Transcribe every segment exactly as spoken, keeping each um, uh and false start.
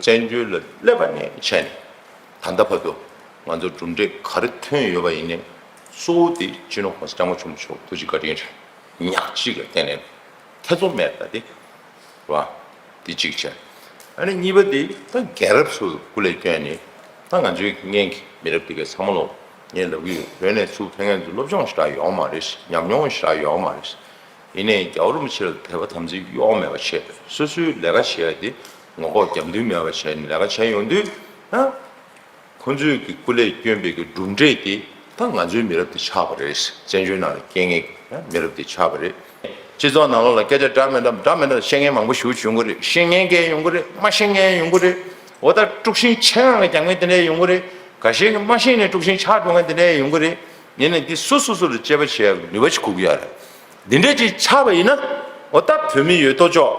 བཙན་བྱོལ་ལ་སླེབས་པ་ནས་བྱས་ནས་ད་ལྟ་བར་དུ་ང་ཚོ་གྲུབ་འབྲས་ག་རེ་ཐོན་ཡོད་པ་ཡིན་ནའི་གཙོ་བོ་དེ་སྤྱི་ནོར་༸གོང་ས་༸སྐྱབས་མགོན་ཆེན་པོ་མཆོག་ཐུགས་རྗེ་བཀའ་དྲིན་རེད། ཉག་གཅིག་ལ་བརྟེན་ནས་ཐེ་ཚོམ་མེད་པ་དེ་རེད་བ། དེ་གཅིག་བྱས། ཨ་ནི་གཉིས་པ་དེ་ད་རྒན་རབས་ཚོ་སྐུ་ལས་བསྐྱོན་ནས་ད་ང་ཚོའི་སྔོན་གྱི་མི་རབས་དེ་གའི་ཚང་མ་ལོ་ངས་ལབ་ཀྱི་ཡོད། བོད་ནས་ཚུར་ཕེབས་མཁན་ཚོ་སློབ་སྦྱོང་ཞེ་དྲག་ཡོད་མ་རེད། ཉམས་མྱོང་ཞེ་དྲག་ཡོད་མ་རེད། ཡིན་ནའི་རྒྱལ་བ་རིན་པོ་ཆེ་ལ་དད་པ་དམ་ཚིག་གཡོ་བ་མེད་པ་བྱས། སོ་སོའི་ལས་ཀ་བྱེད་ཡ་དེ་ངོ་ལྐོག་རྒྱབ་མདུན་མེད་པ་བྱས་ནས་ལས་ཀ་བྱས་ཡོང་དུས་ན། ཁོ་ཚོས་ཀྱི་སྐུ་ལས་བསྐྱོན་པའི་གི་གྲུབ་འབྲས་དེ་ད་ང་ཚོའི་མི་རབས་དེ་ཆགས་པ་རེད། བཙན་བྱོལ་ནང་ལ་སྐྱེ་མཁན་གྱི་མི་རབས་དེ་ཆགས་པ་རེད། སྤྱི་ཚོགས་ནང་ལོགས་ལ་སྐད་ཆ་འདྲ་མི་འདྲ་འདྲ་མི་འདྲ་བཤད་མཁན་མང་པོ་ཞེ་པོ་ཅིག་ཡོང་གི་རེད། ཤེས་མཁན་གྱི་ཡོང་གི་རེད། མ་ཤེས་མཁན་ཡོང་གི་རེད། འོ་ད་དཀྲུག་ཤིང་ཆེ་ངང་ལ་རྒྱག་མཁན་དེ་འདྲ་ཡོང་གི་རེད། འགའ་ཤས་ཀྱིས་མ་ཤེས་ནས་དཀྲུག་ཤིང་ཆགས་འགྲོ་མཁན་དེ་འདྲ་ཡོང་གི་རེད། ཡིན་ནའི་འདི་སུ་སོ་སོ་ལ་དཔྱད་པ་བྱེད་ཡག་ནུས་པ་ཞིག་དགོས་ཀྱི་ཡོད་རེད། འདི་འདྲ་ཅིག་ཆགས་པ་ཡིན་ན། འོ་ད་བོད་མི་ཡོད་དོ་ཅོག་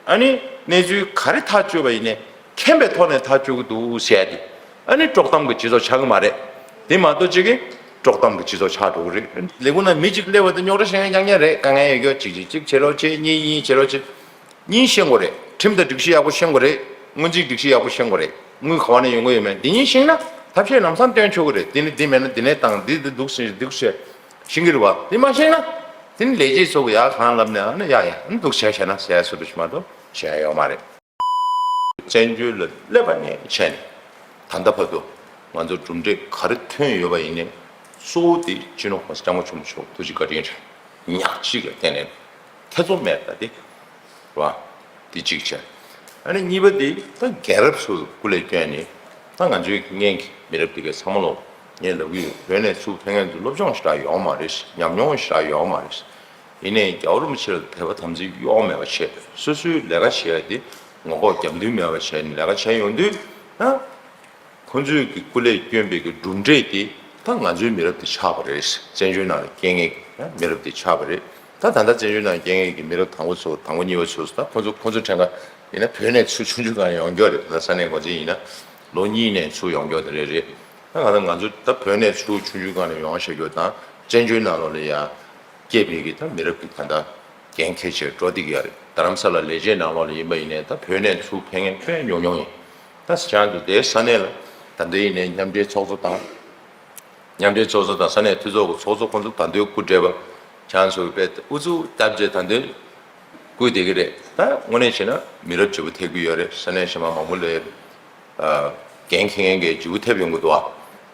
ཨ་ནི་གནས་ཚུལ་ག་རེ་ཐག་གཅོད་པ་ཡིན་ནའི་མཁྱེན་པའི་ཐོག་ནས་ཐག་གཅོད་ཀྱི་འདུག་ཟེར་ཏེ། ཨ་ནི་དཀྲོག་གཏམ་གྱི་སྤྱི་ཚོགས་ཆགས་ཀྱི་མ་རེད། དེ་མ་གཏོགས་ཅིག་གིས་དཀྲོག་གཏམ་གྱི་སྤྱི་ཚོགས་ཆགས་འགྲོ་གི་རེད། ལས་ཁུངས་ན་མི་གཅིག་སླེབས་པ་དེ་རྙོག་དྲ་བཤད་མཁན་རྐྱང་རྐྱང་རེད། དཀའ་ངལ་ཡོད་རྒྱུ་གཅིག་གཅིག་གཅིག་བྱེད་རོགས་བྱེད། གཉིས་གཉིས་བྱེད་རོགས་བྱེད། གཉིས་ཤེས་དགོས་རེད། ཁྲིམས་དང་སྒྲིག་གཞི་ཡག་པོ་ཤེས་དགོས་རེད། སྔོན་རྩིས་སྒྲིག་གཞི་ཡག་པོ་ཤེས་དགོས་རེད། དངུལ་ག་བ་ནས་ཡོང་གི་ཡོད་མེད་འདི་གཉིས་ཤེས་ན་ཐབས་ཤེས་ལམ་སང་སྟོན་ཆོག་གི་རེད། འདི་ནི་འདི་མེད་ན་འདི་ནས་བཏང་། འདི་འདི་འདུག་ཟེར་འདུག་ཟེར་ཤེས་ཀྱི་རེད་བ། འདི་མ་ཤེས་ན་དེ་ནི་ལས་བྱེད་ཚོ་གི་ཡག་གང་ལབ་ནས་ཨ་ནི་ཡག་ཡག་ཨ་ནི་འདུག་བྱས་བྱས་ན་ཟེར་ཡ་སུ་འདྲ་ཞིག་མ་གཏོགས་བྱས་ཡ་ཡོད་མ་རེད། བཙན་བྱོལ་ལ་སླེབས་པ་ནས་བྱས་ནས་ད་ལྟ་བར་དུ་ང་ཚོ་གྲུབ་འབྲས་ག་རེ་ཐོན་ཡོད་པ་ཡིན་ནའི་གཙོ་བོ་དེ་སྤྱི་ནོར་༸གོང་ས་༸སྐྱབས་མགོན་ཆེན་པོ་མཆོག་ཐུགས་རྗེ་བཀའ་དྲིན་རེད། ཉག་གཅིག་ལ་བརྟེན་ནས་ཐེ་ཚོམ་མེད་པ་དེ་རེད་བ། དེ་གཅིག་བྱས། ཨ་ནི་གཉིས་པ་དེ་ད་རྒན་རབས་ཚོ་སྐུ་ལས་བསྐྱོན་ནས་ད་ང་ཚོའི་སྔོན་གྱི་མི་རབས་དེ་གའི་ཚང་མ་ལོ་ངས་ལབ་ཀྱི་ཡོད། བོད་ནས་ཚུར་ཕེབས་མཁན་ཚོ་སློབ་སྦྱོང་ཞེ་དྲག་ཡོད་མ་རེད། ཉམས་མྱོང་ཞེ་དྲག་ཡོད་མ་རེད། ཡིན་ནའི་རྒྱལ་བ་རིན་པོ་ཆེ་ལ་དད་པ་དམ་ཚིག་གཡོ་བ་མེད་པ་བྱས། སོ་སོའི་ལས་ཀ་བྱེད་ཡ་དེ་ངོ་ལྐོག་རྒྱབ་མདུན་མེད་པ་བྱས་ནས་ལས་ཀ་བྱས་ཡོང་དུས་ན། ཁོ་ཚོས་ཀྱི་སྐུ་ལས་བསྐྱོན་པའི་གི་གྲུབ་འབྲས་དེ་ད་ང་ཚོའི་མི་རབས་དེ་ཆགས་པ་རེད། བཙན་བྱོལ་ནང་ལ་སྐྱེ་མཁན་གྱི་མི་རབས་དེ་ཆགས་པ་རེད། ད་ད་ལྟ་བཙན་བྱོལ་ནང་སྐྱེ་མཁན་གྱི་མི་རབས་དང་པོ་ཚོ་དང་པོ་གཉིས་པ་ཚོ་ད་ཁོ་ཚོ་ཁོ་ཚོ་ཕྲན་ག་ཡིན་ན་བོད་ནས་ཚུར་ཆུང་ཆུང་སྒང་ནས་ཡོང་རྒྱུ་རེད། ད་ས་གནས་འགོ་འཛིན་ཡིན་ན་ལོ་གཉིས་ནས་ཚུར་ཡོང་རྒྱུ་དེ་རེད་རེད། ད་ང་ཚོ་ང་ཚོ་ད་བོད་ནས་ཚུར་ཆུང་ཆུང་སྒང་ནས་ཡོང་བཤད་རྒྱུ་དང་བཙན་བྱོལ་ནང་ལོགས་ལ་ཡ། སྐྱེས་པའི་གི་ད་མི་རབས་ཀྱི་ད་ལྟ་འགན་འཁྱེར་བྱས་འགྲོ་བསྡད་ཀྱི་ཡོད་རེད། རྡ་རམ་ས་ལ་ལས་བྱེད་ནང་ལོགས་ལ་ཡིན་པ་ཡིན་ནའི་ད་བོད་ནས་ཚུར་ཕེབས་མཁན་དཔེ་ཉུང་ཉུང་ཡིན། ད་ཁྱེད་རང་ཚོ་དེའི་ས་གནས་ལ་ད་ལྟ་ཡིན་ནའི་མཉམ་འབྲེལ་ཚོགས་གཙོ་དང་། མཉམ་འབྲེལ་ཚོགས་གཙོ་དང་ས་གནས་འཐུས་ཚོགས་ཀྱི་ཚོགས་གཙོ་ཁོང་ཚོ་ད་ལྟའི་སྐུ་བགྲེས་པ་ཁྱེད་རང་ཚོ་དཔེ་ཨུ་ཚུགས་བཏབ་བྱས་ད་ལྟའི་སྐུ་བསྡད་ཀྱི་རེད། ད་དངོས་གནས་བྱས་ན་མི་རབས་བརྗེ་པོ་ཐེབས་ཀྱི་ཡོད་རེད། ས་གནས་གཞན་པ་མང་པོ་ལ། འགན་འཁྱེར་མཁན་གྱི་འཇུ་ཐེབས་ཡོང་གི་འདུག་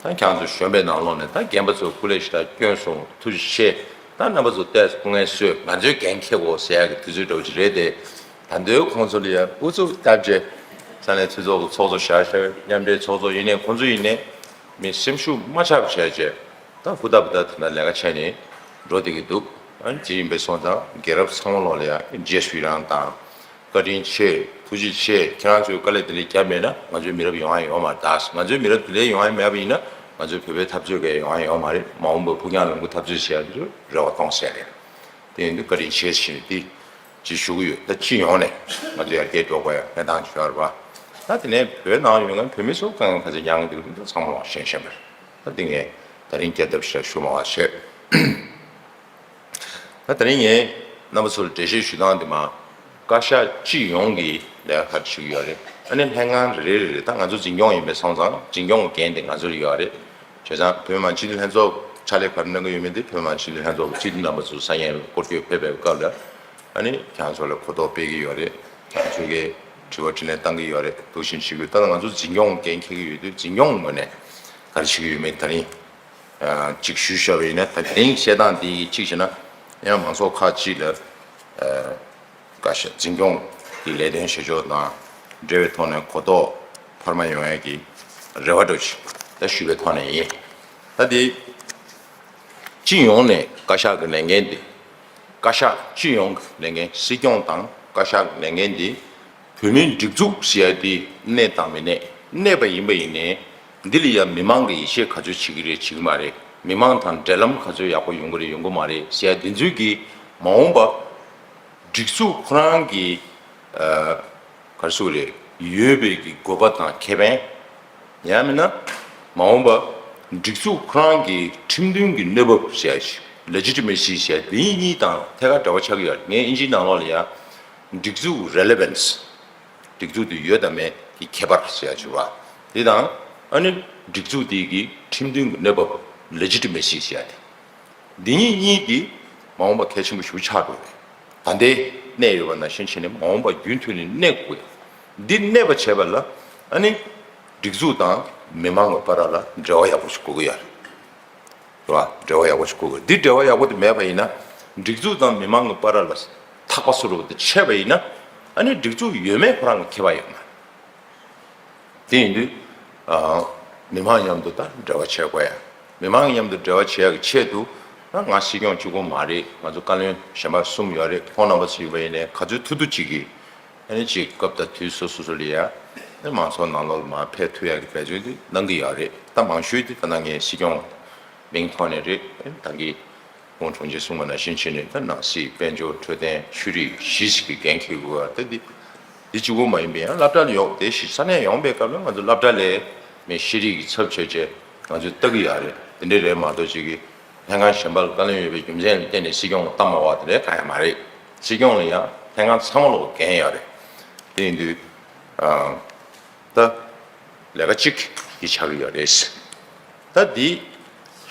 ཨ། ད་ཁྱེད་ཚོ་གཞོན་པའི་ནང་ལོགས་ནས་ད་རྒན་པ་ཚོ་སྐུ་ལས་ཞེ་དྲག་བསྐྱོན་སོང་། ཐུགས་རྗེ་ཆེ། ད་རྣམ་པ་ཚོ་ཏོག་ཙམ་སྐུ་ངལ་གསོས། ང་ཚོའི་འགན་འཁྱེར་དགོས་ཟེར་ཡག་གི་དུས་ཚོད་འདྲ་བོ་ཅིག་རེད་དེ། ད་འདོད་ཁོང་ཚོ་ལ་ཡང་ཨུ་ཚུགས་བཏབ་བྱས། ས་གནས་འཐུས་ཚོགས་ཀྱི་ཚོགས་གཙོ་བཞག་བཞག་མཉམ་འབྲེལ་ཚོགས་གཙོ་ཡིན་ནའི་ཁོང་ཚོ་ཡིན་ནའི་མི་སེམས་ཤུགས་མ་ཆག་པ་བྱས་བྱས། ད་ཧུར་ཐག་ཧུར་ཐག་དེ་འདྲ་ལས་ཀ་བྱས་ནས་འགྲོ་བསྡད་ཀྱི་འདུག་ཨ་ནི་དེ་ཡིན་པའི་སོང་ཙང་རྒན་རབས་ཚང་མ་ལོགས་ལ་ཡང་རྗེས་སུ་ཡི་རང་དང་། བཀའ་དྲིན་ཆེ། ཐུགས་རྗེ་ཆེ། ཁྱེད་རང་ཚོས་དཀའ་ལས་དེ་འདྲ་བརྒྱབ་མེད་ན་ང་ཚོའི་མི་རབས་ཡོང་ཡ་ཡོད་མ་རེད། ད་ང་ཚོའི་མི་རབས་དེ་འདྲ་ཡོང་ཡ་མེད་པ་ཡིན་ན་ང་ཚོའི་བོད་པའི་འཐབ་རྩོད་གས་ཡོང་ཡ་ཡོད་མ་རེད། མ་འོངས་པར་ཕུགས་རྒྱང་རིང་པོ་འཐབ་རྩོད་བྱེད་ཡ་དེ་ཚོ་རེ་བ་གཏོང་ས་རེད། དེ་ཡིན་དུས་བཀའ་དྲིན་ཆེ་ཞེས་ནས་དེ་ཅིག་ཞུ་གི་ཡོད། ད་སྤྱི་ཡོངས་ནས་ང་ཚོ་ཡར་རྒྱས་འགྲོ་དགོས་ཡ་གནས་སྟངས་ཅིག་ཡོད་རེད་པ། ད་དེ་ནས་བོད་ནང་ཡོད་མཁན་བོད་མི་ཚོ་དཀའ་ངལ་ག་ཚོད་མྱངས་ཀྱི་འདུག་དེ་ཚོ་ཚང་མ་ལ་ཤེས་བཞིན་པ་རེད། ད་དེ་ངས་ད་རིང་རྒྱབ་ཐབས་ཤིག་ཞུ་མ་བ་བྱས། ད་དེ་རིང་ངས་རྣམ་པ་ཚོར་འགྲེལ་བཤད་ཞུ་སྟངས་དེ་མ། བཀའ་ཤག་སྤྱི་ཡོངས་ཀྱི་ལས་ཀ་ག་རེ་བྱེད་ཀྱི་ཡོད་རེད། ཨ་ནི་ལྷན་ཁང་རེ་རེ་རེ་རེ་ད་ང་ཚོ་འཛིན་སྐྱོང་ཡིན་པའི་སོང་ཙང་འཛིན་སྐྱོང་གི་འགན་དེ་ང་ཚོར་ཡོད་རེད། བྱས་ཙང་བོད་མི་མང་སྤྱི་འཐུས་ལྷན་ཚོགས་ཕྱག་ལས་ག་རེ་གནང་གི་ཡོད་མེད་དེ་བོད་མི་མང་སྤྱི་འཐུས་ལྷན་ཚོགས་ཀྱི་སྤྱི་འཐུས་རྣམ་པ་ཚོ་ས་ཡན་སྐོར་སྐྱོད་ཕེབས་པའི་སྐབས་ལ་ཨ་ནི་ཁྱེད་རང་ཚོ་ལ་གོ་རྟོགས་སྤེལ་གྱི་ཡོད་རེད། ཁྱེད་རང་ཚོ་གིས་དྲི་བ་དྲིས་ལན་བཏང་གི་ཡོད་རེད། འདུག་བཞིན་བྱེད་ཀྱི་ཡོད། ད་ང་ཚོ་འཛིན་སྐྱོང་འགན་འཁྱེར་གྱི་ཡོད་དུས་འཛིན་སྐྱོང་ངོས་ནས་ག་རེ་བྱེད་ཀྱི་ཡོད་མེད་ད་རིང་། གཅིག་ཞུས་བཞག་པ་ཡིན་ན་ད་དེ་རིང་བཤད་སྟངས་འདི་གཅིག་བྱས་ན་ཡང་མང་ཚོགས་ཁག་ཅིག་ལ་བཀའ་ཤག་འཛིན་སྐྱོང་གི་ལས་དོན་བྱེད་ཕྱོགས་དང་འབྲེལ་བའི་ཐོག་ནས་གོ་རྟོགས་འཕར་མ་ཡོང་ཡས་ཀྱི་རེ་བ་འདྲ་ཞིག་ད་ཞུས་པའི་ཐོག་ནས་ཡིན། ད་དེ་སྤྱི་ཡོངས་ནས་བཀའ་ཤག་གི་ལས་འགན་འདི་བཀའ་ཤག་སྤྱི་ཡོངས་ཀྱི་ལས་འགན་སྲིད་སྐྱོང་དང་བཀའ་ཤག་གི་ལས་འགན་འདི། བོད་མིའི་སྒྲིག་འཛུགས་ཟེར་ཡ་དེ་གནས་དང་མི་གནས། གནས་པ་ཡིན་པ་ཡིན་ནའི་འདི་ལ་ཡ་མི་མང་གི་ཡིད་ཆེས་ག་ཚོད་བྱེད་ཀྱི་རེད་བྱེད་ཀྱི་མ་རེད། མི་མང་དང་འབྲེལ་ལམ་ག་ཚོད་ཡག་པོ་ཡོང་གི་རེད་ཡོང་གི་མ་རེད་ཟེར་ཡ་དེ་ཚོའི་གི་མ་འོངས་པ་སྒྲིག་འཛུགས་ཁོ་རང་གི་ཨ་ག་རེ་ཟེར་དགོས་རེད། ཡོད་པའི་གི་དགོས་པ་དང་ཁེ་ཕན། ཡང་མིན་ན་མ་འོངས་པ་སྒྲིག་འཛུགས་ཁོ་རང་གི་ཁྲིམས་མཐུན་གྱི་གནས་བབ་ཟེར་ཡ་ཞིག་Legitimacy་ཟེར་ཡ་འདི་གཉིས་དང་ཐད་ཀར་འབྲེལ་བ་ཆགས་ཀྱི་ཡོད་རེད། ངས་ཨིན་ཇིའི་ནང་ལོགས་ལ་ཡ་སྒྲིག་འཛུགས་Relevance། སྒྲིག་འཛུགས་དེ་ཡོད་དང་མེད་ཀྱི་ཁྱད་པར་ཟེར་ཡ་ཅིག་རེད་བ། དེ་དང་ཨ་ནི་སྒྲིག་འཛུགས་དེ་གི་ཁྲིམས་མཐུན་གྱི་གནས་བབ་ལེ་ཇི་ཊི་མེ་སི་ཟེར་ཡ་དེ། འདི་གཉིས་གཉིས་ཀྱིས་མ་འོངས་པ་གལ་ཆེན་པོ་ཞིག་ཆགས་འགྲོ་གི་རེད། ད་ལྟའི་གནས་ཡོད་པ་ནང་བཞིན་བྱས་ནས་མ་འོངས་པ་རྒྱུན་མཐུད་ནས་གནས་དགོས། འདི་གནས་པ་བྱས་པ་ལ་ཨ་ནི་སྒྲིག་འཛུགས་དང་མི་མང་གི་བར་ལ་འབྲེལ་བ་ཡག་པོ་ཞིག་དགོས་ཀྱི་ཡོད་རེད། རེད་བ། འབྲེལ་བ་ཡག་པོ་ཞིག་དགོས་དགོས། འདི་འབྲེལ་བ་ཡག་པོ་དེ་མེད་པ་ཡིན་ན། སྒྲིག་འཛུགས་དང་མི་མང་གི་བར་ལ་ཐག་པ་སུ་རུ་དེ་ཆད་པ་ཡིན་ན། ཨ་ནི་སྒྲིག་འཛུགས་ཡོད་མེད་ཁོ་རང་གི་ཁྱད་པར་ཡོད་མ་རེད། དེ་ཡིན་དུས། ཨ། མི་མང་མཉམ་དུ་ད་འབྲེལ་བ་བྱེད་དགོས་ཡ། མི་མང་མཉམ་དུ་འབྲེལ་བ་བྱེད་ཡ་གི་ཆེད་དུ། ད་ང་སྲིད་སྐྱོང་གཅིག་པོ་མ་རེད། ང་ཚོ་བཀའ་བློན་གཞན་པ་གསུམ་ཡོད་རེད། ཁོང་རྣམ་པ་ཚོ་ཡིན་པ་ཡིན་ནའི་ག་ཚོད་ཐུབ་ཐུབ་ཅིག་གིས། ཨ་ནི་ཅིག་སྐབས་དང་དུས་སོ་སོ་སོ་ལ་ཡ། ཨ་ནི་མང་ཚོགས་ནང་ལོགས་ལ་མར་ཕེབས་ཐུབ་ཡག་གི་འབད་བརྩོན་དེ་གནང་གི་ཡོད་རེད། ད་མང་ཤོས་དེ་ད་ནང་ངའི་སྲིད་སྐྱོང་མིང་ཐོག་ནས་རེད། ཨ་ནི་ད་གི་ཁོང་དྲུང་ཆེ་གསུངས་པ་ནང་བཞིན་བྱས་ནས་ད་ནང་སྲིད་དཔལ་འབྱོར་འཕྲོད་བསྟེན་ཆོས་རིག་བཞི་ཞིག་གི་འགན་འཁྱེར་དགོས་པ་ད་འདི་འདི་གཅིག་པོ་མ་ཡིན་པའི་ཡང་སློབ་གྲྭ་ལ་ཡོང་དེ་ཞིག་ས་གནས་ཡོང་པའི་སྐབས་ལ་ང་ཚོ་སློབ་གྲྭ་ལས་མི་ཤེས་རིག་གི་ཚབ་བྱས་བྱས་ང་ཚོས་ལྟ་གི་ཡོད་རེད། དེ་འདྲས་རེད་མ་གཏོགས་ཅིག་གི་ལྷན་ཁང་གཞན་པ་ལ་བཀའ་བློན་ཡོད་པའི་རྒྱུ་མཚན་ལ་བརྟེན་ནས་སྲིད་སྐྱོང་ལ་བཏང་མ་བ་དེ་འདྲའི་གང་ཡང་མ་རེད། སྲིད་སྐྱོང་ལ་ཡང་ལྷན་ཁང་ཚང་མ་ལ་འགན་ཡོད་རེད། དེ་ཡིན་དུས། ཨ། ད་ལས་ཀ་གཅིག་གི་ཆགས་ཀྱི་ཡོད་རེད། ད་འདི་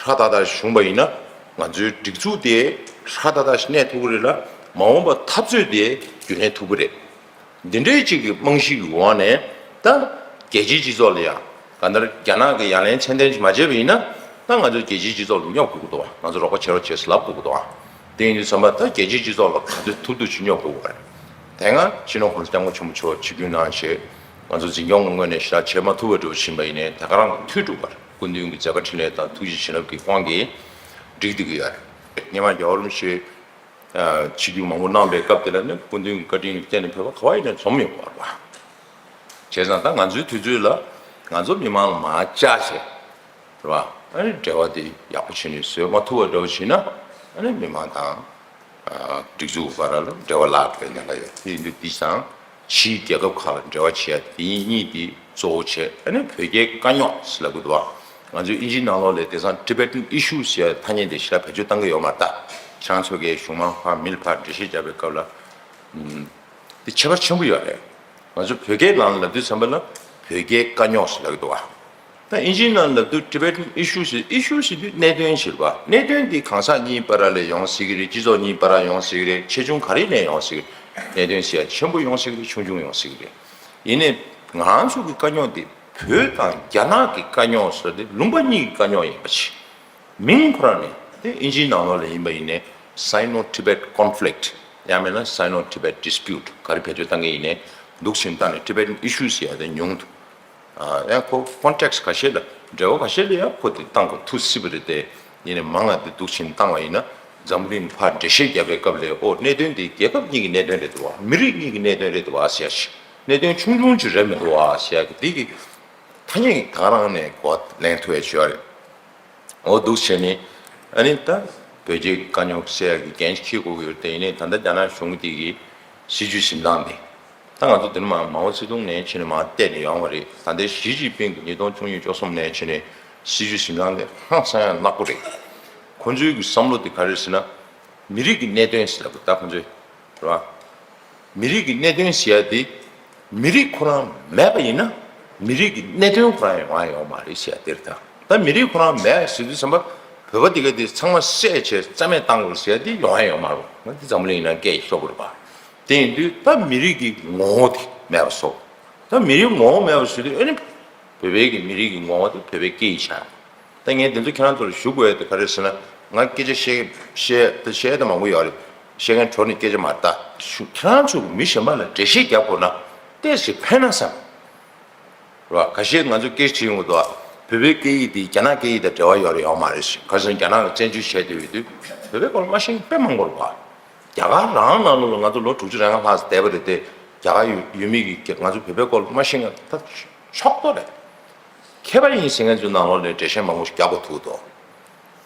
ཧྲ་ཏག་ཏག་བྱུང་པ་ཡིན་ན་ང་ཚོའི་སྒྲིག་འཛུགས་དེ་ཧྲ་ཏག་ཏག་གནས་ཐུབ་ཀྱི་རེད་ལ། མ་འོངས་པ་འཐབ་རྩོད་དེ་རྒྱུན་གནས་ཐུབ་ཀྱི་རེད། འདི་འདྲའི་གཅིག་གི་རྨང་གཞི་གི་འོག་ནས་ད་རྒྱལ་སྤྱིའི་སྤྱི་ཚོགས་ལ་ཡང་གང་ལྟར་རྒྱ་ནག་གི་ཡ་ལན་ཚད་ལྡན་ཞིག་མ་བྱས་པ་ཡིན་ན། ད་ང་ཚོ་རྒྱལ་སྤྱིའི་སྤྱི་ཚོགས་ལ་སྙོབ་དགོས་ཀྱི་འདུག་བ། ང་ཚོ་རོགས་པ་བྱེད་རོགས་བྱེད་ཟེར་ལབ་དགོས་ཀྱི་འདུག་བ། དེ་ཡིན་དུས་ཙམ་པ་ད་རྒྱལ་སྤྱིའི་སྤྱི་ཚོགས་ལ་ག་ཚོད་ཐུབ་ཐུབ་ཅིག་སྙོབ་དགོས་པ་རེད། དེ་སྔ་སྤྱི་ནོར་༸གོང་ས་༸སྐྱབས་མགོན་ཆེན་པོ་མཆོག་ཆིབས་བསྒྱུར་གནང་བྱས་ང་ཚོ་འཛིན་སྐྱོང་ངོས་ནས་ཞེ་དྲག་བྱེད་མ་ཐུབ་པ་འདྲ་བོ་ཕྱིན་པ་ཡིན་ནའི་ད་ག་རང་འཐུས་གྲུབ་པར་སྐུ་མདུན་གྱི་མཛད་པ་འཕྲིན་ལས་དང་ཐུགས་རྗེ་བྱིན་རླབས་ཀྱི་དབང་གིས་འགྲིག་བསྡད་ཀྱི་ཡོད་རེད། སྔོན་མ་རྒྱལ་བ་རིན་པོ་ཆེ་ཆིབས་བསྒྱུར་མང་པོ་གནང་པའི་སྐབས་དེ་ལ་ནི་སྐུ་མདུན་གྱི་བཀའ་དྲིན་གྱི་བརྟེན་ནས་བོད་པ་ག་བ་ཡིན་ནའི་འཛོམས་ཡོང་གི་རེད་བ། བྱས་ཙང་ད་ང་ཚོའི་དུས་ཚོད་ལ་ང་ཚོ་མི་མང་ལ་མར་བཅར་བྱས། རེད་བ། ཨ་ནི་འབྲེལ་བ་དེ་ཡག་པོ་བྱས་ནས་བཟོས་མ་ཐུབ་པ་འདྲ་བོ་བྱས་ན་ཨ་ནི་མི་མང་དང་། ཨ། སྒྲིག་འཛུགས་བར་ལ་འབྲེལ་བ་བརླག་འགྲོ་བའི་ཉེན་ཁ་ཡོད། དེ་ཡིན་དུས་འདི་སང་ཕྱིའི་རྒྱལ་ཁབ་ཁག་ལ་འབྲེལ་བ་བྱེད་ཡ་དེ་གཉིས་དེ་གཙོ་བོ་བྱས། ཨ་ནི་བོད་རྒྱའི་དཀའ་རྙོག་ཟེར་ལབ་ཀྱི་འདུག་བ། ང་ཚོས་ཨིན་ཇིའི་ནང་ལོགས་ལ་དེང་སང་Tibetan issue ཟེར་ཡ་ཐ་སྙད་དེ་ཞེ་དྲག་བེད་སྤྱོད་བཏང་གི་ཡོད་མ་རེད། ད་ཁྱེད་རང་ཚོ་གིས་གཞུང་མང་ཕར་མི་ལ་ཕར་འགྲེལ་བཤད་རྒྱབ་པའི་སྐབས་ལ། ཨུམ། དེ་ཁྱད་པར་ཆེན་པོ་ཡོད་རེད། ང་ཚོ་བོད་སྐད་ནང་ལ་ལབ་དུས་ཙམ་པ་ལ་བོད་རྒྱའི་དཀའ་རྙོག་ཟེར་ལབ་ཀྱི་འདུག་བ། ད་ཨིན་ཇིའི་ནང་ལབ་དུས་Tibetan issue ཟེར། issue ཟེར་དུས་གནད་དོན་ཟེར་བ། གནད་དོན་འདི་གང་ཟག་གཉིས་བར་ལ་ཡོང་སྲིད་ཀྱི་རེད། སྤྱི་ཚོགས་གཉིས་བར་ལ་ཡོང་སྲིད་ཀྱི་རེད། ཆེ་ཆུང་ག་རེ་ནས་ཡོང་སྲིད་ཀྱི་རེད། གནད་དོན་ཟེར་ཡ་ཆེན་པོ་ཡོང་སྲིད་ཀྱི་རེད། ཆུང་ཆུང་ཡོང་སྲིད་ཀྱི་རེད། ཡིན་ནའི་ང་རང་ཚོ་གི་དཀའ་རྙོག་འདི་བོད་དང་རྒྱ་ནག་གི་དཀའ་རྙོག་ཟེར་ཏེ་ལུང་པ་གཉིས་ཀྱི་དཀའ་རྙོག་ཡིན་པ་ཆེ། མིང་ཁོ་རང་ནས་དེ་ཨིན་ཇིའི་ནང་ལོགས་ལ་ཡིན་པ་ཡིན་ནའི་Sino-Tibet conflict ཡང་མིན་ན་Sino-Tibet dispute ག་རེ་བེད་སྤྱོད་བཏང་གི་ཡིན་ནའི་འདུག་ཕྱིན་བཏང་ནས་Tibetan issue ཟེར་ཡ་དེ་ཉུང་དུ། ཨ། ཡང་ཁོ་context ཁ་ཤས་ལ་འབྲེལ་བ་ཁ་ཤས་ལ་ཡང་ཁོ་དེ་བཏང་དགོས་ཐུག་སྲིད་པ་རེད་དེ། ཡིན་ནའི་མང་ང་དེ་འདུག་ཕྱིན་བཏང་བ་ཡིན་ན་འཛམ་གླིང་ཕར་འགྲེལ་བཤད་རྒྱབ་པའི་སྐབས་ལ་ཨོ་གནད་དོན་དེ་རྒྱལ་ཁབ་གཉིས་ཀྱི་གནད་དོན་རེད་འདུག་བ། མི་རིགས་གཉིས་ཀྱི་གནད་དོན་རེད་འདུག་བ་ཟེར་ཡ་ཞིག་གནད་དོན་ཆུང་ཆུང་ཅིག་རེད་མི་འདུག་བ་ཟེར་ཡ་གི་དེ་གི་ཐ་སྙད་ཀྱི་ད་ག་རང་ནས་གོ་ལེན་ཐུབ་ཡ་ཅིག་ཡོད་རེད། འོ་འདུག་བྱས་ནས་ཨ་ནི་ད་བོད་རྒྱའི་དཀའ་རྙོག་སེལ་ཡག་གི་འགན་འཁྱེར་དགོས་ཀྱི་ཡོད་དེ། ཡིན་ནའི་ད་ལྟ་རྒྱ་ནག་གཞུང་གིས་དེ་གི་སྲིད་བྱུས་འཛིན་སྟངས་དེ་ད་ང་ཚོ་དེ་ནི་མ་མའོ་ཙེ་ཏུང་ནས་བྱས་ནས་མར་བལྟས་ནས་ཡོང་བ་རེད། ད་ལྟའི་ཞི་ཅིན་ཕིང་གི་ཉིས་སྟོང་བཅུ་གཉིས་བཅུ་གསུམ་ནས་བྱས་ནས་སྲིད་བྱུས་འཛིན་སྟངས་དེ་ཧང་སང་ཡང་ནག་པོ་རེད། ཁོ་ཚོའི་གི་བསམ་བློ་དེ་ག་རེ་རེད་ཟེར་ན་མི་རིགས་ཀྱི་གནད་དོན་ཟེར་ལབ་ད་ཁོ་ཚོས། རེད་བ། མི་རིགས་ཀྱི་གནད་དོན་ཟེར་ཡ་དེ། མི་རིགས་ཁོ་རང་མེད་པ་ཡིན་ན། མི་རིགས་ཀྱི་གནད་དོན་ཁོ་རང་ཡོང་ཡ་ཡོད་མ་རེད་ཟེར་ཡ་དེ་རེད་ད། ད་མི་རིགས་ཁོ་རང་མེད་ཟེར་དུས་ཙམ་པ། བོད་པ་དེ་ག་དེ་ཚང་མ་བསད་བྱས་རྩ་མེད་བཏང་དགོས་ཟེར་ཡ་དེ་ཡོང་ཡ་ཡོད་མ་རེད། ང་དེ་འཛམ་གླིང་ནང་སྐད་ཤོར་དགོས་རེད་པ། དེ་ཡིན་དུས་ད་མི་རིགས་ཀྱི་ངོ་བོ་དེ་མེད་པ་བཟོ། ད་མི་རིགས་ངོ་བོ་མེད་པ་བཟོ་དུས་ཨ་ནི། བོད་པའི་གི་མི་རིགས་ཀྱི་ངོ་བོ་དེ་བོད་པའི་སྐད་ཡིག་ཆགས། ད་ངས་འདི་ཚོ་ཁྱེད་རང་ཚོ་ལ་ཞུ་དགོས་ཡ་དེ་ག་རེ་ཟེར་ན། ང་སྐད་ཆ་བཤད་བཤད་ད་བཤད་ད་མང་པོ་ཡོད་རེད། བཤད་མཁན་གྲོགས་ནི་སྐད་ཆ་མ་རེད་ད། ཞུ་ཁྱེད་རང་ཚོ་གི་མི་གཞན་པ་ལ་འགྲེལ་བཤད་རྒྱག་དགོས་ན་ཏོག་ཙམ་ཕན་ན་བསམ། རེད་བ། ཁ་ཤས་ང་ཚོ་སྐད་ཆ་དྲིས་ཡོང་གི་འདུག་བ། བོད་པའི་སྐད་ཡིག་འདི་རྒྱ་ནག་སྐད་ཡིག་དང་འབྲེལ་བ་ཡོད་རེད་ཡོད་མ་རེད་ཟེར། ག་རེ་ཟེར་ན་རྒྱ་ནག་གི་བཙན་བྱོལ་བྱས་བསྡད་ཡོད་དུས་བོད་པའི་སྐོར་མ་ཤེས་མཁན་དཔེ་མང་པོ་རེད་བ། རྒྱ་གར་རང་ནང་ལོགས་ལ་ང་ཚོ་ལོ་དྲུག་ཅུ་རེ་ལྔ་ལྷག་ཙམ་བསྡད་པ་རེད་དེ། རྒྱ་གར་ཡུལ་ཡུལ་མི་གིས་ང་ཚོ་བོད་པའི་སྐོར་མ་ཤེས་མཁན་ད་ཕྱོགས་གཏོགས་རེད། མཁས་པ་ཡིན་ཟེར་མཁན་ཚོའི་ནང་ལོགས་ནས་འགྲེལ་བཤད་མང་པོ་ཞིག་རྒྱག་དགོས་ཐུག་འདུག་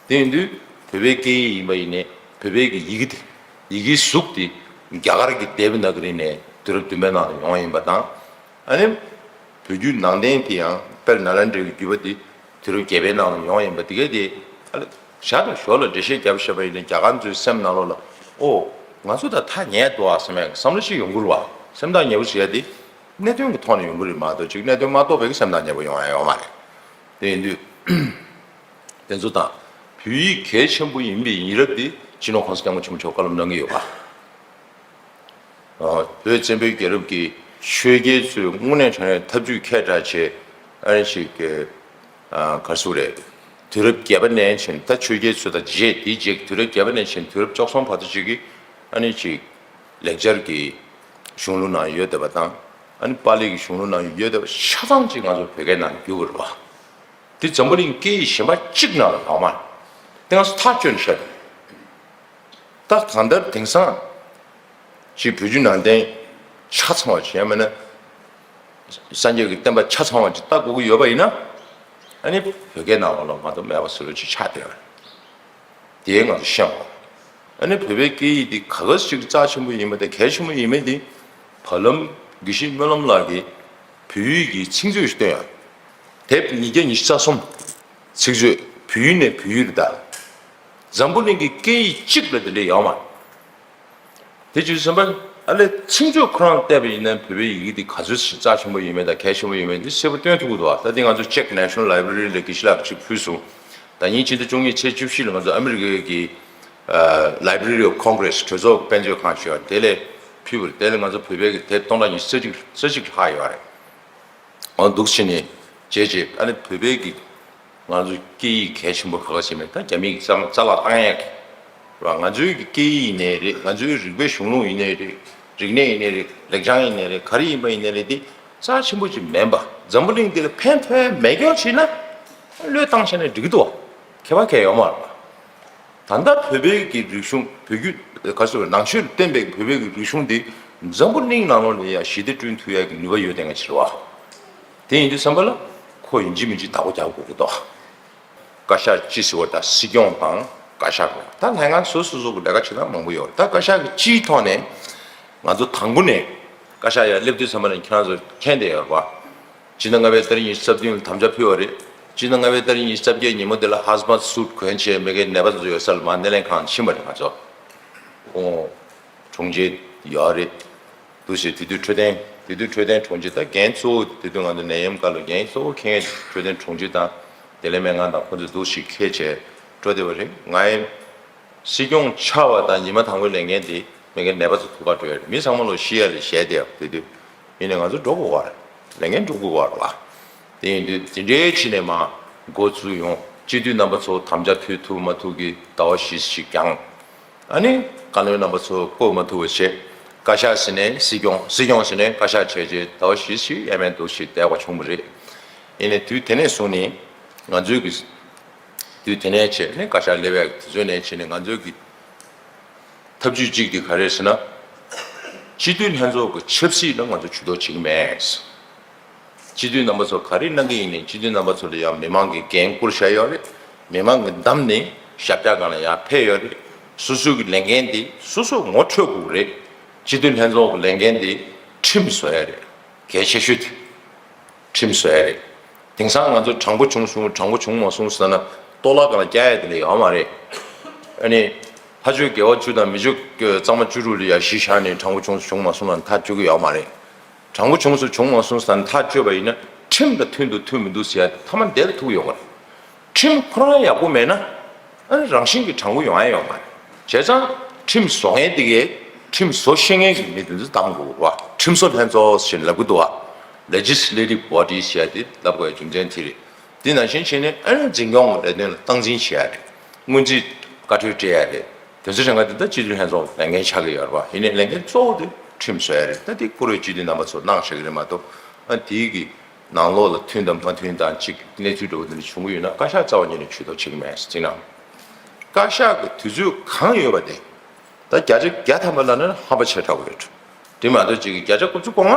དེ་ཡིན་དུས་བོད་པའི་སྐད་ཡིག་ཡིན་པ་ཡིན་ནའི་བོད་པའི་གི་ཡི་གེ་དེ་ཡི་གེའི་གཟུགས་དེ་རྒྱ་གར་གྱི་དེབ་ནག་རི་ནས་དུས་རབས་བདུན་པའི་ནང་ལ་ཡོང་བ་ཡིན་པ་དང་། ཨ་ནི། བོད་བརྒྱུད་ནང་བསྟན་དེ་ཡང་དཔལ་ནཱ་ལེནྡྲའི་བརྒྱུད་པ་དེ་དུས་རབས་བརྒྱད་པའི་ནང་ལ་ཡོང་བ་ཡིན་པ་དེ་གས་དེ། ཨ་ལ། ཞར་དང་ཞོར་ལ་འགྲེལ་བཤད་བརྒྱབ་བཞག་པ་ཡིན་ན་རྒྱ་གར་ཚོའི་སེམས་ནང་ལོགས་ལ་ཨོ། ང་ཚོ་ད་ཐག་ཉེ་འདུག་ཨ་བསམ་ཡག་བསམ་བློ་ཞིག་ཡོང་གི་རེད་བ། སེམས་ཐག་ཉེ་པོ་ཟེར་ཡ་དེ། གནད་དོན་གྱི་ཐོག་ནས་ཡོང་གི་རེད་མ་གཏོགས་ཅིག་གནད་དོན་མ་རྟོགས་པའི་གི་སེམས་ཐག་ཉེ་པོ་ཡོང་ཡ་ཡོད་མ་རེད། དེ་ཡིན་དུས། དེ་ཚོ་དང་། བོད་ཡིག་གལ་ཆེན་པོ་ཡིན་པའི་ཡིན་རབས་དེ་སྤྱི་ནོར་༸གོང་ས་༸སྐྱབས་མགོན་ཆེན་པོ་མཆོག་བཀའ་སློབ་གནང་གི་ཡོད་པ། བོད་བཙན་པོའི་རྒྱལ་རབས་ཀྱི་ཆོས་རྒྱལ་ཚོས་དངོས་གནས་དྲང་གནས་ཐབས་ཇུས་མཁས་དྲགས་བྱས་ཨ་ནི་ཞིག་གི་ག་རེ་ཟེར་དགོས་རེད། དུས་རབས་བརྒྱད་པ་ནས་བྱས་ད་ཆོས་རྒྱལ་ཚོ་དང་རྗེས་དེའི་རྗེས་དུས་རབས་བརྒྱད་པ་ནས་བྱས་དུས་རབས་བཅུ་གསུམ་བར་དུ་ཅིག་གི་ཨ་ནི་ཅིག་ལེགས་སྦྱར་གྱི་གཞུང་ལུགས་ནང་ཡོད་བསྡད་པ་དང་ཨ་ནི་པཱ་ལི་གི་གཞུང་ལུགས་ནང་ཡོད་བསྡད་པ་ཆ་ཚང་ཅིག་ང་ཚོ་བོད་སྐད་ནང་བསྒྱུར་དགོས་རེད་བ། དེ་འཛམ་བུ་གླིང་སྐད་ཡིག་གཞན་པ་གཅིག་ནང་ལ་ཡོད་མ་རེད། དེ་ང་ཚོ་ཐག་གཅོད་ནས་བཤད་དགོས། ད་གང་ལྟར་དེང་སང་ཅིག་བོད་བརྒྱུད་ནང་བསྟན་ཆ་ཚང་བ་ཅིག་ཡང་མིན་ན་སངས་རྒྱས་ཀྱི་བསྟན་པ་ཆ་ཚང་བ་ཅིག་ལྟ་དགོས་ཀྱི་ཡོད་པ་ཡིན་ན་ཨ་ནི་བོད་སྐད་ནང་ལོགས་ལ་མ་གཏོགས་མེད་པ་བཟོ་འདྲ་ཅིག་ཆགས་བསྡད་ཡོད་རེད། དེ་ང་ཚོ་ཤེས་དགོས། ཨ་ནི་བོད་པའི་སྐད་ཡིག་འདི་ག་ག་ཟེ་ཅིག་རྩ་ཆེན་པོ་ཡིན་པ་དང་གལ་ཆེན་པོ་ཡིན་མིན་འདི་བར་ལམ་དགེ་བཤེས་སྨོན་ལམ་ལགས་ཀྱིས་བོད་ཡིག་གི་ཚིག་མཛོད་ཞིག་བཏོན་ཡོད། དེབ་ཉིས་བརྒྱ་ཉི་ཤུ་རྩ་གསུམ། ཚིག་མཛོད་བོད་ཡིག་ནས་བོད་ཡིག་རེད་ད། འཛམ་བུ་གླིང་གི་སྐད་ཡིག་གཅིག་ལ་དེ་འདྲ་ཡོད་མ་རེད། དེ་བྱས་ཙང་ཨ་ལས་ཚིག་མཛོད་ཁོ་རང་བལྟས་པ་ཡིན་ན་བོད་པའི་ཡི་གེ་འདི་ག་ཚོད་ཞིག་རྩ་ཆེན་པོ་ཡིན་མིན་དང་གལ་ཆེན་པོ་ཡིན་མིན་འདི་གསལ་པོ་སྟོན་ཐུབ་ཀྱི་འདུག་བ། ད་འདི་ང་ཚོ་Czech National Library ལ་དགེ་བཤེས་ལགས་ཀྱིས་ཕུལ་སོང་། ད་ཉིན་ཕྱི་ཟླ་བཅུ་གཉིས་ཚེས་བཅུ་བཞི་ལ་ང་ཚོ་ཨ་མི་རི་ཀའི་གི་Library of Congress གྲོས་ཚོགས་དཔེ་མཛོད་ཁང་ཞེས་པ་དེ་ལས་ཕུལ་བ་རེད། དེ་ལས་ང་ཚོ་བོད་པའི་གི་དེབ་སྟོང་ཕྲག་ཉི་ཤུ་རྩ་གཅིག་རྩ་གཅིག་ལྷག་ཡོད་རེད། འོ་འདུག་བྱས་ནས་བྱས་རྗེས་ཨ་ནི་བོད་པའི་གི་ང་ཚོ་སྐད་ཡིག་གལ་ཆེན་པོ་ག་ག་ཟེ་མེད་ད་རྒྱ་མིའི་རྩ་རྩ་བརླག་བཏང་ཡག་གི་རེད་བ། ང་ཚོའི་གི་སྐད་ཡིག་ཡིན་ནའི་རེད། ང་ཚོའི་རིག་པའི་གཞུང་ལུགས་ཡིན་ནའི་རེད། རིག་གནས་ཡིན་ནའི་རེད། ལེགས་བྱང་ཡིན་ནའི་རེད། ག་རེ་ཡིན་པ་ཡིན་ནའི་རེད། དེ་རྩ་ཆེན་པོ་ཅིག་མིན་པ། འཛམ་བུ་གླིང་འདི་ལ་ཕན་ཐོགས་མེད་སྐྱོ་བྱས་ན་བློས་བཏང་བྱས་ན་འགྲིག་གི་འདུག་བ། ཁྱད་པར་གང་ཡང་ཡོད་མ་རེད་བ། ད་ལྟ་བོད་པའི་གི་རིག་གཞུང་བོད་བརྒྱུད་ག་ཟེར་ནང་ཆོས་ལ་བརྟེན་པའི་བོད་པའི་གི་རིག་གཞུང་འདི་འཛམ་བུ་གླིང་ནང་ལོགས་ལ་ཡ་ཞི་བདེ་བསྐྲུན་ཐུབ་ཡ་གི་ནུས་པ་ཡོད་དེ་ང་ཕྱིར་བ། དེ་ཡིན་དུས་ཙམ་པ་ལ་ཁོ་ཡིན་གཅིག་མིན་གཅིག་བདག་པོ་རྒྱག་དགོས་ཀྱི་འདུག་བཀའ་ཤག་སྤྱི་ཟེར་བ་དང་སྲིད་སྐྱོང་དང་བཀའ་ཤག་རེད། ད་ལྷན་ཁང་སོ་སོ་སོ་གི་ལས་ཀ་བྱེད་སྟངས་མང་པོ་ཡོད་རེད། ད་བཀའ་ཤག་གི་སྤྱིའི་ཐོག་ནས་ང་ཚོ་དང་པོ་ནས་བཀའ་ཤག་ཡར་སླེབས་དུས་ཙམ་པ་ལ་ཁྱེད་རང་ཚོ་མཁྱེན་བསྡད་ཡོད་རེད་བ། སྤྱི་ཟླ་ལྔ་པའི་ཏ་རིག་ཉི་ཤུ་རྩ་བདུན་ལ་དམ་བཅའ་ཕུལ་བ་རེད། སྤྱི་ཟླ་ལྔ་པའི་ཏ་རིག་ཉི་ཤུ་རྩ་བརྒྱད་ཉིན་མོ་དེ་ལ་ཧ་ཛ་མཊ་སུཊ་གོན་བྱས་མི་སྒེར་ནད་པ་ཚོ་ཡོད་ས་ལ་མར་སྣེ་ལེན་ཁང་ཕྱིན་པ་རེད་ང་ཚོ། ཨོ། གྲོང་ཁྱེར་ཡོད་རེད། འདུག་སེ་དེ་དུས་འཕྲོད་བསྟེན་དེ་དུས་འཕྲོད་བསྟེན་དྲུང་ཆེ་ད་འགན་གཙོ་བོ་དེ་དུས་ང་ཚོ་ནད་ཡམས་སྐབས་ལ་འགན་གཙོ་བོ་འཁྱེར་མཁན་འཕྲོད་བསྟེན་དྲུང་ཆེ་དང་བདེ་ལེགས་སྨན་ཁང་དང་ཁོ་ཚོ་འདུག་སེ་འཁྱེར་བྱས་འགྲོ་བསྡད་པ་རེད། ང་ཡི་སྲིད་སྐྱོང་ཆགས་པ་དང་ཉི་མ་དང་པོའི་ལས་འགན་དེ་མི་སྒེར་ནད་པ་ཚོ་ཐུག་ག་འགྲོ་ཡ་རེད། མི་ཚང་མ་ལོ་ཤི་ཡ་ལས་བཞེས་བསྡད་ཡ་དེ་དུས་ཡིན་ནའི་ང་ཚོ་འགྲོ་དགོས་པ་རེད། ལས་འགན་འགྲོ་དགོས་པ་རེད་བ། དེ་ཡིན་དུས་དེ་འདྲའི་ཕྱི་ནས་མར་འགོ་བཙུགས་ཡོང་། སྤྱི་འཐུས་རྣམ་པ་ཚོ་དམ་བཅའ་ཕུལ་ཐུབ་མ་ཐུབ་ཀྱི་ཟླ་བ་བཞི་ཞིག་ཀྱང་། ཨ་ནི་བཀའ་བློན་རྣམ་པ་ཚོ་བསྐོ་མ་ཐུབ་པ་བྱས། བཀའ་ཤག་ཟེར་ནས་སྲིད་སྐྱོང་། སྲིད་སྐྱོང་ཟེར་ནས་བཀའ་ཤག་བྱས་རྗེས་ཟླ་བ་བཞི་ཞིག་ཡ་མེད་འདུག་ཞིག་བསྡད་པ་བྱུང་བ་རེད། ཡིན་ནའི་དུས་དེ་ནས་བཟུང་ནས་ང་ཚོའི་གི་དུས་དེ་ནས་བྱས་ནས་བཀའ་ཤག་སླེབས་ཡག་དུས་ཚོད་ནས་བྱས་ནས་ང་ཚོའི་གི་ཐབས་ཇུས་གཅིག་དེ་ག་རེ་རེད་ཟེར་ན། སྤྱི་འཐུས་ལྷན་ཚོགས་ཀྱི་ཆབ་སྲིད་ལ་ང་ཚོ་ཇུས་གཏོགས་བྱེད་ཀྱི་མེད། སྤྱི་འཐུས་རྣམ་པ་ཚོ་ག་རེ་གནང་གི་ཡིན་ནའི་སྤྱི་འཐུས་རྣམ་པ་ཚོ་ལ་ཡང་མི་མང་གིས་འགན་བསྐུར་བཞག་ཡོད་རེད། མི་མང་གིས་བདམས་ནས་ཞབས་བཀྱག་སྒང་ལ་ཡར་ཕེབས་ཡོད་རེད། སོ་སོའི་གི་ལས་འགན་དེ་སོ་སོ་ངོ་འཕྲོད་དགོས་རེད། སྤྱི་འཐུས་ལྷན་ཚོགས་ཀྱི་ལས་འགན་དེ་ཁྲིམས་བཟོ་ཡ་རེད། གལ་ཆེ་ཤོས་དེ། ཁྲིམས་བཟོ་ཡ་རེད། དེང་སང་ང་ཚོ་དྲང་པོ་བྱུང་སོང་དྲང་པོ་བྱུང་མ་སོང་ཟེར་ན་གཏོར་བརླག་སྒང་ལ་བསྐྱལ་ཡ་དེ་འདྲ་ཡོད་མ་རེད། ཨ་ནི། ལྷ་ཆོས་དགེ་བ་བཅུ་དང་མི་ཆོས་གཙང་མ་བཅུ་དྲུག་ལ་ཡ་གཞི་བཞག་ནས་དྲང་པོ་བྱུང་སོང་བྱུང་མ་སོང་ལ་མཐའ་གཅོད་ཀྱི་ཡོད་མ་རེད། དྲང་པོ་བྱུང་སོང་བྱུང་མ་སོང་ཟེར་ན་མཐའ་གཅོད་པ་ཡིན་ན་ཁྲིམས་དང་མཐུན་འདུག་མཐུན་མི་འདུག་ཟེར་ཡ་དེ་མཐའ་མ་འདིར་ཐུག་ཡོང་གི་རེད། ཁྲིམས་ཁོ་རང་ཡག་པོ་མེད་ན། ཨ་ནི་རང་བཞིན་གྱིས་དྲང་པོ་ཡོང་ཡ་ཡོད་མ་རེད། བྱས་ཙང་ཁྲིམས་བཟོ་མཁན་དེ་གས་ཁྲིམས་བཟོ་ཤེས་མཁན་གྱི་མི་དེ་ཚོ་བདམས་དགོས་པ། ཁྲིམས་བཟོ་ལྷན་ཚོགས་ཞེས་ལབ་ཀྱི་འདུག་བ། Legislative Body ཞེས་དེ་ལབ་དགོས་ཡ་རྒྱུ་མཚན་དེ་རེད། དེ་ནང་བཞིན་བྱས་ནས་ཨ་ནི་འཛིན་སྐྱོང་གི་ལས་དོན་ལ་སྟངས་འཛིན་བྱེད་ཡ་རེད། སྔོན་རྩིས་བཀའ་འཁྲོལ་སྤྲད་ཡ་རེད། དེ་ཚོ་བྱེད་མཁན་དེ་ད་སྤྱི་འཐུས་ལྷན་ཚོགས་ལས་འགན་ཆགས་ཀྱི་ཡོད་རེད་བ། ཡིན་ནའི་ལས་འགན་གཙོ་བོ་དེ་ཁྲིམས་བཟོ་ཡ་རེད། ད་དེ་བཀུར་འོས་སྤྱི་འཐུས་རྣམ་པ་ཚོ་གནང་བཞག་གི་རེད་མ་གཏོགས་ཨ་དེའི་གི་ནང་ལོགས་ལ་མཐུན་དང་མ་མཐུན་དང་གཅིག་གནས་ཚུལ་འདྲ་བོ་དེ་འདྲ་བྱུང་གི་ཡོད་ན་བཀའ་ཤག་རྩ་བ་ཉིད་ནས་ཇུས་གཏོགས་བྱེད་ཀྱི་མེད་ཟེར་ན། བཀའ་ཤག་གི་དུས་ཚོད་གང་ཡོད་པ་དེ། ད་བརྒྱ་ཆ་བརྒྱ་ཐམ་པ་ལབ་ན་ཧམ་པ་ཆེ་དྲགས་ཡོད། དེ་མ་གཏོགས་གཅིག་གི་བརྒྱ་ཆ་དགུ་བཅུ་གོ་ལྔ།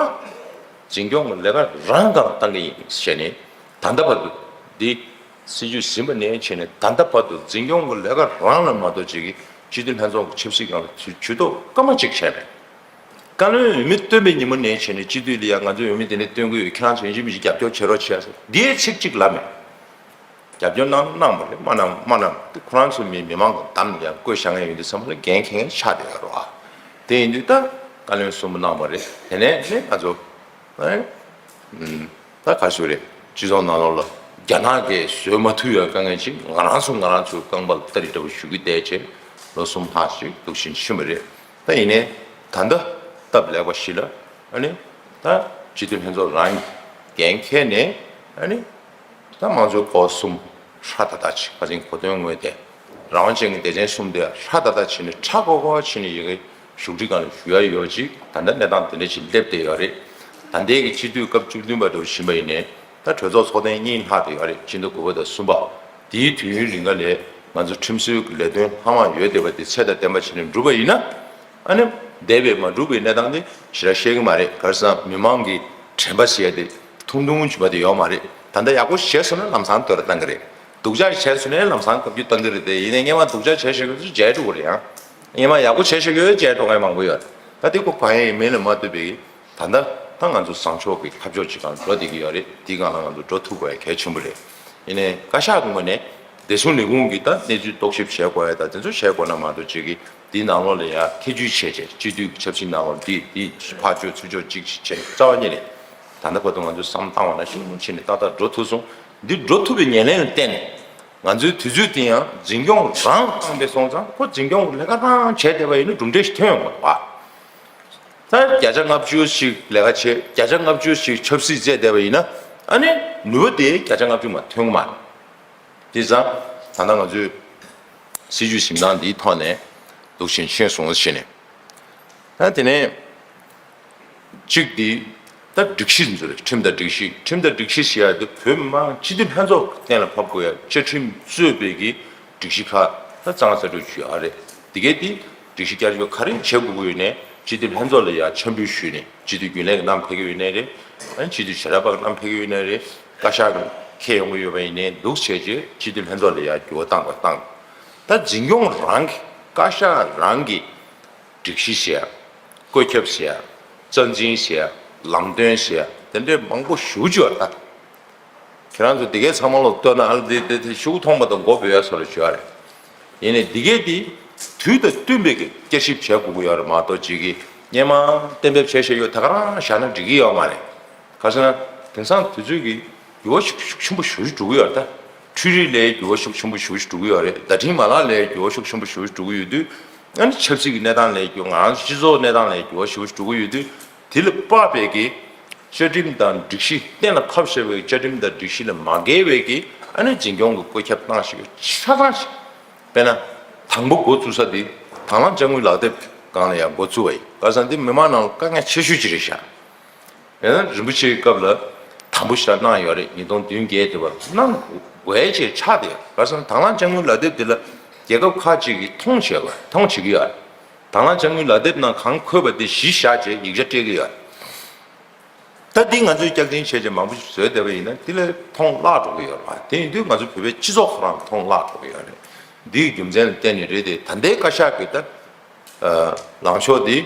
འཛིན་སྐྱོང་གི་ལས་ཀ་རང་སྒང་བཏང་གི་ཡིན་ཞེས་ནས་ད་ལྟ་བར་དུ་འདི་སྲིད་ཇུས་ཟིན་པ་ནས་བྱས་ནས་ད་ལྟ་བར་དུ་འཛིན་སྐྱོང་གི་ལས་ཀ་རང་ལ་མ་གཏོགས་གཅིག་གི་སྤྱི་འཐུས་ལྷན་ཚོགས་ཀྱི་ཆབ་སྲིད་སྒང་ལ་ཇུས་གཏོགས་སྐར་མ་གཅིག་བྱས་མེད། བཀའ་བློན་འོས་མི་བཏོན་པའི་ཉིན་མོ་ནས་བྱས་ནས་སྤྱི་འཐུས་ལ་ཡ་ང་ཚོ་འོས་མི་དེ་འདྲ་བཏོན་གི་ཡོད། ཁྱེད་རང་ཚོ་ཡིན་གཅིག་མིན་གཅིག་རྒྱབ་སྐྱོར་བྱེད་རོགས་བྱེད་ཟེར་འདིའི་ཚིག་གཅིག་ལབ་མེད། རྒྱབ་སྐྱོར་གནང་གནང་བ་རེད། མ་གནང་མ་གནང་དེ་ཁོ་རང་ཚོ་མི་མི་མང་གི་གདམ་ཡང་བསྐོས་བཞག་མཁན་ཡིན་དུས་ཚང་མ་ལ་འགན་འཁྱེར་མཁན་ཆགས་བསྡད་ཡོད་རེད་བ། དེ་ཡིན་དུས་ད་བཀའ་བློན་གསུམ་པོ་གནང་བ་རེད། དེ་ནས་ནི་ང་ཚོ་ ཨེ། ཨུམ། ད་ག་ཞུ་རེད། སྤྱི་ཚོགས་ནང་ལོགས་ལ་རྒྱ་ནག་གིས་བཟོས་མ་ཐུབ་ཡ་དཀའ་ངལ་ཅིག་ང་རང་ཚོ་ང་རང་ཚོའི་རྐང་པ་ལ་སྟ་རེ་འདྲ་པོ་གཞུ་གི་བསྡད་བྱས་ལོ་གསུམ་ལྷག་ཅིག་འདུག་བཞིན་ཕྱིན་པ་རེད། ད་ཡིན་ནའི་ད་ལྟ་སྟབས་ལེགས་པ་ཞིག་ལ་ཨ་ནི་ད་སྤྱི་འཐུས་ལྷན་ཚོགས་རང་འགན་འཁྱེར་ནས་ཨ་ནི་ད་དམངས་གཙོའི་སྐོར་གསུམ་ཧྲ་ཏག་ཏག་ཅིག་ཕ་ཚན་གོ་དོན་དངོས་དེ་རང་དབང་ཅན་གྱི་སྡེ་ཚན་གསུམ་དེ་ཧྲ་ཏག་ཏག་བྱས་ནས་ཁྲ་ཁོག་ཁོག་བྱས་ནས་ཡི་གེ་བཞུགས་ཁྲི་སྒང་ལ་བཞུགས་ཡ་ཡོད་ཅིག་ད་ལྟ་གནས་སྟངས་དེ་འདྲ་ཅིག་སླེབས་བསྡད་ཡོད་རེད། ད་ལྟའི་གི་སྤྱི་འཐུས་སྐབས་བཅུ་བདུན་པ་འདྲ་བོ་ཡིན་པ་ཡིན་ནའི་ད་གྲོས་ཚོགས་ཚོགས་ཐེངས་གཉིས་ལྷག་བསྡད་ཡོད་རེད། ཕྱི་ཟླ་དགུ་པ་དང་གསུམ་པ། དེའི་དུས་ཡུན་རིང་ག་ལས་ང་ཚོ་ཁྲིམས་སྲོལ་གྱི་ལས་དོན་ལྷག་མ་ཡོད་བསྡད་པ་དེ་ཚད་དང་ལྡན་པ་བྱས་ནས་འགྲུབ་པ་ཡིན་ན། ཨ་ནི་འདས་པའི་མ་འགྲུབ་པའི་གནས་སྟངས་དེ་ཞེ་དྲག་བཤད་ཀྱི་མ་རེད། ག་རེ་ཟེར་ན་མི་མང་གི་དྲན་པ་ཟེར་ཡ་དེ་ཐུང་ཐུང་བྱུང་བ་དེ་ཡོད་མ་རེད། ད་ལྟ་ཡག་པོ་བྱས་སོང་ན་ལམ་སང་དོ་ར་བཏང་གི་རེད། སྡུག་ཅག་བྱས་སོང་ན་ལམ་སང་བཀའ་བཀྱོན་བཏང་གི་རེད་དེ། ཡིན་ནའི་སྔོན་མ་སྡུག་ཅག་བྱས་བཞག་ཡོད་ཚོ་བརྗེད་འགྲོ་གི་རེད། ཡང་སྔོན་མ་ཡག་པོ་བྱས་བཞག་ཡོད་བརྗེད་འགྲོ་མཁན་མང་པོ་ཡོད་རེད། ད་དེ་ཁོ་གང་ཡིན་མིན་ལ་མ་ལྟོས་པའི་ད་ལྟ་ད་ང་ཚོ་བཟང་ཕྱོགས་ཀྱི་ཁ་ཕྱོགས་ཅིག་སྒང་འགྲོ་བསྡད་ཀྱི་ཡོད་རེད། དེའི་སྒང་ལ་ང་ཚོ་འགྲོ་ཐུབ་དགོས་ཡ་གལ་ཆེན་པོ་རེད། ཡིན་ནའི་བཀའ་ཤག་གི་ངོས་ནས་བདེ་སྲུང་ལས་ཁུངས་ཀྱི་ད་གནས་ཚུལ་རྟོག་ཞིབ་བྱེད་དགོས་ཡ་ད་དེ་ཚོ་བྱེད་དགོས་ན་མ་གཏོགས་ཅིག་གི་དེའི་ནང་ལོགས་ལ་ཡ་ཐེ་ཇུས་བྱས་བྱས་སྤྱི་འཐུས་ཀྱི་ཆབ་སྲིད་ནང་ལོགས་འདི་འདི་ཕར་ཕྱོགས་ཚུར་ཕྱོགས་ཅིག་བྱས་རྩ་བ་ཉིད་ནས་ད་ལྟ་བར་དུ་ང་ཚོས་བསམ་བློ་བཏང་བ་ན་ཤུགས་ཆེ་ནས་ཏག་ཏག་འགྲོ་ཐུབ་སོང་། འདི་འགྲོ་ཐུབ་པའི་ཉེར་ལེན་ལ་བརྟེན་ནས་ང་ཚོའི་དུས་ཚོད་དེ་ཡང་འཛིན་སྐྱོང་རང་བཏང་པའི་སོང་ཙང་ཁོ་འཛིན་སྐྱོང་གི་ལས་ཀ་རང་བྱས་བསྡད་པ་ཡིན་ན་གྲུབ་འབྲས་ཤིག་ཐོན་ཡོང་གི་རེད་པ། ད་བརྒྱ་ཆ་ལྔ་བཅུ་ཞིག་ལས་ཀ་བྱས། བརྒྱ་ཆ་ལྔ་བཅུ་ཞིག་ཆབ་སྲིད་རྩེད་བསྡད་པ་ཡིན་ན་ཨ་ནི་ནུས་པ་དེ་བརྒྱ་ཆ་ལྔ་བཅུ་མ་ཐོན་གི་མ་རེད། དེ་ཙང་ད་ལྟ་ང་ཚོས་སྲིད་ཇུས་འཛིན་སྟངས་འདིའི་ཐོག་ནས་འདུག་བཞིན་ཤེས་སོང་ཞེས་ནས། ད་དེ་ནས་གཅིག་འདི་ད་སྒྲིག་གཞི་འཛུལ་རེད། ཁྲིམས་དང་སྒྲིག་གཞི། ཁྲིམས་དང་སྒྲིག་གཞི་ཞེས་ཡ་དེ་བོད་མི་མང་སྤྱི་འཐུས་ལྷན་ཚོགས་གཏན་ལ་ཕབ་དགོས་ཡ་བཅའ་ཁྲིམས་གཙོས་པའི་གི་སྒྲིག་གཞི་ཁག་ད་གཙང་གསར་འགྱུར་ཞུ་ཡ་རེད། དེ་གའི་དེ་སྒྲིག་གཞི་བསྐྱར་བཅོས་ག་རེ་བྱེད་དགོས་ཀྱི་ཡོད་ནས་སྤྱི་འཐུས་ལྷན་ཚོགས་ལ་ཡ་འཆམ་འབུལ་ཞུས་ནས་སྤྱི་འཐུས་རྒྱུན་ལས་ཀྱི་རྣམས་ཕེབས་ཀྱི་ཡོད་ནའི་རེད། ཨ་ནི་སྤྱི་འཐུས་བྱེ་བྲག་པ་རྣམས་ཕེབས་ཀྱི་ཡོད་ནའི་རེད། བཀའ་ཤག་གི་འཁེལ་ཡོང་གི་ཡོད་པ་ཡིན་ནའི་འདུག་བྱས་རྗེས་སྤྱི་འཐུས་ལྷན་ཚོགས་ལ་ཡ་འགྱུར་བ་བཏང་དགོས་བཏང་། ད་འཛིན་སྐྱོང་རང་གི་བཀའ་ཤག་རང་གི་སྒྲིག་གཞི་ཞེས་ཡ། བཀོད་ཁྱབ་ཞེས་ཡ། རྩ་འཛིན་ཞེས་ཡ། ལམ་སྟོན་ཞེས་ཡ་དེ་འདྲའི་མང་པོ་ཞེ་པོ་ཅིག་ཡོད་རེད་ད། ཁྱེད་རང་ཚོ་འདི་གའི་ཚང་མ་ལོག་ལྟོས་ན་ཨ་ལ་དེ་དེ་དེ་ཤུགས་མཐོང་བ་དང་མགོ་འབོལ་ཡ་སོགས་ལ་བྱོས་ཡ་རེད། ཡིན་ནའི་འདི་གའི་དེ་དུས་དང་བསྟུན་པའི་གི་བསྐྱར་ཞིབ་བྱེད་དགོས་ཀྱི་ཡོད་རེད་མ་གཏོགས་ཅིག་གི་སྔོན་མ་གཏན་འབེབས་བྱས་བྱས་ཡོད་ད་ག་རང་བཞག་ན་འགྲིག་གི་ཡོད་མ་རེད། ག་ཟེར་ན་དེང་སང་དུས་ཚོད་ཀྱི་འགྱུར་བ་ཤུགས་ཤུགས་ཆེན་པོ་ཞེ་པོ་ཅིག་འགྲོ་གི་ཡོད་རེད་ད། འཕྲུལ་རིག་ལ་འགྱུར་བ་ཤུགས་ཆེན་པོ་ཞེ་པོ་ཅིག་འགྲོ་གི་ཡོད་རེད། བརྡ་འཕྲིན་མ་ལག་ལ་འགྱུར་བ་ཤུགས་ཆེན་པོ་ཞེ་པོ་ཅིག་འགྲོ་གི་ཡོད་དུས། ཨ་ནི་ཆབ་སྲིད་ཀྱི་གནས་སྟངས་ལ་འགྱུར་ང་རང་ཚོ་སྤྱི་ཚོགས་གནས་སྟངས་ལ་འགྱུར་བ་ཞེ་པོ་ཅིག་འགྲོ་གི་ཡོད་དུས། དེ་ལ་དཔག་པའི་གི་བཅའ་ཁྲིམས་དང་སྒྲིག་གཞི་གཏན་ལ་ཕབ་བཞག་པའི་བཅའ་ཁྲིམས་དང་སྒྲིག་གཞི་ལ་མ་འགལ་བའི་གི་ཨ་ནི་འཛིན་སྐྱོང་གི་བཀོད་ཁྱབ་བཏང་ཞིག་ཆ་ཚང་ཞིག་དཔེར་ན། དང་པོ་འགོ་བཙུགས་ས་དེ་དང་བླངས་དཔྱ་དངུལ་ལག་དེབ་སྒང་ལ་ཡང་འགོ་བཙུགས་པ་ཡིན། ག་ས་འདི་མི་མང་ནང་ལ་དཀའ་ངལ་ཆེ་ཤོས་ཅིག་རེད་ཤག་ཡང་ན་རིན་པོ་ཆེའི་སྐབས་ལ་དང་པོ་ཞིག་གནང་ཡོད་རེད། ཉིས་སྟོང་བདུན་བརྒྱད་དེ་བར་གནང་དགོས་ཆེད་ཆགས་བསྡད་ཡོད། ག་ས་དང་བླངས་དཔྱ་དངུལ་ལག་དེབ་དེ་ལ་རྒྱལ་ཁབ་ཁག་ཅིག་གིས་མཐོང་བྱས་པ་མཐོང་བྱེད་ཀྱི་ཡོད་རེད། དང་བླངས་དཔྱ་དངུལ་ལག་དེབ་ནང་གང་འཁོད་པ་དེ་གཞི་བཞག་བྱས་ཡིག་ཆ་སྤྲད་ཀྱི་ཡོད་རེད། ད་འདི་ང་ཚོས་བསྐྱར་འཛིན་བྱས་རྗེས་མང་པོ་ཞིག་བཟོས་བསྡད་པ་ཡིན་ན་འདི་ལས་མཐོང་བརླག་འགྲོ་གི་ཡོད་རེད་བ། དེ་ཡིན་དུས་ང་ཚོ་བོད་པའི་སྤྱི་ཚོགས་ཁོ་རང་མཐོང་བརླག་འགྲོ་གི་ཡོད་རེད། འདིའི་རྒྱུ་མཚན་ལ་བརྟེན་ནས་རེད་དེ། ད་ལྟའི་བཀའ་ཤག་གི་ད་ལངས་ཕྱོགས་འདི་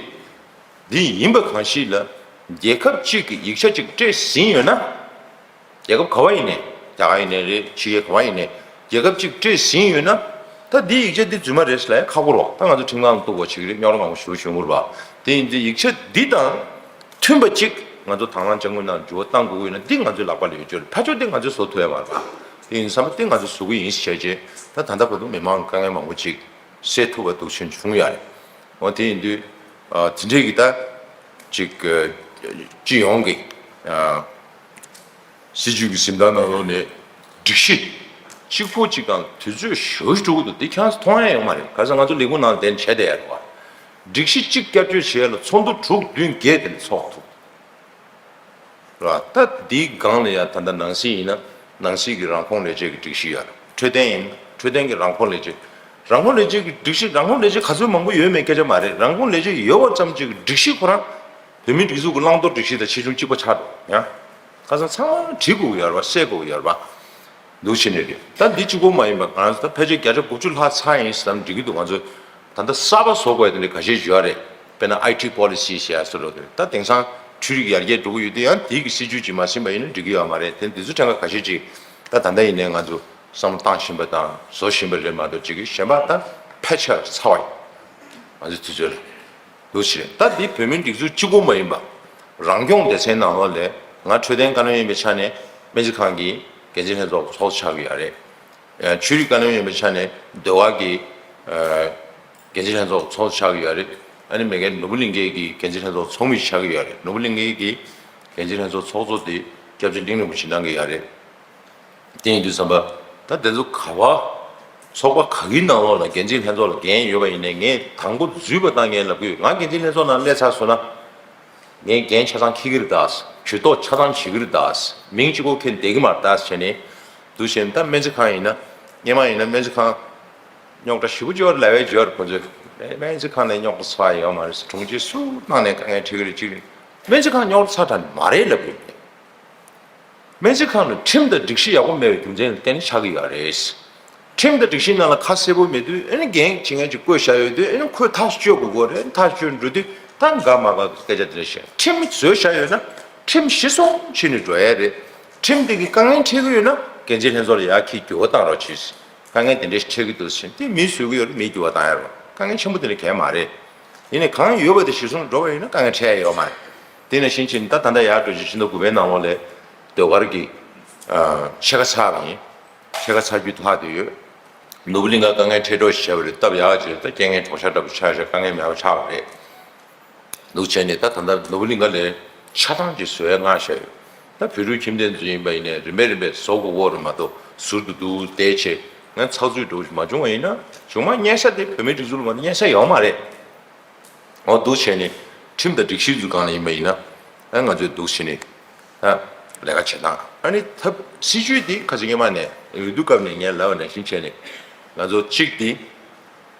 འདི་ཡིན་པ་གང་ཞིག་ལ་རྒྱལ་ཁབ་གཅིག་གི་ཡིག་ཆ་གཅིག་སྤྲད་ཟིན་ཡོད་ན། རྒྱལ་ཁབ་ག་བ་ཡིན་ནའི་རྒྱ་གར་ཡིན་ནའི་རེད། ཕྱི་རྒྱལ་ག་བ་ཡིན་ནའི་རྒྱལ་ཁབ་གཅིག་སྤྲད་ཟིན་ཡོད་ན། ད་འདིའི་ཡིག་ཆ་འདི་རྫུན་མ་རེད་ཟེར་ལ་ཡང་ཁག་པོ་རེད་བ། ད་ང་ཚོ་ཁྲིམས་ཁང་ལ་གཏུག་པ་བྱེད་ཀྱི་རེད། རྙོག་དྲ་མང་པོ་ཞེ་པོ་བྱུང་ཡོད་རེད་བ། དེ་ཡིན་དུས་ཡིག་ཆ་འདི་དང་མཐུན་པ་ཅིག་ང་ཚོ་དང་བླངས་དཔྱ་དངུལ་ནང་འགྱུར་བ་གཏང་དགོས་ཀྱི་ཡོད་ན་འདི་ང་ཚོའི་ལག་པ་ལ་ཡོད་རྒྱུ་རེད། ཕར་ཕྱོགས་འདི་ང་ཚོས་བཟོ་ཐུབ་ཡ་མ་རེད་བ། དེ་ཡིན་ཙང་འདི་ང་ཚོས་བཟོ་གི་ཡིན་ཟེར་བྱས་རྗེས་ད་ད་ལྟ་བར་དུ་མི་མང་གི་དཀའ་ངལ་མང་པོ་ཅིག་སེལ་ཐུབ་པ་འདུག་ཕྱིན་བྱུང་ཡོད་རེད། འོ་དེ་ཡིན་དུས་ཨ་དེ་འདྲའི་གི་ད་ཅིག་ཨ་སྤྱི་ཡོངས་ཀྱི་ཨ་སྲིད་ཇུས་ཀྱི་འཛིན་སྟངས་ནང་ལོགས་ནས་སྒྲིག་གཞི་གཅིག་པོ་གཅིག་གང་དུས་ཚོད་ཞེ་པོ་ཞིག་འགྲོ་གི་འདུག་འདི་ཁྱེད་རང་ཚོ་མཐོང་ཡ་ཡོད་མ་རེད། ག་ས་ང་ཚོ་ལས་ཁུངས་ནང་དེ་བྱས་བསྡད་ཡ་རེད་བ། སྒྲིག་གཞི་གཅིག་བསྐྱར་བཅོས་བྱེད་ཡ་ལ་ཚོགས་འདུ་དྲུག་བདུན་བརྒྱད་དེ་འདྲ་ཚོགས་ཐུབ་རེད་བ། ད་འདིའི་སྒང་ལ་ཡ་ད་ལྟ་ནང་སྲིད་ཡིན་ན་ནང་སྲིད་ཀྱི་རང་ཁོངས་ལས་བྱེད་ཀྱི་སྒྲིག་གཞི་ཡོད་རེད། འཕྲོད་བསྟེན་ཡིན་ན་འཕྲོད་བསྟེན་གྱི་རང་ཁོངས་ལས་བྱེད། རང་ཁོངས་ལས་བྱེད་ཀྱི་སྒྲིག་གཞི་རང་ཁོངས་ལས་བྱེད་ག་ཚོད་མང་པོ་ཡོད་མེད་སྐད་ཆ་མ་རེད། རང་ཁོངས་ལས་བྱེད་ཡོད་པ་ཙམ་གཅིག་གི་སྒྲིག་གཞི་ཁོ་རང་བོད་མིའི་སྒྲིག་འཛུགས་ཀྱི་བླང་དོར་སྒྲིག་གཞི་དང་ཆེ་ཆུང་གཅིག་པ་ཆགས་འདུག་ཡང་ཁ་སང་ཚང་མ་བྲིས་དགོས་ཀྱི་ཡོད་རེད་བ། གསལ་དགོས་ཀྱི་ཡོད་རེད་བ། འདུག་བྱས་ནས་རེད། ད་འདི་གཅིག་པོ་མ་ཡིན་པ་ང་རང་ཚོ་ད་ཕལ་ཆེར་བརྒྱ་ཆ་དགུ་བཅུ་ལྷག་ཚར་ཡིན་བསམ་འགྲིག་གི་འདུག་ང་ཚོ་ད་ལྟ་གསར་པ་བཟོ་དགོས་ཡ་དེ་འདྲ་ཁ་ཤས་ཡོད་རེད། དཔེར་ན་ཨའི་ཊི་པོ་ལི་སི་ཞེས་ཡ་སོགས་རེད། ད་དེང་སང་འཕྲུལ་རིག་ཡར་རྒྱས་འགྲོ་གི་ཡོད་དུས་ཡང་དེའི་གི་སྲིད་ཇུས་ཅིག་མ་ཟིན་པ་ཡིན་ན་འགྲིག་གི་ཡོད་མ་རེད། དེ་འདི་ཚོ་ཕྲན་ཁ་ཁ་ཤས་ཅིག་ད་ད་ལྟ་ཡིན་ནའི་ང་ཚོ་བསམ་བློ་བཏང་བཞིན་པ་དང་བཟོ་བཞིན་པ་རེད་མ་གཏོགས་ཅིག་གི་གཞན་པ་ད་ཕལ་ཆེར་ཚར་བ་ཡིན། ང་ཚོའི་དུས་ཚོད་ལ་འདུག་བྱས་ད་འདི་བོད་མིའི་སྒྲིག་འཛུགས་གཅིག་པོ་མ་ཡིན་པ། རང་སྐྱོང་སྡེ་ཚན་ནང་ལོགས་ལས་ང་འཕྲོད་བསྟེན་བཀའ་བློན་ཡིན་པའི་ཆ་ནས་སྨན་རྩིས་ཁང་གི་འགན་འཛིན་ལྷན་ཚོགས་ཚོགས་གཙོ་ཆགས་ཀྱི་ཡོད་རེད། ཆོས་རིག་བཀའ་བློན་ཡིན་པའི་ཆ་ནས་ཟློས་གར་གྱི་འགན་འཛིན་ལྷན་ཚོགས་ཚོགས་གཙོ་ཆགས་ཀྱི་ཡོད་རེད། ཨ་ནི་མ་གི་ནོར་བུ་གླིང་གའི་གི་འགན་འཛིན་ལྷན་ཚོགས་ཚོགས་མི་ཆགས་ཀྱི་ཡོད་རེད། ནོར་བུ་གླིང་གའི་གི་འགན་འཛིན་ལྷན་ཚོགས་ཚོགས་གཙོ་དེ་སྐྱབས་རྗེ་གླིང་རིན་པོ་ཆེ་གནང་གི་ཡོད་རེད། དེ་ཡིན་དུས་ཙམ་པ་ད་དེ་ཚོ་ག་བ་ཚོགས་པ་ག་གི་ནང་ལོགས་ལ་འགན་འཛིན་ལྷན་ཚོགས་ལ་འགན་ཡོད་པ་ཡིན་ནའི་ངས་དང་པོ་འཛུལ་བ་དང་ངས་ལབ་དགོས། ང་འགན་འཛིན་ལྷན་ཚོགས་ནང་སླེབས་ཚར་སོང་ན་ངས་འགན་ཆ་ཚང་འཁྱེར་གྱི་རེད་ད། ཇུས་གཏོགས་ཆ་ཚང་བྱེད་ཀྱི་རེད་ད། མིང་གཅིག་པོ་འཁྱེར་བསྡད་ཀྱི་མ་རེད་ད་བྱས་ནས་འདུག་བྱས་ནས། ད་སྨན་རྩིས་ཁང་ཡིན་ན་སྔོན་མ་ཡིན་ན་སྨན་རྩིས་ཁང་རྙོག་དྲ་ཞེ་པོ་ཅིག་ཡོད་རེད། ལབ་ཡས་ཅིག་ཡོད་རེད་ཁོ་ཚོས། སྨན་རྩིས་ཁང་ནས་རྙོག་དྲ་ཚ་ཡོད་མ་རེད། དྲུང་ཆེ་སུ་གནང་ནས་དཀའ་ངལ་འཕྲད་ཀྱི་རེད་ཅིག་རེད། སྨན་རྩིས་ཁང་རྙོག་དྲ་ཚ་དྲགས་མ་རེད་ལབ་དགོས་ཡིན། སྨན་རྩིས་ཁང་ལ་ཁྲིམས་དང་སྒྲིག་གཞི་ཡག་པོ་མེད་པའི་རྒྱུ་མཚན་ལ་བརྟེན་ནས་ཆགས་ཀྱི་ཡོད་རེད། ཁྲིམས་དང་སྒྲིག་གཞིའི་ནང་ལ་ཁ་གསལ་པོ་མེད་དུས་ཨ་ནི་འགན་བྱེད་མཁན་ཅིག་བསྐོས་བཞག་ཡོད་དུས་ཨ་ནི་ཁོས་ཐག་གཅོད་དགོས་ཀྱི་རེད། ཐག་གཅོད་འགྲོ་དུས་ད་འགའ་མ་འགའ་སྐད་ཆ་དེ་འདྲ་བཤད། ཁྲིམས་བཟོས་བཞག་ཡོད་ན་ཁྲིམས་གཞི་བཟུང་བྱས་ནས་འགྲོ་ཡ་རེད། ཁྲིམས་དེ་གི་དཀའ་ངལ་འཕྲད་ཀྱི་ཡོད་ན་འགན་འཛིན་ལྷན་ཚོགས་ལ་ཡར་འཁྱེར་འགྱུར་བ་བཏང་རོགས་གྱིས། དཀའ་ངལ་དེ་འདྲ་ཞིག་འཕྲད་ཀྱི་འདུག་ཟེར་དེ་མིས་བཟོས་ཀྱི་ཡོད་རེད། མིས་འགྱུར་བ་བཏང་ཡ་རེད། དཀའ་ངལ་ཆེན་པོ་དེ་འདྲ་གང་ཡང་མ་རེད། ཡིན་ནའི་གང་ཡོད་པ་དེ་གཞི་བཟུང་འགྲོ་བ་ཡིན་ན་དཀའ་ངལ་འཕྲད་ཡ་ཡོད་མ་རེད། དེ་ནང་བཞིན་བྱས་ནས་ད་ད་ལྟ་ཡར་འགྲོ་བཞིན་ཕྱི་ཟླ་དགུ་པའི་ནང་ལོགས་ལ་ཟློས་གར་གྱི་ཨ་ཕྱེད་ཀ་ཚར་བ་ཡིན། ཕྱེད་ཀ་ཚར་རྒྱུ་ཐག་དེ་ཡོད། ནོར་བུ་གླིང་ག་དཀའ་ངལ་འཕྲད་གྲབས་བྱས་པ་རེད། སྟབས་ཡག་བྱས་ད་རྐྱེན་ངན་གྲོགས་ཤ་འདྲ་པོ་ཆགས་ཤག་དཀའ་ངལ་མེད་པ་ཆགས་པ་རེད། འདུག་བྱས་ནས་ད་ད་ལྟ་ནོར་བུ་གླིང་ག་ལ་ཆ་ཚང་ཅིག་བཟོ་ཡ་མངགས་བཞག་ཡོད། ད་བོད་ཕྲུག་ཁྱིམ་སྡེ་ཚོ་ཡིན་པ་ཡིན་ནའི་རིམ་པས་རིམ་པས་བཟོ་དགོས་ཀྱི་ཡོད་རེད་མ་གཏོགས་ཟུར་དུ་འདུག་བསྡད་བྱས་ང་ཚགས་ཚུད་འགྲོ་མ་བྱུང་བ་ཡིན་ན་གཞུག་མ་གཉེར་ས་དེ་བོད་མིའི་སྒྲིག་འཛུགས་ལ་མ་གཏོགས་གཉེར་ས་ཡོད་མ་རེད། འོ་འདུག་བྱས་ནས་ཁྲིམས་དང་སྒྲིག་གཞི་ཚོའི་སྒང་ལ་ཡིན་པ་ཡིན་ན་ཨ་ང་ཚོས་འདུག་བྱས་ནས་ཨ་ལས་ཀ་བྱེད་སྟངས་ཨ་ནི་ཐབས་སྲིད་ཇུས་དེ་ཁ་ཅིག་སྔོན་མ་ནས་འོས་བསྡུ་སྐབས་ནས་ངས་ལབ་པ་ནང་བཞིན་བྱས་ནས་ང་ཚོ་གཅིག་དེ།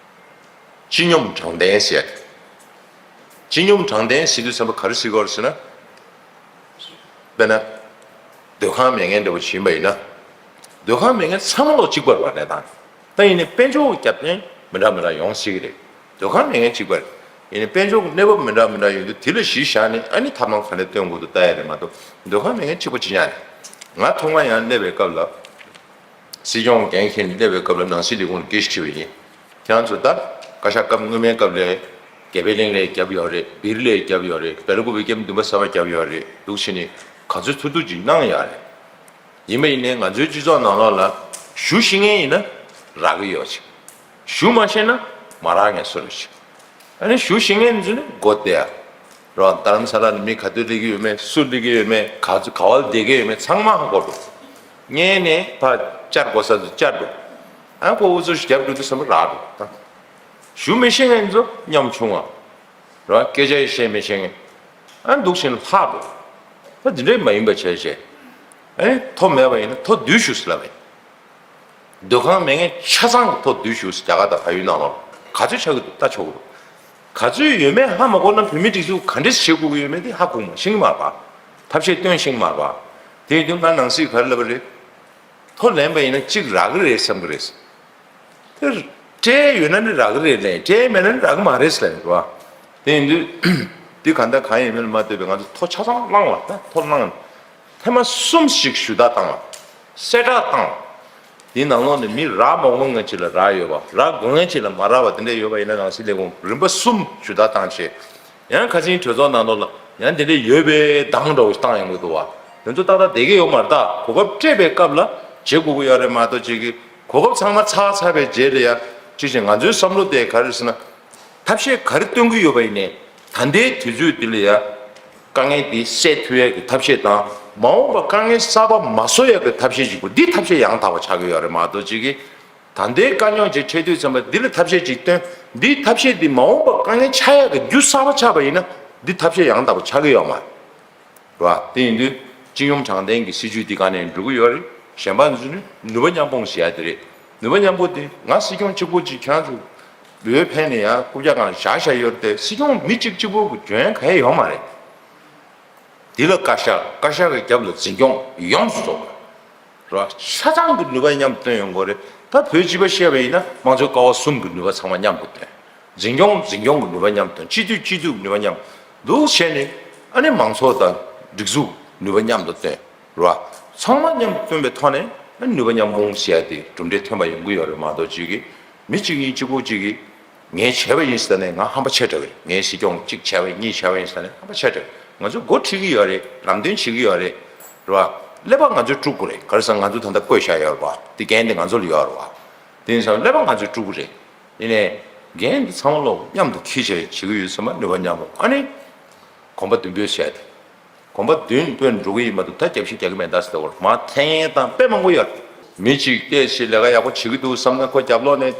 སྤྱི་སྙོམས་དྲང་བདེན་ཟེར། སྤྱི་སྙོམས་དྲང་བདེན་ཟེར་དུས་ཙམ་པ་ག་རེ་ཟེར་གྱི་ཡོད་རེད་ཟེར་ན། དཔེར་ན། སྡོད་ཁང་མེད་མཁན་འདྲ་པོ་ཞིག་ཡིན་པ་ཡིན་ན། སྡོད་ཁང་མེད་མཁན་ཚང་མ་ལོག་གཅིག་པ་རེད་པ་གནས་སྟངས། ད་ཡིན་ནའི་དཔལ་འབྱོར་གྱི་རྒྱབ་རྟེན་མི་འདྲ་མི་འདྲ་ཡོང་སྲིད་ཀྱི་རེད། སྡོད་ཁང་མེད་མཁན་གཅིག་པ་རེད། ཡིན་ནའི་དཔལ་འབྱོར་གྱི་གནས་བབ་མི་འདྲ་མི་འདྲ་ཡོང་དུས་དེ་ལ་གཞི་བཞག་ནས་ཨ་ནི་ཐབས་ལམ་ག་འདྲ་སྟོན་དགོས་འདུག་ལྟ་ཡ་རེད་མ་གཏོགས་སྡོད་ཁང་མེད་མཁན་གཅིག་པ་ཅི་ཉག་རེད། ང་ཐོག་མར་ཡང་སླེབས་པའི་སྐབས་ལ། སྲིད་སྐྱོང་འགན་འཁྱེར་ནས་སླེབས་པའི་སྐབས་ལ་ནང་སྲིད་ལས་ཁུངས་ལ་སྐད་ཆ་དྲིས་པ་ཡིན། ཁྱེད་རང་ཚོ་ད་བཀའ་ཤག་སྐབས་སྔོན་མའི་སྐབས་ལ་དགེ་འཕེལ་གླིང་ལ་བརྒྱབ་ཡོད་རེད། སྦིར་ལ་བརྒྱབ་ཡོད་རེད། སྦེ་ལ་ཀུ་པེ་ཀེམ་བདུན་པ་གསར་པ་བརྒྱབ་ཡོད་རེད། འདུག་བྱས་ནས་ག་ཚོད་ཐུབ་ཐུབ་ཅིག་གནང་ཡོད་རེད། ཡིན་པ་ཡིན་ནའི་ང་ཚོའི་སྤྱི་ཚོགས་ནང་ལོགས་ལ་ཞུ་ཤེས་མཁན་ཡིན་ན་རག་གི་ཡོད་ཅིག་ཞུ་མ་ཤེས་ན་མ་རག་མཁན་སུ་རེད་ཅིག་ཨ་ནི་ཞུ་ཤེས་མཁན་ཚོ་ནི་སྒོ་བསྡད་ཡ། རོ་རྡ་རམ་ས་ལ་ནས་མི་ག་དུས་སླེབས་ཀྱི་ཡོད་མེད། སུ་སླེབས་ཀྱི་ཡོད་མེད། ག་ཚོད་ག་བ་ལ་བསྡད་ཀྱི་ཡོད་མེད་ཚང་མ་ཧ་གོ་འགྲོ། སྔོན་ནས་ཕར་བཅར་དགོས་ས་ཚོ་བཅར་འགྲོ། ཨ་ཁོ་འུ་ཚོ་རྒྱབ་འགྲོ་དུས་ཙམ་པ་རག་འགྲོ་ད། ཞུ་མི་ཤེས་མཁན་ཚོ་ཉམ་ཆུང་བ། རོ་སྐད་ཆ་ཡང་བཤད་མི་ཤེས་མཁན། ཨ་འདུག་བྱས་ན་ལྷག་འགྲོ། ད་འདི་འདྲས་མ་ཡིན་པ་བྱས་བྱས། ཨ་ནི་ཐོ་མེད་པ་ཡིན་ན་ཐོ་བསྡུས་ཞུ་ཟེར་ལབ་པ་ཡིན། སྡོད་ཁང་མེད་མཁན་ཆ་ཚང་གི་ཐོ་བསྡུས་ཞུ་ཟེར། རྒྱ་གར་དང་བལ་ཡུལ་ནང་ལོགས་ག་ཚོད་ཆགས་ཀྱི་འདུག་ལྟ་ཆོག་གི་འདུག་ག་ཚོད་ཡོད་མེད་ཧ་མ་གོ་ན་བོད་མིའི་སྒྲིག་འཛུགས་ག་འདྲས་བྱེད་དགོས་ཀྱི་ཡོད་མེད་དེ་ཧ་གོ་མ་ཤེས་ཀྱི་མ་རེད་པ། ཐབས་ཤེས་སྟོན་ཤེས་ཀྱི་མ་རེད་པ། དེ་ཡིན་དུས་ང་ནང་སྲིད་ག་རེ་ལབ་པ་རེད། ཐོ་ལེན་པ་ཡིན་ན་གཅིག་རག་གི་རེད་བསམ་གི་རེད། དེ་སྤྲད་ཡོད་ན་ནི་རག་གི་རེད་ལབ། སྤྲད་མེད་ན་ནི་རག་གི་མ་རེད་ཟེར་ལབ་རེད་པ། དེ་ཡིན་དུས་དེ་གང་ལྟར་གང་ཡིན་མིན་ལ་མ་ལྟོས་པའི་ང་ཚོ་ཐོ་ཆ་ཚང་བླངས་པ། ད་ཐོ་བླངས་ནས་ཐེངས་མ་གསུམ་ཞིག་ཞུ་དག་བཏང་བ། གསལ་བསྒྲགས་བཏང་བ། དེའི་ནང་ལོགས་ནས་མི་རག་མ་དགོས་མཁན་ཅིག་ལ་རག་ཡོད་པ། རག་དགོས་མཁན་ཅིག་ལ་མ་རག་པ་དེ་འདྲ་ཡོད་པ་ཡིན་ན་ནང་སྲིད་ལས་ཁུངས་རིམ་པ་གསུམ་ཞུ་དག་བཏང་བྱས། ཡང་ཁ་སང་གྲོས་ཚོགས་ནང་ལོགས་ལ་ཡང་དེ་འདྲ་ཡོད་པའི་གདངས་འདྲ་བོ་ཞིག་བཏང་ཡོང་གི་འདུག་བ། དེ་ཚོ་ཏག་ཏག་བསྡད་ཀྱི་ཡོད་མ་རེད། ད་གོ་སྐབས་སྤྲད་པའི་སྐབས་ལ་བྱེད་དགོས་ཀྱི་ཡོད་རེད་མ་གཏོགས་ཅིག་གི་གོ་སྐབས་ཚང་མ་ཚར་ཚར་བའི་རྗེས་ལ་ཡ་ཅིག་བྱས་ང་ཚོའི་བསམ་བློ་དེ་ག་རེ་ཟེར་ན། ཐབས་ཤེས་ག་རེ་སྟོན་གྱི་ཡོད་པ་ཡིན་ནའི་ད་ལྟའི་དུས་ཚོད་འདི་ལ་ཡ་དཀའ་ངལ་འདི་སེལ་ཐུབ་ཡ་གི་ཐབས་ཤེས་དང་མ་འོངས་པ་དཀའ་ངལ་གསར་པ་མ་བཟོ་ཡ་གི་ཐབས་ཤེས་ཅིག་པོ་འདི་ཐབས་ཤེས་ཡང་དག་པ་ཆགས་ཀྱི་ཡོད་རེད་མ་གཏོགས་ཅིག་གི་ད་ལྟའི་དཀའ་རྙོག་ཅིག་འཕྲད་དུས་ཙམ་པ་འདི་ལ་ཐབས་ཤེས་ཅིག་སྟོན། འདིའི་ཐབས་ཤེས་འདི་མ་འོངས་པ་དཀའ་ངལ་ཆགས་ཡག་གི་རྒྱུ་གསར་པ་ཆགས་པ་ཡིན་ན་འདི་ཐབས་ཤེས་ཡང་དག་པ་ཆགས་ཀྱི་ཡོད་མ་རེད། རེད་བ། དེ་ཡིན་དུས་སྤྱི་སྙོམས་དྲང་བདེན་གྱི་སྲིད་ཇུས་འདི་ག་ནས་འགྲོ་གི་ཡོད་རེད། གཞན་པ་ཚོ་ནི་ནུས་པ་མཉམ་སྤུངས་ཟེར་ཡ་དེ་རེད། ནུས་པ་མཉམ་སྤུངས་དེ་ང་སྲིད་སྐྱོང་གཅིག་པོ་གཅིག་ཁྱེད་རང་ཚོ་འོས་འཕེན་ནས་ཡང་རྐུབ་བཀྱག་སྒང་བཞག་བཞག་ཡོད་རེད་དེ་སྲིད་སྐྱོང་མི་གཅིག་གཅིག་པོ་གི་འཇོན་ག་ཡ་ཡོད་མ་རེད། འདི་ལ་བཀའ་ཤག་བཀའ་ཤག་གི་རྒྱབ་ལ་འཛིན་སྐྱོང་ཡོངས་སུ་རྫོགས་པ་རེད་བ། ཆ་ཚང་གི་ནུས་པ་མཉམ་སྟོན་ཡོང་དགོས་རེད། ད་བོད་སྤྱི་པ་བཤད་པ་ཡིན་ན་དམངས་གཙོའི་ཀ་བ་གསུམ་གི་ནུས་པ་ཚང་མ་མཉམ་དུ་སྟོན། འཛིན་སྐྱོང་འཛིན་སྐྱོང་གི་ནུས་པ་མཉམ་སྟོན། སྤྱི་འཐུས་སྤྱི་འཐུས་ཀྱི་ནུས་པ་མཉམ་འདུག་བྱས་ནས་ཨ་ནི་མང་ཚོགས་དང་སྒྲིག་འཛུགས་ནུས་པ་མཉམ་དུ་སྟོན་རེད་བ། ཚང་མ་མཉམ་དུ་སྟོན་པའི་ཐོག་ནས་ཨ་ནི་ནུས་པ་མཉམ་སྤུངས་ཟེར་ཡ་དེ་གྲུབ་འབྲས་ཐོན་པ་ཡོང་གི་ཡོད་རེད་མ་གཏོགས་ཅིག་གིས་མི་གཅིག་གཉིས་གཅིག་པོ་གཅིག་གིས་ངས་བྱས་པ་ཡིན་ཟེར་ནས་ང་ཧམ་པ་ཆེ་དྲགས་པས། ངས་སྲིད་སྐྱོང་གཅིག་བྱས་པ་གཉིས་བྱས་པ་ཡིན་ཟེར་ནས་ཧམ་པ་ཆེ་དྲགས་པས། ང་ཚོས་འགོ་ཁྲིད་ཀྱི་ཡོད་རེད། ལམ་སྟོན་བྱེད་ཀྱི་ཡོད་རེད། རེད་བ། ཀླད་པ་ང་ཚོས་དཀྲུག་དགོས་རེད། ག་རེ་ཟེར་ན་ང་ཚོ་ད་ལྟ་བསྐོས་བཞག་ཡོད་རེད་བ། དེ་འགན་དེ་ང་ཚོ་ལ་ཡོད་རེད་བ། དེ་ཡིན་ཙང་ཀླད་པ་ང་ཚོས་དཀྲུག་དགོས་རེད། ཡིན་ནའི་འགན་འདི་ཚང་མ་ལོག་མཉམ་དུ་འཁྱེར་བྱས་བྱེད་ཀྱི་ཡོད་ཚང་མ་ནུས་པ་མཉམ་པོ། ཨ་ནི་གོམ་པ་མདུན་སྤོས་བྱས་ཏེ། གོམ་པ་མདུན་སྤོས་ནས་འགྲོ་གི་ཡིན་མ་གཏོགས་ད་རྒྱབ་བཤིག་རྒྱག་གི་མེད་ད་ཟེར་བར་མ་འཐེན་ཡས་དང་དཔེ་མང་པོ་ཡོད་རེད། མི་གཅིག་སྐད་ཆ་ལས་ཀ་ཡག་པོ་བྱེད་ཀྱི་འདུག་བསམ་ན་ཁོ་རྒྱབ་ལོག་ནས་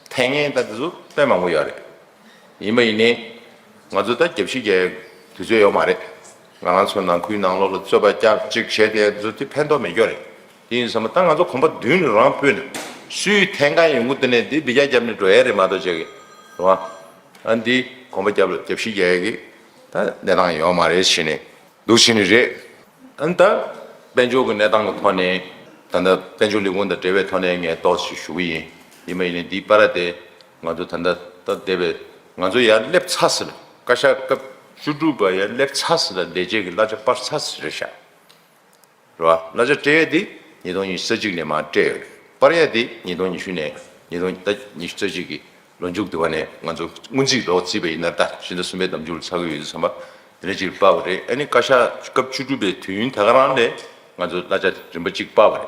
འཐེན་ཡས་ད་དེ་ཚོ་དཔེ་མང་པོ་ཡོད་རེད། ཡིན་པ་ཡིན་ནའི། ང་ཚོ་ད་རྒྱབ་བཤིག་རྒྱག་དུས་ཚོད་ཡོད་མ་རེད། ང་རང་ཚོ་ནང་ཁུལ་ནང་ལོགས་ལ་རྩོད་པ་རྒྱག་གཅིག་བྱས་ཏེ་ཚོ་དེ་ཕན་ཐོགས་མེད་སྐྱོ་རེད། དེ་ཡིན་ཙང་ད་ང་ཚོ་གོམ་པ་མདུན་ནས་རང་སྤོས་ནས་སུའི་འཐེན་ག་ཡོང་གི་འདུག་ནས་དེ་འབུད་རྒྱག་རྒྱབ་ནས་འགྲོ་ཡས་རེད་མ་གཏོགས་བྱེད་ཀྱི་རེད་བ། ཨ་འདི་གོམ་པ་རྒྱབ་ལ་རྒྱབ་བཤིག་རྒྱག་ཡས་ཀྱི་ད་གནས་སྟངས་ཡོད་མ་རེད་ཟེར་ནས། འདུག་ཕྱིན་ནི་རེད། ཨ་ནི་ད་དཔལ་འབྱོར་གྱི་གནས་སྟངས་ཀྱི་ཐོག་ནས་ད་ལྟ་དཔལ་འབྱོར་ལས་ཁུངས་དང་འབྲེལ་བའི་ཐོག་ནས་ངས་ཏོག་ཙམ་ཞུ་གི་ཡིན། ཡིན་པ་ཡིན་ནའི་འདིའི་བར་དེ་ང་ཚོ་ད་ལྟ་ད་བསྡད་པའི་ང་ཚོ་ཡར་སླེབས་ཚར་ཟིན། བཀའ་ཤག་སྐབས་བཅུ་དྲུག་པ་ཡར་སླེབས་ཚར་ཟིན་ལ་ལས་བྱེད་ཀྱི་གླ་ཆ་སྤར་ཚར་ཟིན་རེད་ཤག་རེད་བ། གླ་ཆ་སྤྲད་ཡས་དེ་ཉིས་སྟོང་ཉི་ཤུ་རྩ་གཅིག་ནས་མར་སྤྲད་ཡོད་རེད། སྤར་ཡས་དེ་ཉིས་སྟོང་ཉི་ཤུ་ནས་ཉིས་སྟོང་ད་ཉི་ཤུ་རྩ་གཅིག་གི་ལོ་མཇུག་དུ་བ་ནས་ང་ཚོ་སྔོན་རྩིས་ལོ་རྩིས་པ་ཡིན་ན་ད་ཕྱི་ཟླ་གསུམ་པའི་ནམ་མཇུག་ལ་ཚར་གི་ཡོད་དུས་ཙམ་པ་དེ་འདྲ་ཅིག་སྤར་བ་རེད། ཨ་ནི་བཀའ་ཤག་སྐབས་བཅུ་དྲུག་པའི་དུས་ཡུན་དེ་ག་རང་ལས་ང་ཚོ་གླ་ཆ་རིམ་པ་གཅིག་སྤར་བ་རེད།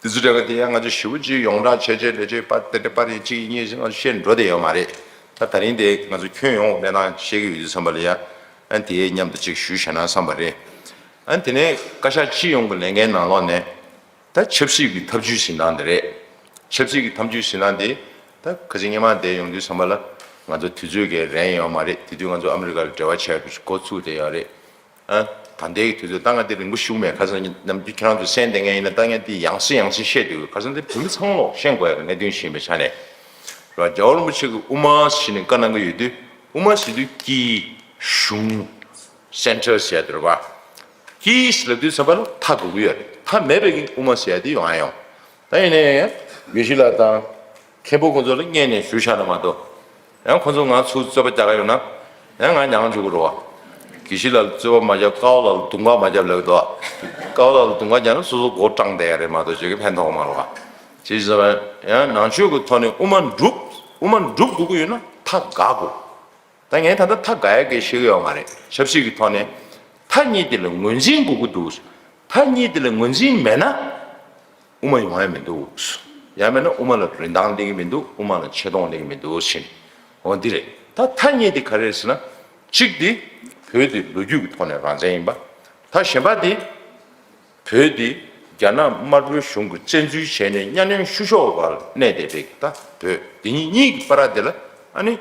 དེ་ཚོ་འདྲ་ག་དེ་ཡང་ང་ཚོ་ཞེ་པོ་ཅིག་ཡོངས་གྲགས་བྱས་བྱས་ལས་བྱེད་པ་དེ་འདྲ་པར་ཡིན་གཅིག་ཡིན་གཉིས་ང་ཚོ་བཤད་འགྲོ་བསྡད་ཡོད་མ་རེད། ད་ད་རིང་དེ་ང་ཚོ་ཁྱོན་ཡོངས་གནས་སྟངས་བཤད་ཀྱི་ཡོད་དུས་ཙམ་པ་ལ་ཡ་ཨ་དེའི་མཉམ་དུ་ཅིག་ཞུས་བྱས་ན་བསམ་པ་རེད། ཨ་དེ་ནས་བཀའ་ཤག་སྤྱི་ཡོངས་ཀྱི་ལས་འགན་ནང་ལོགས་ནས་ད་ཆབ་སྲིད་ཀྱི་ཐབས་ཇུས་ཟིན་སྟངས་དེ་རེད། ཆབ་སྲིད་ཀྱི་ཐབས་ཇུས་ཟིན་སྟངས་དེ་ད་ཁ་སང་སྔོན་མ་དེ་ཡོང་དུས་ཙམ་པ་ལ་ང་ཚོ་དུས་ཚོད་ཀྱི་རན་ཡོད་མ་རེད། དེ་དུས་ང་ཚོ་ཨ་མི་རི་ཀ་ལ་འབྲེལ་བ་བྱས་འགོ་ཚུགས་བསྡད་ཡོད་རེད། ཨ། ད་ལྟའི་དུས་ཚོད་ད་ང་དེ་རིང་པོ་ཞུགས་མེད། ཁ་སང་ཉིན་ནམ་རྒྱུན་ཁྱེད་རང་ཚོ་གསན་བསྡད་མཁན་ཡིན་ན་ད་ངས་དེ་ཡང་སེ་ཡང་སེ་བཤད་འདུག་ཁ་སང་དེ་བོད་མི་ཚང་མ་ལོག་ཤེས་དགོས་ཡ་གི་གནད་དོན་ཞིག་ཡིན་པའི་ཆ་ནས། ར་རྒྱལ་བ་རིན་པོ་ཆེ་གི་དབུ་མ་ཞེས་ནས་བཀའ་གནང་གི་ཡོད་དུས་དབུ་མ་ཞེས་དུས་དཀྱིལ་གཞུང་། སེན་ཊར་ཟེར་ཡ་དེ་རེད་པ། དཀྱིལ་ལབ་དུས་ཙམ་པ་ལ་མཐའ་དགོས་ཀྱི་ཡོད་རེད། མཐའ་མེད་པའི་གི་དབུ་མ་ཟེར་ཡ་དེ་ཡོང་ཡ་ཡོང་། ད་ཡིན་ནའི་དགེ་བཤེས་ལགས་དང་མཁན་པོ་ཁོང་ཚོ་ལ་སྔོན་ནས་ཞུས་བཞག་ན་མ་གཏོགས། ཡང་ཁོང་ཚོ་ང་ཚོ་རྩོད་པ་རྒྱག་ག་ཡོང་ན་ཡང་ང་མྱངས་འཇུག་གི་རེད་བ། དགེ་བཤེས་ལགས་ལ་རྩོད་པ་མ་རྒྱབ་ཀའོ་ལགས་ལ་དུང་དཀར་མ་རྒྱབ་ལབ་འདུག་ཀའོ་ལགས་ལ་དུང་དཀར་རྒྱབ་ན་སོ་སོ་མགོ་སྐྲངས་བསྡད་ཡ་རེད་མ་གཏོགས་ཅིག་གི་ཕན་ཐོགས་མ་རེད་བ། ཅི་ཟེར་བ་ཡང་ནང་ཆོས་ཀྱི་ཐོག་ནས་དབུ་མ་འགྲུབ་དབུ་མ་འགྲུབ་དགོས་ཀྱི་ཡོད་ན་མཐའ་དགག་དགོས། ད་ངས་ད་ལྟ་མཐའ་དགག་ཡ་གི་བཤད་ཀྱི་ཡོད་མ་རེད། ཆབ་སྲིད་ཀྱི་ཐོག་ནས་མཐའ་གཉིས་དེ་ལ་ངོས་འཛིན་དགོས་ཀྱི་འདུག་མཐའ་གཉིས་དེ་ལ་ངོས་འཛིན་མེད་ན། དབུ་མ་ཡོང་ཡ་མི་འདུག་ཡང་མིན་ན་དབུ་མ་ལ་རིན་ཐང་སླེབས་ཀྱི་མི་འདུག་དབུ་མ་ལ་ཆེ་མཐོང་སླེབས་ཀྱི་མི་འདུག་ཟེར་ནས། འོ་འདི་རེད། ད་མཐའ་གཉིས་དེ་ག་རེ་རེད་ཟེར་ན། གཅིག་དེ་བོད་དེ་ལོ་རྒྱུས་ཀྱི་ཐོག་ནས་རང་བཙན་ཡིན་པ། མཐའ་གཞན་པ་དེ་བོད་དེ་རྒྱ་ནག་དམར་པོའི་གཞུང་གིས་བཙན་འཛུལ་བྱས་ནས་གཉའ་གནོན་བཤུ་གཞོག་བར་གནས་བསྡད་པའི་ད་བོད་དེ་གཉིས་གཉིས་ཀྱི་བར་དེ་ལ་ཨ་ནི།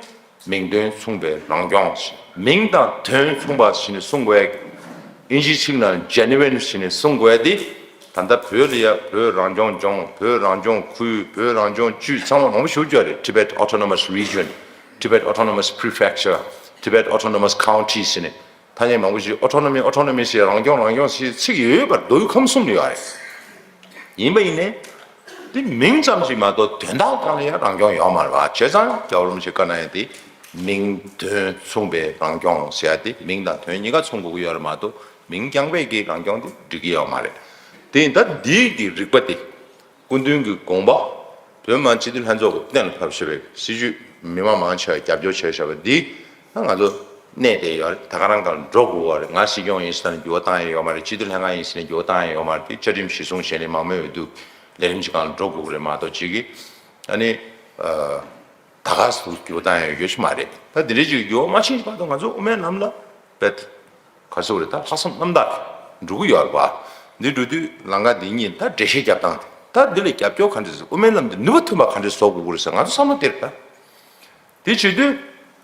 མིང་དོན་མཚུངས་པའི་རང་སྐྱོང་ཞེས། མིང་དང་དོན་མཚུངས་པ་ཞེས་ནས་གསུང་དགོས་ཡ། ཨིན་ཇིའི་ཚིག་ནང་genuine་ཞེས་ནས་གསུང་དགོས་ཡ་དེ། ད་ལྟ་བོད་ལ་ཡ་བོད་རང་སྐྱོང་ལྗོངས། བོད་རང་སྐྱོང་ཁུལ། བོད་རང་སྐྱོང་ཅུས་ཚང་མ་མང་པོ་ཞིག་ཡོད་རེད། Tibet Autonomous Region། Tibet Autonomous Prefecture། Tibet Autonomous County་ཞེས་ནས་ཐ་སྙད་མང་པོ་ཞིག་autonomy autonomy་ཞེས་རང་སྐྱོང་རང་སྐྱོང་ཞེས་ཚིག་ཡོད་པར་མདོ་དབུས་ཁམས་གསུམ་ལ་ཡོད་རེད། ཡིན་པ་ཡིན་ནའི། འདི་མིང་ཙམ་ཞིག་མ་གཏོགས་དོན་དག་སྒང་ལ་ཡང་རང་སྐྱོང་ཡོད་མ་རེད་བ། བྱས་ཙང་རྒྱལ་བ་རིན་པོ་ཆེས་བཀའ་གནང་ཡ་དེ་མིང་དོན་མཚུངས་པའི་རང་སྐྱོང་ཟེར་ཡ་དེ་མིང་དང་དོན་གཉིས་ཀ་མཚུངས་དགོས་ཀྱི་ཡོད་རེད་མ་གཏོགས་མིང་རྐྱང་པའི་གི་རང་སྐྱོང་དེ་འགྲིག་གི་ཡོད་མ་རེད། དེ་ཡིན་ད་འདིའི་གི་རིག་པ་དེ་སྐུ་མདུན་གྱི་དགོངས་པ་བོད་མི་མང་སྤྱི་འཐུས་ལྷན་ཚོགས་ཀྱིས་གཏན་ལ་ཕབ་བཞག་པའི་སྲིད་བྱུས་མི་མང་མང་ཆེ་བས་རྒྱབ་སྐྱོར་བྱས་བཞག་པ་འདི། ད་ང་ཚོ་གནས་བསྡད་ཡོད་རེད། ད་ག་རང་ག་ལ་འགྲོ་དགོས་པ་རེད། ང་སྲིད་སྐྱོང་ཡིན་ཟེར་ན་འགྱུར་བ་བཏང་ཡ་ཡོད་མ་རེད། སྤྱི་འཐུས་ལྷན་ཁང་ཡིན་ཟེར་ན་འགྱུར་བ་བཏང་ཡ་ཡོད་མ་རེད། དེ་བཅའ་ཁྲིམས་གཞིར་བཟུང་བྱས་ནས་མང་མོས་འོས་བསྡུ་ལས་རིམ་གྱི་སྒང་ལ་འགྲོ་དགོས་ཀྱི་རེད་མ་གཏོགས་ཅིག་གིས་ཨ་ནི་ད་ག་སུ་འགྱུར་བ་བཏང་ཡ་ཡོད་ཀྱི་མ་རེད། ད་དེ་འདྲའི་ཅིག་འགྱུར་བ་མ་ཕྱིན་བར་དུ་ང་ཚོ་དབུ་མའི་ལམ་ལ་བེད་ག་ཟེར་བ་རེད། ད་ལྷག་བསམ་རྣམ་དག་འགྲོ་གི་ཡོད་རེད་པ། འདི་འགྲོ་དུས་ལམ་ཁ་འདི་གཉིས་ད་འགྲེལ་བཤད་རྒྱབ་སྟངས་དེ་ད་འདི་ལ་རྒྱབ་སྐྱོར་ག་འདྲ་ཟེར། དབུ་མའི་ལམ་འདི་ནུས་པ་ཐོན་པ་ག་འདྲ་བཟོ་དགོས་ཀྱི་རེད་ཟེར་ང་ཚོ་བསམ་བློ་དེ་རེད་ད། དེ་བྱེད་དུས་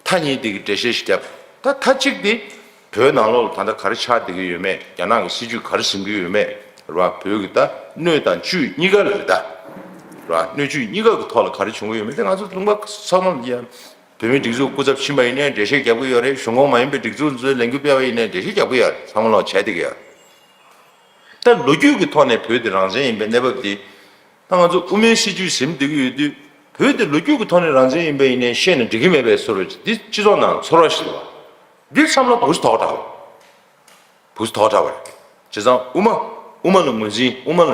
མཐའ་གཉིས་དེ་གི་འགྲེལ་བཤད་ཞིག་བརྒྱབ། ད་མཐའ་གཅིག་དེ་བོད་ནང་ལོགས་ལ་ད་ལྟ་ག་རེ་ཆགས་བསྡད་ཀྱི་ཡོད་མེད། རྒྱ་ནག་གི་སྲིད་ཇུས་ག་རེ་འཛིན་གྱི་ཡོད་མེད་རེད་བ། བོད་ཀྱི་ད་སྣོད་དང་བཅུད་གཉིས་ཀ་ལ་རེད་ད། རེད་བ། སྣོད་བཅུད་གཉིས་ཀ་གི་ཐོག་ལ་ག་རེ་བྱུང་གི་ཡོད་མེད་དེ་ང་ཚོ་ལུང་པ་ཚང་མ་ལ་ཡང་བོད་མིའི་སྒྲིག་འཛུགས་སྐུ་ཚབ་ཕྱིན་པ་ཡིན་ནའི་འགྲེལ་བཤད་རྒྱབ་ཀྱི་ཡོད་རེད། གཞུང་ཁོངས་མ་ཡིན་པའི་སྒྲིག་འཛུགས་ཚོས་ལས་འགུལ་སྤེལ་བ་ཡིན་ནའི་འགྲེལ་བཤད་རྒྱབ་ཀྱི་ཡོད་རེད། ཚང་མ་ལོག་བྱས་བསྡད་ཀྱི་ཡོད་རེད། ད་ལོ་རྒྱུས་ཀྱི་ཐོག་ནས་བོད་དེ་རང་བཙན་ཡིན་པའི་གནས་བབ་དེ། ད་ང་ཚོ་དབུ་མའི་སྲིད་བྱུས་ཟིན་བསྡད་ཀྱི་ཡོད་དུས་བོད་དེ་ལོ་རྒྱུས་ཀྱི་ཐོག་ནས་རང་བཙན་ཡིན་པ་ཡིན་ནའི་བཤད་ནས་འགྲིག་གི་མེད་པའི་བཟོ་འདྲ་ཅིག་འདི་སྤྱི་ཚོགས་ནང་ཚོར་བ་ཞིག་འདུག་བ། འདི་བསམ་བློ་འུ་ཐོག་དྲགས་པ་རེད། འུ་ཐོག་དྲགས་པ་རེད། བྱས་ཙང་དབུ་མ་དབུ་མ་ལ་ངོས་འཛིན་དབུ་མ་ལ་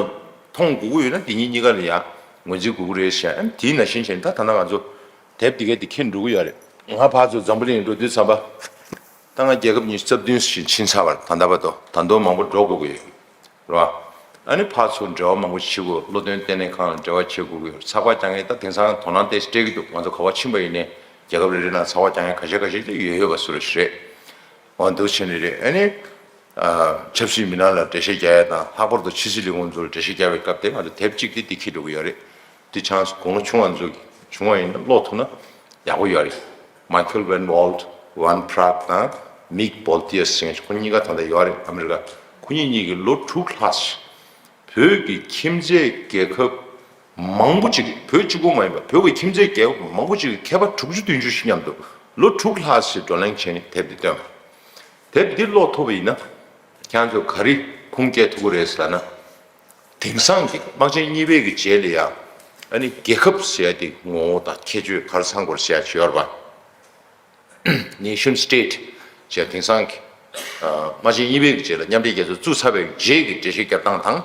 མཐོང་དགོས་ཀྱི་ཡོད་ན་འདི་གཉིས་གཉིས་ཀ་ལ་ཡང་ངོས་འཛིན་དགོས་ཀྱི་རེད་ཟེར། ཨ་ནི་དེའི་ནང་བཞིན་བྱས་ནས་ད་ད་ལྟ་ང་ཚོ་དེབ་འདི་གས་འདི་འཁྱེར་འགྲོ་གི་ཡོད་རེད། ང་ཕར་ཚུར་འཛམ་བུ་གླིང་འགྲོ་དུས་ཙམ་པ། ད་ང་རྒྱལ་ཁབ་ཉི་ཤུ་རྩ་བདུན་ཞིག་ཕྱིན་ཚར་བ་རེད། ད་ལྟ་བར་དུ་ད་དུང་མང་པོ་འགྲོ་དགོས་ཀྱི་ཡོད་རེད་བ། ཨ་ནི་ཕར་ཚུར་འབྲེལ་བ་མང་པོ་བྱེད་དགོས། བློ་འདོན་ལྟེ་གནས་ཁང་ལ་འབྲེལ་བ་བྱེད་དགོས་ཀྱི་ཡོད་རེད། ཚགས་པར་རྒྱག་མཁན་ད་དེང་སང་དོ་སྣང་ཏོག་ཙམ་སྤྲད་ཀྱི་འདུག་ང་ཚོ་ག་པར་ཕྱིན་པ་ཡིན་ནའི་རྒྱལ་ཁབ་རེ་རེ་ནང་ཚགས་པར་རྒྱག་མཁན་ཁ་ཤས་ཁ་ཤས་ཀྱི་ཡོད་ཡོད་པ་སུ་རེད་ཞུ་རེད། འོ་འདུག་བྱས་ནས་རེད། ཨ་ནི་ཨ་ཆབ་སྲིད་མི་སྣ་ལ་འགྲེལ་བཤད་རྒྱག་ཡ་དང་། ལྷག་པར་དུ་ཕྱི་སྲིད་ལས་ཁུངས་ཚོ་ལ་འགྲེལ་བཤད་རྒྱག་པའི་སྐབས་དེ་ང་ཚོ་དེབ་གཅིག་དེ་འདི་འཁྱེར་འགྲོ་གི་ཡོད་རེད། འདི་ཆང་དགུང་ལོ་ཆུང་བ་ཚོ་བྱུང་བ་ཡིན་ན་ཀློག་ཐུབ་ན་ཡག་པོ་ཡོད་རེད། Michael Van Walt, Van Praagh དང་Mick Boulter ཟེར་མཁན་ཁོ་གཉིས་ཀ་ད་ལྟ་ཡོད་རེད། ཨ་མི་རི་ཀ། ཁོ་གཉིས་གཉིས་ཀྱིས་ལོ་དྲུག་ལྷག་ཅིག་བོད་ཀྱི་ཁྱིམ་མཚེས་རྒྱལ་ཁབ་མང་པོ་ཅིག་བོད་གཅིག་པོ་མ་ཡིན་པ་བོད་ཀྱི་ཁྱིམ་མཚེས་རྒྱལ་ཁབ་མང་པོ་ཅིག་གི་མཁས་པ་དྲུག་ཅུ་བདུན་ཅུ་ཞིག་མཉམ་དུ་ལོ་དྲུག་ལྷག་ཅིག་བགྲོ་གླེང་བྱས་ནས་དེབ་འདི་བཏོན་པ། དེབ་འདི་ཀློག་ཐུབ་པ་ཡིན་ན་ཁྱེད་ཚོ་ག་རེ་ཁུངས་སྐྱེལ་ཐུབ་ཀྱི་རེད་ཟེར་ན། དེང་སང་གི་དམག་ཆེན་གཉིས་པའི་གི་རྗེས་ལ་ཡང་ཨ་ནི་རྒྱལ་ཁབ་ཟེར་ཡ་དེ་ངོ་བོ་དང་ཁྱད་ཆོས་ག་རེ་ཚང་དགོས་ཟེར་ཡ་ཅིག་ཡོད་རེད་པ། Nation state ཞེས་དེང་སང་གི་ཨ་དམག་ཆེན་གཉིས་པའི་གི་རྗེས་ལ་མཉམ་འབྲེལ་རྒྱལ་ཚོགས་བཙུགས་ཚར་བའི་རྗེས་ཀྱི་འགྲེལ་བཤད་རྒྱབ་སྟངས་དང་།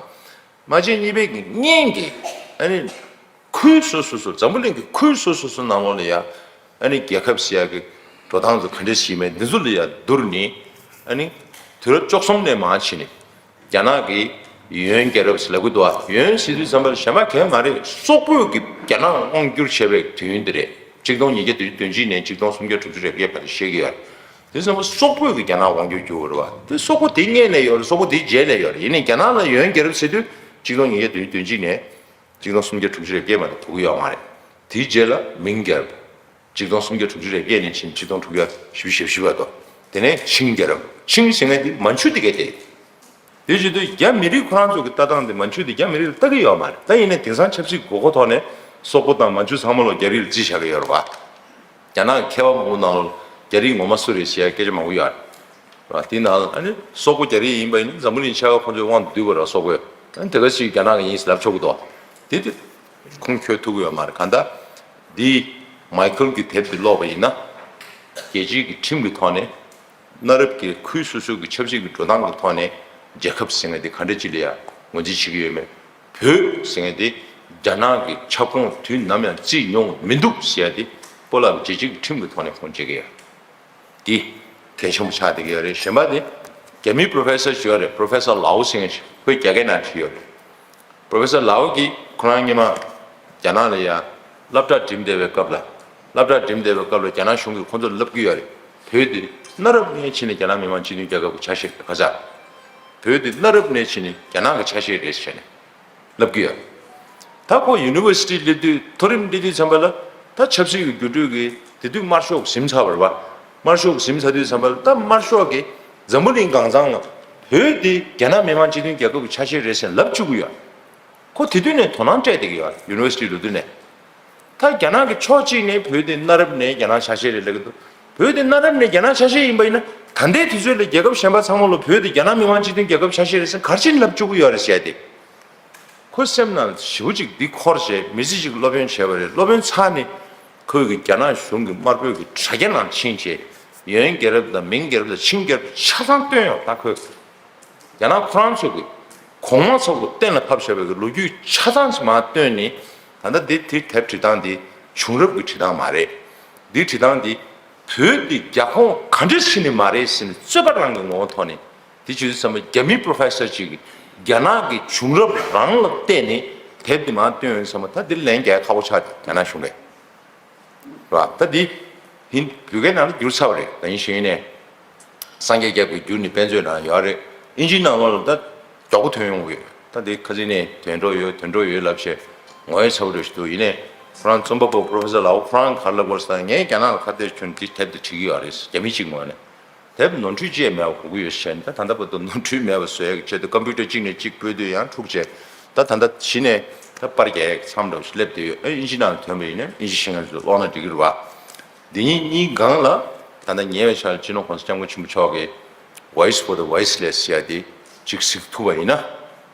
དམག་ཆེན་གཉིས་པའི་གི་སྔོན་གྱི་ཨ་ནི་ཁུལ་སོ་སོ་སོ་འཛམ་བུ་གླིང་གི་ཁུལ་སོ་སོ་སོ་ནང་ལོགས་ལ་ཡ་ཨ་ནི་རྒྱལ་ཁབ་ཟེར་ཡ་གི་འགྲོ་སྟངས་ཚོ་ག་འདྲ་ཞིག་མེད་འདི་ཚོ་ལ་ཡ་བསྡུར་ནས། ཨ་ནི་དུས་རབས་བཅུ་གསུམ་ནས་མར་ཕྱིན་ནས་རྒྱ་ནག་གིས་ཡོན་རྒྱལ་རབས་ཟེར་ལབ་ཀྱི་འདུག་ཨ། ཡོན་ཟེར་དུས་ཙམ་པ་ལ་གཞན་པ་གང་ཡང་མ་རེད། སོག་པོས་ཀྱིས་རྒྱ་ནག་དབང་བསྒྱུར་བྱས་པའི་དུས་ཡུན་འདི་རེད། གཅིག་སྟོང་ཉིས་བརྒྱ་བདུན་ཅུ་དོན་གཅིག་ནས་གཅིག་སྟོང་སུམ་བརྒྱ་དྲུག་ཅུ་རེ་བརྒྱད་བར་དུ་བཤད་ཀྱི་ཡོད། དེ་ཙམ་པ་སོག་པོས་ཀྱིས་རྒྱ་ནག་དབང་བསྒྱུར་བསྒྱུར་བ་རེད་བ། དེ་སོག་པོ་དེ་སྔོན་ནས་ཡོད་རེད། སོག་པོ་དེའི་རྗེས་ལ་ཡོད་རེད། ཡིན་ནའི་རྒྱ་ནག་ལ་ཡོན་རྒྱལ་རབས་ཟེར་དུས་གཅིག་སྟོང་ཉིས་བརྒྱ་བདུན་ཅུ་དོན་གཅིག་ནས་གཅིག་སྟོང་སུམ་བརྒྱ་དྲུག་ཅུ་རེ་བརྒྱད་བར་དུ་གོ་གི་ཡོད་མ་རེད། དེའི་རྗེས་ལ་མིང་རྒྱལ་རབས། གཅིག་སྟོང་སུམ་བརྒྱ་དྲུག་ཅུ་རེ་བརྒྱད་ནས་ཕྱིན་གཅིག་སྟོང་དྲུག་བརྒྱ་བཞི་བཅུ་ཞེ་བཞི་བར་དུ། དེ་ནས་ཆིང་རྒྱལ་རབས། ཆིང་ཟེར་མཁན་དེ་མན་ཆུ་དེ་ག་དེ། དེ་བྱེད་དུས་རྒྱ་མི་རིགས་ཁོ་རང་ཚོ་གི་ལྟ་སྟངས་དེ་མན་ཆུ་དེ་རྒྱ་མི་རིགས་ལ་ལྟ་གི་ཡོད་མ་རེད། ད་ཡིན་ནའི་དེང་སང་ཆབ་སྲིད་དགོས་མཁོ་ཐོག་ནས་སོག་པོ་དང་མན་ཆུ་ཚང་མ་ལོ་རྒྱ་རིགས་ལ་རྩིས་བཞག་གི་ཡོད་རེད་པ། རྒྱ་ནག་གི་མཁས་པ་མང་པོ་ནང་ལོ་རྒྱ་རིགས་ངོ་མ་སུ་རེད་ཟེར་ཡ་སྐད་ཆ་མང་པོ་ཡོད་རེད། ར་དེའི་ནང་ལ་ཨ་ནི་སོག་པོ་རྒྱ་རིགས་ཡིན་པ་ཡིན་ན་འཛམ་བུ་གླིང་ཆ་ག་ཁོང་ཚོའི་དབང་དུ་བསྡུས་པ་ར་སོག་པོས། ཨ་ནི་དེ་ག་ཞིག་རྒྱ་ནག་གི་ཡིན་ཟེར་ལབ་ཆོག་གི་འདུག་དེ་དེ་ཁུངས་འཁྱོལ་ཐུབ་ཀྱི་ཡོད་མ་རེད། གང་ལྟར་འདི་མའི་ཁལ་གྱི་དེབ་འདི་ཀློག་པ་ཡིན་ན། རྒྱལ་སྤྱིའི་གི་ཁྲིམས་ཀྱི་ཐོག་ནས་གནའ་རབས་ཀྱི་ཁུལ་སོ་སོའི་གི་ཆབ་སྲིད་ཀྱི་འགྲོ་སྟངས་ཀྱི་ཐོག་ནས་རྒྱལ་ཁབ་ཟེར་མཁན་འདི་ག་འདྲ་ཅིག་ལ་ཡ་ངོས་འཛིན་བྱེད་ཀྱི་ཡོད་མེད། བོད་ཟེར་མཁན་འདི་རྒྱ་ནག་གི་ཁྱབ་ཁོངས་དུས་ནམ་ཡང་བརྩིས་མྱོང་མི་འདུག་ཟེར་ཡ་འདི་སྤོ་ལགས་ཀྱི་རྒྱལ་སྤྱིའི་གི་ཁྲིམས་ཀྱི་ཐོག་ནས་ཁུངས་སྐྱེལ་གྱི་ཡོད། འདི་གལ་ཆེན་པོ་ཆགས་བསྡད་ཀྱི་ཡོད་རེད། གཞན་པ་དེ་རྒྱ་མིའི་པྲོ་ཕེ་སར་ཞིག་ཡོད་རེད། པྲོ་ཕེ་སར་ལའོ་ཟེར་མཁན་ཞིག་ཁོས་རྒྱ་སྐད་ནང་བྲིས་ཡོད་རེད། པྲོ་ཕེ་སར་ལའོ་གིས་ཁོ་རང་སྔོན་མ་རྒྱ་ནག་ལ་ཡ་སློབ་གྲྭ་འགྲིམས་བསྡད་པའི་སྐབས་ལ། སློབ་གྲྭ་འགྲིམས་བསྡད་པའི་སྐབས་ལ་རྒྱ་ནག་གཞུང་གིས་ཁོ་ཚོར་ལབ་ཀྱི་ཡོད་རེད། བོད་དེ་གནའ་རབས་ནས་བྱས་ནས་རྒྱ་ནག་མི་དམངས་སྤྱི་མཐུན་རྒྱལ་ཁབ་ཀྱི་ཆ་ཤས་རེད། ཁ་ཚ། བོད་དེ་གནའ་རབས་ནས་བྱས་ནས་རྒྱ་ནག་གི་ཆ་ཤས་རེད་ཟེར་ནས། ལབ་ཀྱི་ཡོད། ད་ཁོ་ཡུ་ནི་ཝར་སི་ཊི་སླེབས་དུས་མཐོ་རིམ་སླེབས་དུས་ཙམ་པ་ལ་ད་ཆབ་སྲིད་ཀྱི་འགྱུར་འགྲོས་ཀྱི་དེ་དུས་དམར་ཤོག་ཟིན་ཚར་བ་རེད་པ། དམར་ཤོག་ཟིན་ཚར་དུས་ཙམ་པ་ལ་ད་དམར་ཤོག་གིས་འཛམ་བུ་གླིང་གང་ཚང་ལ་བོད་དེ་རྒྱ་ནག་མི་དམངས་སྤྱི་མཐུན་རྒྱལ་ཁབ་ཀྱི་ཆ་ཤས་རེད་ཟེར་ལབ་བཅུག་གི་ཡོད། ཁོ་དེ་དུས་ནས་དོ་སྣང་སྤྲད་བསྡད་ཀྱི་ཡོད། ཡུ་ནི་ཝར་སི་ཊི་ལོ་དུས་ནས། ད་རྒྱ་ནག་གི་ཕྱོགས་གཅིག་ནས་བོད་དེ་གནའ་རབས་ནས་རྒྱ་ནག་ཆ་ཤས་རེད་ལབ་ཀྱི་འདུག་བོད་དེ་གནའ་རབས་ནས་རྒྱ་ནག་ཆ་ཤས་ཡིན་པ་ཡིན་ན་ད་ལྟའི་དུས་ཚོད་ལ་རྒྱལ་ཁབ་གཞན་པ་ཚང་མ་ལོ་བོད་དེ་རྒྱ་ནག་མི་དམངས་སྤྱི་མཐུན་རྒྱལ་ཁབ་ཆ་ཤས་རེད་ཟེར་ག་རེ་བྱས་ནས་ལབ་བཅུག་གི་ཡོད་རེད་ཟེར་ཏེ། ཁོའི་སེམས་ནང་ཞེ་པོ་ཅིག་འདི་འཁོར་བྱས། མི་ཚེ་གཅིག་སློབ་ཡོན་བྱས་པ་རེད། སློབ་ཡོན་ཚར་ནས་ཁོས་གི་རྒྱ་ནག་གཞུང་གི་དམར་པོའི་གི་དྲ་རྒྱ་ནང་ཕྱིན་བྱས། ཡོན་རྒྱལ་རབས་དང་མིང་རྒྱལ་རབས་དང་ཆིང་རྒྱལ་རབས་ཆ་ཚང་བཏོན་ཡོང་། ད་ཁོས་རྒྱ་ནག་ཁོ་རང་ཚོ་གི་གོང་མ་ཚོ་གི་གཏན་ལ་ཕབ་བཞག་པའི་གི་ལོ་རྒྱུས་ཆ་ཚང་ཞིག་མར་བཏོན་ནས། ད་ལྟ་འདི་དེ་དེབ་བྲིས་སྟངས་འདི་བྱུང་རབས་ཀྱི་བྲིས་སྟངས་མ་རེད། འདི་བྲིས་སྟངས་འདི་བོད་འདི་རྒྱ་ཁོངས་ག་འདྲ་ཞིག་ནས་མ་རེད་ཟེར་ནས་རྩོད་པ་རང་གི་ངོ་བོ་ཐོག་ནས། དེ་བྱས་དུས་ཙམ་པ་རྒྱ་མི་པྲོ་ཕེ་སར་ཅིག་གིས་རྒྱ་ནག་གི་བྱུང་རབས་རང་ལ་བལྟས་ནས་དེབ་འདི་མར་བཏོན་ཡོད་ཙམ་པ། ད་འདི་ལན་རྒྱག་ཁག་པོ་ཆགས་རྒྱ་ནག་གཞུང་ལ། ར་ད་འདི་ཧིན་བོད་སྐད་ནང་ལ་བསྒྱུར་ཚར་བ་རེད། ད་ཡིན་ཞིང་ནས་སངས་རྒྱས་རྒྱལ་པོས་བསྒྱུར་ནས་དཔེ་མཛོད་ནང་ཡོད་རེད། ཨིན་ཇིའི་ནང་ལོགས་ལ་ད་མགྱོགས་པོ་ཐོན་ཡོང་གི་ཡོད། ད་འདི་ཁ་སང་ནས་ཐོན་འགྲོ་ཡོད་ཐོན་འགྲོ་ཡོད་ལབ་བྱས་ངོ་ཡ་ཚ་པོ་འདྲ་ཞིག་འདུག་ཡིན་ནའི་ཁོ་རང་རྩོམ་པ་པོ་པྲོ་ཕེ་སར་ལའོ་ཁོ་རང་ག་རེ་ལབ་དགོས་ཟེར་ན། ངས་རྒྱ་ནག་ལ་ཁ་གཏད་གཅོག་ནས་འདི་དེབ་འདི་བྲིས་ཀྱི་ཡོད་རེད། རྒྱ་མི་གཅིག་ངོས་ནས། དེབ་ནོར་འཁྲུལ་ཅི་ཡང་མེད་པ་དགོས་ཀྱི་ཡོད་ཟེར་ནས། ད་ད་ལྟ་བར་དུ་ནོར་འཁྲུལ་མེད་པ་བཟོ་ཡག་གི་ཆེད་དུ་ཀམ་པུ་ཊར་གཅིག་ནས་གཅིག་སྤོས་དུས་ཡང་འཁྲུག་བྱས། ད་ད་ལྟ་གཞི་ནས་ད་པར་རྒྱག་ཡག་གི་མཚམས་འདྲ་བོ་ཞིག་སླེབས་བསྡད་ཡོད། ཨེ་ཨིན་ཇི་ནང་ལ་ཐོན་པ་ཡིན་ན་ཨིན་ཇི་ཤེས་མཁན་ཚོས་ཀློག་ན་འགྲིག་གི་རེད་བ། འདི་གཉིས་གཉིས་སྒང་ལ་ད་ལྟ་ཉེ་བའི་ཆར་ལ་སྤྱི་ནོར་གོང་ས་སྐྱབས་མགོན་ཆེན་པོ་མཆོག་གིས་Voice for the Voiceless ཟེར་ཡ་དེ་གཅིག་གཟིགས་ཐུབ་པ་ཡིན་ན།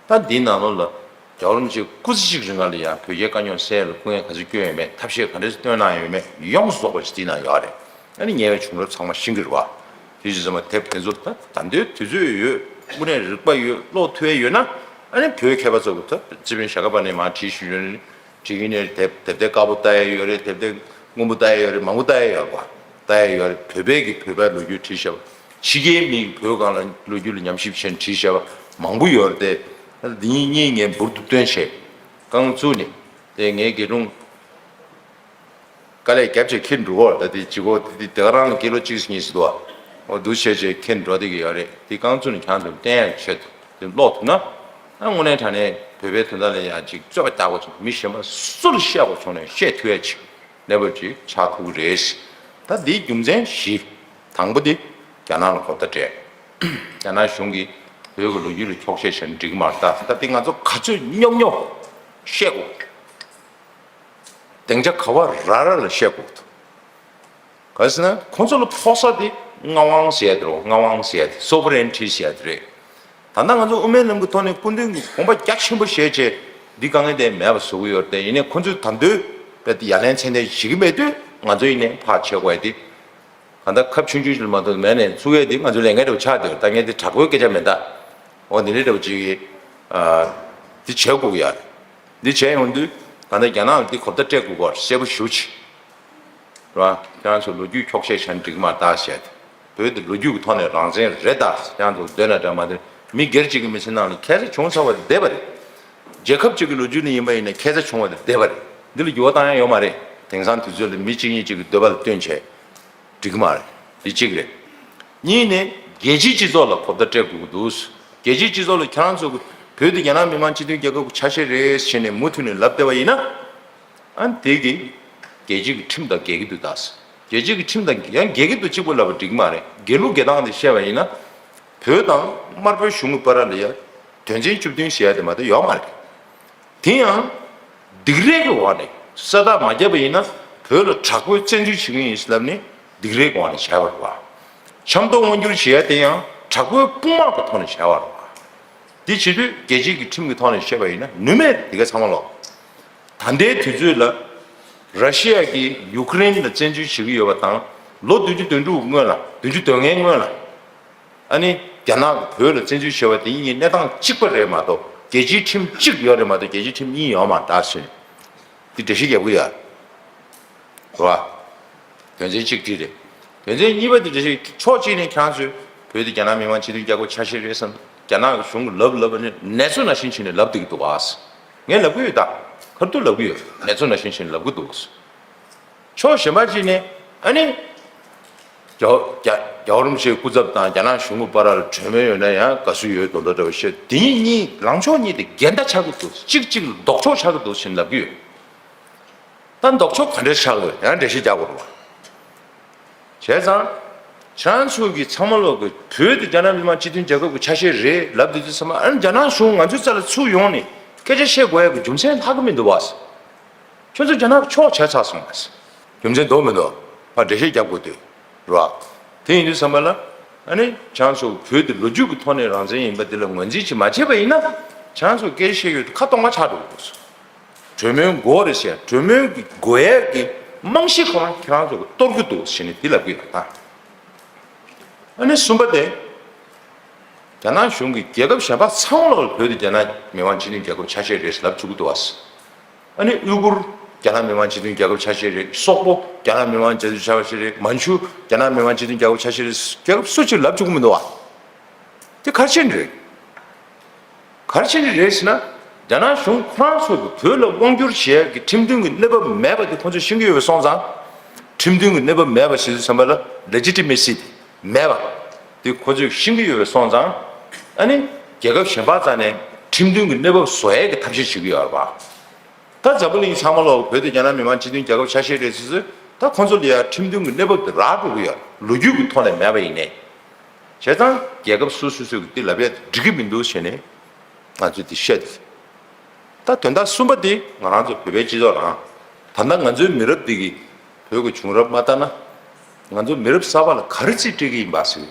ད་འདིའི་ནང་ལོགས་ལ་རྒྱལ་བ་རིན་པོ་ཆེ་སྐུ་ཚེ་གཅིག་རིང་ལ་ཡང་བོད་རྒྱའི་དཀའ་རྙོག་སེལ་ཡ་ལ་སྐུ་ངལ་ག་ཚོད་བསྐྱོན་ཡོད་མེད། ཐབས་ཤེས་ག་འདྲ་བཏོན་གནང་ཡོད་མེད་ཡོངས་སུ་རྫོགས་པ་ཞིག་འདིའི་ནང་ཡོད་རེད། ཨ་ནི་ཉེ་བའི་བྱུང་རབས་ཚང་མ་ཤེས་ཀྱི་རེད་བ། དེ་བཞིན་ཚང་མ་དེབ་དེ་ཚོ་ད་ད་ལྟའི་དུས་ཚོད་ཡོད། དངོས་གནས་རིག་པ་ཡོད། ཀློག་ཐུབ་ཡ་ཡོད་ན། ཨ་ནི་བོད་མཁས་པ་ཚོ་གི་ད་རྩིས་དཔོན་ཞྭ་སྒབ་པ་ནས་མར་བྲིས་བཞིན་ཡོད་ནི། བྲིས་ཀྱི་ནས་དེབ་དེབ་དེ་དཀར་པོ་ལྟ་ཡ་ཡོད་རེད། དེབ་དེ་སྔོན་པོ་ལྟ་ཡ་ཡོད་རེད། མང་པོ་ལྟ་ཡ་ཡོད་རེད་བ། ལྟ་ཡ་ཡོད་རེད། བོད་པའི་གི་བོད་པའི་ལོ་རྒྱུས་བྲིས་བཞག་པ། ཕྱི་རྒྱལ་མི་བོད་སྒང་ལ་ལོ་རྒྱུས་ལ་ཉམས་ཞིབ་བྱས་ནས་བྲིས་བཞག་པ་མང་པོ་ཡོད་རེད་དེ། འདི་གཉིས་གཉིས་ངས་འབུར་དུ་བཏོན་བྱས་རྐང་བཙུགས་ནས། དེ་ངའི་དགེ་སློང་དཀའ་ལས་རྒྱབ་བྱས་ཁྱེར་འགྲོ་གོ། ད་དེ་ཅི་གོ་དེ་དེ་ག་རང་ལ་ཀི་ལོ་གཅིག་གཉིས་ཟེར་འདུག་འོ་འདུག་བྱས་བྱས་ཁྱེར་འགྲོ་བསྡད་ཀྱི་ཡོད་རེད། དེ་རྐང་བཙུགས་ནས་ཁྱང་དུ་བསྟན་ཡག་ཆེད་དུ་དེ་ཀློག་ཐུབ་ན། ཨ་དངོས་གནས་དྲང་གནས་བོད་པའི་དོན་དག་ལ་ཡང་ཅིག་རྩོད་པ་རྒྱག་དགོས་བྱུང་། མི་གཞན་པ་སུ་ལ་བཤད་དགོས་བྱུང་ནས་བཤད་ཐུབ་ཡ་ཅིག་གནས་བབ་ཅིག་ཆགས་ཐུབ་ཀྱི་རེད། ད་འདིའི་རྒྱུ་མཚན་བཞི། དང་པོ་དེ་རྒྱ་ནག་ལ་གོ་བརྡ་སྤྲད། རྒྱ་ནག་གཞུང་གིས་བོད་ཀྱི་ལོ་རྒྱུས་ལ་འཁྱོག་བཤད་བྱས་ན་འགྲིག་གི་མ་རེད། ད་ད་འདི་ང་ཚོ་ག་ཚོད་རྙོག་རྙོག་བཤད་དགོས། སྡིངས་ཆ་ག་བ་ར་ར་ལ་བཤད་དགོས་འདུག་ག་རེ་ཟེར་ན་ཁོང་ཚོ་ལ་ཕོག་ས་དེ་མངའ་དབང་ཟེར་ཡ་དེ་རེད། མངའ་དབང་ཟེར་ཡ་དེ་སོ་བ་རེན་ཊི་ཟེར་ཡ་དེ་རེད། ད་ལྟ་ང་ཚོ་དབུ་མའི་ལམ་གྱི་ཐོག་ནས་སྐུ་མདུན་གྱིས་དགོངས་པ་རྒྱ་ཆེན་པོ་བཞེས་བྱས་འདི་དཀའ་ངལ་དེ་མེད་པ་བཟོ་གི་ཡོད་རེད་དེ། ཡིན་ནའི་ཁོང་ཚོས་ད་དུང་དཔེ་དེ་ཡ་ལན་ཚད་ལྡན་བྱེད་ཀྱི་མེད་དུས་ང་ཚོ་ཡིན་ནའི་ཕར་བྱེད་དགོས་ཡ་དེ། གང་ལྟར་ཁབ་ཆུང་ཆུང་ཞིག་ལ་མ་གཏོགས་མེད་ནས་ཚུགས་ཡས་དེ་ང་ཚོ་ལས་འགན་འདྲ་བོ་ཆགས་བསྡད་ཡོད། ད་ངས་དེ་དྲག་པོའི་སྐད་ཆ་མིན་ད། འོ་འདི་འདྲའི་འདྲ་བོ་ཅིག་གིས་ཨ་འདི་བྱེད་དགོས་ཀྱི་ཡོད་རེད། འདི་བྱས་ཡོང་དུས་གང་ལྟར་རྒྱ་ནག་ལ་འདི་གོ་བརྡ་སྤྲད་དགོས་ཀྱི་ཡོད་རེད། གསལ་པོ་ཞེ་པོ་ཅིག་རེད་བ། ཁྱེད་རང་ཚོ་ལོ་རྒྱུས་འཁྱོག་བཤད་བྱས་ན་འགྲིག་གི་མ་རེད་ད་བཤད་དེ། བོད་དེ་ལོ་རྒྱུས་ཀྱི་ཐོག་ནས་རང་བཙན་རེད་ད། ཁྱེད་རང་ཚོ་འདོད་ན་འདྲ་མ་འདོད་མི་སྒེར་གཅིག་གི་མི་ཚེ་ནང་ལ་ཁྱད་མཚར་བྱུང་ཚར་བ་དེ་བསྡད་པ་རེད། རྒྱལ་ཁབ་གཅིག་གི་ལོ་རྒྱུས་ནས་ཡིན་པ་ཡིན་ན་ཁྱད་མཚར་བྱུང་བ་དེ་བསྡད་པ་རེད། འདི་ལ་འགྱུར་བ་བཏང་ཡ་ཡོད་མ་རེད། དེང་སང་དུས་ཚོད་ལ་མི་གཅིག་གཉིས་གཅིག་གི་འདོད་པ་ལ་བསྟུན་བྱས། འགྲིག་གི་མ་རེད། འདི་གཅིག་རེད། གཉིས་ནི་རྒྱལ་སྤྱིའི་སྤྱི་ཚོགས་ལ་གོ་བརྡ་སྤྲད་དགོས་ཀྱི་འདུག་རྒྱལ་སྤྱིའི་སྤྱི་ཚོགས་ལ་ཁྱེད་རང་ཚོ་གི་བོད་དེ་རྒྱ་ནག་མི་དམངས་སྤྱི་མཐུན་རྒྱལ་ཁབ་ཀྱི་ཆ་ཤས་རེད་ཟེར་ནས་མུ་མཐུད་ནས་ལབ་བསྡད་པ་ཡིན་ན། ཨ་ནི་དེ་གིས་རྒྱལ་སྤྱིའི་ཁྲིམས་དང་འགལ་གྱི་འདུག་ད། རྒྱལ་སྤྱིའི་ཁྲིམས་དང་ཡང་འགལ་གྱི་འདུག་གཅིག་པོ་ལབ་པ་འགྲིག་གི་མ་རེད། འགལ་ལུགས་འགལ་སྟངས་དེ་བཤད་པ་ཡིན་ན། བོད་དང་དམར་པོའི་གཞུང་གི་བར་ལ་ཡ་དོན་ཚན་བཅུ་བདུན་ཟེར་ཡ་དེ་མ་གཏོགས་ཡོད་མ་རེད། དེ་ཡང་སྡིགས་རའི་འོག་ནས་ས་རྟགས་མ་བརྒྱབ་པ་ཡིན་ན་བོད་ལ་དྲག་པོའི་བཙན་འཛུལ་བྱེད་ཀྱི་ཡིན་ལབ་ནས་སྡིགས་རའི་འོག་ནས་བྱས་པ་རེད་བ། ཆབ་མདོ་དབང་བསྒྱུར་བྱེད་ཡ་དེ་ཡང་དྲག་པོའི་དཔུང་དམག་གི་ཐོག་ནས་བྱས་པ་རེད་བ། དེ་བྱེད་དུས་རྒྱལ་སྤྱིའི་གི་ཁྲིམས་ཀྱི་ཐོག་ནས་བཤད་པ་ཡིན་ན་ནུས་མེད་དེ་ག་ཚང་མ་ལོག་ད་ལྟའི་དུས་ཚོད་ལ་ར་ཤི་ཡ་གིས་ཡུ་ཀེ་རེན་ལ་བཙན་འཛུལ་བྱེད་ཀྱི་ཡོད་པ་དང་ལོ་བདུན་ཅུ་དོན་དྲུག་སྔོན་ལ་བདུན་ཅུ་དོན་ལྔའི་སྔོན་ལ། ཨ་ནི་རྒྱ་ནག་གིས་བོད་ལ་བཙན་འཛུལ་བྱས་པ་དེ་གཉིས་གནས་སྟངས་གཅིག་པ་རེད་མ་གཏོགས་རྒྱལ་སྤྱིའི་ཁྲིམས་གཅིག་ཡོད་རེད་མ་གཏོགས་རྒྱལ་སྤྱིའི་ཁྲིམས་གཉིས་ཡོད་མ་རེད་ཟེར། འདི་འགྲེལ་བཤད་རྒྱབ་ཀྱི་ཡོད་རེད་བ། དོན་ཚན་གཅིག་འདི་རེད། དོན་ཚན་གཉིས་པ་འདི་འགྲེལ་བཤད་ཕྱོགས་གཅིག་ནས་ཁྱེད་རང་ཚོས་བོད་དེ་རྒྱ་ནག་མི་དམངས་སྤྱི་མཐུན་རྒྱལ་ཁབ་ཆ་ཤས་རེད་བསམ། རྒྱ་ནག་གི་གཞུང་གིས་ལབ་ལབ་ནས་ནེ་ཙོ་ནང་བཞིན་བྱས་ནས་ལབ་བསྡད་ཀྱི་འདུག་བ། ངས་ལབ་ཀྱི་ཡོད་ད། ཁ་ཐུག་ལབ་ཀྱི་ཡོད། ནེ་ཙོ་ནང་བཞིན་བྱས་ནས་ལབ་ཀྱི་འདུག་ཕྱོགས་གཞན་པ་གཅིག་ནས་ཨ་ནི། རྒྱ་རྒྱ་རྒྱལ་བ་རིན་པོ་ཆེའི་སྐུ་ཚབ་དང་རྒྱ་ནག་གཞུང་གི་བར་ལ་གྲོས་མོལ་ཡོད་ན་ཡང་དགའ་བསུ་ཡོད་མདོག་མདོག་འདྲ་བོ་བཤད། དེ་གཉིས་གཉིས་ལངས་ཕྱོགས་གཉིས་དེ་འགལ་ཟླ་ཆགས་ཀྱི་འདུག་གཅིག་གཅིག་ལ་ལྡོག་ཕྱོགས་ཆགས་ཀྱི་འདུག་ཟེར་ལབ་ཀྱི་ཡོད། ད་ལྡོག་ཕྱོགས་ག་འདྲས་ཆགས་དགོས་ཡང་འགྲེལ་བཤད་རྒྱག་དགོས་རེད་བ། བྱས་ཙང་། ཁྱེད་རང་ཚོ་གིས་ཚང་མ་ལོག་གི་བོད་དེ་རྒྱ་ནག་མི་དམངས་སྤྱི་མཐུན་རྒྱལ་ཁབ་ཀྱི་ཆ་ཤས་རེད་ལབ་དུས་ཚོད་ཚང་མ་ཨ་ནི་རྒྱ་ནག་གཞུང་ང་ཚོའི་རྩ་ལ་ཚུར་ཡོང་ནས་སྐད་ཆ་བཤད་དགོས་ཡ་གི་རྒྱུ་མཚན་ལྷག་གི་མི་འདུག་བ། ཁྱོད་ཚོ་རྒྱ་ནག་གི་ཕྱོགས་བྱས་ཚར་སོང་ང་། རྒྱུ་མཚན་འདུག་མི་འདུག་ཕར་འགྲེལ་བཤད་རྒྱབ་དགོས་དུས། རེད་བ། དེ་ཡིན་དུས་ཙམ་པ་ལ། ཨ་ནི་ཁྱེད་རང་ཚོ་བོད་དེ་ལོ་རྒྱུས་ཀྱི་ཐོག་ནས་རང་བཙན་ཡིན་པ་དེ་ལ་ངོས་འཛིན་ཅིག་མ་བྱས་པ་ཡིན་ན། ཁྱེད་རང་ཚོ་སྐད་ཆ་བཤད་ཡོད་དུས་ཁ་སྟོང་པ་ཆགས་འགྲོ་གི་འདུག་གྲོས་མོལ་དགོས་རེད་ཟེར། གྲོས་མོལ་གྱི་དགོས་ཡས་ཀྱི་རྨང་གཞི་ཁོ་རང་ཁྱེད་རང་ཚོ་གིས་གཏོར་གྱི་འདུག་ཟེར་ནས་དེ་ལབ་ཀྱི་ཡོད་ད། ཨ་ནི་གསུམ་པ་དེ། རྒྱ་ནག་གཞུང་གིས་རྒྱལ་ཁབ་གཞན་པ་ཚང་མ་ལ་བོད་དེ་རྒྱ་ནག་མི་དམངས་སྤྱི་མཐུན་རྒྱལ་ཁབ་ཆ་ཤས་རེད་ལབ་བཅུག་གི་འདུག་བ། ཨ་ནི་ཨུ་གུར་རྒྱ་ནག་མི་དམངས་སྤྱི་མཐུན་རྒྱལ་ཁབ་ཆ་ཤས་རེད། སོག་པོ་རྒྱ་ནག་མི་དམངས་སྤྱི་མཐུན་ཆ་ཤས་རེད། མན་ཇུ་རྒྱ་ནག་མི་དམངས་སྤྱི་མཐུན་རྒྱལ་ཁབ་ཆ་ཤས་རེད། རྒྱལ་ཁབ་སུ་གཅིག་ལབ་བཅུག་གི་མི་འདུག་བ། དེ་ག་རེ་བྱས་ནས་རེད། ག་རེ་བྱས་ནས་རེད་ཟེར་ན། རྒྱ་ནག་གཞུང་ཁོ་རང་ཚོ་གིས་བོད་ལ་དབང་བསྒྱུར་བྱེད་ཡག་གི་ཁྲིམས་མཐུན་གྱི་གནས་བབ་མེད་པ་དེ་ཁོ་ཚོས་ཤེས་ཀྱི་ཡོད་པ་སོང་ཙང་། ཁྲིམས་མཐུན་གྱི་གནས་བབ་མེད་པ་ཞེས་བསམ་པ་ལ་ལེ་ཇི་ཊི་མེ་སི་དེ་མེད་པ། དེ་ཁོ་ཚོས་ཤེས་ཀྱི་ཡོད་པ་སོང་ཙང་། ཨ་ནི་རྒྱལ་ཁབ་གཞན་པ་རྩ་ནས་ཁྲིམས་མཐུན་གྱི་གནས་བབ་བཟོ་ཡག་གི་ཐབས་ཤེས་བྱེད་ཀྱི་ཡོད་རེད་པ། ད་འཛམ་བུ་གླིང་ཚང་མ་ལོག་བོད་དེ་རྒྱ་ནག་མི་དམངས་སྤྱི་མཐུན་རྒྱལ་ཁབ་ཆ་ཤས་རེད་ཟེར་ཟེར། ད་ཁོ་ཚོ་ལ་ཡ་ཁྲིམས་མཐུན་གྱི་གནས་བབ་དེ་རག་འགྲོ་གི་ཡོད། ལོ་རྒྱུས་ཀྱི་ཐོག་ནས་མེད་པ་ཡིན་ནའི། བྱས་ཙང་རྒྱལ་ཁབ་སོ་སོ་སོ་གི་དེ་ལབ་ཡ་དེ་འགྲིག་གི་མི་འདུག་ཟེར་ནས་ང་ཚོས་དེ་བཤད་དེ། ད་དོན་དག་གསུམ་པ་དེ་ང་རང་ཚོ་བོད་པའི་སྤྱི་ཚོགས་རང་། ད་ལྟ་ང་ཚོའི་མི་རབས་འདི་གིས་བོད་ཀྱི་བྱུང་རབས་མ་ལྟ་ན། ང་ཚོ་མི་རབས་གསར་པ་ལ་ག་རེ་རྩིས་སྤྲད་ཀྱི་ཡིན་པ་ཟེར།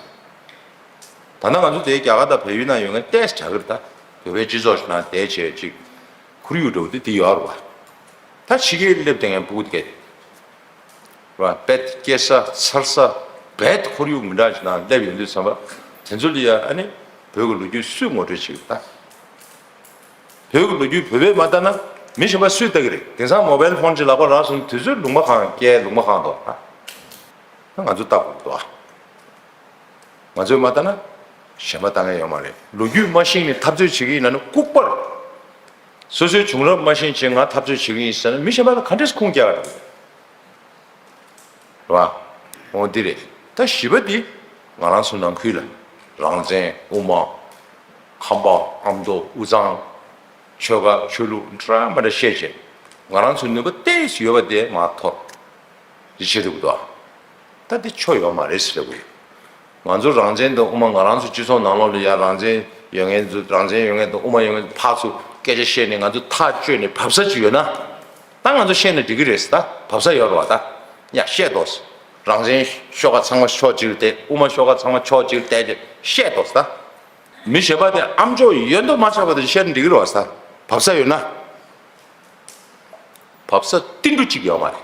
ད་ལྟ་ང་ཚོ་དེ་རྒྱ་གར་དང་བལ་ཡུལ་ནང་ཡོད་མཁན་ཏོག་ཙམ་དྲག་གི་རེད་ད། བོད་པའི་སྤྱི་ཚོགས་ཤིག་ནང་བསྡད་བྱས་ཅིག་ཁོར་ཡུག་འདྲ་བོ་དེ་དེ་ཡོད་རེད་བ། ད་ཕྱི་རྒྱལ་སླེབས་བསྡད་མཁན་ཕྲུ་གུ་དེ་གས། རེད་བ། དཔེ་སྐྱེ་ས་འཚར་ས་རྦད་ཁོར་ཡུག་མི་འདྲ་ཞིག་ནང་སླེབས་ཡོང་དུས་ཙམ་པ། དེ་ཚོ་ལ་ཡ་ཨ་ནི་བོད་ཀྱི་ལོ་རྒྱུས་སུས་ངོ་སྤྲོད་བྱེད་ཀྱི་ད། བོད་ཀྱི་ལོ་རྒྱུས་བོད་པས་མ་ལྟ་ན་མི་གཞན་པ་སུས་ལྟ་གི་རེད། དེང་སང་མོ་བལ་ཕོན་ཅིག་ལག་པ་རག་སོང་དུས་ཚོད་ལུང་པ་གང་བསྐྱལ་ལུང་པ་གང་འདུག་ཨ། ད་ང་ཚོ་ལྟ་དགོས་ཀྱི་འདུག་ཨ། ང་ཚོས་མ་བལྟ་ན་གཞན་པ་བལྟ་མཁན་ཡོད་མ་རེད། ལོ་རྒྱུས་མ་ཤེས་ནས་འཐབ་རྩོད་བྱེད་ཀྱི་ཡིན་ན་ནི་ལྐུགས་པར། སོ་སོའི་བྱུང་རབས་མ་ཤེས་ཅིག་ང་འཐབ་རྩོད་བྱེད་ཀྱི་ཡིན་ཟེར་ན་མི་གཞན་པ་ལ་ག་འདྲས་ཁུངས་རྒྱག་ག་འགྲོ་གི་རེད། རེད་བ། འོ་འདི་རེད། ད་བཞི་པ་འདི་ང་རང་ཚོ་ནང་ཁུལ་ལ་རང་བཙན། དབུ་མ། ཁམས་པ། ཨ་མདོ། དབུས་གཙང་། ཆོལ་ཁ་ཆོས་ལུགས་འདྲ་མི་འདྲ་བཤད་བྱས་ང་རང་ཚོ་ནུས་པ་ཏོག་ཙམ་ཡོད་པ་དེ་མར་འཐོར། འདི་བྱེད་ཐུབ་ཀྱི་འདུག་ད་འདི་ཆོ་ཡོད་མ་རེད་ཟེར་དགོས། ང་ཚོ་རང་བཙན་དང་དབུ་མ། ང་རང་ཚོ་སྤྱི་ཚོགས་ནང་ལོགས་ལ་ཡ་རང་བཙན་ཡོད་མཁན་ཚོ། རང་བཙན་ཡོད་མཁན་དང་དབུ་མ་ཡོད་མཁན་ཚོ་ཕར་ཚུར་སྐད་ཆ་བཤད་ནས་ང་ཚོ་ཐག་གཅོད་ནས་བབས་ས་ཅིག་ཡོད་ན། ད་ང་ཚོ་བཤད་ན་འགྲིག་གི་རེད་ཟེར། ད་བབས་ས་ཡོད་རེད་བ། ད་ཡ་བཤད་དོ་ཟེར། རང་བཙན་ཤོག་ཁག་ཚང་མ་ཕྱོགས་གཅིག་ལ་བསྡད། དབུ་མ་ཤོག་ཁག་ཚང་མ་ཕྱོགས་གཅིག་ལ་བསྡད་ཅེས་བཤད་དོ་ཟེར། ད་མི་གཞན་པ་དེ་ཨ་མཆོག་ཡོད་མདོག་མ་ཆགས་པ་དེ་བཤད་ན་འགྲིག་གི་རེད་བ་ཟེར། བབས་ས་ཡོད་ན། བབས་ས་ཏིལ་འབྲུ་གཅིག་ཡོད་མ་རེད།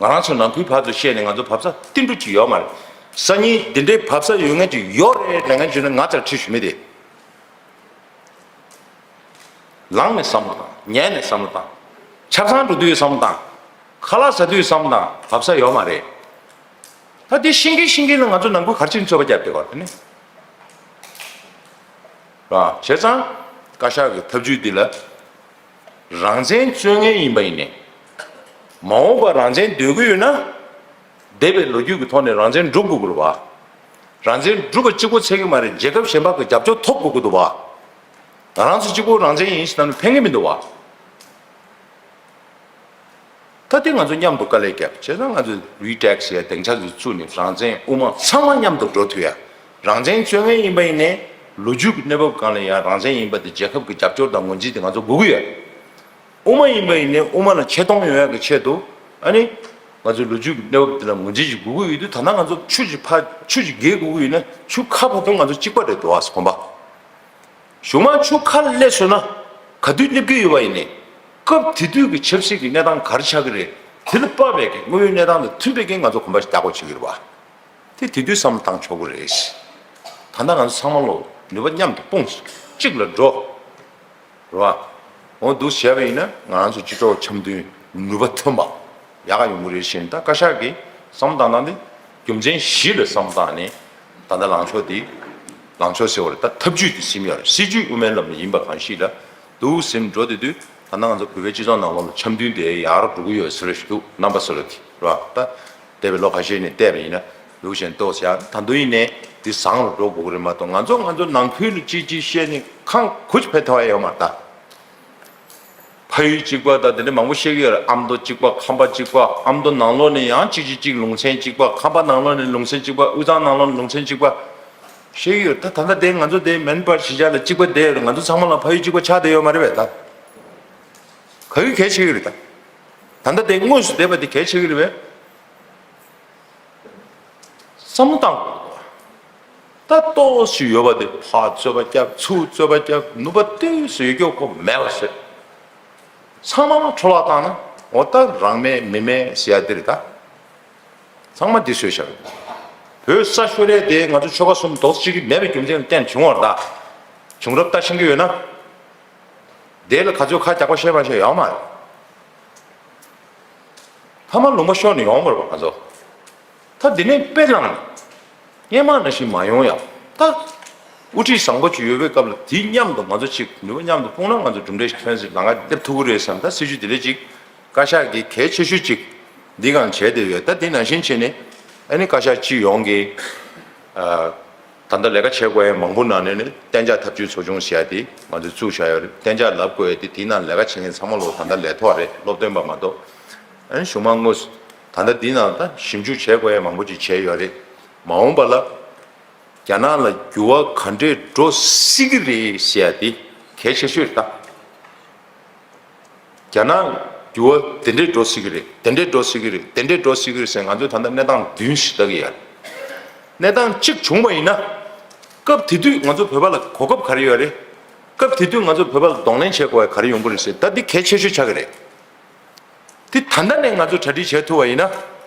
ང་རང་ཚོ་ནང་ཁུལ་བར་དུ་བཤད་ནས་ང་ཚོ་བབས་ས་ཏིལ་འབྲུ་གཅིག་ཡོད་མ་རེད། སང་ཉིན་འདི་འདྲའི་བབས་ས་ཡོད་མཁན་ཅིག་ཡོད་རེད་ལབ་མཁན་བྱུང་ན་ང་ལྟར་ཁྲིད་ཞུ་མི་དེ། ལངས་ནས་བསམ་བློ་བཏང་། ཉལ་ནས་བསམ་བློ་བཏང་། ཆབ་གསང་འགྲོ་དུས་བསམ་བློ་བཏང་། ཁ་ལག་ཟ་དུས་བསམ་བློ་བཏང་། བབས་ས་ཡོད་མ་རེད། ད་འདི་ཤེས་ཀྱིན་ཤེས་ཀྱིན་ལ་ང་ཚོ་ནང་ཁུལ་ག་རེ་བྱས་ནས་རྩོད་པ་རྒྱབ་བསྡད་པ་རེད་ནི། ར། བྱས་ཙང་བཀའ་ཤག་གི་ཐབས་ཇུས་འདི་ལ། རང་བཙན་རྩོད་མཁན་ཡིན་པ་ཡིན་ནའི། མ་འོངས་པར་རང་བཙན་འདོད་ཀྱི་ཡོད་ན། འདས་པའི་ལོ་རྒྱུས་ཀྱི་ཐོག་ནས་རང་བཙན་སྒྲུབ་དགོས་ཀྱི་རེད་བ། རང་བཙན་སྒྲུབ་པ་གཅིག་པོ་ཚད་ཀྱི་མ་རེད། རྒྱལ་ཁབ་གཞན་པ་གི་རྒྱབ་སྐྱོར་ཐོབ་དགོས་ཀྱི་འདུག་བ། ང་རང་ཚོ་གཅིག་པོ་རང་བཙན་ཡིན་ཟེར་ན་ཕན་གྱི་མི་འདུག་བ། ད་དེ་ང་ཚོ་མཉམ་དུ་དཀའ་ལས་བརྒྱབ། བྱས་ཙང་ང་ཚོས་རི་ཊེག་སི་ཡ་སྡིངས་ཆ་ཚོ་བཙུགས་ནས་རང་བཙན་དབུ་མ་ཚང་མ་མཉམ་དུ་འགྲོ་ཐུབ་ཡ། རང་བཙན་རྩོད་མཁན་ཡིན་པ་ཡིན་ནའི་ལོ་རྒྱུས་ཀྱི་གནས་བབ་སྒང་ལ་ཡང་རང་བཙན་ཡིན་པ་དེ་རྒྱལ་ཁབ་ཀྱི་རྒྱབ་སྐྱོར་དང་ངོས་འཛིན་དེ་ང་ཚོ་དགོས་ཀྱི་ཡོད། དབུ་མ་ཡིན་པ་ཡིན་ནའི་དབུ་མ་ལ་ཆེ་མཐོང་ཡོང་ཡ་གི་ཆེད་དུ་ཨ་ནི་ང་ཚོ་ལོ་རྒྱུས་ཀྱི་གནས་བབ་དེ་ལ་ངོས་འཛིན་ཞིག་དགོས་ཀྱི་ཡོད་དུས། ད་ལྟ་ང་ཚོ་ཆུ་ཞིག་ཕར་ཆུ་ཞིག་བརྒལ་དགོས་ཀྱི་ཡོད་ན་ཆུ་ཁ་བར་དུ་ང་ཚོ་གཅིག་པ་རེད་འདུག་ཨ་གོམ་པ། གཞུག་མ་ཆུ་ཁ་ལ་སླེབས་སོང་ན་ག་དུས་སླེབས་ཀྱི་ཡོད་པ་ཡིན་ནའི། སྐབས་དེ་དུས་ཀྱི་ཆབ་སྲིད་ཀྱི་གནས་སྟངས་ག་རེ་ཆགས་ཀྱི་རེད། དེ་ལ་དཔག་པའི་གི་དངོས་ཡོད་གནས་སྟངས་དང་མཐུན་པའི་གི་ང་ཚོ་གོམ་པ་ཞིག་རྒྱག་དགོས་བྱེད་ཀྱི་རེད་བ། དེ་དེ་དུས་བསམ་བློ་བཏང་ཆོག་གི་རེད། ད་ལྟ་ང་ཚོ་ཚང་མ་ལོ་ནུས་པ་མཉམ་དུ་སྤུངས། གཅིག་ལ་འགྲོ། རེད་བ། འོ་འདུག་བྱས་པ་ཡིན་ན་ང་རང་ཚོ་སྤྱི་ཚོགས་འཆམ་མཐུན་ནུས་པ་ཐོན་པ་ཡག་ག་ཡོང་གི་རེད་ཟེར་ནས། ད་བཀའ་ཤག་གིས་བསམ་བློ་བཏང་སྟངས་དེ་རྒྱུ་མཚན་བཞི་ལ་བསམ་བློ་བཏང་ནས། ད་ལྟ་ལངས་ཕྱོགས་དེ། ལངས་ཕྱོགས་ཟེར་བ་རེད། ད་ཐབས་ཇུས་དེ་ཟིན་ཡོད་རེད། སྲིད་ཇུས་དབུ་མའི་ལམ་ནས་ཡིན་པ་གང་ཞིག་ལ་འདུག་ཟིན་འགྲོ་བསྡད་དུས། ད་ལྟ་ང་ཚོ་བོད་པའི་སྤྱི་ཚོགས་ནང་ལོགས་ལ་འཆམ་མཐུན་དེ་ཡག་རུ་འགྲོ་གི་ཡོད་ཟེར་བ་ཞིག་འདུག་རྣམ་པ་ཚོ་ལ་དེ་རེད་བ། ད་འདས་པའི་ལོ་ཁ་ཤས་ནས་བལྟས་པ་ཡིན་ན་འདུག་བཞིན་ཏོག་ཙམ་ཡང་ད་དུང་ཡིན་ནའི་དེ་བཟང་རུ་འགྲོ་དགོས་ཀྱི་རེད་མ་གཏོགས། ང་ཚོ་ང་ཚོ་ནང་ཁུལ་ལ་གཅིག་གཅིག་བཤད་ནས་གང་ག་ཅིག་ཕན་ཐོགས་ཡ་ཡོད་མ་རེད་ད། ཕ་ཡུལ་གཅིག་པ་དང་དེ་འདྲ་མང་པོ་བཤད་ཀྱི་ཡོད་རེད། ཨ་མདོ་གཅིག་པ། ཁམས་པ་གཅིག་པ། ཨ་མདོ་ནང་ལོགས་ནས་ཡང་གཅིག་གཅིག་གཅིག་ལུང་ཚན་གཅིག་པ། ཁམས་པ་ནང་ལོགས་ནས་ལུང་ཚན་གཅིག་པ། དབུས་གཙང་ནང་ལོགས་ནས་ལུང་ཚན་གཅིག་པ། བཤད་ཀྱི་ཡོད་རེད། ད་ད་ལྟ་དེ་ང་ཚོ་དེ་མེན་པར་གཞིས་ཆགས་ལ་གཅིག་པ་བསྡད་ཡོད་རེད། ང་ཚོ་ཚང་མ་ལ་ཕ་ཡུལ་གཅིག་པ་ཆགས་བསྡད་ཡོད་མ་རེད་པས། ད་ག་གི་གལ་ཆེ་གི་རེད། ད་ད་ལྟ་དེ་དངོས་སུ་བསྡད་པ་དེ་གལ་ཆེ་གི་རེད་པས། བསམ་བློ་བཏང་དགོས་འདུག་ད་ཏོག་ཙམ་ཡོད་པ་དེ་ཕར་རྩོད་པ་རྒྱབ། ཚུར་རྩོད་པ་རྒྱབ། ནུས་པ་ཏོག་ཙམ་ཡོད་རྒྱུ་ཁོ་མེད་པ་བཟོས། ཚང་མ་འཕྲོ་བརླག་བཏང་ན་འོ་ད་རང་མེད་མི་མེད་ཟེར་ཡ་དེ་རེད་ད། ཚང་མ་འདི་བཟོས་བཞག་བོད་ས་ཤོར་ཡ་དེ་ང་ཚོ་ཆོལ་ཁ་གསུམ་རྡོག་གཅིག་གི་མེད་པའི་རྒྱུ་མཚན་ལ་བརྟེན་བྱུང་བ་རེད་ད། བྱུང་རབས་ལྟ་ཤེས་ཀྱི་ཡོད་ན། དེ་ལ་ག་ཚོད་ཁ་རྒྱག་པ་བཤད་པ་བཤད་ཡོད་མ་རེད། ཕ་མ་ལུང་པ་ཤོར་ནས་ཡོང་བ་རེད་པ་ང་ཚོ། ད་འདི་ནས་དཔེ་བླངས་ནས་སྔོན་མ་ནང་བཞིན་མ་ཡོང་ཡ། ད་དབུ་ཁྲིད་བཟང་པོ་ཅིག་ཡོད་པའི་སྐབས་ལ་དེ་མཉམ་དུ་ང་ཚོ་གཅིག་ནུས་པ་མཉམ་དུ་སྤུངས་ན་ང་ཚོ་གྲུབ་འབྲས་ཤིག་ཐོན་སྲིད། ལམ་ཁ་སླེབས་ཐུབ་ཀྱི་རེད་བསམ། ད་སྲིད་ཇུས་དེ་འདྲ་ཅིག་བཀའ་ཤག་གིས་གལ་ཆེ་ཤོས་ཅིག་འདི་སྒང་བྱས་བསྡད་ཡོད། ད་དེ་ནང་བཞིན་བྱས་ནས་ཨ་ནི་བཀའ་ཤག་སྤྱི་ཡོངས་ཀྱི་ཨ། ད་ལྟ་ལས་ཀ་བྱེད་དགོས་ཡ་མང་པོ་ནང་ནས་ནི་གཏན་འཇགས་ཐབས་ཇུས་ཚོགས་ཆུང་ཟེར་ཡ་དེ་ང་ཚོས་བཙུགས་བཞག་ཡོད་རེད། གཏན་འཇགས་ལབ་དགོས་ཡ་དེ་དེའི་ནང་ལས་ཀ་བྱེད་མཁན་ཚང་མ་ལོ་ད་ལྟ་ལས་ཐོག་རེད། སློབ་སྟོན་པ་མ་གཏོགས། ཨ་ནི་གཞུག་མ་དངོས་སུ་ད་ལྟ་འདི་ནང་ད་ཞིབ་འཇུག་བྱེད་དགོས་ཡ་མང་པོ་ཅིག་བྱས་ཡོད་རེད། མ་འོངས་པ་ལ་རྒྱ་ནག་ལ་འགྱུར་བ་ག་འདྲས་འགྲོ་སྲིད་ཀྱི་རེད་ཟེར་ཡ་དེ་གལ་ཆེ་ཤོས་རེད་ད། རྒྱ་ནག་འགྱུར་བ་དེ་འདྲས་འགྲོ་སྲིད་ཀྱི་རེད། དེ་འདྲས་འགྲོ་སྲིད་ཀྱི་རེད། དེ་འདྲས་འགྲོ་སྲིད་ཀྱི་རེད་ཟེར། ང་ཚོས་ད་ལྟ་གནས་སྟངས་བདུན་ཞིག་ལྟ་གི་ཡོད། གནས་སྟངས་གཅིག་བྱུང་བ་ཡིན་ན། སྐབས་དེ་དུས་ང་ཚོ་བོད་པ་ལ་གོ་སྐབས་ག་རེ་ཡོད་རེད། སྐབས་དེ་དུས་ང་ཚོ་བོད་པ་ལ་གདོང་ལེན་བྱེད་དགོས་པ་ག་རེ་ཡོང་གི་རེད་ཟེར། ད་འདི་གལ་ཆེ་ཤོས་ཆགས་ཀྱི་རེད། དེ་ད་ལྟ་ནས་ང་ཚོ་གྲ་སྒྲིག་བྱེད་ཐུབ་པ་ཡིན་ན།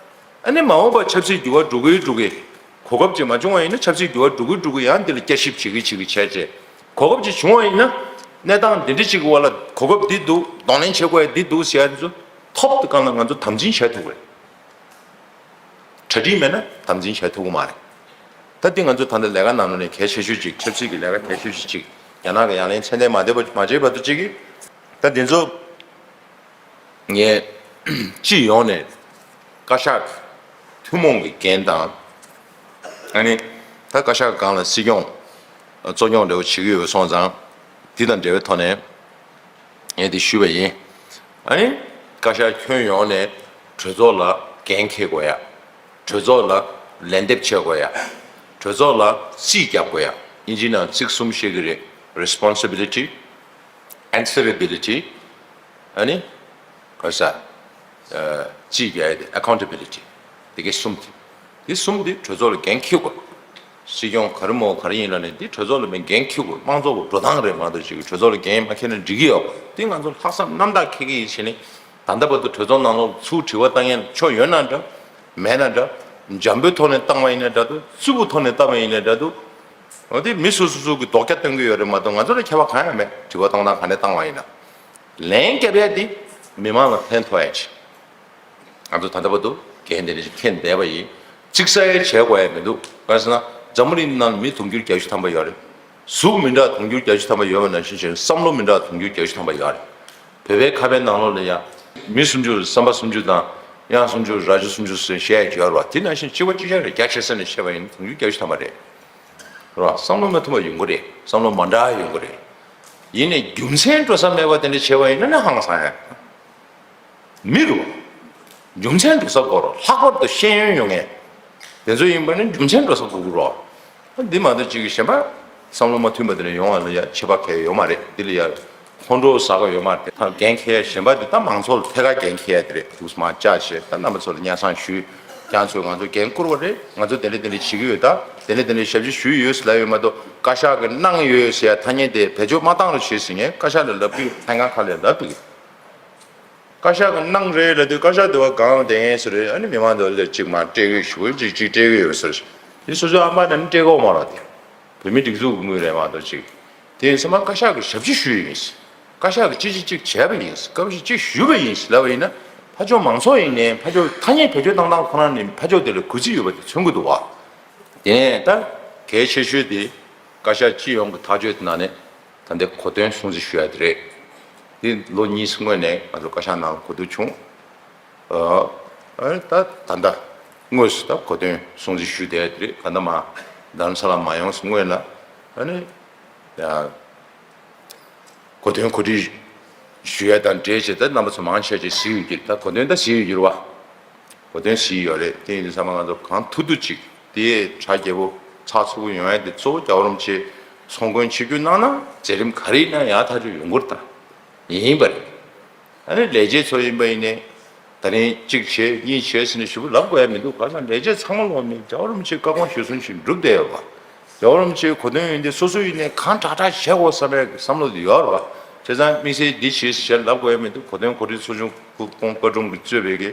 ཨ་ནི་མ་འོངས་པར་ཆབ་སྲིད་འགྱུར་བ་འགྲོ་གི་འགྲོ་གི། གོ་སྐབས་ཅིག་མ་བྱུང་བ་ཡིན་ན་ཆབ་སྲིད་འགྱུར་བ་འགྲོ་གི་འགྲོ་གི་ཡང་འདི་ལ་བསྐྱར་ཞིབ་བྱེད་ཀྱི་བྱེད་ཀྱི་བྱས་རྗེས། གོ་སྐབས་ཅིག་བྱུང་བ་ཡིན་ན། གནས་སྟངས་འདི་འདྲ་ཅིག་གི་འོག་ལ་གོ་སྐབས་འདི་འདུག་གདོང་ལེན་བྱེད་དགོས་ཡ་འདི་འདུག་ཟེར་ཡ་འདི་ཚོ་ཐོབ་ཐང་ལ་ང་ཚོ་དམ་འཛིན་བྱེད་ཐུབ་དགོས། གྲ་སྒྲིག་མེད་ན་དམ་འཛིན་བྱེད་ཐུབ་ཀྱི་མ་རེད། ད་འདི་ང་ཚོ་ད་ལྟ་ལས་ཀ་ནང་ལོགས་ནས་གལ་ཆེ་ཤོས་ཅིག་ཆབ་སྲིད་ཀྱི་ལས་ཀ་གལ་ཆེ་ཤོས་ཅིག་རྒྱ་ནག་གི་ཡང་ལན་ཚད་ལྡན་མ་བསྡད་པ་མ་བྱས་བར་དུ་ཅིག་གིས་ད་འདི་ཚོ་ངས་སྤྱི་ཡོངས་ནས་བཀའ་ཤག་ཐུན་མོང་གི་འགན་དང་། ཨ་ནི་ད་བཀའ་ཤག་སྒང་ལ་སྲིད་སྐྱོང་གཙོ་སྐྱོང་འདྲ་བོ་བྱེད་ཀྱི་ཡོད་སོང་ཙང་། འདི་དང་འབྲེལ་བའི་ཐོག་ནས་ངས་འདི་ཞུས་པ་ཡིན། ཨ་ནི་བཀའ་ཤག་ཁྱོན་ཡོངས་ནས་གྲོས་ཚོགས་ལ་འགན་འཁྱེར་དགོས་ཡ། གྲོས་ཚོགས་ལ་ལན་འདེབས་བྱེད་དགོས་ཡ། གྲོས་ཚོགས་ལ་རྩིས་རྒྱབ་དགོས་ཡ། དབྱིན་ཇིའི་ནང་ཚིག་གསུམ་བཤད་ཀྱི་རེད། Responsibility, Answerability, ཨ་ནི་ག་རེ་ཟེར། རྩིས་རྒྱག་ཡ་དེ་Accountability། དེ་གའི་གསུམ་དེ། དེ་གསུམ་དེ་གྲོས་ཚོགས་ལ་འགན་འཁྱེར་དགོས། སྲིད་སྐྱོང་ག་རེ་མོ་ག་རེ་ཡིན་ལབ་ནས་འདི་གྲོས་ཚོགས་ལ་མིན་འགན་འཁྱེར་དགོས། དམངས་གཙོ་གི་འགྲོ་སྟངས་རེད་མ་གཏོགས་ཅིག་གྲོས་ཚོགས་ལ་འགན་མ་འཁྱེར་ན་འགྲིག་གི་ཡོད། འདི་ང་ཚོ་ལྷག་བསམ་རྣམ་དག་འཁྱེར་གྱི་ཡིན་ཟེར་ནས། ད་ལྟ་བར་དུ་གྲོས་ཚོགས་ནང་ལོགས་ཚུར་དྲི་བ་བཏང་ཡས་ཆོ་ཡོད་ན་འདྲ། མེད་ན་འདྲ། འཇམ་པོའི་ཐོག་ནས་བཏང་བ་ཡིན་ན་འདྲ་འདུག་རྩུབ་པོའི་ཐོག་ནས་བཏང་བ་ཡིན་ན་འདྲ་འདུག་འོ་དེ་མི་སོ་སོ་སོ་གི་རྡོག་རྒྱ་སྟོན་གྱི་ཡོད་རེད་མ་གཏོགས་ང་ཚོ་ལ་ཁྱད་པར་གང་ཡང་མེད། དྲི་བ་བཏང་སྟངས་ག་ནས་བཏང་བ་ཡིན་ན། ལན་རྒྱབ་ཡས་དེ་མི་མང་ལ་ཕན་ཐོགས་ཡས་ཅིག་ང་ཚོ་ད་ལྟ་བར་དུ་འགན་དེ་འདྲ་ཞིག་འཁྱེར་བསྡད་པ་ཡིན། གཅིག་ས་ཡ་བྱེད་དགོས་ཡ་མི་འདུག་གང་ཟེར་ན་འཛམ་བུ་གླིང་ནང་མི་དུང་ཕྱུར་བརྒྱད་ཅུ་ཐམ་པ་ཡོད་རེད། གཟུགས་མི་འདྲ་དུང་ཕྱུར་བརྒྱད་ཅུ་ཐམ་པ་ཡོད་པ་ནང་བཞིན་བྱས་ན་བསམ་བློ་མི་འདྲ་དུང་ཕྱུར་བརྒྱད་ཅུ་ཐམ་པ་ཡོད་རེད། བོད་པའི་ཁ་པའི་ནང་ལོགས་ལ་ཡ། མི་སུམ་ཅུ་བསམ་པ་སུམ་ཅུ་དང་། དབྱངས་སུམ་ཅུ་རྭ་ཅོ་སུམ་ཅུ་ཟེར་བཤད་ཡ་ཡོད་རེད་བ། དེ་ནང་བཞིན་གཅིག་པ་གཅིག་རྐྱང་རེད། རྒྱ་ཆེ་ས་ནས་བཤད་པ་ཡིན་ན་དུང་ཕྱུར་བརྒྱད་ཅུ་ཐམ་པ་རེད། རེད་བ། བསམ་བློ་མ་མཐུན་པ་ཡོང་གི་རེད། བསམ་བློ་མ་འདྲ་ཡོང་གི་རེད། ཡིན་ནའི་རྒྱུ་མཚན་འགྲོ་ས་མེད་པ་དེ་འདྲ་བྱས་པ་ཡིན་ན་ནི་ཧང་སང་ཡ། མི་རུ། རྒྱུ་མཚན་འགྲོ་ས་དགོས་རོགས། ལྷག་པར་དུ་ཤེས་ཡོན་ཡོད་མཁན། དེ་ཚོ་ཡིན་པ་ནི་རྒྱུ་མཚན་འགྲོ་ས་དགོས་ཀྱི་རོགས། འདི་མ་གཏོགས་ཅིག་གཞན་པ་བསམ་བློ་མ་མཐུན་པ་དེ་འདྲ་ཡོང་བ་ལ་ཡ་ཁྱད་པར་གང་ཡང་ཡོད་མ་རེད། འདི་ལ་ཡ་ཁོང་ཁྲོ་ཟ་དགོས་ཡོད་མ་རེད། ད་འགན་འཁྱེར་ཡ་གཞན་པ་འདི་ད་མང་ཚོགས་ལ་ཐད་ཀར་འགན་འཁྱེར་ཡ་དེ་རེད། འདུག་སེ་མར་བཅར་བྱས་ད་རྣམ་པ་ཚོ་ལ་སྙན་སེང་ཞུས། ཁྱེད་ཚོས་ང་ཚོ་འགན་བསྐུར་བ་རེད། ང་ཚོ་དེ་འདྲ་དེ་འདྲ་བྱེད་ཀྱི་ཡོད། ད་དེ་འདྲ་དེ་འདྲ་ཞབས་ཕྱི་ཞུས་ཡོད་ཟེར་ལབ་ཡོད་མ་གཏོགས་བཀའ་ཤག་གིས་གནང་ཡོད་ཟེར་ཡ་ཐ་སྙད་དེ་བེད་སྤྱོད་མ་བཏང་རོགས་བྱེད་ཟེར་ངས་བཀའ་ཤག་ལ་ལབ་ཀྱི་ཡོད། ལྷན་ཁང་ཁག་ལ་ལབ་ཀྱི་ཡོད། བཀའ་ཤག་གིས་གནང་རེད་ལབ་དུས་བཀའ་ཤག་དེ་བ་གང་དེ་ཡིན་ཟེར་རེད། ཨ་ནི་མི་མང་དེ་ལ་ཅིག་མར་སྤྲད་ཀྱི་ཞུ་ཅིག་ཅིག་སྤྲད་ཀྱི་ཡོད་ཟེར། དེ་སོ་སོའི་ཨ་མ་ནང་ནས་སྤྲད་དགོས་མ་རེད་དེ། བོད་མི་སྒྲིག་འཛུགས་ཀྱི་དངུལ་རེད་མ་གཏོགས་ཅིག་དེ་ཡིན་ཙང་མར་བཀའ་ཤག་གིས་ཞབས་ཕྱི་ཞུས་ཡིན། བཀའ་ཤག་གིས་ཅི་ཅི་ཅིག་བྱས་པ་ཡིན། སྐབས་ཤིག་ཅིག་ཞུས་པ་ཡིན་ལབ་པ་ཡིན་ན་ཕར་ཕྱོགས་མང་ཚོགས་ཡིན་ནའི་ཕར་ཕྱོགས་ཐ་སྙད་བེད་སྤྱོད་བཏང་སྟངས་ཁོ་རང་ནི་ཕར་ཕྱོགས་དེ་ལ་གུས་བརྩི་ཡོད་པ་དེ་མཚོན་གྱི་འདུག་བ། དེ་ནས་ད་གལ་ཆེ་ཤོས་དེ་བཀའ་ཤག་སྤྱི་ཡོངས་ཀྱི་ཐག་གཅོད་དེ་ནང་ནས། ད་ལྟའི་གོ་སྟོན་སྲུང་བརྩི་ཞུ་ཡ་དེ་རེད། འདི་ལོ་གཉིས་སྔོན་ནས་ང་ཚོ་བཀའ་ཤག་ནང་ལ་གོ་བསྡུར་བྱུང་། ཨ་ཨ་ད་ད་ལྟ་དངོས་སུ་ད་གོ་སྟོན་སྲུང་བརྩི་ཞུ་བསྡད་ཡ་དེ་རེད། ད་ལྟ་མར་རྡ་རམ་ས་ལ་མ་ཡོང་སྔོན་ལ་ཨ་ནི་ཡ་གོ་སྟོན་གོ་སྒྲིག་ཞུ་ཡ་དང་འབྲེལ་བྱས་ད་རྣམ་པ་ཚོ་མང་ཆེ་ཆེ་གཟིགས་ཡོད་ཀྱི་རེད། ད་གོ་སྟོན་ད་གཟིགས་ཡོད་ཀྱི་རེད་བ། གོ་སྟོན་གཟིགས་ཡོད་རེད། དེ་ཡིན་དུས་ཚང་མ་ང་ཚོ་གང་ཐུབ་ཐུབ་ཅིག་དེ་གྲ་རྒྱས་པོ་ཚགས་ཚུད་པོ་ཡོང་ཡ་དེ་གཙོ་བོ་རྒྱལ་བ་རིན་པོ་ཆེ་ཚོགས་མགོན་ཆིབས་བསྒྱུར་གནང་ན་མཛད་རིམ་ག་རེ་ཡིན་ན་ཡག་ཐག་ཆོད་ཡོང་གི་རེད། ད་ཡིན་པ་རེད། ཨ་ནི་ལས་བྱེད་ཚོ་ཡིན་པ་ཡིན་ནའི་ད་རིང་གཅིག་བྱས་གཉིས་བྱས་ཟེར་ནས་ཞུ་བ་ལབ་དགོས་ཡ་མི་འདུག་ག་ས་ལས་བྱེད་ཚང་མ་ལོག་ནས་རྒྱལ་བ་རིན་པོ་ཆེའི་བཀའ་དགོངས་གཞིར་བཟུང་ཞིག་བསྒྲུབས་བསྡད་ཡོད་པ། རྒྱལ་བ་རིན་པོ་ཆེའི་གོ་སྟོན་ཡིན་དེ་སོ་སོ་ཡིན་ནའི་གང་དྲག་དྲག་བྱེད་དགོས་བསམ་པའི་བསམ་བློ་དེ་ཡོད་རེད་བ། བྱས་ཙང་དམིགས་བསལ་འདི་བྱས་ཟེར་ལབ་དགོས་ཡ་མི་འདུག་གོ་སྟོན་གོ་སྒྲིག་ཚོགས་ཆུང་སྐུ་ཁོང་བཀའ་དྲུང་གིས་གཙོས་པའི་གི་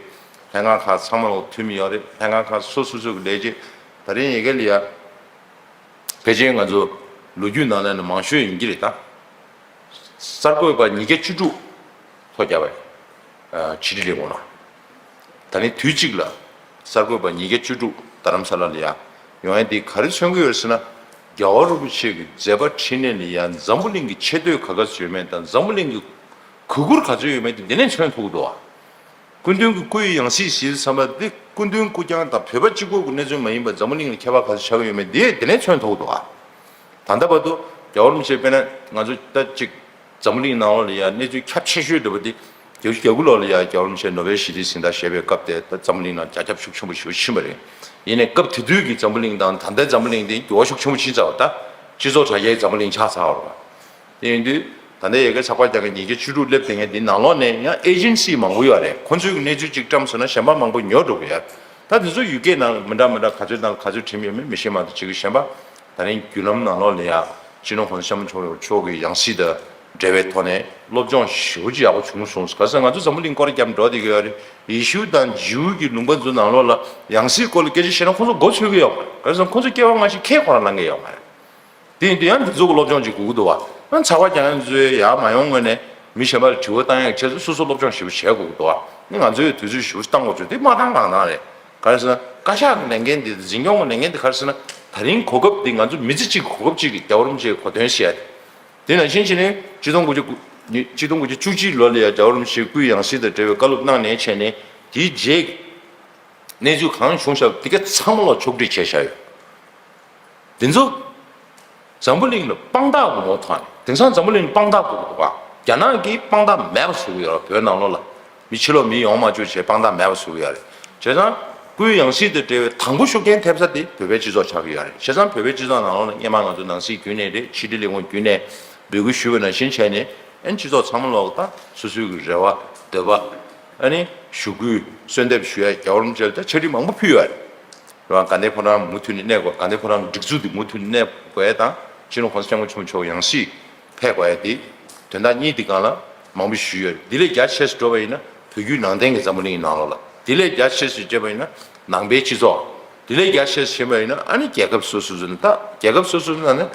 ལྷན་ཁང་ཁག་ཚང་མ་ལོག་འཐུས་མི་ཡོད་རེད། ལྷན་ཁང་ཁག་སོ་སོ་སོ་གི་ལས་བྱེད་ད་རིང་ཡ་གི་ལ་ཡ། ཕལ་ཆེར་ང་ཚོ་ལོ་རྒྱུས་ནང་ལ་ནི་མང་ཤོས་ཡིན་གྱི་རེད་ད། གསར་འགོད་པ་ཉིས་བརྒྱ་བཅུ་དྲུག་ཐོ་བརྒྱབ་པའི་ཕྱི་དྲིལ་ལས་ཁུངས་ནང་། ད་ནི་དུས་གཅིག་ལ་གསར་འགོད་པ་ཉིས་བརྒྱ་བཅུ་དྲུག་རྡ་རམ་ས་ལ་ལ་ཡ་ཡོང་ཡ་འདི་ག་རེ་མཚོན་གྱི་ཡོད་ཟེར་ན། རྒྱལ་བ་རིན་པོ་ཆེ་གི་མཛད་པ་འཕྲིན་ལས་ལ་ཡ་འཛམ་བུ་གླིང་གི་ཆེ་བསྟོད་ག་ག་ཚོད་ཡོད་མེད་དང་འཛམ་བུ་གླིང་གི་གུས་བཀུར་ག་ཚོད་ཡོད་མེད་དེ་འདི་ནས་མཚོན་ཐུབ་ཀྱི་འདུག་བ། སྐུ་མདུན་གྱི་སྐུ་ཡི་ཡང་སྲིད་ཞེས་བསམ་པ་འདི་སྐུ་མདུན་སྐུ་རྐྱང་དང་བོད་པ་གཅིག་པོ་གི་གནས་ཚུལ་མ་ཡིན་པར་འཛམ་བུ་གླིང་ལ་ཁྱད་པར་ག་ཚོད་ཆགས་ཀྱི་ཡོད་མེད་འདི་དེ་ནས་མཚོན་ཐུབ་འདུག་ཨ། ད་ལྟ་བར་དུ་རྒྱལ་བ་རིན་པོ་ཆེ་དཔེར་ན་ང་ཚོ་ད་ཅིག་འཛམ་བུ་གླིང་ནང་ལོགས་ལ་ཡ་གནས་ཚུལ་ཁྱབ་ཆེ་ཤོས་འདྲ་པོ་འདི་བརྒྱད་ཅུ་གྱ་དགུ་ལོ་ལ་ཡ་རྒྱལ་བ་རིན་པོ་ཆེ་ནོ་བེལ་ཞི་བདེའི་གཟེངས་རྟགས་བཞེས་པའི་སྐབས་དེ་ད་འཛམ་བུ་གླིང་ནང་རྒྱ་ཁྱབ་ཤུགས་ཆེན་པོ་ཞེ་པོ་ཕྱིན་པ་རེད། ཡིན་ནའི་སྐབས་དེ་དུས་ཀྱི་འཛམ་བུ་གླིང་དང་ད་ལྟའི་འཛམ་བུ་གླིང་དེ་འགྱུར་བ་ཤུགས་ཆེན་པོ་ཕྱིན་ཚར་བ་ད་སྤྱི་ཚོགས་དྲ་རྒྱའི་འཛམ་བུ་གླིང་ཆགས་ཚར་བ་རེད། དེ་ཡིན་དུས་ད་ལྟ་ཡ་གི་ཚགས་པར་རྒྱག་མཁན་ཉིས་བརྒྱ་བཅུ་དྲུག་སླེབས་བསྡད་མཁན་འདི་ནང་ལོགས་ནས་ཡང་ཨེ་ཇེན་སི་མང་པོ་ཡོད་རེད། ཁོང་ཚོའི་གནས་ཚུལ་གཅིག་བཀྲམ་སོང་ན་གཞན་པ་མང་པོ་ཉོ་འགྲོ་གི་ཡོད། ད་དེ་ཚོ་ཡུ་ཀེ་ནང་མི་འདྲ་མི་འདྲ་ག་ཚོད་དང་ག་ཚོད་བྲིས་ཡོད་མེད་མི་ཤེས་མ་གཏོགས་བྱེད་ཀྱི་གཞན་པ་ད་རིང་བརྒྱུད་ལམ་ནང་ལོགས་ལ་ཡ་སྤྱི་ནོར་༸གོང་ས་༸སྐྱབས་མགོན་ཆེན་པོ་མཆོག་གི་ཡང་སྲིད་དང་འབྲེལ་བའི་ཐོག་ནས་སློབ་སྦྱོང་ཞེ་པོ་ཅིག་ཡག་པོ་བྱུང་སོང་། ག་ས་ང་ཚོ་འཛམ་བུ་གླིང་སྐོར་རྒྱབ་འགྲོ་བསྡད་ཀྱི་ཡོད་རེད། ཡེ་ཤུ་དང་ཇིའུ་གི་ལུང་པ་ཚོ་ནང་ལོགས་ལ་ཡང་སྲིད་སྐོར་ལ་སྐད་ཆ་བཤད་ན་ཁོང་ཚོ་མགོ་ཚོས་ཀྱི་ཡོད་མ་རེད། ག་རེ་ཟེར་ན་ཁོང་ཚོ་སྐྱེ་བ་སྔ་ཕྱི་ཁས་ཁོ་རང་ལེན་གྱི་ཡོད་མ་རེད། དེ་ཡིན་དུས་ཡང་འདི་ཚོ་གི་སློབ་སྦྱོང་ཅིག་དགོས་ཀྱི་འདུག་བ། ཡང་ཚགས་པར་རྒྱག་མཁན་ཚོས་ཡར་མ་ཡོང་སྔོན་ནས་མི་གཞན་པ་ལ་དྲི་བ་བཏང་ཡག་ཆེད་དུ་སོ་སོ་སློབ་སྦྱོང་ཞེ་པོ་བྱེད་དགོས་ཀྱི་འདུག་བ། ནི་ང་ཚོས་དུས་ཚོད་ཞེ་པོ་བཏང་དགོས་བྱུང་དེ་མ་བཏང་གང་བཏང་རེད། ག་རེ་ཟེར་ན་བཀའ་ཤག་གི་ལས་འགན་དེ་འཛིན་སྐྱོང་གི་ལས་འགན་དེ་ག་རེ་ཟེར་ན། ད་རིང་གོ་སྐབས་འདི་ང་ཚོ་མི་ཚེ་གཅིག་གི་གོ་སྐབས་གཅིག་གི་རྒྱལ་བ་རིན་པོ་ཆེའི་གོ་སྟོན་ཟེར་ཡ་དེ། དེ་ནང་བཞིན་བྱས་ནས་གཅིག་སྟོང་དགུ་བརྒྱ་དགུ་གཅིག་སྟོང་དགུ་བརྒྱ་བཅུ་གཅིག་ལོ་ལ་ཡ་རྒྱལ་བ་རིན་པོ་ཆེའི་སྐུའི་ཡང་སྲིད་དང་འབྲེལ་བའི་བཀའ་སློབ་གནང་ནས་བྱས་ནས་དེའི་རྗེས་གནས་ཚུལ་གང་བྱུང་བཞག་དེ་ག་ཚང་མ་ལ་ཕྱོགས་སྒྲིག་བྱས་བཞག་ཡོད། དེ་ཚོ་འཛམ་བུ་གླིང་ལ་དཔང་རྟགས་ངོ་ཐོག་ནས། དེང་སང་འཛམ་བུ་གླིང་ལ་དཔང་རྟགས་དགོས་ཀྱི་འདུག་ག་རྒྱ་ནག་གིས་དཔང་རྟགས་མེད་པ་བཟོ་གི་ཡོད་རེད། བོད་ནང་ལོགས་ལ་མི་ཕྱི་ལོགས་མི་ཡོང་མ་བཅུག་བྱས་དཔང་རྟགས་མེད་པ་བཟོ་གི་ཡོད་རེད། བྱས་ཙང་སྐུའི་ཡང་སྲིད་དང་འབྲེལ་བའི་དང་པོ་ཤུགས་རྐྱེན་ཐེབས་ས་དེ་བོད་པའི་སྤྱི་ཚོགས་ཆགས་ཀྱི་ཡོད་རེད། བྱས་ཙང་བོད་པའི་སྤྱི་ཚོགས་ནང་ལོགས་ལ་སྔོན་མ་ང་ཚོ་ནང་སྲིད་བརྒྱུད་ནས་རེད། ཕྱི་དྲིལ་ལས་ཁུངས་བརྒྱུད་ནས་འབོད་སྐུལ་ཞུས་པ་ནང་བཞིན་བྱས་ནས། ཨ་ནི་སྤྱི་ཚོགས་ཚང་མ་ལོག་ད་སོ་སོའི་གི་རེ་བ་འདོད་པ། ཨ་ནི་ཞུ་སྐུལ་གསོལ་འདེབས་ཞུ་ཡ་རྒྱལ་བ་རིན་པོ་ཆེ་ལ་ད་ཕྱག་བྲིས་མང་པོ་ཕུལ་ཡོད་རེད། རེད་བ། དགའ་ལྡན་ཕོ་བྲང་མུ་མཐུད་ནས་གནས་དགོས། དགའ་ལྡན་ཕོ་བྲང་སྒྲིག་འཛུགས་འདི་མུ་མཐུད་ནས་གནས་དགོས་ཡ་དང་། སྤྱི་ནོར་གོང་ས་སྐྱབས་མགོན་ཆེན་པོ་མཆོག་ཡང་སྲིད་ཕེབས་དགོས་ཡ་དེ། དོན་དག་གཉིས་འདི་སྒང་ལ་མང་པོ་ཞུས་ཡོད་རེད། འདི་ལས་རྒྱ་ཆེ་ཙམ་འགྲོ་བ་ཡིན་ན་བོད་བརྒྱུད་ནང་བསྟན་གྱི་འཛམ་བུ་གླིང་ནང་ལོགས་ལ། འདི་ལས་རྒྱ་ཆེ་ཙམ་བྱས་པ་ཡིན་ན་ནང་པའི་སྤྱི་ཚོགས། འདི་ལས་རྒྱ་ཆེ་ཙམ་བྱས་པ་ཡིན་ན་ཨ་ནི་རྒྱལ་ཁབ་སོ་སོ་ཚོ་ནི། ད་རྒྱལ་ཁབ་སོ་སོ་ཚོ་ནང་ནས་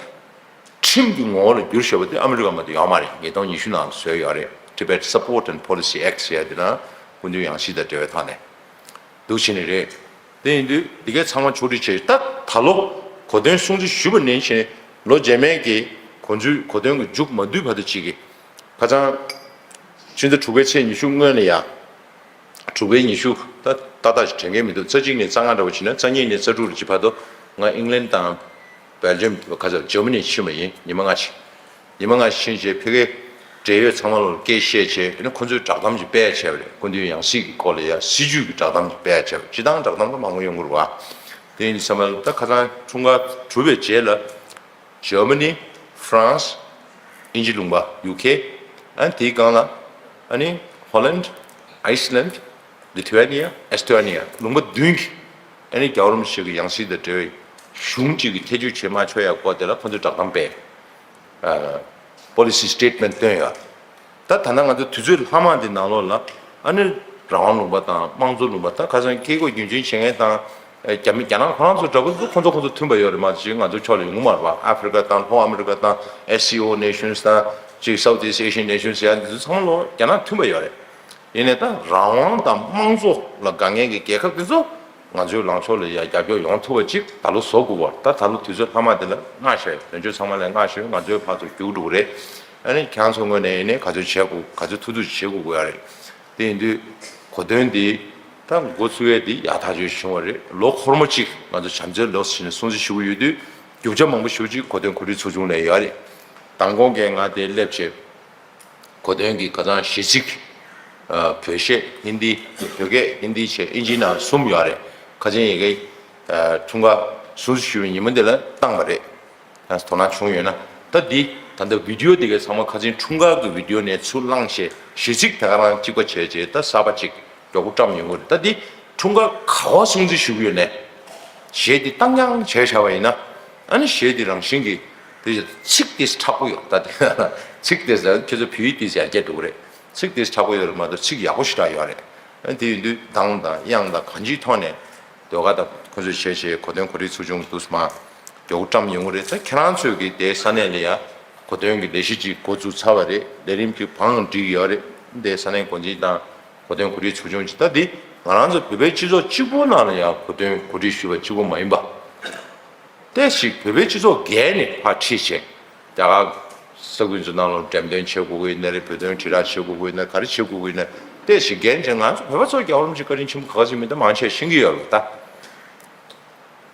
ཁྲིམས་ཀྱི་ངོ་བོ་ལ་བསྒྱུར་བཞག་པ་དེ་ཨ་མི་རི་ཀ་མ་གཏོགས་ཡོད་མ་རེད། ཉིས་སྟོང་ཉི་ཤུ་ནང་ལ་བཟོས་ཡོད་རེད། Tibet Support and Policy Act ཟེར་ཡ་དེ་ནང་སྐུ་མདུན་ཡང་སྲིད་དང་འབྲེལ་བའི་ཐོག་ནས་འདུག་བྱས་ནས་རེད། དེ་ཡིན་དུས་འདི་གའི་ཚང་མ་ཕྱོགས་སྒྲིག་བྱས། ད་ད་ལོ་གོ་སྟོན་སྲུང་བརྩི་ཞུས་པ་ནས་བྱས་ནས་ལོ་རྗེས་མའི་གི་གོ་མཇུག་གོ་སྟོན་གྱི་མཇུག་མ་བསྡུས་བར་དུ་ཅིག་གི་ཁ་སང་ཕྱི་ཟླ་དྲུག་པའི་ཚེས་ཉི་ཤུ་སྔོན་ལ་ཡ། དྲུག་པའི་ཉི་ཤུ། ད་ཏག་ཏག་ཞིག་དྲན་གྱི་མི་འདུག་རྩ་གཅིག་ནས་རྩ་ལྔ་འདྲ་བོ་བྱས་ན་རྩ་གཉིས་ནས་རྩ་དྲུག་རེ་གཅིག་བར་དུ་ང་ཨིང་ལན་དང་སྦེལ་ཇམ། ཁ་སང་ཇར་མ་ནི་ཕྱིན་པ་ཡིན། ཉི་མ་ལྔ་ཞིག་ཉི་མ་ལྔ་ཕྱིན་རྗེས་ཕ་གིའི་འབྲེལ་ཡོད་ཚང་མ་ལ་སྐད་བཤད་བྱས། ཨ་ནི་ཁོ་ཚོས་བསྒྲགས་གཏམ་ཅིག་སྤེལ་བྱས་པ་རེད། སྐུ་མདུན་ཡང་སྲིད་ཀྱི་སྐོར་ལ་ཡ་སྲིད་བྱུས་ཀྱི་བསྒྲགས་གཏམ་ཅིག་སྤེལ་བྱས་པ། སྤྱིར་བཏང་བསྒྲགས་གཏམ་ད་མང་པོ་ཡོང་གི་རེད་བ། དེ་ཡིན་དུས་ཙམ་པ་ལ་ད་ཁ་སང་འཁྲུངས་སྐར་གྲུབ་པའི་རྗེས་ལ། ཇར་མ་ནི། ཧྥ་རན་སི། དབྱིན་ཇི་ལུང་པ། ཡུ་ཁེ། ཨ་ནི་དེའི་སྒང་ལ་ཨ་ནི་ཧོ་ལན། ཨའི་སི་ལན། ལི་ཐུ་ཝེ་ནི་ཡ། ཨེས་ཐོ་ནི་ཡ། ལུང་པ་བདུན་གྱི་ཨ་ནི་རྒྱལ་བ་རིན་པོ་ཆེ་གི་ཡང་སྲིད་དང་འབྲེལ་བའི་གཞུང་གཅིག་གི་ཐེ་བྱུས་བྱེད་མ་ཆོག་ཡ་སྐོར་དེ་ལ་ཁོ་ཚོས་བསྒྲགས་གཏམ་སྤེལ། ཨ། པོ་ལི་སི་སི་ཊེ་ཊི་མེན་ཊི་བཏོན་ཡོད། ད་ད་ལྟ་ང་ཚོ་དུས་ཚོད་ལྷག་མ་འདི་ནང་ལོགས་ལ་ཨ་ནི་རང་དབང་ལུང་པ་དང་དམངས་གཙོ་ལུང་པ། ད་ཁ་སང་ཁྱེད་ཀྱིས་རྒྱུན་འཛིན་བྱེད་མཁན་དང་། ཨ། རྒྱ་མི་རྒྱ་ནག་ཁོ་རང་ཚོ་འདྲ་པོ་ཚོ་ཁོ་ཚོ་ཁོ་ཚོ་མཐུན་པ་ཡོད་རེད། མ་གཞི་ང་ཚོའི་ཕྱོགས་ལ་ཡོང་གི་མ་རེད་པ། ཨ་ཧྥི་རི་ཀ་དང་ལྷོ་ཨ་མི་རི་ཀ་དང་། ཨེས་སི་ཨོ་ནེ་ཤན་སི་དང་། ཅིག་South East Asian Nations ཟེར་ཡ་འདི་ཚོ་ཚང་མ་ལོ་རྒྱ་ནག་མཐུན་པ་ཡོད་རེད། ཡིན་ནའི་ད་རང་དབང་དང་དམངས་གཙོ་ལ་དགའ་མཁན་གྱི་རྒྱལ་ཁབ་དེ་ཚོ་ང་ཚོའི་ལངས་ཕྱོགས་ལ་ཡ་རྒྱབ་སྐྱོར་ཡོང་ཐུབ་པ་ཅིག་ད་ལོ་བཟོ་དགོས་པ། ད་ད་ལོ་དུས་ཚོད་ལྷག་མ་དེ་ལ་སྔ་ཤོས། དོན་གཅོད་ཚང་མ་ལ་སྔ་ཤོས་ང་ཚོའི་ཕར་ཚུར་རྒྱུགས་འགྲོ་གི་རེད། ཨ་ནི་ཁྱེད་རང་ཚོ་ངོས་ནས་ཡིན་ནའི་ག་ཚོད་བྱེད་དགོས། ག་ཚོད་ཐུབ་ཐུབ་བྱེད་དགོས་དགོས་ཡ་རེད། དེ་ཡིན་དུས་གོ་སྟོན་འདི་ད་འགོ་ཚུགས་ཡས་འདི་ཡག་ཐག་ཆོད་བྱུང་བ་རེད། ལོ་འཁོར་མོ་གཅིག་ང་ཚོ་བྱམས་བརྩེའི་ལོ་ཟེར་ནས་སྲུང་བརྩི་ཞུ་གི་ཡོད་དུས། རྒྱུ་ཆ་མང་པོ་ཞེ་པོ་ཅིག་གོ་སྟོན་གོ་སྒྲིག་ཚོགས་ཆུང་ནས་ཡོད་རེད། མདང་དགོང་གས་ང་དེ་སླེབས་བྱས། གོ་སྟོན་གྱི་ཁ་སང་གཞས་ཚིག་ཨ། བོད་གཞས་ཧིན་དི། བོད་སྐད་ཧིན་དི་བྱས་ཨིན་ཇིའི་ནང་གསུམ་ཡོད་རེད། ཁ་ཆེན་ཡ་གིའི་ཨ། འཁྲུངས་སྐར་སྲུང་བརྩི་ཞུ་བའི་ཉིན་མོ་དེ་ལ་བཏང་བ་རེད། ཡང་དོ་སྣང་བྱུང་ཡོད་ན། ད་འདི་ད་ལྟ་བི་ཌི་ཡོ་འདི་གའི་ཚང་མ་ཁ་ཆེན་འཁྲུངས་སྐར་གྱི་བི་ཌི་ཡོ་ནས་ཚུར་བླངས་བྱས། གཞས་ཚིག་ད་ག་རང་གཅིག་པ་བྱས་བྱས། ད་གསར་པ་གཅིག་མགྱོགས་པོ་བཀྲམ་ཡོང་གི་རེད། ད་འདི་འཁྲུངས་སྐར་ག་པར་སྲུང་བརྩི་ཞུ་གི་ཡོད་ནས། གཞས་འདི་བཏང་རྐྱང་བྱས་བཞག་པ་ཡིན་ན། ཨ་ནི་གཞས་འདི་རང་བཞིན་གྱིས་དེ་ཚིག་དེ་མཁྲེགས་པོ་ཡོད། ད་དེ་ཚིག་དེ་ཟེར་ཁྱེད་ཚོ་བོད་ཡིག་དེ་ཟེར་རྒྱག་འགྲོ་གི་རེད། ཚིག་དེ་མཁྲེགས་པོ་ཡོད་རེད་མ་གཏོགས་ཚིག་ཡག་པོ་ཞེ་དྲག་ཡོད་རེད། ཨ་ནི་དེ་ཡིན་དུས་གདངས་དང་དབྱངས་དང་གང་ཅིའི་ཐོག་ནས་ཟློས་གར་དང་ཁོ་ཚོས་བྱས་བྱས་གོ་སྟོན་གོ་སྒྲིག་ཚོགས་ཆུང་འདུག་སེ་མར་མགྱོགས་པོ་བཀྲམ་ཡོང་གི་རེད། ད་ཁྱེད་རང་ཚོས་ཀྱི་དེའི་ས་གནས་ལ་ཡ་གོ་སྟོན་གྱི་ལས་གཞི་ཅིག་འགོ་བཙུགས་ཚར་བ་རེད། ལས་རིམ་གྱི་བང་བསྒྲིགས་ཡོད་རེད། དེའི་ས་གནས་འགོ་འཛིན་དང་གོ་སྟོན་གོ་སྒྲིག་ཚོགས་ཆུང་ཅིག་ད་འདི་ང་རང་ཚོ་བོད་པའི་སྤྱི་ཚོགས་གཅིག་པུའི་ནང་ལ་ཡང་གོ་སྟོན་གོ་སྒྲིག་ཞུས་པ་གཅིག་པུ་མ་ཡིན་པ། ཏོག་ཙམ་བོད་པའི་སྤྱི་ཚོགས་བརྒལ་ནས་ཕར་ཁྲིད་བྱས། རྒྱ་གར་ས་ཁུལ་ཚོའི་ནང་ལ་འགྲེམས་སྟོན་བྱེད་དགོས་ཀྱི་ཡིན་ན་རེད། བོད་དོན་དྲིལ་བསྒྲགས་བྱེད་དགོས་ཀྱི་ཡིན་ན། ག་རེ་བྱེད་དགོས་ཀྱི་ཡིན་ན། ཏོག་ཙམ་བརྒལ་བྱས་ང་ཚོ་བོད་པ་ཚོ་རྒྱལ་བ་རིན་པོ་ཆེ་བཀའ་དྲིན་ཆེན་པོ་ག་ཚོད་མིན་ད་མང་ཆེ་ཤེས་ཀྱི་ཡོད་རེད་ད།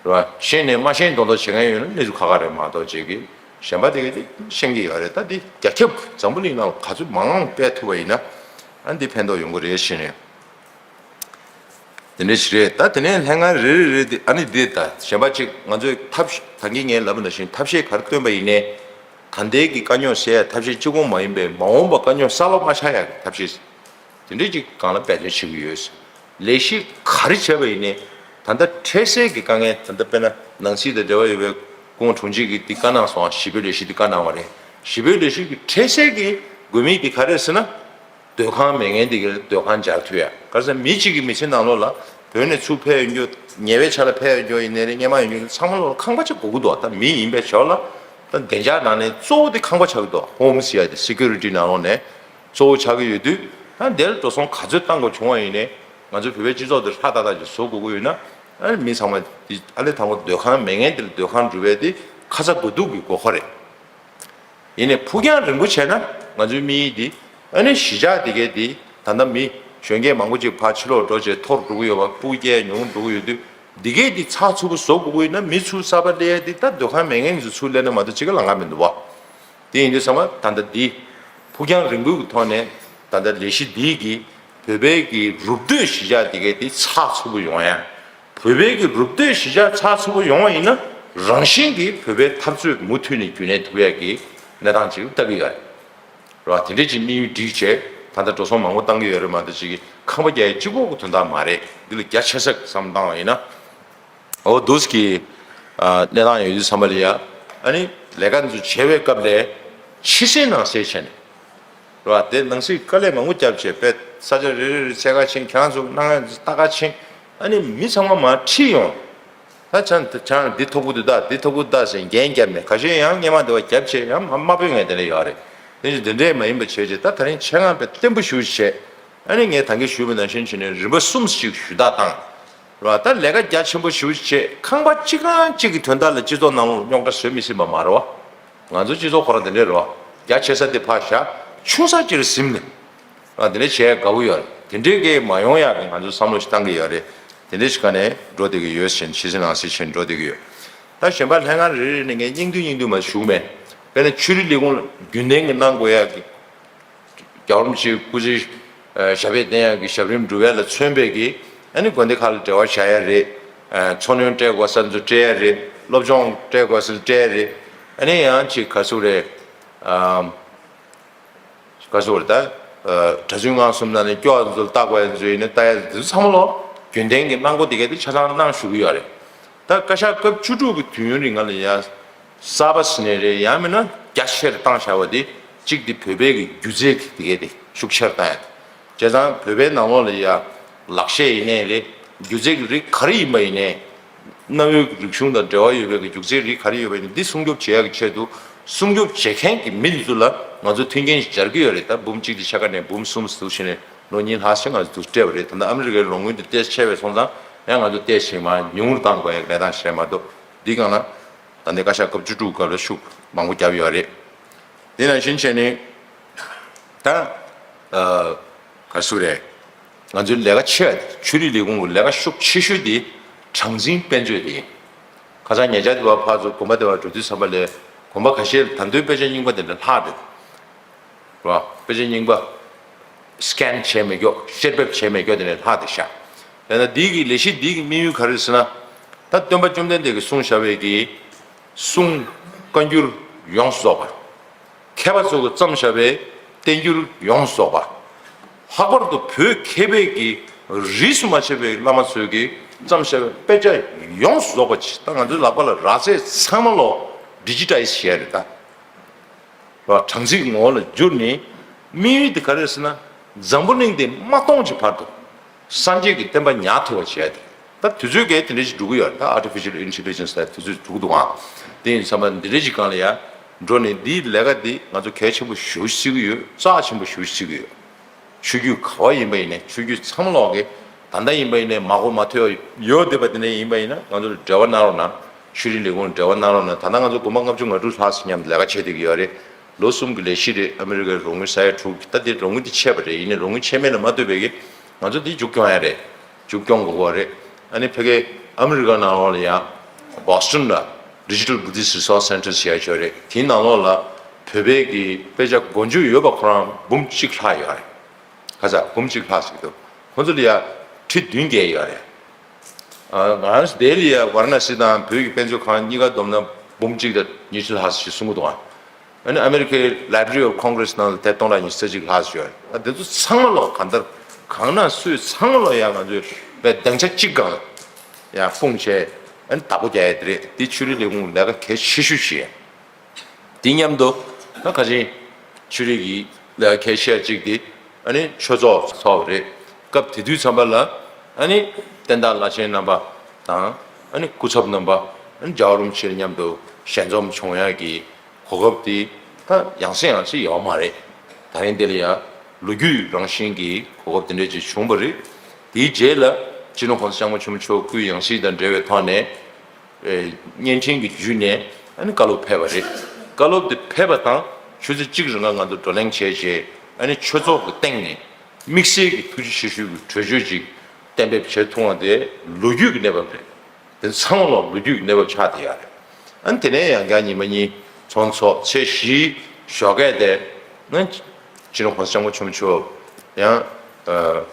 རེད་བ། ཤེས་ནས་མ་ཤེས་མདོག་མདོག་བྱེད་མཁན་ཡོད་ན་གནས་ཚུལ་ཁག་ཁག་རེད་མ་གཏོགས། བྱེད་ཀྱི་གཞན་པ་དེ་ག་དེ་ཤེས་ཀྱི་ཡོད་རེད། ད་འདི་རྒྱ་ཁྱབ་འཛམ་བུ་གླིང་ནང་ག་ཚོད་མང་མང་སྤེལ་ཐུབ་པ་ཡིན་ན། ཨ་འདི་ཕན་ཐོགས་ཡོང་གི་རེད་ཤེས་ནས། དེ་འདྲ་ཞིག་རེད། ད་དེ་ནས་ལྷན་ཁང་རེ་རེ་རེ་དེ་ཨ་ནི་འདི་ད་གཞན་པ་གཅིག་ང་ཚོས་ཐབས་ཤེས་ད་གིན་ངས་ལབ་པ་ནང་བཞིན་ཐབས་ཤེས་ག་རེ་བཏོན་པ་ཡིན་ནའི། ད་ལྟའི་གི་དཀའ་རྙོག་སེལ་ཡ་ཐབས་ཤེས་གཅིག་པོ་མ་ཡིན་པའི་མ་འོངས་པ་དཀའ་རྙོག་གསར་པ་མ་ཆགས་ཡ་གི་ཐབས་ཤེས་དེ་འདྲ་ཅིག་སྒང་ལ་འབད་བརྩོན་བྱེད་ཀྱི་ཡོད། ལས་གཞི་ག་རེ་བྱས་པ་ཡིན་ནའི་ད་ལྟ་འཕྲལ་སེལ་གྱི་དཀའ་ངལ། ད་ལྟ་དཔེར་ན་ནང་སྲིད་དང་འབྲེལ་བ་ཡོད་པའི་སྐུ་ངོ་དྲུང་ཆེ་གིས་འདི་བཀའ་གནང་སོང་། གཞིས་སྤོའི་ལས་གཞི་འདི་བཀའ་གནང་བ་རེད། གཞིས་སྤོའི་ལས་གཞི་གི་འཕྲལ་སེལ་གྱི་དགོས་དམིགས་འདི་ག་རེ་རེད་ཟེར་ན། སྡོད་ཁང་མེད་མཁན་དེ་གའི་སྡོད་ཁང་སྦྱར་ཐུབ་ཡ། ག་རེ་ཟེར་ན་མི་གཅིག་གི་མི་ཚེ་ནང་ལོགས་ལ་བོད་ནས་ཚུར་ཕེབས་ཡོང་རྒྱུ། ཉེ་བའི་ཆར་ལ་ཕེབས་ཡོང་རྒྱུ་ཡིན་ནའི་རེད། སྔོན་མ་ཡོང་རྒྱུ་ཡིན་ནའི་ཚང་མ་ལོགས་ལ་ཁང་པ་ཅིག་དགོས་ཀྱི་འདུག་ད་མི་ཡིན་པའི་ཆ་ལ་ད་བདེ་འཇགས་ནང་ནས་གཙོ་བོ་དེ་ཁང་པ་ཆགས་ཀྱི་འདུག་ཧོམ་ཟེར་ཡ་དེ་སི་ཀུ་རི་ཊི་ནང་ལོགས་ནས་གཙོ་བོ་ཆགས་ཀྱི་ཡོད་དུས། ད་དེར་འགྲོ་སོང་ག་ཚོད་བཏང་དགོས་བྱུང་བ་ཡིན་ནའི་ང་ཚོ་བོད་པའི་སྤྱི་ཚོགས་འདི་ཧྲ་ཏག་ཏག་ཅིག་བཟོ་དགོས་ཀྱི་ཡོད་ན། ཨ་ནི་མི་ཚང་མ་འདི་ཨ་ལེ་དང་པོ་སྡོད་ཁང་མེད་མཁན་དེ་ལ་སྡོད་ཁང་སྒྲུབ་པའི་དེ་ཁ་ཚ་དགོས་གཏུགས་ཀྱི་དགོས་མཁོ་རེད། ཡིན་ནའི་ཕུགས་རྒྱང་རིང་པོ་བྱས་ན་ང་ཚོའི་དམིགས་ཡུལ་འདི་ཨ་ནི་གཞིས་ཆགས་འདི་གའི་འདི་ད་ལྟ་མི་གཞོན་སྐྱེས་མང་པོ་ཅིག་ཕར་ཕྱི་ལོགས་འགྲོ་བྱས་འཐོར་འགྲོ་གི་ཡོད་པ། སྤུ་གུ་སྐྱེ་ཉུང་འགྲོ་གི་ཡོད་དུས་འདི་གའི་འདི་ཚགས་ཚུད་པོ་བཟོ་དགོས་ཀྱི་ཡོད་ན། མི་ཚུར་གསར་པ་སླེབས་ཡ་འདི་ད་སྡོད་ཁང་མེད་མཁན་ཚོ་ཚུར་སླེབས་ན་མ་གཏོགས་ཅི་ག་ལ་ང་མི་འདུག་བ། དེ་ཡིན་དུས་ཚང་མ་ད་ལྟ་འདི་ཕུགས་རྒྱང་རིང་པོའི་ཐོག་ནས་ད་ལྟ་ལས་གཞི་འདི་གི་བོད་པའི་གི་རུབ་སྟོད་གཞིས་ཆགས་འདི་གའི་འདི་ཚགས་ཚུད་པོ་ཡོང་ཡ། བོད་པའི་གི་རུབ་སྟོད་གཞིས་ཆགས་ཚགས་ཚུད་པོ་ཡོང་བ་ཡིན་ན་རང་བཞིན་གྱིས་བོད་པའི་འཐབ་རྩོད་མུ་མཐུད་ནས་རྒྱུན་གནས་ཐུབ་ཡ་གི་གནས་སྟངས་ཅིག་ལྟ་གི་ཡོད་རེད། རེད་བ། དེ་འདྲས་ཅིག་དམིགས་ཡུལ་བསྒྲིགས་བྱས་ད་ལྟ་འགྲོ་སོང་མང་པོ་བཏང་གི་ཡོད་རེད་མ་གཏོགས་ཅིག་གི་ཁང་པ་རྒྱག་ཡ་གཅིག་པོ་གི་དོན་དག་མ་རེད། འདི་ལ་རྒྱ་ཆེ་ས་བསམ་བཏང་བ་ཡིན་ན། འོ་འདུག་གི་ཨ་གནས་སྟངས་ཡོད་དུས་ཚང་མ་ལ་ཡ་ཨ་ནི་ལས་ཀ་འདི་ཚོ་བྱེད་པའི་སྐབས་ལ་ཕྱི་གསལ་ནང་གསལ་བྱས་ནས། རེད་བ། དེ་ནང་སྲིད་དཀའ་ལས་མང་པོ་བརྒྱབ་བྱས་པས་ས་ཆ་རེ་རེ་རེ་འཚོལ་ག་ཕྱིན། ཁྱེད་རང་ཚོ་གནང་ཡ་ལྟ་ག་ཕྱིན། ཨ་ནི་མི་ཚང་མ་མར་ཁྲིད་ཡོང་། ད་ཆང་ཆང་འདི་ཐོག་པོ་འདི་ད་འདི་ཐོག་པོ་ད་ཟེར་འགན་བརྒྱབ་ནས་ཁ་ཤས་ཡང་སྔས་མ་འདི་བ་བརྒྱབ་བྱས་ཡང་མ་མ་ཕོད་མཁན་དེ་འདྲ་ཡོད་རེད། དེ་བཞིན་འདི་འདྲས་མ་ཡིན་པ་བྱས་བྱས་ད་ད་རིང་ཆེད་མངགས་པའི་བརྟན་པོ་ཞུ་བྱས། ཨ་ནི་ངས་ད་གིན་ཞུས་པ་ནང་བཞིན་བྱས་ནས་རིམ་པ་གསུམ་ཞིག་ཞུ་དག་བཏང་། རེད་བ། ད་ལས་ཀ་རྒྱ་ཆེན་པོ་ཞེ་པོ་ཅིག་བྱས། ཁང་པ་གཅིག་རྐང་གཅིག་གི་དོན་དག་ལ་སྤྱི་ཚོགས་ནང་ལོགས་རྙོག་དྲ་བཟོས་མི་སྲིད་པ་མ་རེད་བ། ང་ཚོ་སྤྱི་ཚོགས་ཁོ་རང་དེ་འདྲས་རེད་བ། རྒྱ་ཆེ་ས་དེ་ཕར་བཞག་ཆུང་ས་ཅིག་ཟིན་ནས། ཨ་དེ་འདྲས་བྱས་དགའ་བོ་ཡོད་རེད། དེ་འདྲས་ཀྱི་མ་ཡོང་ཡག་གི་ང་ཚོ་བསམ་བློ་ཞིག་བཏང་གི་ཡོད་རེད། དེ་འདྲས་ཞིག་ག་ནས་འགྲོ་བསྡད་ཀྱི་ཡོད་ཟེར་ནས་ཕྱི་གསལ་ནང་གསལ་བྱས་ནས་འགྲོ་བསྡད་ཀྱི་ཡོད། ད་གཞན་པ་ལྷན་ཁང་རེ་རེ་ནས་ངས་སྙིང་བསྡུས་སྙིང་བསྡུས་མ་ཞུ་མེད། དཔེར་ན་ཆོས་རིག་ལས་ཁུངས་ལ་རྒྱུན་ལྡན་གྱི་གནང་དགོས་ཡག་གི་རྒྱལ་བ་རིན་པོ་ཆེའི་སྐུ་ཚེ་ཞབས་པད་བརྟན་ཡག་གི་ཞབས་རིམ་སྒྲུབ་ཡག་ལ་མཚོན་པའི་གི་ཨ་ནི་དགོན་སྡེ་ཁག་ལ་འབྲེལ་བ་བྱ་ཡ་རེད། འཚོ་སྣོན་སྤྲད་དགོས་ས་ཚོ་སྤྲད་ཡ་རེད། སློབ་སྦྱོང་སྤྲད་དགོས་ས་ཚོ་སྤྲད་ཡ་རེད། ཨ་ནི་ཡང་ཅིག་ག་ཚོད་རེད། ག་ཚོད་རེད་ད། གྲྭ་བཙུན་སྒང་གསུམ་ནང་ནས་སྐྱོ་བ་ཚོ་ལ་ལྟ་དགོས་ཡ་ཚོ་ཡིན་ན་ལྟ་ཡ་ཚོ་ཚང་མ་ལོ་རྒྱུན་ལྡན་གི་གནང་སྒོ་དེ་ག་དེ་ཆ་ཚང་གནང་ཞུ་གི་ཡོད་རེད། ད་བཀའ་ཤག་སྐབས་བཅུ་དྲུག་གི་དུས་ཡུན་རིང་ལ་ཡ། གསར་པ་ཟིན་ནས་རེད། ཡང་མིན་ན་རྒྱ་ཆེར་བཏང་བཞག་པ་དེ་གཅིག་དེ་བོད་པའི་གི་སྒྱུ་རྩལ་གི་དེ་གའི་དེ་ཤུགས་ཆེར་བཏང་ཡ། བྱས་ཙང་བོད་པའི་ནང་ལོགས་ལ་ཡ་ལག་ཤེས་ཡིན་ནའི་རེད། སྒྱུ་རྩལ་གི་རིགས་ག་རེ་ཡིན་པ་ཡིན་ནའི། གནའ་བོའི་རིག་གཞུང་དང་འབྲེལ་བ་ཡོད་པའི་གི་སྒྱུ་རྩལ་རིགས་ག་རེ་ཡོད་པ་ཡིན་ནའི་འདི་སྲུང་སྐྱོབ་བྱེད་ཡ་གི་ཆེད་དུ་སྲུང་སྐྱོབ་བྱེད་མཁན་གི་མི་འདི་ཚོ་ལ་ང་ཚོ་མཐུན་རྐྱེན་ཞིག་སྦྱར་གི་ཡོད་རེད། ད་འབུམ་གཅིག་དེ་ཆ་ཁ་ནས་འབུམ་གསུམ་ཟེར་དུས་ཕྱིན་ནས་ལོ་གཉིས་ལྷག་ཙམ་ང་ཚོ་དུ་སྤྲད་པ་རེད། ད་ལྟ་ཨ་མི་རི་ཀའི་རོགས་དངུལ་དེ་ཏོག་ཙམ་ཆེ་བས་སོང་ཙང་ཡང་ང་ཚོ་ཏོག་ཙམ་མར་ཉུང་རུ་བཏང་དགོས་ཡ་གི་གནས་སྟངས་ཤིག་རེད་མ་གཏོགས། འདི་སྒང་ལ་ད་ལྟའི་བཀའ་ཤག་སྐབས་བཅུ་དྲུག་སྐབས་ལ་ཤུགས་མང་པོ་བརྒྱབ་ཡོད་རེད། དེ་ནང་བཞིན་བྱས་ནས་ད་ཨ་ག་སུ་རེད། ང་ཚོའི་ལས་ཀ་ཆེ་བ་དེ་ཆོས་རིག་ལས་ཁུངས་ཀྱི་ལས་ཀ་ཤུགས་ཆེ་ཤོས་དེ་གྲངས་འཛིན་དཔེ་མཛོད་དེ་ཡིན། ཁ་སང་ཉེ་ཆར་དེ་བ་ཕར་ཚུར་དགོན་པ་དེ་བ་འགྲོ་དུས་ཙམ་པ་ལས་དགོན་པ་ཁ་ཤས་ལ་ད་དུང་དཔེ་ཆ་རྙིང་པ་དེ་འདྲ་ལྷག་འདུག་རེད་བ། དཔེ་ཆ་རྙིང་པ་སི་ཀེན་བྱས་མེད་ཀྱོག་བཤེར་འབེབས་བྱས་མེད་ཀྱོག་དེ་ནས་ལྷག་དེ་ཤག་ཡང་ན་འདི་གི་ལས་གཞི་འདི་གི་དམིགས་ཡུལ་ག་རེ་ཟེར་ན། ད་སྟོན་པ་བཅོམ་ལྡན་འདས་ཀྱིས་གསུངས་བཞག་པའི་གི་གསུང་བཀའ་འགྱུར་ཡོངས་སུ་རྫོགས་པ། མཁས་པ་ཚོ་གིས་བརྩམས་བཞག་པའི་བསྟན་འགྱུར་ཡོངས་སུ་རྫོགས་པ། ལྷག་པར་དུ་བོད་མཁས་པའི་གི་རིས་སུ་མ་ཆད་པའི་བླ་མ་ཚོས་གིས་བརྩམས་བཞག་པའི་དཔེ་ཆ་ཡོངས་སུ་རྫོགས་པ་ཅིག་ད་ང་ཚོའི་ལག་པ་ལ་རག་ཚད་ཚང་མ་ལོ་ཌི་ཇི་ཊའི་ཛི་བྱས་རེད་ད། ར་གྲངས་ཚིག་ངོ་བོ་ལ་བསྒྱུར་ནས། དམིགས་ཡུལ་དེ་ག་རེ་རེད་ཟེར་ན། འཛམ་བུ་གླིང་འདི་མ་སྟོངས་ཀྱི་བར་དུ་སངས་རྒྱས་ཀྱི་བསྟན་པ་ཉར་ཐུབ་པ་བྱས་ཏེ། ད་དུས་ཚོད་ཀྱིས་དེ་འདྲ་ཞིག་འགྲོ་གི་ཡོད་རེད། ད་ཨར་ཊི་ཕི་ཤལ་ཨིན་ཊེ་ལི་ཇེན་སི་ལ་དུས་ཚོད་འགྲོ་གི་འདུག་ཨང་། དེ་ཡིན་ཙང་འདི་འདྲ་ཞིག་སྒང་ལ་ཡ་འགྲོ་ནས་འདིའི་ལས་ཀ་འདི་ང་ཚོ་གལ་ཆེན་པོ་ཞེ་པོ་ཅིག་བརྩི་གི་ཡོད། རྩ་ཆེན་པོ་ཞེ་པོ་ཅིག་བརྩི་གི་ཡོད། ཆོས་བརྒྱུད་ག་བ་ཡིན་པ་ཡིན་ནའི་ཆོས་བརྒྱུད་ཚང་མ་ལོག་གི་ད་ལྟ་ཡིན་པ་ཡིན་ནའི་མ་གོ་མ་ཐོས་ཡོད་བསྡད་པ་དེ་འདྲ་ཡིན་པ་ཡིན་ན་ང་ཚོ་ལ་འབྲེལ་བ་གནང་རོགས་གནང་། ཆོས་རིག་ལས་ཁུངས་ལ་འབྲེལ་བ་གནང་རོགས་གནང་། ད་ལྟ་ང་ཚོ་དགོན་པ་ལྔ་བཅུ་ང་དྲུག་ལྷག་ཙམ་མཉམ་དུ་ལས་ཀ་བྱེད་བསྡད་ཀྱི་ཡོད་རེད། ལོ་གསུམ་གྱི་ལས་གཞི་རེད། ཨ་མི་རི་ཀའི་རོགས་དངུལ་ས་ཡ་དྲུག་ད་དེ་རོགས་དངུལ་དེ་ཆད་པ་རེད། ཡིན་ནའི་རོགས་དངུལ་ཆད་མེད་ལ་མ་ལྟོས་པའི་གི་ང་ཚོ་འདི་མཇུག་སྐྱོང་ཡ་རེད། མཇུག་སྐྱོང་དགོས་པ་རེད། ཨ་ནི་ཕ་གི་ཨ་མི་རི་ཀ་ནང་ལོགས་ལ་ཡང་Boston་ལ་Digital Buddhist Resource Centre་ཟེར་ཡ་ཅིག་ཡོད་རེད། དེའི་ནང་ལོགས་ལ་བོད་པའི་གི་དཔེ་ཆ་མགོ་མཇུག་ཡོད་པ་ཁོ་རང་འབུམ་གཅིག་ལྷག་ཡོད་རེད། ཁ་ཚ་འབུམ་གཅིག་ལྷག་ཟེར་གི་འདུག་ཁོ་ཚོ་ལ་ཡ་ཁྲི་བདུན་བརྒལ་ཡོད་རེད། ཨ་ང་རང་ཚོ་ལྡི་ལི་ཡ་ཝཱ་ར་ཎ་སི་དང་བོད་ཀྱི་དཔེ་མཛོད་ཁང་གཉིས་ཀ་བསྡོམས་ན་འབུམ་གཅིག་དང་ཉི་ཤུ་ལྷག་ཞིག་གསུང་གི་འདུག་ཨ་ནི་ཨ་མི་རི་ཀའི་Library of Congress་ནང་ལ་དེབ་སྟོང་ཕྲག་ཉི་ཤུ་རྩ་གཅིག་ལྷག་ཞིག་ཡོད་རེད། ད་དེ་ཚོ་ཚང་མ་ལོག་གང་ལྟར་གང་ན་སུས་ཚང་མ་ལོག་ཡ་ང་ཚོས་བའི་སྡིངས་ཆ་གཅིག་སྒང་ཡ་སྤུངས་བྱས་ཨ་ནི་བདག་པོ་རྒྱག་ཡ་དེ་རེད། དེ་ཆོས་རིག་ལས་ཁུངས་ལས་ཀ་གལ་ཆེ་ཤོས་ཤིག་རེད། དེ་མཉམ་དུ་ད་ག་ཅིག་ཆོས་རིག་གི་ལས་ཀ་གལ་ཆེ་གཅིག་དེ་ཨ་ནི་ཆོས་ཚོགས་ཚོགས་པ་རེད། སྐབས་དེ་དུས་ཙམ་པ་ལ་ཨ་ནི་བསྟན་བདག་བླ་ཆེན་རྣམ་པ་དང་ཨ་ནི་སྐུ་ཚབ་རྣམ་པ་ཨ་ནི་རྒྱལ་བ་རིན་པོ་ཆེ་མཉམ་དུ་ཞལ་འཛོམས་བྱུང་ཡག་གི་གོ་སྐབས་དེ་ད་ཡང་སེ་ཡང་སེ་ཡོད་མ་རེད། ད་རིང་འདི་ལ་ཡང་ལོ་རྒྱུས་རང་བཞིན་གྱི་གོ་སྐབས་དེ་འདྲ་ཅིག་བྱུང་བ་རེད། དེའི་རྗེས་ལ་ སྤྱི་ནོར་༸གོང་ས་༸སྐྱབས་མགོན་ཆེན་པོ་མཆོག་སྐུའི་ཡང་སྲིད་དང་འབྲེལ་བའི་ཐོག་ནས། ཨེ། བརྙན་འཕྲིན་གྱི་བརྒྱུད་ནས་ཨ་ནི་བཀའ་སློབ་ཕེབས་པ་རེད། བཀའ་སློབ་དེ་ཕེབས་པ་དང་ཆུ་ཚོད་གཅིག་རིང་ལ་ང་ཚོ་བགྲོ་གླེང་བྱས་རྗེས། ཨ་ནི་ཆོས་ཚོགས་ཀྱི་སྟེང་ནས་དམིགས་བསལ་གྱི་ཐུགས་རྗེ་ཆེ་ཞུའི་གྲོས་ཆོད་ཅིག་གཏན་འབེབས་བྱེད་ཐུབ་པ་དེ་ལོ་རྒྱུས་ཀྱི་གནས་བབ་རེད། དེ་ཚང་མ་ལོ་ལོ་རྒྱུས་ཀྱི་གནས་བབ་ཆགས་བསྡད་ཡོད་རེད། ཨ་ནི་དེ་ནས་ཡང་བསྐྱར་ཉི་མ་གཉིས་ཚོགས་འདུ་ཚོགས། ཚེས་བཞིའི་ཞོགས་ཀས་དེ་ང་སྤྱི་ནོར་༸གོང་ས་༸སྐྱབས་མགོན་ཆེན་པོ་མཆོག་ཡང་ཨ་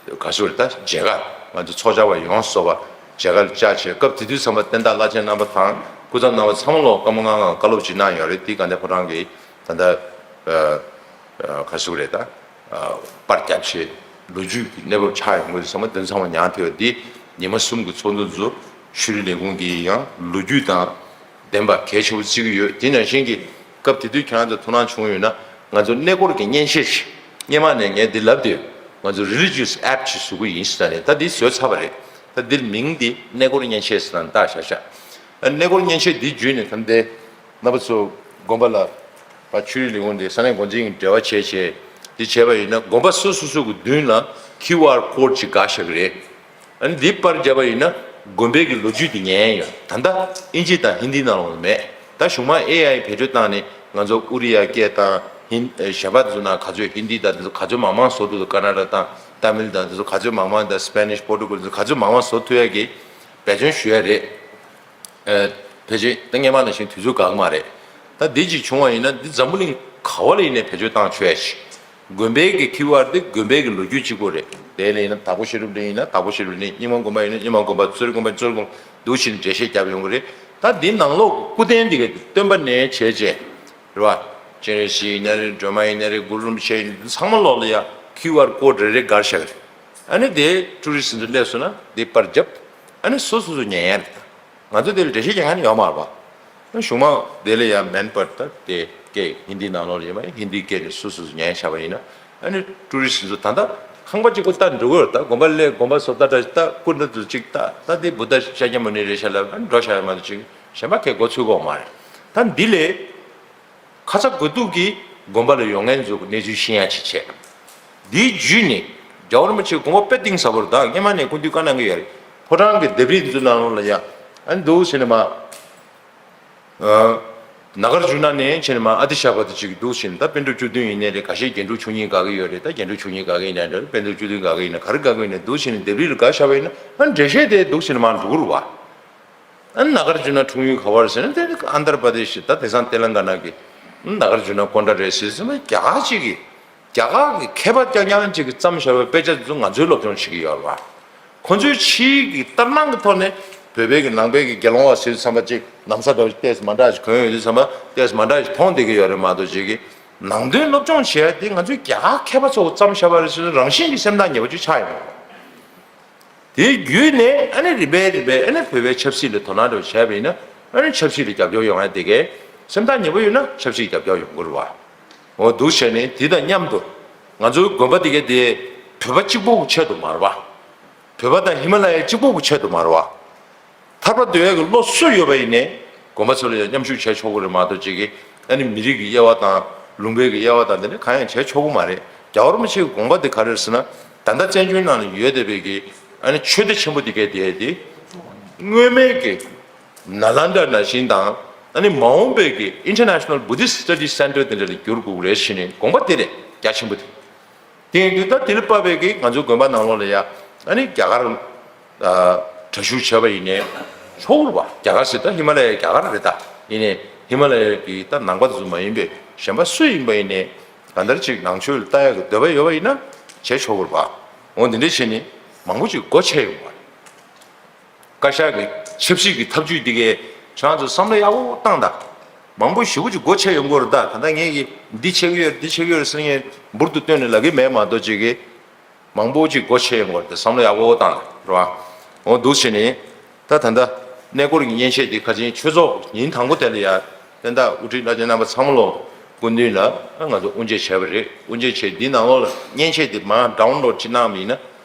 ག་ཚོད་རེད། ད་མཇལ་ཁ་ང་ཚོ་ཚོགས་བཅར་བ་ཡོངས་སུ་རྫོགས་པ་མཇལ་ཁ་བཅར་བྱས། སྐབས་དེ་དུས་ཙམ་པ་བསྟན་བདག་བླ་ཆེན་རྣམ་པ་དང་སྐུ་ཚབ་རྣམ་པ་ཚང་མ་ལོ་སྐར་མ་ལྔ་ལྔ་བཀའ་སློབ་ཅིག་གནང་ཡོད་རེད། དེ་དགའ་ལྡན་ཕོ་བྲང་གི་ད་ལྟ་ཨ་ག་ཚོད་རེད། ད་ཨ་པར་བརྒྱབ་བྱས་ལོ་རྒྱུས་ཀྱི་གནས་བབ་ཆགས་ཡོང་གི་ཡོད་ཙང་མ་དོན་ཚང་མ་མྱངས་ཐུབ་ཡོད། འདི་ཉི་མ་གསུམ་གྱི་ཚོགས་འདུ་འཛུགས། ཤུལ་རིས་ལས་ཁུངས་ཀྱིས་ཡང་ལོ་རྒྱུས་དང་ལྡན་པ་གལ་ཆེ་བོ་བརྩི་གི་ཡོད། དེ་ནང་བཞིན་གྱི་སྐབས་དེ་དུས་ཁྱེད་རང་ཚོ་ཐུགས་སྣང་བྱུང་ཡོད་ན། ང་ཚོ་གནས་སྐོར་གྱི་མཉེན་ཆས་ཤིག་སྔོན་མ་ནས་ངས་འདི་ལབ་བསྡད་ཡོད། ང་ཚོ་religious app ཅིག་བཟོ་གི་ཡིན་ཟེར་ནས། ད་འདི་བཟོས་ཚར་བ་རེད། ད་འདིར་མིང་འདི་གནས་སྐོར་མཉེན་ཆས་ཟེར་ནས་བཏགས་བཞག་བཞག་ཨ་གནས་སྐོར་མཉེན་ཆས་འདི་བརྒྱུད་ནས་ད་ལྟའི་རྣམ་པ་ཚོ་དགོན་པ་ལ་ཕར་ཆོས་རིག་ལས་ཁུངས་དེ་ས་གནས་འགོ་འཛིན་གྱི་འབྲེལ་བ་བྱས་བྱས། འདི་བྱས་པ་ཡིན་ན་དགོན་པ་སོ་སོ་སོ་གི་མདུན་ལ་QR code ཅིག་བཀག་བཞག་གི་རེད། ཨ་ནི་འདི་པར་བརྒྱབ་པ་ཡིན་ན་དགོན་པའི་གི་ལོ་རྒྱུས་དེ་ཉན་ཡ་ཡོད། ད་ལྟ་ཨིན་ཇི་དང་ཧིན་དི་ནང་ལོགས་མེད། ད་གཞུག་མ་ཨེ་ཨའི་བེད་སྤྱོད་བཏང་ནས་ང་ཚོ་ཀོ་རི་ཡ་སྐད་དང་ཧིན་ཨེ་གཞན་པ་དེ་ཚོ་ནང་ག་ཚོད་ཧིན་དི་དང་དེ་ཚོ་ག་ཚོད་མང་མང་བཟོ་ཐུབ་འདུག་ཀ་ན་ཌ་དང་ཏ་མིལ་དང་དེ་ཚོ་ག་ཚོད་མང་མང་དང་སི་པེ་ནིཤ་པོར་ཊུ་གལ་དེ་ཚོ་ག་ཚོད་མང་མང་བཟོ་ཐུབ་ཡ་གི་འབད་བརྩོན་ཞུ་ཡ་རེད། ཨ་ཕལ་ཆེར་ད་སྔོན་མ་ནང་བཞིན་དུས་ཚོད་འགོར་གི་མ་རེད། ད་འདི་གཅིག་བྱུང་བ་ཡིན་ན་འདི་འཛམ་བུ་གླིང་ག་བ་ལ་ཡིན་ནའི་བེད་སྤྱོད་བཏང་ཆོག་ཡ་ཞིག་དགོན་པའི་གི་ཁྱུ་ཨར་དེ་དགོན་པའི་གི་ལོ་རྒྱུས་གཅིག་པོ་རེད། དེ་ལ་ཡིན་ན་དྭགས་པོ་ཤེས་རབ་གླིང་ཡིན་ན་དྭགས་པོ་ཤེས་རབ་གླིང་། རྙིང་མ་དགོན་པ་ཡིན་ན་རྙིང་མ་དགོན་པ། གཙོ་རིས་དགོན་པ་གཙོ་རིས་དགོན་པ། འདུག་བྱས་ནས་འགྲེལ་བཤད་བརྒྱབ་ཡོང་གི་རེད། ད་འདི་ནང་ལོགས་སྐུ་རྟེན་དེ་ག་སྟོན་པ་ནས་བྱས་བྱས་རེད་བ། སྤྱན་རས་གཟིགས་ཡིན་ན་རེད། སྒྲོལ་མ་ཡིན་ན་རེད། གུ་རུ་རིན་པོ་ཆེ་ཡིན་ན་རེད། ཚང་མ་ལོགས་ལ་ཡ་ཁྱུ་ཨར་ཀོ་ཌི་རེ་རེ་བསྒར་བཞག་གི་རེད། ཨ་ནི་དེ་ཊུ་རི་སི་ཊི་འདི་སླེབས་སོང་ན་དེ་པར་བརྒྱབ། ཨ་ནི་སོ་སོ་སོ་ཉན་ཡ་རེད། ད་ང་ཚོ་དེ་ལ་འགྲེལ་བཤད་རྒྱག་མཁན་ཡོད་མ་རེད་པ། གཞུག་མ་དེ་ལ་ཡང་མེན་པར་ད་དེ་སྐད་ཧིན་དིའི་ནང་ལོགས་ལ་ཡོད་མ་ཡིན། ཧིན་དིའི་སྐད་ནས་སོ་སོ་སོ་ཉན་བཞག་པ་ཡིན་ན། ཨ་ནི་ཊུ་རི་སི་ཊི་ཚོ་ད་ལྟ་ཁང་པ་གཅིག་པོ་ལྟ་འགྲོ་གི་ཡོད་རེད། ད་དགོན་པ་སླེབས། དགོན་པ་བཟོ་ལྟ་འདྲ་ཞིག་ལྟ། སྐུ་འདྲ་འདུག་ཅིག་ལྟ། ད་དེ་བུདྡྷ་ཤཱཀྱ་མུ་ནི་རེད་ཤག་ལབ། ཨ་ནི་འགྲོ་བཞག་ཡ་མ་གཏོགས་ཅིག་གཞན་པ་གས་མགོ་ཚོད་ཀྱི་ཡོད་མ་རེད། ད་འདི་ལས་ཁ་ཚ་དགོས་གཏུགས་ཀྱིས་དགོན་པ་ལ་ཡོང་མཁན་ཚོ་གི་གནས་ཚུལ་ཤེས་ཡ་ཅིག་བྱས། འདིའི་བརྒྱུད་ནས་རྒྱལ་བ་རིན་པོ་ཆེ་དགོངས་པ་དཔེ་གཏིང་ཟབ་པོ་རེད། ད་སྔོན་མ་ནས་སྐུ་མདུན་བཀའ་གནང་གི་ཡོད་རེད། ཕོ་བྲང་གི་ལྡེབས་རིས་འདི་ཚོ་ནང་ལོགས་ལ་ཡ་ཨ་ནི་འདུག་བྱས་ནས་མར། ཨ་ནཱ་གར་ཇུ་ན་ནས་བྱས་ནས་མར་ཨ་ཏི་ཤ་བར་དུ་ཅིག་འདུག་བྱས་ནས། ད་པཎ་གྲུབ་བཅུ་བདུན་ཡིན་ནའི་རེད། ཁ་ཤས་རྒྱན་དྲུག་མཆོག་གཉིས་དགའ་གི་ཡོད་རེད། ད་རྒྱན་དྲུག་མཆོག་གཉིས་དགའ་གི་ཡིན་ནའི་འདྲ་རེད། པཎ་གྲུབ་བཅུ་བདུན་དགའ་གི་ཡིན་ན་ག་རེ་དགའ་གི་ཡིན་ནའི་འདུག་བྱས་ནས་ལྡེབས་རིས་ལ་དགའ་བཞག་པ་ཡིན་ན། ཨ་ནི་འགྲེལ་བཤད་དེ་འདུག་བྱས་ནས་མར་འགྲོ་གི་རེད་བ། ཨ་ནི་ནཱ་གར་ཇུ་ན་འཁྲུངས་ཡུལ་ག་བར་ཟེར་ན་དེ་ཨན་དྷར་པར་དེ་ཤི། ད་དེང་སང་ཏེ་ལང་ག་ན་གི་ནཱ་གར་ཇུ་ན་ཀོན་ཌ་རེད་ཟེར་ཟེར་ན། རྒྱ་གར་ཅིག་གིས་རྒྱ་གར་གི་མཁས་པ་རྐྱང་རྐྱང་ཅིག་གིས་བརྩམས་བཞག་པའི་དཔེ་ཆ་དེ་ཚོ་ང་ཚོས་སློབ་སྦྱོང་བྱེད་ཀྱི་ཡོད་རེད་བ། ཁོ་ཚོའི་ཕྱིའི་གི་ལྟར་སྣང་གི་ཐོག་ནས་བོད་པའི་གི་ནང་པའི་གི་དགེ་སློང་བ་ཟེར་དུས་ཙམ་པ་ཅིག་ལམ་སང་འདྲ་བོ་ཏོག་ཙམ་མ་འདྲ་ཞིག་གོན་ཡོང་དུས་ཙམ་པ་ཏོག་ཙམ་མ་འདྲ་ཞིག་མཐོང་བསྡད་ཀྱི་ཡོད་རེད་མ་གཏོགས། ཅིག་གི་ནང་དོན་སློབ་སྦྱོང་བྱེད་ཡ་དེ་ང་ཚོའི་རྒྱ་གར་མཁས་པ་ཚོ་བརྩམས་བཞག་པ་རེད་ཟེར་ན་རང་བཞིན་གྱིས་སེམས་ཐག་ཉེ་པོ་ཅིག་ཆགས་ཡོང་གི་རེད། དེའི་བརྒྱུད་ནས་ཨ་ནི་རིམ་པས་རིམ་པས་ཨ་ནི་བོད་པའི་ཆབ་སྲིད་ལ་དོ་སྣང་འདྲ་བོ་བྱས་པ་ཡིན་ན། ཨ་ནི་ཆབ་སྲིད་ལ་རྒྱབ་སྐྱོར་ཡོང་ཡ་དེ་གས་སེམས་ཐག་ཉེ་པོ་ཡོད་ན་ཆབ་སྲིད་རྒྱབ་སྐྱོར་ཡོང་གི་རེད་བ། འོ་འདུག་བྱས་ནས་དེ་དང་མཉམ་དུ་ང་ཚོའི་དགོན་པ་དེ་གས་དེ་བོད་པ་གཅིག་པོ་གི་ཆེད་དུ་མ་རེད་བ། བོད་པ་དང་ཧི་མ་ལ་ཡ་གཅིག་པོ་གི་ཆེད་དུ་མ་རེད་བ། ཐར་པ་འདོད་ཡ་གི་བློ་སུ་ཡོད་པ་ཡིན་ནའི་དགོན་པ་ཚོ་ལ་ཡང་མཉམ་ཞུགས་བྱས་ཆོག་གི་རེད་མ་གཏོགས། ཅིག་གི་ཨ་ནི་མི་རིགས་ཀྱི་དབྱེ་བ་དང་ལུང་པའི་གི་དབྱེ་བ་དང་དེ་འདྲ་གང་ཡང་བྱས་ཆོག་གི་མ་རེད། རྒྱལ་བ་རིན་པོ་ཆེའི་དགོངས་པ་དེ་ག་རེ་རེད་ཟེར་ན། ད་ལྟ་བཙན་བྱོལ་ནང་ལ་ཡོད་བསྡད་པའི་གི་ཨ་ནི་ཆོས་སྡེ་ཆེན་པོ་དེ་གས་དེ་དེ་སྔོན་མའི་གི་ནཱ་ལནྡ་ནང་བཞིན་དང་། ཨ་ནི་མ་འོངས་པའི་གི་International Buddhist Studies Center དེ་འདྲ་ལ་འགྱུར་དགོས་རེད་ཟེར་ནས་དགོངས་པ་དེ་རེད། རྒྱ་ཆེན་པོ་དེ། དེ་ཡིན་དུས་ད་དེ་ལ་དཔག་པའི་གི་ང་ཚོའི་དགོན་པ་ནང་ལོགས་ལ་ཡ་ཨ་ནི་རྒྱ་གར་ཨ་གྲྭ་ཞུགས་བྱས་པ་ཡིན་ནའི་ཆོག་གི་རེད་བ། རྒྱ་གར་ཟེར་ད་ཧི་མ་ལ་ཡའི་རྒྱ་གར་རེད། ད་ཡིན་ནའི་ཧི་མ་ལ་ཡའི་གི་ད་ནང་པ་དེ་ཚོ་མ་ཡིན་པའི་གཞན་པ་སུ་ཡིན་པ་ཡིན་ནའི་གང་ལྟར་ཅིག་ནང་ཆོས་ལ་ལྟ་ཡག་གི་འདོད་པ་ཡོད་པ་ཡིན་ན་བྱས་ཆོག་གི་རེད་བ། འོ་འདི་འདྲས་བྱས་ནས་མང་པོ་ཅིག་སྒོ་ཕྱེ་ཡོང་བ་རེད། བཀའ་ཤག་གི་ཆབ་སྲིད་ཀྱི་ཐབས་ཇུས་འདི་གས་ཁྱེད་རང་ཚོ་བསམ་བློ་ཡག་པོ་བཏང་དང་། མང་པོ་ཞེ་པོ་ཅིག་སྒོ་ཕྱེ་ཡོང་གི་རེད། ད་ད་ལྟ་ངས་ཀྱིས་འདི་བྱེད་ཀྱི་ཡོད་རེད། འདི་བྱེད་ཀྱི་ཡོད་རེད་ཟེར་ངས་འབུར་དུ་བཏོན་ནས་ལབ་ཀྱི་མེད་མ་གཏོགས། ཅིག་གིས་མང་པོ་ཅིག་སྒོ་ཕྱེ་ཡོང་གི་རེད། དེ་བསམ་བློ་ཡག་པོ་བཏང་རེད་བ། འོ་འདུག་བྱས་ནས་ད་ད་ལྟ་གནས་སྐོར་གྱི་མཉེན་ཆས་འདི་ཁ་ཆེན་ཆོས་ཚོགས་ཉིན་དང་པོ་དེ་ལ་ཡ་བསྟན་བདག་དབུ་ཁྲིད་བླ་ཆེན་རྣམ་པ་ཚང་མ་ལོ་སྐུ་མདུན་ལ་ང་ཚོ་དབུ་འབྱེད་བྱས་པ་རེད། དབུ་འབྱེད་བྱས་འདི་ནང་ལོགས་ལ་མཉེན་ཆས་འདི་མར་ཌའོན་ལོཌ་ཅིག་གནང་བ་ཡིན་ན།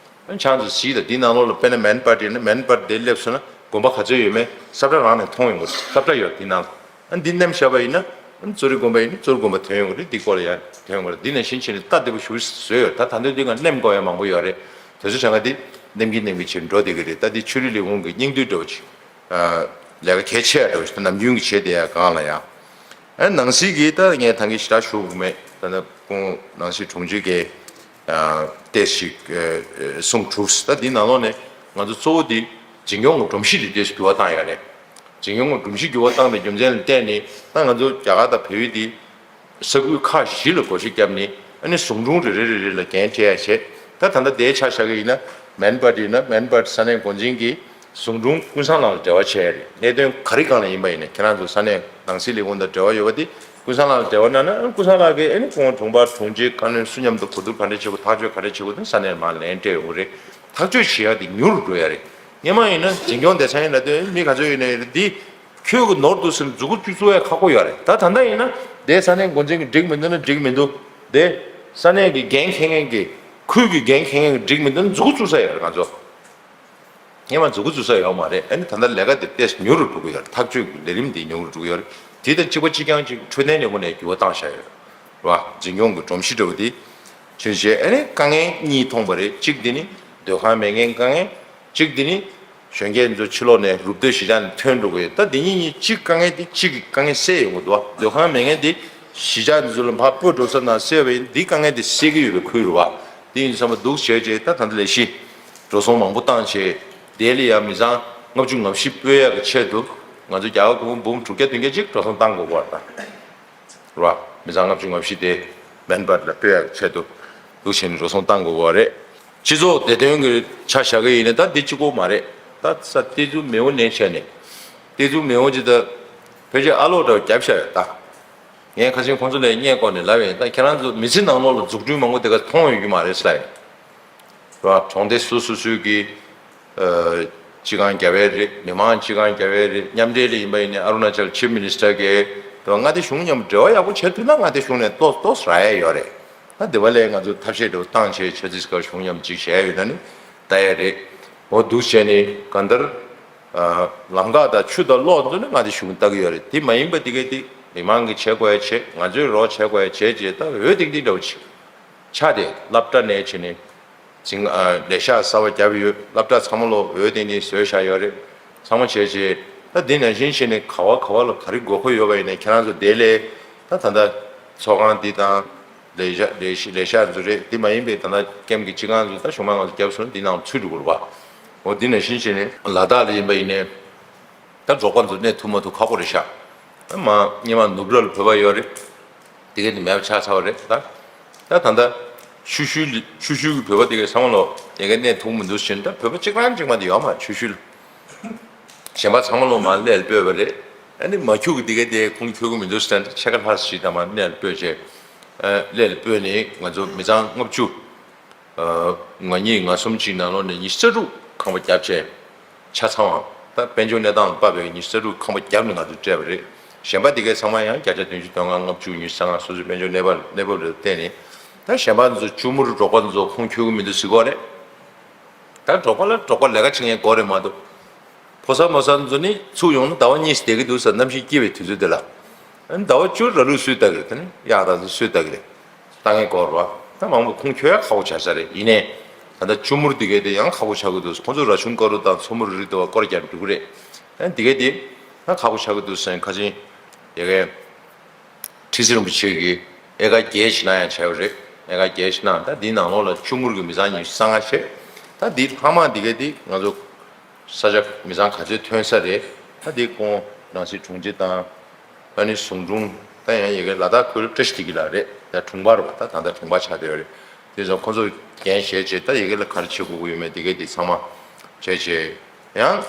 ཨ་ནི་ཆང་ཚོ་གཟིགས་དང་། འདི་ནང་ལོགས་ལ་དཔེར་ན་མེན་པར་དེ་ནི་མེན་པར་དེ་སླེབས་སོང་ན་དགོན་པ་ག་ཚོད་ཡོད་མེད་ས་བཀྲ་རང་ནས་མཐོང་ཡོང་གི་རེད། ས་བཀྲ་ཡོད་འདི་ནང་ལ། ཨ་ནི་འདི་མནན་བཞག་པ་ཡིན་ན་ཨ་ནི་གཙོ་རིག་དགོན་པ་ཡིན་ན་གཙོ་རིག་དགོན་པ་ཐོན་ཡོང་གི་རེད། འདི་སྐོར་ལ་ཡང་ཐོན་ཡོང་གི་རེད། འདི་ནང་བཞིན་བྱས་ནས་ལྟ་བདེ་པོ་ཞེ་པོ་བཟོས་ཡོད། ད་ད་ལྟ་འདི་སྒང་མནན་དགོས་ཡ་མང་པོ་ཡོད་རེད། དེ་ཚོ་གྲངས་ཀ་འདི་ ནེམ་གྱིན་ནེམ་གྱིན་བྱས་འགྲོ་བསྡད་ཀྱི་རེད། ད་འདི་ཆོས་རིག་ལས་ཁུངས་ཀྱི་སྙིང་བསྡུས་འདྲ་བོ་ཅིག་ལས་ཀ་གལ་ཆེ་བ་འདྲ་བོ་ཞིག་ད་ནམ་རྒྱུན་གྱི་བྱས་བསྡད་ཡ་སྒང་ལ་ཡང་། ཨ་ནང་སྲིད་ཀྱི་ད་ངས་ད་གིན་ཞེ་དྲག་ཞུ་དགོས་མེད། ད་ནི་ཁོང་ནང་སྲིད་དྲུང་ཆེ་གིས་ཏོག་ཙམ་ཞིག་གསུངས་གྲུབ། ད་འདི་ནང་ལོགས་ནས་ང་ཚོ་གཙོ་བོ་འདི་འཛིན་སྐྱོང་གི་སྒྲོམ་གཞི་འདི་ཏོག་ཙམ་འགྱུར་བ་བཏང་ཡ་རེད། འཛིན་སྐྱོང་གི་སྒྲོམ་གཞི་འགྱུར་བ་བཏང་པའི་རྒྱུ་མཚན་ལ་བརྟེན་ནས་ད་ང་ཚོ་རྒྱ་གར་དང་བལ་ཡུལ་འདི་ས་ཁུལ་ཁག་བཞི་ལ་བགོ་བཤའ་བརྒྱབ་ནས། ཨ་ནི་ཟུང་དྲུང་རེ་རེ་རེ་རེ་ལ་འགན་སྤྲད་ཡ་བྱས། ད་ད་ལྟ་དེའི་ཆ་བཞག་གི་ཡིན་ན། མན་སྦར་ཡིན་ན་མན་སྦར་ས་གནས་འགོ་འཛིན་གྱིས་ཟུང་དྲུང་ཀུན་བཟང་ལགས་ལ་འབྲེལ་བ་བྱས་རེད། གནད་དོན་ག་རེ་སྒང་ལ་ཡིན་པ་ཡིན་ན། ཁྱེད་རང་ཚོ་ས་གནས་ནང་སྲིད་ལས་ཁུངས་དང་འབྲེལ་བ་ཡོད་པ་དེ་ཀུན་བཟང་ལགས་ལ་འབྲེལ་བ་གནང་ན། ཀུན་བཟང་ལགས་ཀྱིས་ཨ་ནི་ཁོང་དྲུང་འཕར་དྲུང་ཆེ་བཀའ་བློན་སུ་མཉམ་དུ་གོ་བསྡུར་ག་འདྲ་བྱེད་དགོས། ཐག་གཅོད་ག་འདྲ་བྱེད་དགོས་དེ་ས་གནས་མར་ལན་སྤྲད་ཡོང་གི་རེད། ཐག་གཅོད་བྱེད་ཡ་དེ་མྱུར་འགྲོ་ཡ་རེད། སྔོན་མ་ཡིན་ན་འཛིན་སྐྱོང་སྡེ་ཚན་ཡིན་ན་དེ་མི་ག་ཚོད་ཡིན་ན་ཡིན་རེད། འདི་ཁྱོད་ཀྱི་ནོར་འདུག་ཟེར་ནས་མཛུབ་གུ་བཙུགས་ཡ་ཁག་པོ་ཡོད་རེད། ད་ད་ལྟ་ཡིན་ན་དེ་ས་གནས་འགོ་འཛིན་གྱིས་འགྲིག་མི་འདུག་ན་འགྲིག་མི་འདུག་དེ་ས་གནས་ཀྱི་འགན་འཁྱེར་མཁན་གྱི་ཁུལ་གྱི་འགན་འཁྱེར་མཁན་གྱིས་འགྲིག་མི་འདུག་ན་མཛུབ་གུ་བཙུགས་ས་ཡོད་རེད། ང་ཚོ་སྔོན་མ་མཛུབ་གུ་བཙུགས་ས་ཡོད་མ་རེད། ཨ་ནི་ད་ལྟ་ལས་ཀ་དེ་ཏོག་ཙམ་མྱུར་རུ་འགྲོ་གི་ཡོད་རེད། ཐག་གཅོད་ཀྱི་ལས་རིམ་དེ་མྱུར་རུ་འགྲོ་གི་ཡོད་རེད། དེ་དང་གཅིག་པ་གཅིག་རྐྱང་གཅིག་འཕྲོད་བསྟེན་ལས་ཁུངས་ནས་འགྱུར་བ་བཏང་བཞག་ཡོད་རེད་བ། འཛིན་སྐྱོང་གི་སྒྲོམ་གཞི་འདྲ་བོ་དེ་བྱས་བྱས། ཨ་ནི་དཀའ་ངལ་གཉིས་མཐོང་བ་རེད། གཅིག་དེ་ནི་སྡོད་ཁང་མེད་མཁན་དཀའ་ངལ། གཅིག་དེ་ནི་གཞོན་སྐྱེས་ཚོ་ཕྱི་ལོགས་ནས་རུབ་སྡོད་གཞིས་ཆགས་ནས་ཐོན་འགྲོ་གི་ཡོད། ད་འདི་གཉིས་གཉིས་གཅིག་དཀའ་ངལ་དེ་གཅིག་གི་དཀའ་ངལ་སེལ་ཡོང་གི་འདུག་བ། སྡོད་ཁང་མེད་མཁན་དེ་གཞིས་ཆགས་འདི་ཚོ་ལ་ཕར་སྤོས་འགྲོ་ས་ནང་སེལ་བ་ཡིན། འདི་དཀའ་ངལ་དེ་སེལ་གི་ཡོད་པའི་ཁུལ་རེད་བ། དེ་ཡིན་དུས་ཙམ་པ་འདུག་བྱས་བྱས། ད་ད་ལྟ་ལས་གཞི་འགྲོ་སོང་མང་པོ་བཏང་བྱས། དེ་ལ་ཡང་མི་ཚང་ལྔ་བཅུ་ང་བཞི་སྤོ་ཡག་གི་ཆེད་དུ་ང་ཚོ་རྒྱ་གར་གོང་འབུམ་དྲུག་བརྒྱ་བདུན་བརྒྱ་ཅིག་འགྲོ་སོང་བཏང་དགོས་པ་དང་། རེད་བ། མི་ཚང་ལྔ་བཅུ་ང་བཞི་དེ་མན་སྦར་ལ་སྤོ་ཡག་ཆེད་དུ་འདུག་བྱས་ནས་འགྲོ་སོང་བཏང་དགོས་པ་རེད། སྤྱི་ཚོགས་བདེ་དོན་གྱི་ཆ་བཞག་གི་ཡིན་ན་ད་འདི་གཅིག་པོ་མ་རེད། ད་ས་ཏི་ཙུ་མེའོ་ནས་བྱས་ནས། ཏི་ཙུ་མེའོ་ཅི་ད་ཕལ་ཆེར་ཨ་ལོག་འདྲ་བོ་བརྒྱབ་བཞག་ཡོད་ད། ངས་ཁ་སང་ཁོང་ཚོ་ལ་བརྙན་བཀོད་ནས་ལབ་ཡིན། ད་ཁྱེད་རང་ཚོ་མི་ཚེ་ནང་ལོགས་ལ་འཛུགས་སྐྲུན་མང་པོ་དེ་ག་མཐོང་ཡོད་རྒྱུ་མ་རེད་ཟེར་ལབ་ཡིན། རེད་བ། གྲོང་སྡེ་སོ་སོ་སོའི་གི་ཨ་སྤྱི་ཁང་རྒྱབ་ཡས་རེད། མི་མང་སྤྱི་ཁང་རྒྱབ་ཡས་རེད། མཉམ་འབྲེལ་ལ་ཡིན་པ་ཡིན་ནའི་ཨ་རུ་ན་ཅལ་ཆིབ་མི་ནི་སི་ཊར་གིས་རེད་བ། མངའ་སྡེ་གཞུང་མཉམ་འབྲེལ་བ་ཡག་པོ་བྱེད་ཐུབ་ན་མངའ་སྡེ་གཞུང་ནས་ཏོག་ཏོག་རག་ཡས་ཡོད་རེད། ད་དེ་བ་ལས་ང་ཚོ་ཐབས་ཤེས་འདྲ་བོ་བཏང་བྱས་ཆབ་སྲིད་སྐོར་གཞུང་མཉམ་ཅིག་བྱས་ཡོད་ན་ནི་ལྟ་ཡས་རེད། འོ་འདུག་བྱས་ནས་གང་ལྟར། ཨ་ལམ་ཁ་དང་ཆུ་དང་གློག་འདི་ནི་མངའ་སྡེ་གཞུང་གིས་ལྟ་གི་ཡོད་རེད། དེ་མ་ཡིན་པ་དེ་གས་དེ་མི་མང་གིས་བྱེད་དགོས་ཡ་བྱེད། ང་ཚོས་རོགས་བྱེད་དགོས་ཡ་བྱེད་ཅེས་ད་འོས་ཐེངས་འདི་འདྲ་བོ་ཅིག་ཆགས་ཏེ་སློབ་གྲྭ་ནས་བྱས་ནས་འཛིན་ཨ་ལས་ཤག་གསར་པ་བརྒྱབ་ཡོད། སློབ་གྲྭ་ཚང་མ་ལོ་འོས་ཐེངས་འདི་བཟོས་བཞག་ཡོད་རེད། ཚང་མ་བྱས་བྱས་ད་འདི་ནང་བཞིན་བྱས་ནས་ག་བ་ག་བ་ལ་ག་རེ་དགོས་མཁོ་ཡོད་པ་ཡིན་ན་ཁྱེད་རང་ཚོ་དེ་ལས་ད་ད་ལྟ་ཚོགས་ཁང་འདི་དང་། ལས་ཤག་ལས་ཤག་ལས་ཤག་ཚོ་རེད། འདི་མ་ཡིན་པའི་ད་ལྟ་ཀེམ་གྱི་སྤྱི་ཁང་ཚོ་ད་གཞུང་མང་ང་ཚོ་བརྒྱབ་སོང་། འདི་ནང་ཚུད་འགྲོ་དགོས་རེད་བ། འོ་འདི་ནང་བཞིན་བྱས་ནས་ལ་དྭགས་ལ་ཡིན་པ་ཡིན་ནའི་ད་འབྲོག་པ་ཚོ་གནས་ཐུབ་མ་ཐུབ་ཁག་པོ་རེད་ཤག་ཨ་མ་སྔོན་མ་ནུབ་ར་ལ་བོད་པ་ཡོད་རེད། དེ་གས་དེ་མེད་པ་ཆགས་ཚར་བ་རེད་ད། ད་ད་ལྟ་ཆུ་ཤུལ་ཆུ་ཤུལ་གྱི་བོད་པ་དེ་གས་ཚང་མ་ལོ་དེ་གས་གནས་ཐུབ་མི་འདུག་ཟེར་ནས། ད་བོད་པ་གཅིག་རང་གཅིག་མ་དེ་ཡོད་མ་ཆུ་ཤུལ། གཞན་པ་ཚང་མ་ལོ་མར་སླེབས་སྤོས་པ་རེད། ཨ་ནི་མ་ཁྱུག་གི་དེ་གས་དེ་ཁོང་ཁྱོད་གི་མི་འདུག་ཟེར་ནས་ཕྱེད་ཀ་ལྷག་ཞིག་དང་མར་སླེབས་སྤོས་བྱས། ཨ་སླེབས་སྤོས་ནས་ང་ཚོ་མི་ཚང་ལྔ་བཅུ། ཨ་ང་གཉིས་ང་གསུམ་གཅིག་ནང་ལོགས་ནས་ཉི་ཤུ་རྩ་དྲུག་ཁང་པ་བརྒྱབ་བྱས། ཆ་ཚང་བ་ད་དཔལ་འབྱོར་གནས་སྟངས་ལ་དཔག་པའི་ཉི་ཤུ་རྩ་དྲུག་ཁང་པ་བརྒྱབ་ནས་ང་ཚོ་སྤྲད་པ་རེད། གཞན་པ་དེ་གས་ཚང་མ་ཡང་བརྒྱ་ཆ་བདུན་ཅུ་དོན་ལྔ་ལྔ་བཅུ་ཉི་ཤུ་རྩ་ལྔ་སོ་སོའི་དཔལ་འབྱོར་གནས་བབ་གནས་བབ་ལ་བརྟེན་ནས། ད་གཞན་པ་ཚོ་ཆུ་མུར་འབྲོག་པ་ཚོ་ཁོང་ཁྱོད་གི་མི་འདུག་ཟེར་གོ་རེད། ད་འབྲོག་པ་ལ་འབྲོག་པ་ལས་ཀ་བྱེད་མཁན་དགོས་རེད་མ་གཏོགས། ཕོ་གསར་མོ་གསར་ཚོ་ནི་ཚུར་ཡོང་ན་ཟླ་བ་གཉིས་བསྡད་ཀྱི་འདུག་ཟེར་གནམ་གཤིས་སྐྱིད་པའི་དུས་ཚོད་དེ་ལ། ཨ་ནི་ཟླ་བ་བཅུ་ར་ལུག་སུས་ལྟ་གི་རེད། དེ་ནི་གཡག་དང་ཚོ་སུས་ལྟ་གི་རེད། ལྟ་མཁན་དགོས་རེད་བ། ད་མང་པོ་ཁུངས་འཁྱོལ་ཡ་ཁག་པོ་ཆགས་ས་རེད། ཡིན་ནའི་ད་ལྟ་ཆུ་མུར་འདི་གས་དེ་ཡང་ཁག་པོ་ཆགས་ཀྱི་འདུག་ཁོ་ཚོ་ར་ཆུང་དཀར་རུ་དང་མཚོ་མུར་རི་རི་དེ་བ་སྐོར་རྒྱག་འགྲོ་གི་རེད། ཨ་འདི་གས་དེ་ད་ཁག་པོ་ཆགས་ཀྱི་འདུག་ཟེར་ཁ་ཆེ་ཡ་གས། ཁྲི་ཟུར་རིན་པོ་ཆེ་གིས་དབྱེ་ཁག་བརྒྱད་ཞིག་གནང་ཡང་བྱས་པ་རེད། དབྱེ་ཁག་བརྒྱད་ཞིག་གནང་། ད་འདིའི་ནང་ལོགས་ལ་ཆུ་མུར་གྱི་མི་ཚང་ཉི་ཤུ་རྩ་ལྔ་བྱས། ད་འདི་ལྷག་མ་འདི་གས་འདི་ང་ཚོ་ས་ཆ་མི་ཚང་ག་ཚོད་ཐོན་ས་རེད། ད་འདི་ཁོང་ནང་སྲིད་དྲུང་ཆེ་དང་། ཨ་ནི་ཟུང་དྲུང་ད་ཡང་ཡ་གི་ལ་དྭགས་ཁུལ་བཀྲ་ཤིས་བདེ་སྐྱིད་ལགས་རེད། ད་དྲུང་འཕར་བ་ད་ད་ལྟ་དྲུང་འཕར་ཆགས་བསྡད་ཡོད་རེད། དེ་ཚོ་ཁོང་ཚོ་འགན་བཞེས་བྱས་ད་ཡ་གི་ལ་ག་རེ་བྱེད་དགོས་ཀྱི་ཡོད་མེད་འདི་གས་འདི་ཚང་མ་བྱས་བྱས། ཡང་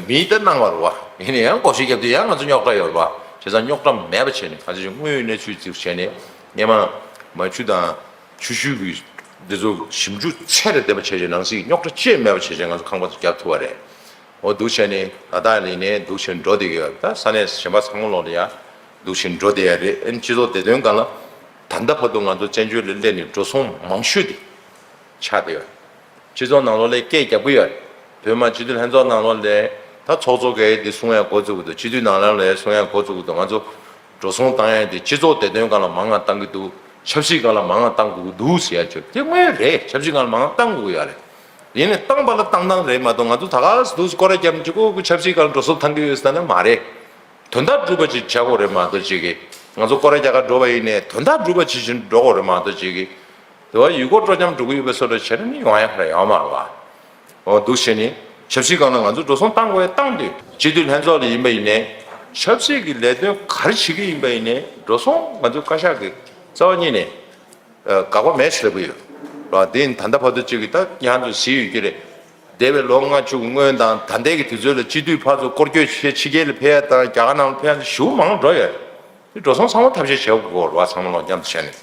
མིའི་ལྟ་སྣང་བ་རུ་བ་ཡིན་ན་ཡང་བགོ་བཤའ་བརྒྱབ་དུས་ཡང་ང་ཚོ་རྙོག་དྲ་ཡོད་རུ་བ། བྱས་ཙང་རྙོག་དྲ་མེད་པ་བྱས་ནས་ག་ཚོད་ཅིག་དངོས་ཡོད་གནས་ཚུལ་གཟིགས་བྱས་ནས་སྔོན་མ་མ་ཆུ་དང་ཆུ་ཤུལ་གྱི་འདི་ཚོ་ཞིབ་འཇུག་ཚད་ལས་འདས་པ་བྱས་བྱས་ནང་སྲིད་རྙོག་དྲ་ཅི་ཡང་མེད་པ་བྱས་བྱས་ང་ཚོ་ཁང་པ་ཚོ་བརྒྱབ་ཐུབ་པ་རེད། འོ་འདུག་བྱས་ནས་ད་ལྟ་ཡིན་ནའི་འདུག་བྱས་འགྲོ་བསྡད་ཀྱི་ཡོད། ད་ས་གནས་གཞན་པ་ཚང་མ་ལོག་ལ་ཡ་འདུག་བྱས་འགྲོ་བསྡད་ཡ་རེད། ཨ་ནི་སྤྱི་ཚོགས་བདེ་དོན་སྒང་ལ་ད་ལྟ་བར་དུ་ང་ཚོ་བཙན་བྱོལ་ལ་སླེབས་ནས་འགྲོ་སོང་མང་ཤོས་དེ་ཆགས་བསྡད་ཡོད། སྤྱི་ཚོགས་ནང་ལོགས་ལ་སྐད་རྒྱབ་ཀྱི་ཡོད། བོད་མི་སྤྱི་འཐུས་ལྷན་ཚོགས་ནང་ལོགས་ལ་ད་ཚོགས་གཙོ་གིས་འདི་གསུང་ཡ་འགོ་བཙུགས་ཀྱི་འདུག་སྤྱི་འཐུས་ནང་ལོགས་ལ་གསུང་ཡ་འགོ་བཙུགས་ཀྱི་འདུག་ང་ཚོ་འགྲོ་སོང་བཏང་ཡ་དེ་སྤྱི་ཚོགས་བདེ་དོན་སྒང་ལ་མང་ང་བཏང་གི་འདུག་ཆབ་སྲིད་སྒང་ལ་མང་ང་བཏང་དགོས་ཀྱི་འདུག་ཟེར་ཡ་ཅིག་དེ་དངོས་རེད། ཆབ་སྲིད་སྒང་ལ་མང་ང་བཏང་དགོས་ཀྱི་ཡོད་རེད། ཡིན་ནའི་བཏང་པ་ལ་བཏང་སྟངས་རེད་མ་གཏོགས། ང་ཚོ་ད་ག་སེ་འདུག་སེ་སྐོར་ར་བརྒྱབ་ནས་གཅིག་པོ་ཆབ་སྲིད་སྒང་ལ་འགྲོ་སོང་བཏང་གི་ཡོད་ཟེར་ན་མ་རེད། དོན་དག་སྒྲུབ་པ་ཅིག་བྱ་དགོས་རེད་མ་གཏོགས། གཅིག་གིས་ང་ཚོ་སྐོར་ར་རྒྱག་གར་འགྲོ་བ་ཡིན་ནའི་དོན་དག་སྒྲུབ་པ་ཅིག་བྱས་ནས་འགྲོ་དགོས་རེད་མ་གཏོགས། གཅིག་གིས་དེ་བ་ཡུལ་སྐོར་སྤྲོ་འཆམ་འགྲོ་གི་ཡོད་པའི་བཟོ་འདྲ་བྱས་ན་ནི་ཡོང་ཡ་ག་རེ་ཡོད་མ་རེད་བ། འོ་འདུག་བྱས་ནས་ཆབ་སྲིད་སྒང་ལ་ང་ཚོ་འགྲོ་སོང་བཏང་དགོས་བཏང་དུས། སྤྱི་འཐུས་ལྷན་ཚོགས་ལ་ཡིན་པ་ཡིན་ནའི་ཆབ་སྲིད་ཀྱི་ལས་དོན་ག་རེ་བྱེད་ཀྱི་ཡིན་པ་ཡིན་ནའི་འགྲོ་སོང་ང་ཚོ་བཀའ་ཤག་གི་རྩ་བ་ཉིད་ནས་དགག་པ་མེད་ཟེར་གྱི་ཡོད། ར་དེ་ཡིན་ད་ལྟ་བར་དུ་གཅིག་གིས་ད་ང་ཚོ་གཟིགས་ཡོད་ཀྱི་རེད། འདས་པའི་ལོ་ལྔ་བཅུ་སྔོན་དང་ད་ལྟའི་གི་དུས་ཚོད་ལ་སྤྱི་འཐུས་ཕར་ཚུར་སྐོར་སྐྱོད་བྱས་ཕྱི་རྒྱལ་ལ་ཕེབས་ཡ་དང་རྒྱ་གར་ནང་ལ་ཕེབས་ཡ་ཞེ་པོ་མང་འགྲོ་ཡོད་རེད། དེ་འགྲོ་སོང་ཚང་མ་ཐབས་ཤེས་བྱེད་དགོས་རེད་བ། ཚང་མ་ལོག་མཉམ་དུ་བྱས་ནས།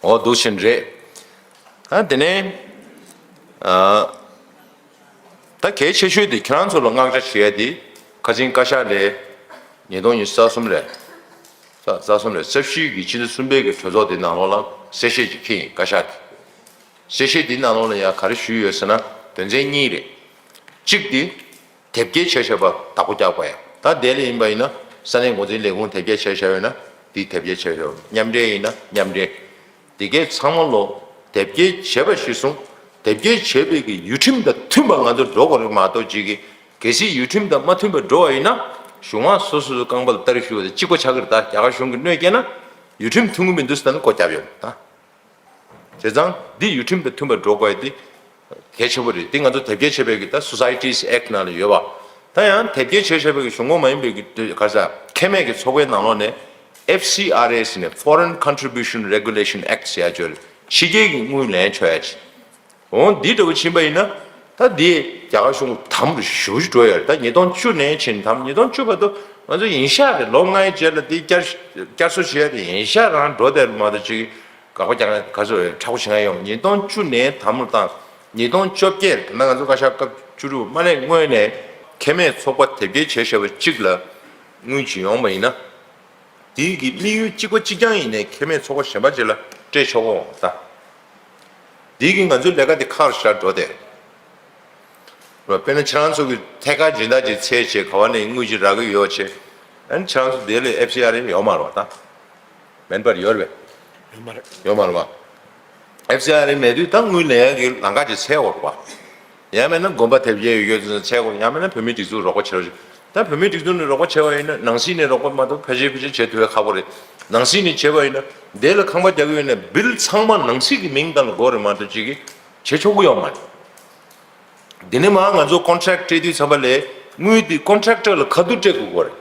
འོ་འདུག་བཞིན་རེད། ད་དེ་ནས་ཨ། ད་གལ་ཆེ་ཤོས་དེ་ཁྱེད་རང་ཚོ་ལ་བསྔགས་བརྗོད་བྱེད་ཡ་དེ་ཁ་སང་བཀའ་ཤག་ལས་ཉིས་སྟོང་ཉི་ཤུ་རྩ་གསུམ་ལས་རྩ་གསུམ་ལས་རྩ་བཞི་གི་ཕྱི་ཟླ་གསུམ་པའི་གི་གྲོས་ཚོགས་དེ་ནང་ལོགས་ལ་གསལ་བཤད་ཅིག་ཕུལ་ཡིན། བཀའ་ཤག་དེ་གསལ་བཤད་དེ་ནང་ལོགས་ལ་ཡང་ག་རེ་ཞུས་ཡོད་ཟེར་ན་དོན་ཚན་གཉིས་རེད། གཅིག་དེ་དེབ་སྐྱེལ་བྱས་བཞག་པ་བདག་པོ་རྒྱག་དགོས་ཡ། ད་དེ་ལ་ཡིན་པ་ཡིན་ན་ས་གནས་འགོ་འཛིན་ལས་ཁུངས་དེབ་སྐྱེལ་བྱས་བཞག་ཡོད་ན་དེ་དེབ་སྐྱེལ་བྱས་བཞག་མཉམ་འབྲེལ་ཡིན་ན་མཉམ་འབྲེལ། དེ་གའི་ཚང་མ་ལོ་དེབ་སྐྱེལ་བྱས་པ་གཞིར་བཟུང་། དེབ་སྐྱེལ་བྱས་པའི་གི་ཡུལ་ཁྲིམས་དང་མཐུན་པ་ང་ཚོ་འགྲོ་དགོས་རེད་མ་གཏོགས། གཅིག་གིས་གལ་སྲིད་ཡུལ་ཁྲིམས་དང་མ་མཐུན་པ་འགྲོ་བ་ཡིན་ན་གཞུང་དམངས་སོ་སོ་སོའི་རྐང་པ་ལ་སྟ་རེ་གཞུ་བ་དང་གཅིག་པ་ཆགས་ཀྱི་རེད། ད་རྒྱ་གར་གཞུང་གིས་གནོད་སྐྱེལ་ན་ཡུལ་ཁྲིམས་མཐུན་གྱི་མི་འདུག་ཟེར་ན་སྒོ་བརྒྱབ་ཡོད་རེད་ད། བྱས་ཙང་འདི་ཡུལ་ཁྲིམས་དང་མཐུན་པར་འགྲོ་དགོས་ཡ་འདི་གལ་ཆེན་པོ་རེད། འདི་ང་ཚོ་དེབ་སྐྱེལ་བྱས་པའི་གི་ད་Societies Act ནང་ལ་ཡོད་པ། ད་ཡང་དེབ་སྐྱེལ་བྱས་བྱས་པའི་གི་གཞུང་ཁོངས་མ་ཡིན་པའི་གི་ག་ས་ཁེ་མེད་ཀྱི་ཚོགས་པའི་ནང་ལོགས་ནས་F C R A ཟེར་ནས་Foreign Contribution Regulation Act ཟེར་ཡ་ཅིག་ཡོད་རེད། ཕྱི་རྒྱལ་གྱི་དངུལ་ལེན་ཆོག་ཡ་ཅིག་འོ་འདི་འདྲ་བོ་ཕྱིན་པ་ཡིན་ན་ད་འདི་རྒྱ་གར་གཞུང་དམ་རུ་ཞེ་པོ་ཅིག་འགྲོ་ཡ་རེད། ད་ཉིས་སྟོང་བཅུ་ནས་ཕྱིན་དམ། ཉིས་སྟོང་བཅུ་བར་དུ་ང་ཚོ་ཡིན་ཤག་རེད། ལོ་ལྔའི་རྗེས་ལ་འདི་བསྐྱར་བསྐྱར་གསོ་བྱེད་ཡ་དེ་ཡིན་ཤག་རང་འགྲོ་བསྡད་རེད་མ་གཏོགས་ཅིག་དགག་པ་རྒྱག་ཡ་ག་ཚོད་རེད། མཁྲེགས་པོ་བྱེད་མཁན་ཡོད། ཉིས་སྟོང་བཅུ་ནས་དམ་རུ་བཏང་། ཉིས་སྟོང་བཅོ་བརྒྱད་ད་ལྟ་ང་ཚོ་བཀའ་ཤག་སྐབས་བཅུ་དྲུག་མ་སླེབས་སྔོན་ནས་ཁེ་མེད་ཚོགས་པ་དེབ་སྐྱེལ་བྱས་བཞག་པ་གཅིག་ལ་དངུལ་ཅིག་ཡོང་བ་ཡིན་ན། དེའི་གི་དམིགས་ཡུལ་གཅིག་པ་གཅིག་རྐྱང་ཡིན་ནའི་ཁེ་མེད་ཚོགས་པ་གཞན་པ་ཅིག་ལ་སྤྲད་ཆོག་གོ་ད། དེའི་གི་ང་ཚོའི་ལས་ཀ་དེ་ཁག་ཞེ་དྲག་འགྲོ་དེ། དཔེར་ན་ཁྱེད་རང་ཚོ་གི་ཐད་ཀར་སྦྱིན་བདག་ཅིག་འཚོལ་བྱས་ག་བ་ནས་དངུལ་ཅིག་རག་གི་ཡོད་བྱས། ཨ་ནི་ཁྱེད་རང་ཚོ་དེ་ལ་F C R A ཡོད་མ་རེད་བ་ད། མེན་པར་ཡོད་རེད་པས། ཡོད་མ་རེད། ཡོད་མ་རེད་བ། F C R A མེད་དུས་ད་དངུལ་ལེན་ཡག་གི་ལམ་ཁ་ཅིག་འཚོལ་དགོས་རེད་བ། ཡང་མིན་ན་དགོན་པ་དེབ་སྐྱེལ་ཡོད་ཚོ་འཚོལ་དགོས། ཡང་མིན་ན་བོད་མིའི་སྒྲིག་འཛུགས་རོགས་པ་བྱེད་རོགས་བྱེད། ད་བོད་མིའི་སྒྲིག་འཛུགས་ནས་རོགས་པ་བྱས་པ་ཡིན་ན་ནང་སྲིད་ནས་རོགས་པ་མ་གཏོགས་ཕལ་ཆེར་ཕལ་ཆེར་བྱེད་ཐུབ་ཡ་ཁག་པོ་རེད། ནང་སྲིད་ནས་བྱས་པ་ཡིན་ན་དེ་ལ་ཁང་པ་རྒྱག་གི་ཡོད་ན་བིལ་ཚང་མ་ནང་སྲིད་ཀྱི་མིང་སྒང་ལ་དགོས་རེད་མ་གཏོགས་ཅིག་གིས་བྱེད་ཆོག་གི་ཡོད་མ་རེད། དེ་ནས་མར་ང་ཚོ་ཀོན་ཊེག་སྤྲད་དུས་ཙམ་པ་ལས་དངུལ་དེ་ཀོན་ཊེག་ཊར་ལ་ག་དུས་སྤྲད་དགོས་ཀྱི་རེད།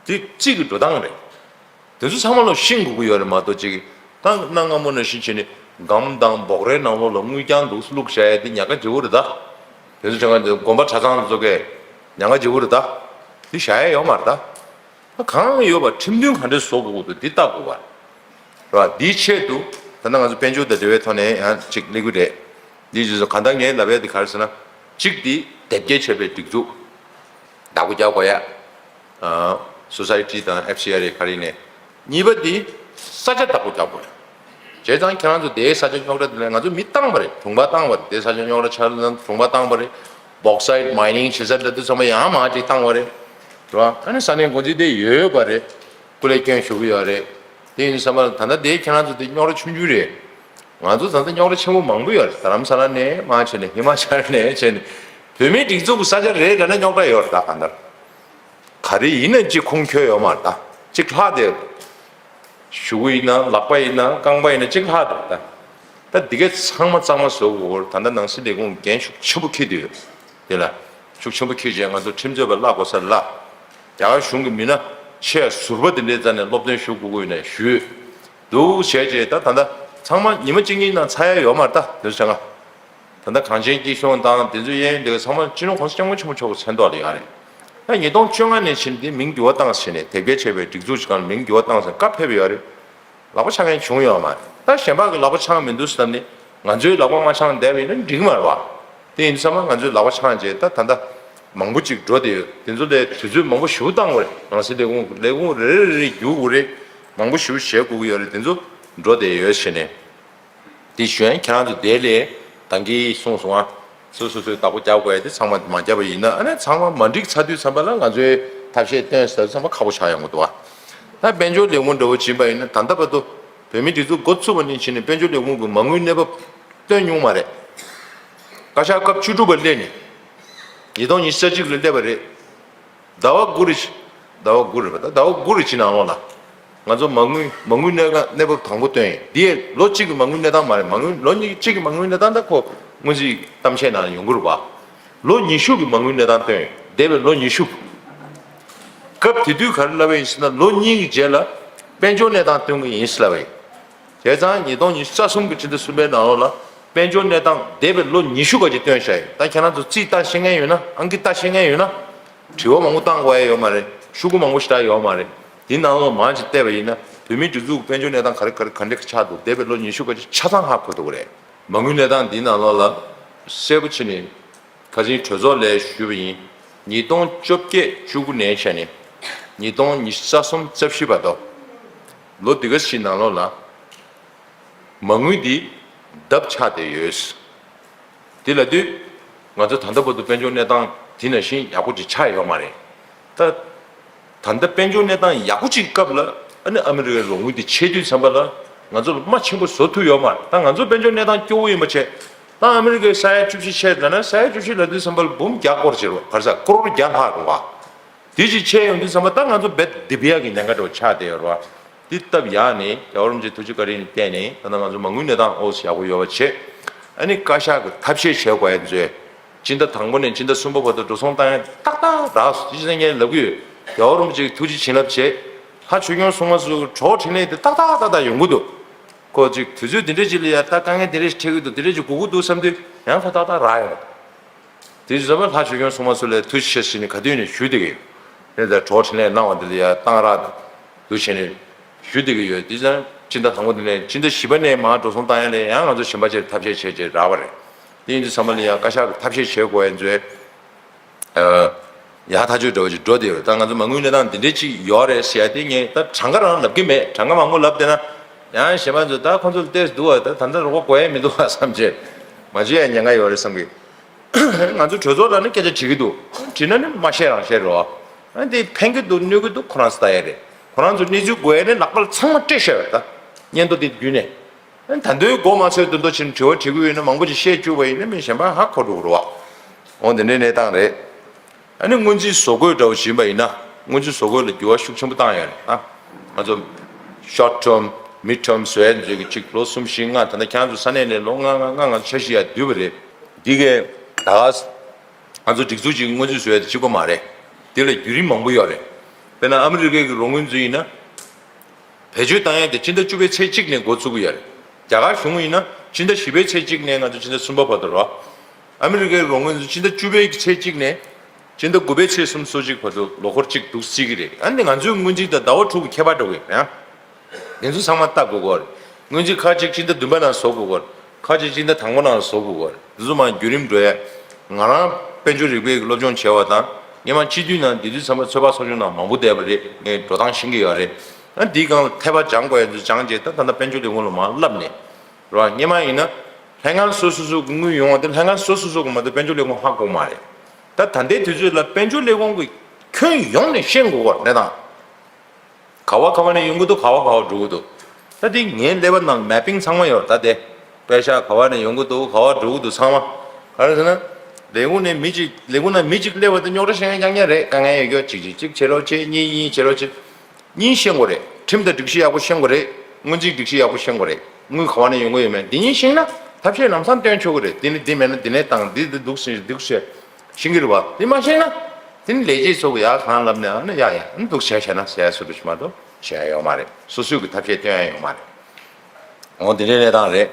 དེ་རྩིས་ཀྱི་འགྲོ་སྟངས་རེད། དེ་ཚོ་ཚང་མ་ལ་ཤེས་དགོས་ཀྱི་ཡོད་རེད་མ་གཏོགས་ཅིག་ད་གནའ་སྔ་མོ་ནང་བཞིན་བྱས་ནས་སྒམ་དང་འབོག་རའི་ནང་ལོགས་ལ་དངུལ་རྐྱང་འདུག་བླུགས་བཞག་ཡ་དེ་ཉག་ག་བརྗེ་པོ་རེད་ད། དེ་ཚོ་བྱས་ན་དགོན་པ་གྲྭ་ཚང་ཚོ་གས་ཉག་ག་བརྗེ་པོ་རེད་ད། དེ་བཞག་ཡ་ཡོད་མ་རེད་ད། ད་གང་ཡོད་པ་ཁྲིམས་མཐུན་ག་འདྲས་བཟོ་དགོས་ཀྱི་འདུག་འདི་ལྟ་དགོས་པ་རེད་བ། འདིའི་ཆེད་དུ་ད་ལྟ་ང་ཚོ་དཔལ་འབྱོར་དང་འབྲེལ་བའི་ཐོག་ནས་ཡང་ཅིག་སླེབས་ཀྱི་རེད། འདིའི་རྗེས་སུ་གང་ལྟར་ངས་ལབ་ཡ་དེ་ག་རེ་ཟེར་ན། གཅིག་དེ་དེབ་སྐྱེལ་བྱས་པའི་སྒྲིག་འཛུགས་བདག་པོ་རྒྱག་དགོས་ཡ། ཨ། སོ་སའི་ཊི་དང་ཨེཕ་སི་ཨར་ཨེ་ག་རེ་ཡིན་ནའི། གཉིས་པ་དེ་ས་ཆ་བདག་པོ་རྒྱག་དགོས་ཡ། བྱས་ཙང་ཁྱེད་རང་ཚོ་དེའི་ས་ཆ་རྙོག་དྲ་དེ་ལ་ང་ཚོ་མི་བཏང་བ་རེད། གྲོང་པ་བཏང་བ་རེད། དེའི་ས་ཆ་རྙོག་དྲ་ཆགས་ན་གྲོང་པ་བཏང་བ་རེད། བོག་སའིཊ་མའི་ནིང་བྱེད་ས་འདྲ་དེ་ཚང་མ་ཡང་མང་ཅིག་བཏང་བ་རེད། རེད་བ། ཨ་ནི་ས་གནས་འགོ་འཛིན་དེ་ཡོད་པ་རེད། སྐུ་ལས་སྐྱོན་ཞུ་གི་ཡོད་རེད། དེ་ཡིན་དུས་ཙམ་པ་ལ་ད་ལྟ་དེ་ཁྱེད་རང་ཚོ་དེ་རྙོག་དྲ་ཆུང་ཆུང་རེད། ང་ཚོ་ད་ལྟ་རྙོག་དྲ་ཆེན་པོ་མང་པོ་ཡོད་རེད། རྡ་རམ་ས་ལ་ནས་མར་བྱས་ནས་ཧི་མ་ཅལ་ནས་བྱས་ནས་བོད་མིའི་སྒྲིག་འཛུགས་ཀྱི་ས་ཆ་རེ་རེ་ལ་རྙོག་དྲ་ཡོད་རེད། ད་གང་ལྟར་ག་རེ་ཡིན་ན་གཅིག་ཁུངས་འཁྱོལ་ཡོད་མ་རེད། ད་གཅིག་ལྷག་བསྡད་ཡོད། གཞུག་གུ་ཡིན་ན་ལག་པ་ཡིན་ན་རྐང་པ་ཡིན་ན་གཅིག་ལྷག་འདུག་ད། ད་འདི་གའི་ཚང་མ་གཙང་མ་བཟོ་དགོས། ད་ལྟ་ནང་སྲིད་ལས་ཁུངས་འགན་ཤུགས་ཆེན་པོ་འཁྱེར་བསྡད་ཡོད། དེ་ལ་ཤུགས་ཆེན་པོ་འཁྱེར་བྱས་ང་ཚོ་ཁྲིམས་རྩོད་པ་གླ་དགོས་ས་ལ་གླ། རྒྱ་གར་གཞུང་གི་མི་སྣ་ཆེས་ཟུར་པ་དེ་འདྲའི་རྩ་ནས་སློབ་སྟོན་ཞུ་དགོས་ཀྱི་ཡོད་ན་ཞུས། འདུག་བྱས་རྗེས་ད་ད་ལྟ་ཚང་མ་ཉི་མ་གཅིག་གཉིས་ནང་ཚར་ཡ་ཡོད་མ་རེད། ད་དེ་ཚོ་བྱ་ང་། ད་ལྟ་གངས་ཅན་སྐྱིད་གཤོངས་དང་དེ་ཚོའི་གཡས་གཡོན་དེ་ག་ཚང་མ་སྤྱི་ནོར་༸གོང་ས་༸སྐྱབས་མགོན་ཆེན་པོ་མཆོག་གི་མཚན་ཐོག་ལ་ཡོད་རེད། ད་ཉིས་སྟོང་བཅོ་ལྔ་ནས་ཕྱིན་ཏེ་མིང་འགྱུར་བ་བཏང་ཟེར་ནས་དེབ་སྐྱེལ་བྱས་པའི་སྒྲིག་འཛུགས་ཤིག་སྒང་ལ་མིང་འགྱུར་བ་བཏང་ཟེར་བཀའ་ཕེབས་ཡོད་རེད། ལག་པ་འཆང་མཁན་བྱུང་ཡོད་མ་རེད། ད་གཞན་པ་གི་ལག་པ་འཆང་མི་འདུག་བསམ་ནས་ང་ཚོའི་ལག་པ་མ་འཆང་བསྡད་པ་ཡིན་ན་འགྲིག་མ་རེད་བ། དེ་ཡིན་དུས་ཙམ་པ་ང་ཚོའི་ལག་པ་འཆང་བྱས་ད་ད་ལྟ་མང་པོ་ཅིག་འགྲོ་བསྡད་ཡོད། དེ་ཚོ་ལས་དུས་ཚོད་མང་པོ་ཞེ་པོ་བཏང་དགོས་རེད། ནང་སྲིད་ལས་ཁུངས་ལས་ཁུངས་རེ་རེ་རེ་རེ་བསྒྱུར་དགོས་རེད། མང་པོ་ཞེ་པོ་བྱེད་དགོས་ཀྱི་ཡོད་རེད། དེ་ཚོ་འགྲོ་བསྡད་ཡོད་བྱས་ནས། དེ་ཞུ་ཡན་ཁྱེད་རང་ཚོ་དེ་ལས་ད་གིན་གསུངས་སོང་ང་། སོ་སོ་སོའི་བདག་པོ་རྒྱག་དགོས་ཡ་དེ་ཚང་མ་མ་བརྒྱབ་པ་ཡིན་ན་ཨ་ནི་ཚང་མ་མ་འགྲིག་ཚར་དུས་ཙམ་པ་ལ་ང་ཚོའི་ཐབས་ཤེས་བཏོན་ཟེར་ཙམ་པ་ཁག་པོ་ཆགས་ཡོང་གི་འདུག་བ། ད་དཔལ་འབྱོར་ལས་ཁུངས་འདྲ་བོ་ཕྱིན་པ་ཡིན་ན་ད་ལྟ་བར་དུ་བོད་མིའི་སྒྲིག་འཛུགས་འགོ་ཚུགས་པ་ནས་ཕྱིན་ནས་དཔལ་འབྱོར་ལས་ཁུངས་ཀྱི་མ་དངུལ་གནས་བབ་བཏོན་མྱོང་མ་རེད། བཀའ་ཤག་སྐབས་བཅུ་དྲུག་པ་སླེབས་ནས་ཉིས་སྟོང་ཉི་ཤུ་རྩ་གཅིག་ལ་སླེབས་པ་རེད། ཟླ་བ་དགུ་རེ་བཞིན། ཟླ་བ་དགུ་རེད་པ། ད་ཟླ་བ་དགུ་རེ་བཞིན་ནང་ལོགས་ལ་ང་ཚོ་མ་དངུལ་མ་དངུལ་གནས་སྟངས་གནས་བབ་དང་པོ་བཏོན་ཡིན། འདི་ཡང་ལོ་གཅིག་གི་མ་དངུལ་གནས་སྟངས་མ་རེད། མ་དངུལ་ལོ་གཉིས་གཅིག་གི་མ་དངུལ་གནས་སྟངས་ད་ཁོ་སྔོན་རྩིས་གཏམ་བཤད་ནང་ཡོང་གི་རེད་པ། ལོ་ཉི་ཤུ་གི་མ་དངུལ་གནས་སྟངས་བཏོན་ཡོད། འདས་པའི་ལོ་ཉི་ཤུ། སྐབས་དེ་དུས་ག་རེ་ལབ་པ་ཡིན་ཟེར་ན། ལོ་གཉིས་ཀྱི་རྗེས་ལ་དཔལ་འབྱོར་གནས་སྟངས་སྟོན་གྱི་ཡིན་ཟེར་ལབ་པ་ཡིན། བྱས་ཙང་ཉིས་སྟོང་ཉི་ཤུ་རྩ་གསུམ་གྱི་ཕྱི་ཟླ་གསུམ་པའི་ནང་ལོགས་ལ་དཔལ་འབྱོར་གནས་སྟངས་འདས་པའི་ལོ་ཉི་ཤུ་ག་ཅིག་བཏོན་བཞག་ཡོད། ད་ཁྱེད་རང་ཚོ་རྩིས་ལྟ་ཤེས་མཁན་ཡོད་ན། ཨང་ཀི་ལྟ་ཤེས་མཁན་ཡོད་ན། དྲི་བ་མང་པོ་བཏང་དགོས་ཡ་ཡོད་མ་རེད། ཤོག་གུ་མང་པོ་ཞེ་དྲག་ཡོད་མ་རེད། དེའི་ནང་ལོགས་མར་ཅིག་བལྟས་པ་ཡིན་ན། བོད་མིའི་སྒྲིག་འཛུགས་དཔལ་འབྱོར་གནས་སྟངས་ག་རེ་ག་རེ་ག་འདྲ་ཆགས་འདུག་འདས་པའི་ལོ་ཉི་ཤུ་ག་ཅིག་ཆ་ཚང་ཧ་གོ་ཐུབ་ཀྱི་རེད། མ་དངུལ་གནས་སྟངས་འདིའི་ནང་ལོགས་ལ་གསལ་པོ་བྱས་ནས་ཁ་སང་གྲོས་ཚོགས་ལ་ཞུས་པ་ཡིན། ཉིས་སྟོང་བཅོ་བརྒྱད་བཅུ་དགུ་ནས་བྱས་ནས་ཉིས་སྟོང་ཉི་ཤུ་རྩ་གསུམ་རྩ་བཞི་བར་དུ་ལོ་འདི་ག་ཞིག་ནང་ལོགས་ལ་མ་དངུལ་འདི་ལྡབ་ཆགས་བསྡད་ཡོད། དེ་ལབ་དུས་ང་ཚོ་ད་ལྟ་བར་དུ་དཔལ་འབྱོར་གནས་སྟངས་དེ་ནང་བཞིན་ཡག་པོ་ཅིག་ཆགས་ཡོད་མ་རེད། ད་ད་ལྟ་དཔལ་འབྱོར་གནས་སྟངས་ཡག་པོ་ཅིག་སྐབས་ལ་ཨ་ནི་ཨ་མི་རི་ཀའི་རོགས་དངུལ་དེ་ཆད་དུས་ཙམ་པ་ལ་ང་ཚོ་ལ་རྨ་ཆེན་པོ་བཟོ་ཐུབ་ཡོད་མ་རེད། ད་ང་ཚོ་དཔལ་འབྱོར་གནས་སྟངས་སྐྱོ་བོ་ཡིན་པ་བྱས། ད་ཨ་མི་རི་ཀའི་ས་ཡ་བཅུ་བཞི་ཆད་ལབ་ན། ས་ཡ་བཅུ་བཞི་ལབ་དུས་ཙམ་པ་ལ་འབུམ་བརྒྱ་སྐོར་བྱེད་རོགས། ག་རེ་ཟ། ཀོ་རོར་བརྒྱ་ལྷག་རེད་བ། དེ་ཅིག་ཆད་ཡོང་དུས་ཙམ་པ་ད་ང་ཚོ་རྦད་དེ་སྡིག་པའི་ཡག་གི་ཉེན་ཁ་འདྲ་བོ་ཆགས་བསྡད་ཡོད་རེད་བ། འདི་སྟབས་ཡག་ནས་རྒྱལ་བ་རིན་པོ་ཆེའི་ཐུགས་རྗེ་བཀའ་དྲིན་ལ་བརྟེན་ནས་ད་ལྟ་ང་ཚོ་མ་དངུལ་གནས་སྟངས་ཨོ་ཙི་ཡག་པོ་ཡོད་པ་བྱས། ཨ་ནི་བཀའ་ཤག་གི་ཐབས་ཤེས་བྱེད་དགོས་ཡ་མཛོད། སྤྱི་ཟླ་དང་པོ་ནས་སྤྱི་ཟླ་གསུམ་པ་བར་དུ་འགྲོ་སོང་བཏང་ཡ་ཏག་ཏག་རག་སོང་། དེ་བྱས་ཙང་ངས་ལབ་ཀྱི་ཡོད། རྒྱལ་བ་རིན་པོ་ཆེ་གི་ཐུགས་རྗེ་བྱིན་རླབས་བྱས། ལྷ་ཆོས་སྐྱོང་སྲུང་མ་ཚོའི་གྲོགས་འཕྲིན་ལས་དེ་ཏག་ཏག་ཏག་ཏག་ཡོང་གི་འདུག་ཁོ་ཅིག་དུས་ཚོད་འདི་འདྲ་ཅིག་ལ་ཡ་ད་དཀའ་ངལ་འདི་འདྲ་ཞིག་འཕྲད་ཀྱི་འདུག་འདི་འདྲ་ཅིག་དགོས་ཀྱི་འདུག་བསམ་དུས་ཡང་ཁ་ཏག་ཏག་རག་ཡོང་། དེ་བཟོ་བ་ལྷ་ཆོས་སྐྱོང་སྲུང་མ་ཚོ་ལ་ཐུགས་རྗེ་ཆེ་ཟེར་ནས་ག་དུས་ནས་ཞུ་བསྡད་ཀྱི་ཡོད། དེ་ལྟར་གྲོགས་འཕྲིན་ལས་གནང་བ་འདི་ལ་ཡ་གཏང་རག་འདུག་བྱས་ནས་ཞུ་བསྡད་ཀྱི་ཡོད། དེ་ཙང་སྤྱི་ཟླ་དང་པོ་འདི་ནས་སྤྱི་ཟླ་བཞི་པ་ནས་མར་འགྲོ་སོང་བཏང་ཡ་ལ་ཡང་ང་ཚོ་གཞན་པ་ཅིག་ཐབས་ཤེས་བྱས་བྱས་རག་པ་རེད། དེ་ཡིན་དུས་ཚང་མ་ལ་ཡ་བཀའ་ཤག་གི་ཐབས་ཤེས་བྱེད་དགོས་ཡ་མཛོད། ཡག་ཐག་ཆོད་འདྲ་བོ་ཅིག་འགྲོ་བསྡད་ཡོད། ད་ང་ཚོ་མ་དངུལ་གནས་སྟངས་འདི་འདྲས་ཅིག་ཡོད་རེད་ཟེར་ཡ་དེ་ངས་ད་གྲངས་ཀ་རང་ལབ་ཀྱི་མེད། གྲངས་ཀ་མང་པོ་ལབ་བསྡད་ན་ཡང་གཞན་པ་ཚོས་ད་ཁོང་ཚོ་ལ་བལྟས་སུ་འདུག་བ། ད་ད་ལྟ་རོགས་པ་དགོས་ཡ་མི་འདུག་བ་བསམ་བྱས་མ་བྱེད་ཡ་ཉེན་ཁ་ཡོད་རེད་བསམ་གི། ང་ཚོ་གྲོས་ཚོགས་ལ་ནི་སྐད་ཆ་དྲི་གི་འདུག་དྲིས་ན་ནི་མ་བཤད་རང་བཤད་རེད་བ། ཨ་འདི་ཕན་གི་འདུག་གནོད་གི་འདུག་ཁོ་རང་ཚོ་ལྟ་ཡ་རེད། ཁོ་རང་ཚོ་གནས་ཚུལ་དགོས་ཡ་ནི་ལག་པ་ལ་ཚང་མ་སྤྲད་བཞག་ཡོད། ད་སྙན་ཐོ་འདི་བརྒྱུད་ནས། ད་དུང་མགོ་མ་ཚོས་དོན་དུ་ཕྱིན་དྲི་བ་དྲི་དགོས་ཡོད་ན་མང་པོ་ཅིག་བཤད་བཅུག་པ་ཡིན་ན་མི་གཞན་པ་ཧ་གོ་འགྲོ་གི་རེད་བ། འོ་དེ་འདྲའི་གནས་སྟངས་རེད། ཨ་ནི་སྔོན་རྩིས་བཟོ་བཀོད་འདྲ་བོ་ཞིག་ཡིན་པ་ཡིན་ན་སྔོན་རྩིས་བཟོ་བཀོད་ལ་འགྱུར་བ་ཤུགས་ཆེན་པོ་བཏང་ཡོད་རེད། ཨ་ང་ཚོ་short term mid term བཟོ་ཡ་འཛུལ་གྱི་ཅིག་ལོ་གསུམ་བཞི་ལྔ། ད་ལྟ་ཁྱེད་རང་ཚོ་ས་གནས་ནས་ལོ་ལྔ་ལྔ་ལྔ་ལྔ་འཆར་གཞི་ཡར་བསྡུས་པ་རེད། འདི་གའི་ད་ག་ང་ཚོ་སྒྲིག་འཛུགས་ཅིག་སྔོན་རྩིས་བཟོ་ཡ་དེ་གཅིག་པ་མ་རེད། དེ་ལ་བརྒྱུད་རིམ་མང་པོ་ཡོད་རེད། དཔེར་ན་ཨ་མི་རི་ཀའི་རོགས་དངུལ་འཛུལ་ཡིན་ན། བེད་སྤྱོད་བཏང་ཡས་དེ་སྤྱི་ཟླ་བཅུ་པའི་ཚེས་གཅིག་ནས་འགོ་བཙུགས་ཀྱི་ཡོད་རེད། རྒྱ་གར་གཞུང་ཡིན་ན་སྤྱི་ཟླ་བཞི་པའི་ཚེས་གཅིག་ནས་ང་ཚོ་སྤྱི་ཟླ་གསུམ་པ་བར་དུ་རོ། ཨ་མི་རི་ཀའི་རོགས་དངུལ་ཚོ་སྤྱི་ཟླ་བཅུ་པའི་ཚེས་གཅིག་ནས་སྤྱི་ཟླ་དགུ་པའི་ཚེས་སོ་གཅིག་བར་དུ་ལོ་འཁོར་གཅིག་འདུག་སྲིད་ཀྱི་རེད། ཨ་ནི་ང་ཚོའི་སྔོན་རྩིས་དང་ཟླ་བ་དྲུག་གི་ཁྱད་པར་འགྲོ་གི་རེད་ཡ། དེ་ཚོ་ཚང་མ་ལྟ་དགོས་ཀྱི་རེད། སྔོན་རྩིས་ཁག་ཅིག་སྤྱི་ཟླ་བདུན་པ་ནང་བཟོ་དགོས་ཀྱི་རེད། ཁ་ཅིག་སྤྱི་ཟླ་དང་པོ་ནང་བཟོ་དགོས་པ་རེད། འདི་ཚོ་མར་བརྒྱུད་རིམ་འགྲོ་ཡས། ང་རང་དཔལ་འབྱོར་རིག་པའི་སློབ་སྦྱོང་བྱས་པ་དང་སྔོན་མ་སྤྱི་འཐུས་ནང་དེ་དུས་ཚང་མ་ཚོད་དཔག་ཚོགས་ཆུང་ནང་མང་པོ་བསྡད་པ་རེད། ངས་འགྲོ་སྟངས་ཤེས་ཀྱི་ཡོད་རེད། ཨ་འདིའི་སྒང་ལ་ཐད་པ་སྦྱང་དགོས་ཡ་ཚོ་སྦྱངས་རྗེས་ད་ད་ལྟ་དཔལ་འབྱོར་ལས་ཁུངས་ལ་མར་བསླབས་ནས་རེད་བ། སྔོན་མ་ཡིན་ན་ལྷན་ཁང་སོ་སོ་སོ་གི་དངུལ་ཡོང་བ་དེ་ལྷན་ཁང་སོ་སོ་སོ་གི་མ་གཏོགས་དཔལ་འབྱོར་ལས་ཁུངས་ཧ་གོ་མ་རེད། ད་ད་ལྟའི་དུས་ཚོད་ལ་དཔལ་འབྱོར་ལས་ཁུངས་ཀྱི་ཁྱོན་ཡོངས་ནས་ཤེས་དགོས་པ་རེད་ད། ག་བ་ག་བ་ནས་ཡོང་གི་འདུག་ག་བ་ག་བ་འགྲོ་གི་འདུག་ད་དེ་ངའི་ཀླད་པ་ནང་mapping་ཚང་མ་ཡོད་རེད། ད་དེ་པེ་ཤག་ག་བ་ནས་ཡོང་གི་འདུག་ག་བ་འགྲོ་གི་འདུག་ཚང་མ་ག་རེ་ཟེར་ན། ལས་ཁུངས་ནས་མི་གཅིག་ལས་ཁུངས་ནང་མི་གཅིག་སླེབས་པ་དེ་རྙོག་དྲ་བཤད་མཁན་རྐྱང་རྐྱང་རེད། དཀའ་ངལ་ཡོད་རྒྱུ་གཅིག་གཅིག་གཅིག་བྱེད་རོགས་བྱེད། གཉིས་གཉིས་བྱེད་རོགས་བྱེད། གཉིས་ཤེས་དགོས་རེད། ཁྲིམས་དང་སྒྲིག་གཞི་ཡག་པོ་ཤེས་དགོས་རེད། སྔོན་རྩིས་སྒྲིག་གཞི་ཡག་པོ་ཤེས་དགོས་རེད། དངུལ་ག་བ་ནས་ཡོང་གི་ཡོད་མེད་འདི་གཉིས་ཤེས་ན་ཐབས་ཤེས་ལམ་སང་སྟོན་ཆོག་གི་རེད། འདི་ནི་འདི་མེད་ན་འདི་ནས་བཏང་འདི་འདི་འདུག་ཟེར་འདུག་ཟེར། ཤེས་ཀྱི་རེད་བ། དེ་མ་ཤེས་ན། དེ་ནི་ལས་བྱེད་ཚོ་གི་ཡག་གང་ལབ་ནས་ཨ་ནི་ཡག་ཡག་ཨ་ནི་འདུག་བྱས་བྱས་ན་ཟེར་ཡ་སུ་འདྲ་ཞིག་མ་གཏོགས་བྱས་ཡ་ཡོད་མ་རེད། སོ་སོས་ཀྱི་ཐབས་ཤེས་སྟོན་ཡ་ཡོད་མ་རེད། འོ་དེ་འདྲའི་གནས་སྟངས་རེད།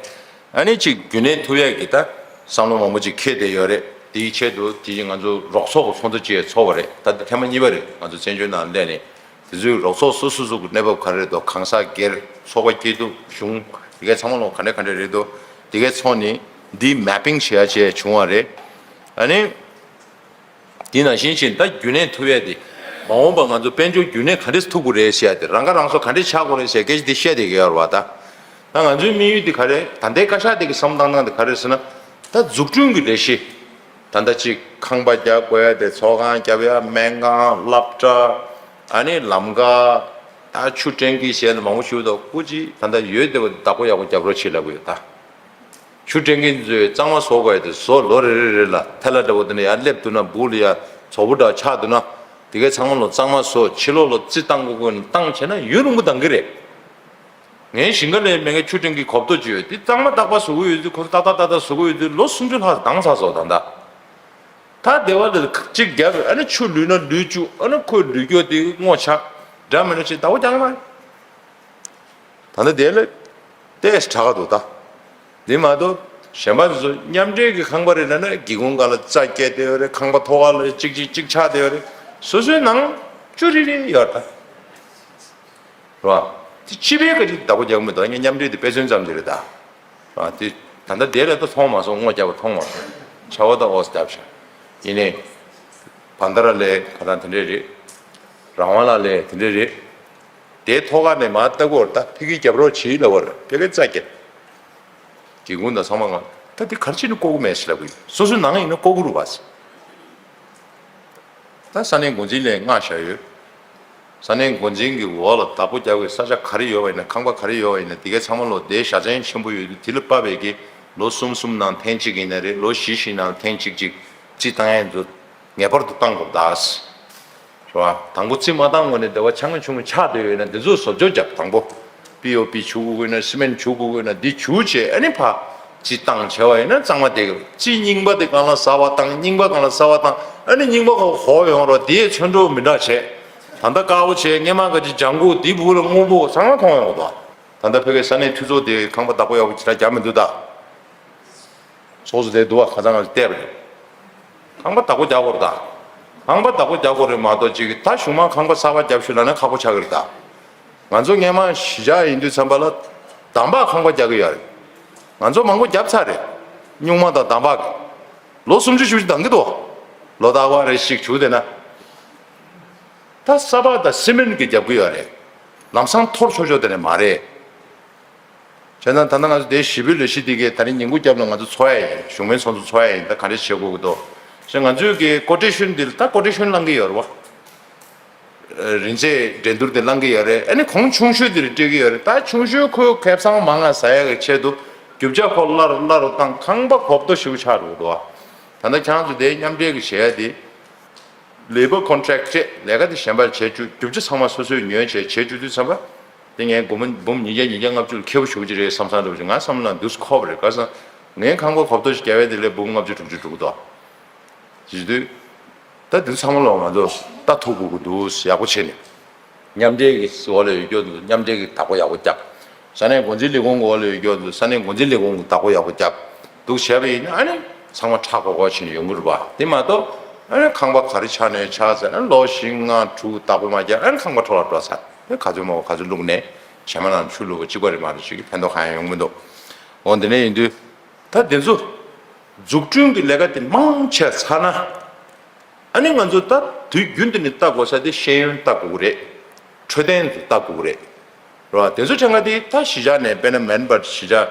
ཨ་ནི་ཅིག་རྒྱུན་གནས་ཐུབ་ཡ་གི་ད་བསམ་བློ་མང་པོ་ཅིག་འཁྱེར་བསྡད་ཡོད་རེད། དེའི་ཆེད་དུ་དེ་བཞིན་ང་ཚོ་རོགས་ཚོགས་ཀྱི་ཚོགས་འདུ་ཅིག་ཚོགས་པ་རེད། ད་དེ་ཐེངས་མ་གཉིས་པ་རེད། ང་ཚོ་བཙན་བྱོལ་ནང་སླེབས་ནས་དེ་ཚོའི་རོགས་ཚོགས་སོ་སོ་སོ་གི་གནས་བབ་ག་རེ་རེད་འདུག་གང་ཟག་སྒེར་ཚོགས་པ་སྐྱིད་སྡུག་གཞུང་དེ་གའི་ཚང་མ་ལོ་ག་འདྲ་ག་འདྲ་རེད་འདུག་དེ་གའི་ཚོགས་ནི་འདི་mapping་བྱེད་ཡ་བྱས་བྱུང་བ་རེད། ཨ་ནི། དེ་ནང་བཞིན་བྱས་ད་རྒྱུན་གནས་ཐུབ་ཡས་དེ། མ་འོངས་པ་ང་ཚོ་དཔལ་འབྱོར་རྒྱུན་གནས་ག་འདྲས་ཐུབ་དགོས་རེད་ཟེར་ཡ་དེ། རང་ཁ་རང་གསོ་ག་འདྲས་ཆགས་དགོས་རེད་ཟེར་སྐད་ཆ་དེ་བཤད་བསྡད་ཀྱི་ཡོད་རེད་བ། ད་ད་ང་ཚོའི་དམིགས་ཡུལ་དེ་ག་རེད། ད་ལྟའི་བཀའ་ཤག་དེ་གི་བསམ་བློ་བཏང་སྟངས་དེ་ག་རེད་ཟེར་ན། ད་འཛུགས་སྐྲུན་གྱི་ལས་གཞི། ད་ལྟ་ཅིག་ཁང་པ་རྒྱག་དགོས་ཡ་དེ། ཚོགས་ཁང་རྒྱབ་ཡ། སྨན་ཁང་། སློབ་གྲྭ། ཨ་ནི་ལམ་ཁ། ད་ཆུ་ཊེང་ཀི་ཟེར་ཡ་དེ་མང་པོ་ཞིག་འདུག་སྐུ་མཁྱེན་ད་ལྟ་ཡོད་བསྡད་པ་བདག་པོ་ཡག་པོ་རྒྱབ་རོགས་བྱེད་ལབ་ཀྱི་ཡོད་ད། ཆུ་སྤྲད་མཁན་ཚོས་གཙང་མ་བཟོ་དགོས་ཡ་དེ་བཟོ། ལོ་རེ་རེ་རེ་ལ་ཐལ་བ་འདྲ་པོ་དེ་འདྲ་ཡར་སླེབས་འདུག་ན་སྦུག་ལ་ཡ་བཙོག་པ་འདྲ་ཆགས་འདུག་ན། དེ་གའི་ཚང་མ་ལོ་གཙང་མ་བཟོ། ཕྱི་ལོགས་ལ་རྩི་བཏང་དགོས་དགོས་ན་བཏང་བྱས་ན་ཡུན་རིང་པོ་འདང་གི་རེད། ངའི་ཞིང་ཁ་ལས་མེད་མཁན་ཆུ་སྤྲད་མཁན་གོ་རྟོགས་ཅིག་ཡོད། དེ་གཙང་མ་རྟག་པར་བཟོ་གི་ཡོད་དུས། ཁོ་ཚོ་ཏག་ཏག་ཏག་ཏག་བཟོ་གི་ཡོད་དུས། ལོ་སུམ་ཅུ་ལྷག་འདང་ཚར་སོང་། ད་ལྟ་ད་བདེ་བ་ལ་གཅིག་བརྒྱབ། ཨ་ནི་ཆུ་ལུད་ན་ལུད་བཅུག་ཨ་ནི་ཁོའི་ལུད་སྐྱོ་དེ་སྔོ་ཆགས། འདྲ་མི་འདྲ་ཅིག་བདག་པོ་རྒྱག་གི་མ་རེད། ད་ལྟ་དེ་ལ་ཏོག་ཙམ་དྲག་ག་འདུག་ད། དེ་མ་གཏོགས་གཞན་པ་ཚོ་མཉམ་འབྲེལ་གྱི་ཁང་པ་རེད་ལབ་ན། སྒེའུ་ཁུང་སྒང་ལ་རྩྭ་སྐྱེས་བསྡད་ཡོད་རེད། ཁང་པ་ཐོག་ཁ་ལ་གཅིག་གཅིག་གཅིག་ཆགས་བསྡད་ཡོད་རེད། སོ་སོའི་ནང་ཅུ་རི་རི་ཡོད་ད། རེད་བ། དེ་སྤྱི་པའི་ག་ཅིག་བདག་པོ་རྒྱག་མི་འདུག་ངས་མཉམ་འབྲེལ་དེ་དཔེ་མཚོན་ཙམ་ཞིག་རེད་ད། རེད་བ། དེ་ད་ལྟ་དེ་ལ་ད་མཐོང་མ་སོང་། སྔོ་བརྒྱབ་པ་མཐོང་མ་སོང་། ཆར་པ་ད་ཨོ་ཙམ་བརྒྱབ་ཤག་ཡིན་ནའི་བན་དྷ་ར་ལབ་ཁ་ཐང་དེ་འདྲས་རེད། རང་དབང་ལགས་ལབ་དེ་འདྲས་རེད། དེའི་ཐོག་ཁ་ནས་མར་ལྟ་གི་ཡོད་རེད་ད། ཕ་གིར་རྒྱབ་རོགས་བྱེད་ལབ་པ་རེད། ཕ་གིར་རྩྭ་སྐྱེས། སྒེའུ་ཁུང་དང་ཚང་མ་ང་ད་དེ་ག་རེ་བྱས་ནས་བཀོག་གི་མེད་ཟེར་ལབ་གི་ཡོད། སོ་སོའི་ནང་ཡིན་ན་བཀོག་གི་རེད་བ། ད་ས་གནས་འགོ་འཛིན་ལ་མངགས་བཞག་ཡོད། ས་གནས་འགོ་འཛིན་གྱི་འོག་ལ་བདག་པོ་རྒྱག་པའི་ས་ཆ་ག་རེ་ཡོད་པ་ཡིན་ན། ཁང་པ་ག་རེ་ཡོད་པ་ཡིན་ན། དེ་གའི་ཚང་མ་ལོ་དེའི་བཞའ་ཚན་ཆེན་པོ་ཡོད་དུས། དེ་ལ་དཔག་པའི་གི་ལོ་གསུམ་གསུམ་ནང་ཐེངས་གཅིག་ཡིན་ན་རེད། ལོ་བཞི་བཞི་ནང་ཐེངས་གཅིག་གཅིག་རྩིས་བཏང་ཡ་ཚོ་ངེས་པར་དུ་བཏང་དགོས་ད། རེད་བ། དང་པོ་རྩིས་མ་བཏང་གོང་ནས་བདེ་བ་ཆང་ཆུང་ཆགས་བསྡད་ཡོད་ན། འདི་ཚོ་བཟོ་བཅོས་རྒྱབ། དང་པོ་པི་ཨོ་པི་བྱུག་དགོས་ཀྱི་ན། སི་མེན་བྱུག་དགོས་ཀྱི་ན། འདི་བྱུག་བྱས་ཨ་ནི་ཕར་རྩིས་བཏང་བྱས་པ་ཡིན་ན་གཙང་མ་བསྡད་ཀྱི་རེད། རྩིས་རྙིང་པ་དེ་སྒང་ལ་གསར་པ་བཏང་། རྙིང་པ་སྒང་ལ་གསར་པ་བཏང་། ཨ་ནི་རྙིང་པ་ཁོ་ཧོ་ཡོང་རོགས། དེའི་ཚོན་ཁྲ་མི་འདྲ་བྱས། ད་ལྟ་དཀར་པོ་བྱས། སྔོན་མ་ག་ཅིག་ལྗང་གུ། དེའི་སྦུག་ལ་སྔོན་པོ་ཚང་མ་མཐོང་ཡོང་གི་འདུག་ད་ལྟ་ཕ་གིའི་ས་གནས་འཐུས་ཚོགས་དེ་ཁང་པ་བདག་པོ་ཡག་པོ་ཅིག་རག་རྒྱག་མི་འདུག་ད། སོགས་སུ་དེ་འདུག་བ། ཁ་སང་ང་ཚོ་བལྟས་པ་རེད། ཁང་པ་བདག་པོ་རྒྱག་དགོས་རེད་ད། ཁང་པ་བདག་པོ་རྒྱག་དགོས་རེད་མ་གཏོགས། ཅིག་ད་གཞུག་མ་ཁང་པ་གསར་པ་རྒྱབ་ཤོག་ལབ་ན་ཁག་པོ་ཆགས་ཀྱི་རེད་ད། ང་ཚོ་སྔོན་མ་གཞིས་ཆགས་ཡིན་དུས་ཙམ་པ་ལ་འདམ་བག་ཁང་པ་རྒྱག་གི་ཡོད་རེད། ང་ཚོ་མང་པོ་རྒྱབ་ཚར་རེད། སྨྱུག་མ་དང་འདམ་བག་གི། ལོ་སུམ་ཅུ་བཞི་བཅུ་འདང་གི་འདུག་ལོ་རྟག་པར་རེ་ཞིག་བྱུག་བསྡད་ན། ད་ས་ཕག་དང་སི་མེན་གྱིས་རྒྱབ་ཀྱི་ཡོད་རེད། ལམ་སང་འཐོར་ཆོག་ཆོག་དེ་ནས་མ་རེད། བྱས་ཙང་ད་ལྟ་ང་ཚོ་དེ་ཞི་བའི་ལས་གཞི་འདི་གའི་ད་རིང་ཉིན་གུང་རྒྱབ་ལ་ང་ཚོ་འཚོགས་ཡ་ཡིན། གཞུང་མིན་ཚོགས་འདུ་འཚོགས་ཡ་ཡིན། ད་ག་འདྲས་བྱེད་དགོས་ཀྱི་འདུག་ཞེས་ང་ཚོའི་གི་ཀོ་ཊེ་ཤོན་འདི་ལ་ད་ཀོ་ཊེ་ཤོན་བླང་གི་ཡོད་རེད་བ། རིན་ཚད་འགྲན་བསྡུར་དེ་བླང་གི་ཡོད་རེད། ཨ་ནི་གོང་ཆུང་ཤོས་འདི་རུ་སྤྲད་ཀྱི་ཡོད་རེད། ད་ཆུང་ཤོས་ཁོས་ཁེ་བཟང་མང་ང་ཟ་ཡ་གི་ཆེད་དུ་རྒྱུ་ཆ་ཁོ་སླར་སླར་བཏང་། ཁང་པ་གོ་བརྡ་ཞིག་ཆགས་འགྲོ་གི་འདུག་ད་ལྟ་ཁྱེད་རང་ཚོ་དེ་མཉམ་འབྲེལ་གྱི་བྱེད་ཡ་དེ། ལེ་བར་ཀོན་ཊེག་སྤྲད། ལས་ཀ་དེ་གཞན་པར་བྱེད་བཅུག་རྒྱུ་ཆ་ཚང་མ་སོ་སོས་ཉོས་བྱས་བྱེད་བཅུག་དུས་ཙམ་པ། དེ་ངས་སྒོར་མོ་འབུམ་ཉིས་བརྒྱ་ཉིས་བརྒྱ་ལྔ་བཅུ་ལ་ཁེ་པོ་ཞུ་གི་རེད་བསམ་བསམ་འདྲ་བོ་ཞིག་ང་བསམ་ན་འདུག་སེ་འཁོར་བ་རེད། ག་ས་ངའི་ཁང་པ་གོ་བརྡ་ཞིག་རྒྱག་ཡས་དེ་ལས་འབུམ་ལྔ་བཅུ་དྲུག་ཅུ་འགྲོ་གི་འདུག་ཟེར་དུས། ད་དེ་ཚང་མ་ལོག་ང་ཚོ་ལྟ་ཐུབ་དགོས་ཀྱི་འདུག་ཡག་པོ་བྱས་ནས། མཉམ་འབྲེལ་གྱི་འོག་ལ་ཡོད་རྒྱུ་ཚོ་མཉམ་འབྲེལ་གྱི་བདག་པོ་ཡག་པོ་རྒྱབ། ས་གནས་འགོ་འཛིན་ལས་ཁུངས་ཀྱི་འོག་ལ་ཡོད་རྒྱུ་ཚོ་ས་གནས་འགོ་འཛིན་ལས་ཁུངས་ཀྱི་བདག་པོ་ཡག་པོ་རྒྱབ། འདུག་བྱས་པ་ཡིན་ན་ཨ་ནི་ཚང་མ་ཁྲ་གོ་གོ་བྱས་ནས་ཡོང་གི་རེད་པ། དེ་མ་གཏོགས་ཨ་ནི་ཁང་པ་ག་རེ་ཆགས་ནས་ཆགས་ཟེར་ན། ལོ་བཞི་ལྔ་དྲུག་བདག་པོ་མ་རྒྱབ། ཨ་ནི་ཁང་པ་འཕྲོ་བརླག་འགྲོ་ཚར། ཨ་ནི་ག་ཚོད་མ་ག་ཚོད་བླུགས་ནས་བྱེ་མ་ནང་ཆུ་བླུགས་པ་གཅིག་པ་རེད་མ་རེད། ཅིག་གི་ཕན་ཐོགས་གང་ཡང་ཡོང་གི་མི་འདུག་འོ་དེ་འདྲ་ཡིན་དུས། ད་དེ་ཚོ་འཛུགས་སྐྲུན་གྱི་ལས་ཀ་དེ་མང་ཆེ་ཚར་ན། ཨ་ནི་ང་ཚོ་ད་དུས་རྒྱུན་དུ་ནི་ལྟ་དགོས་ས་དེ་ཤེས་ཡོན་ལྟ་དགོས་ཀྱི་རེད། འཕྲོད་བསྟེན་དུ་ལྟ་དགོས་ཀྱི་རེད། རེད་བ། དེ་ཚོ་ཆ་ང་དེ་ད་གཞིས་ཆགས་ནས། དཔེར་ན་མན་སྦར་གཞིས་ཆགས་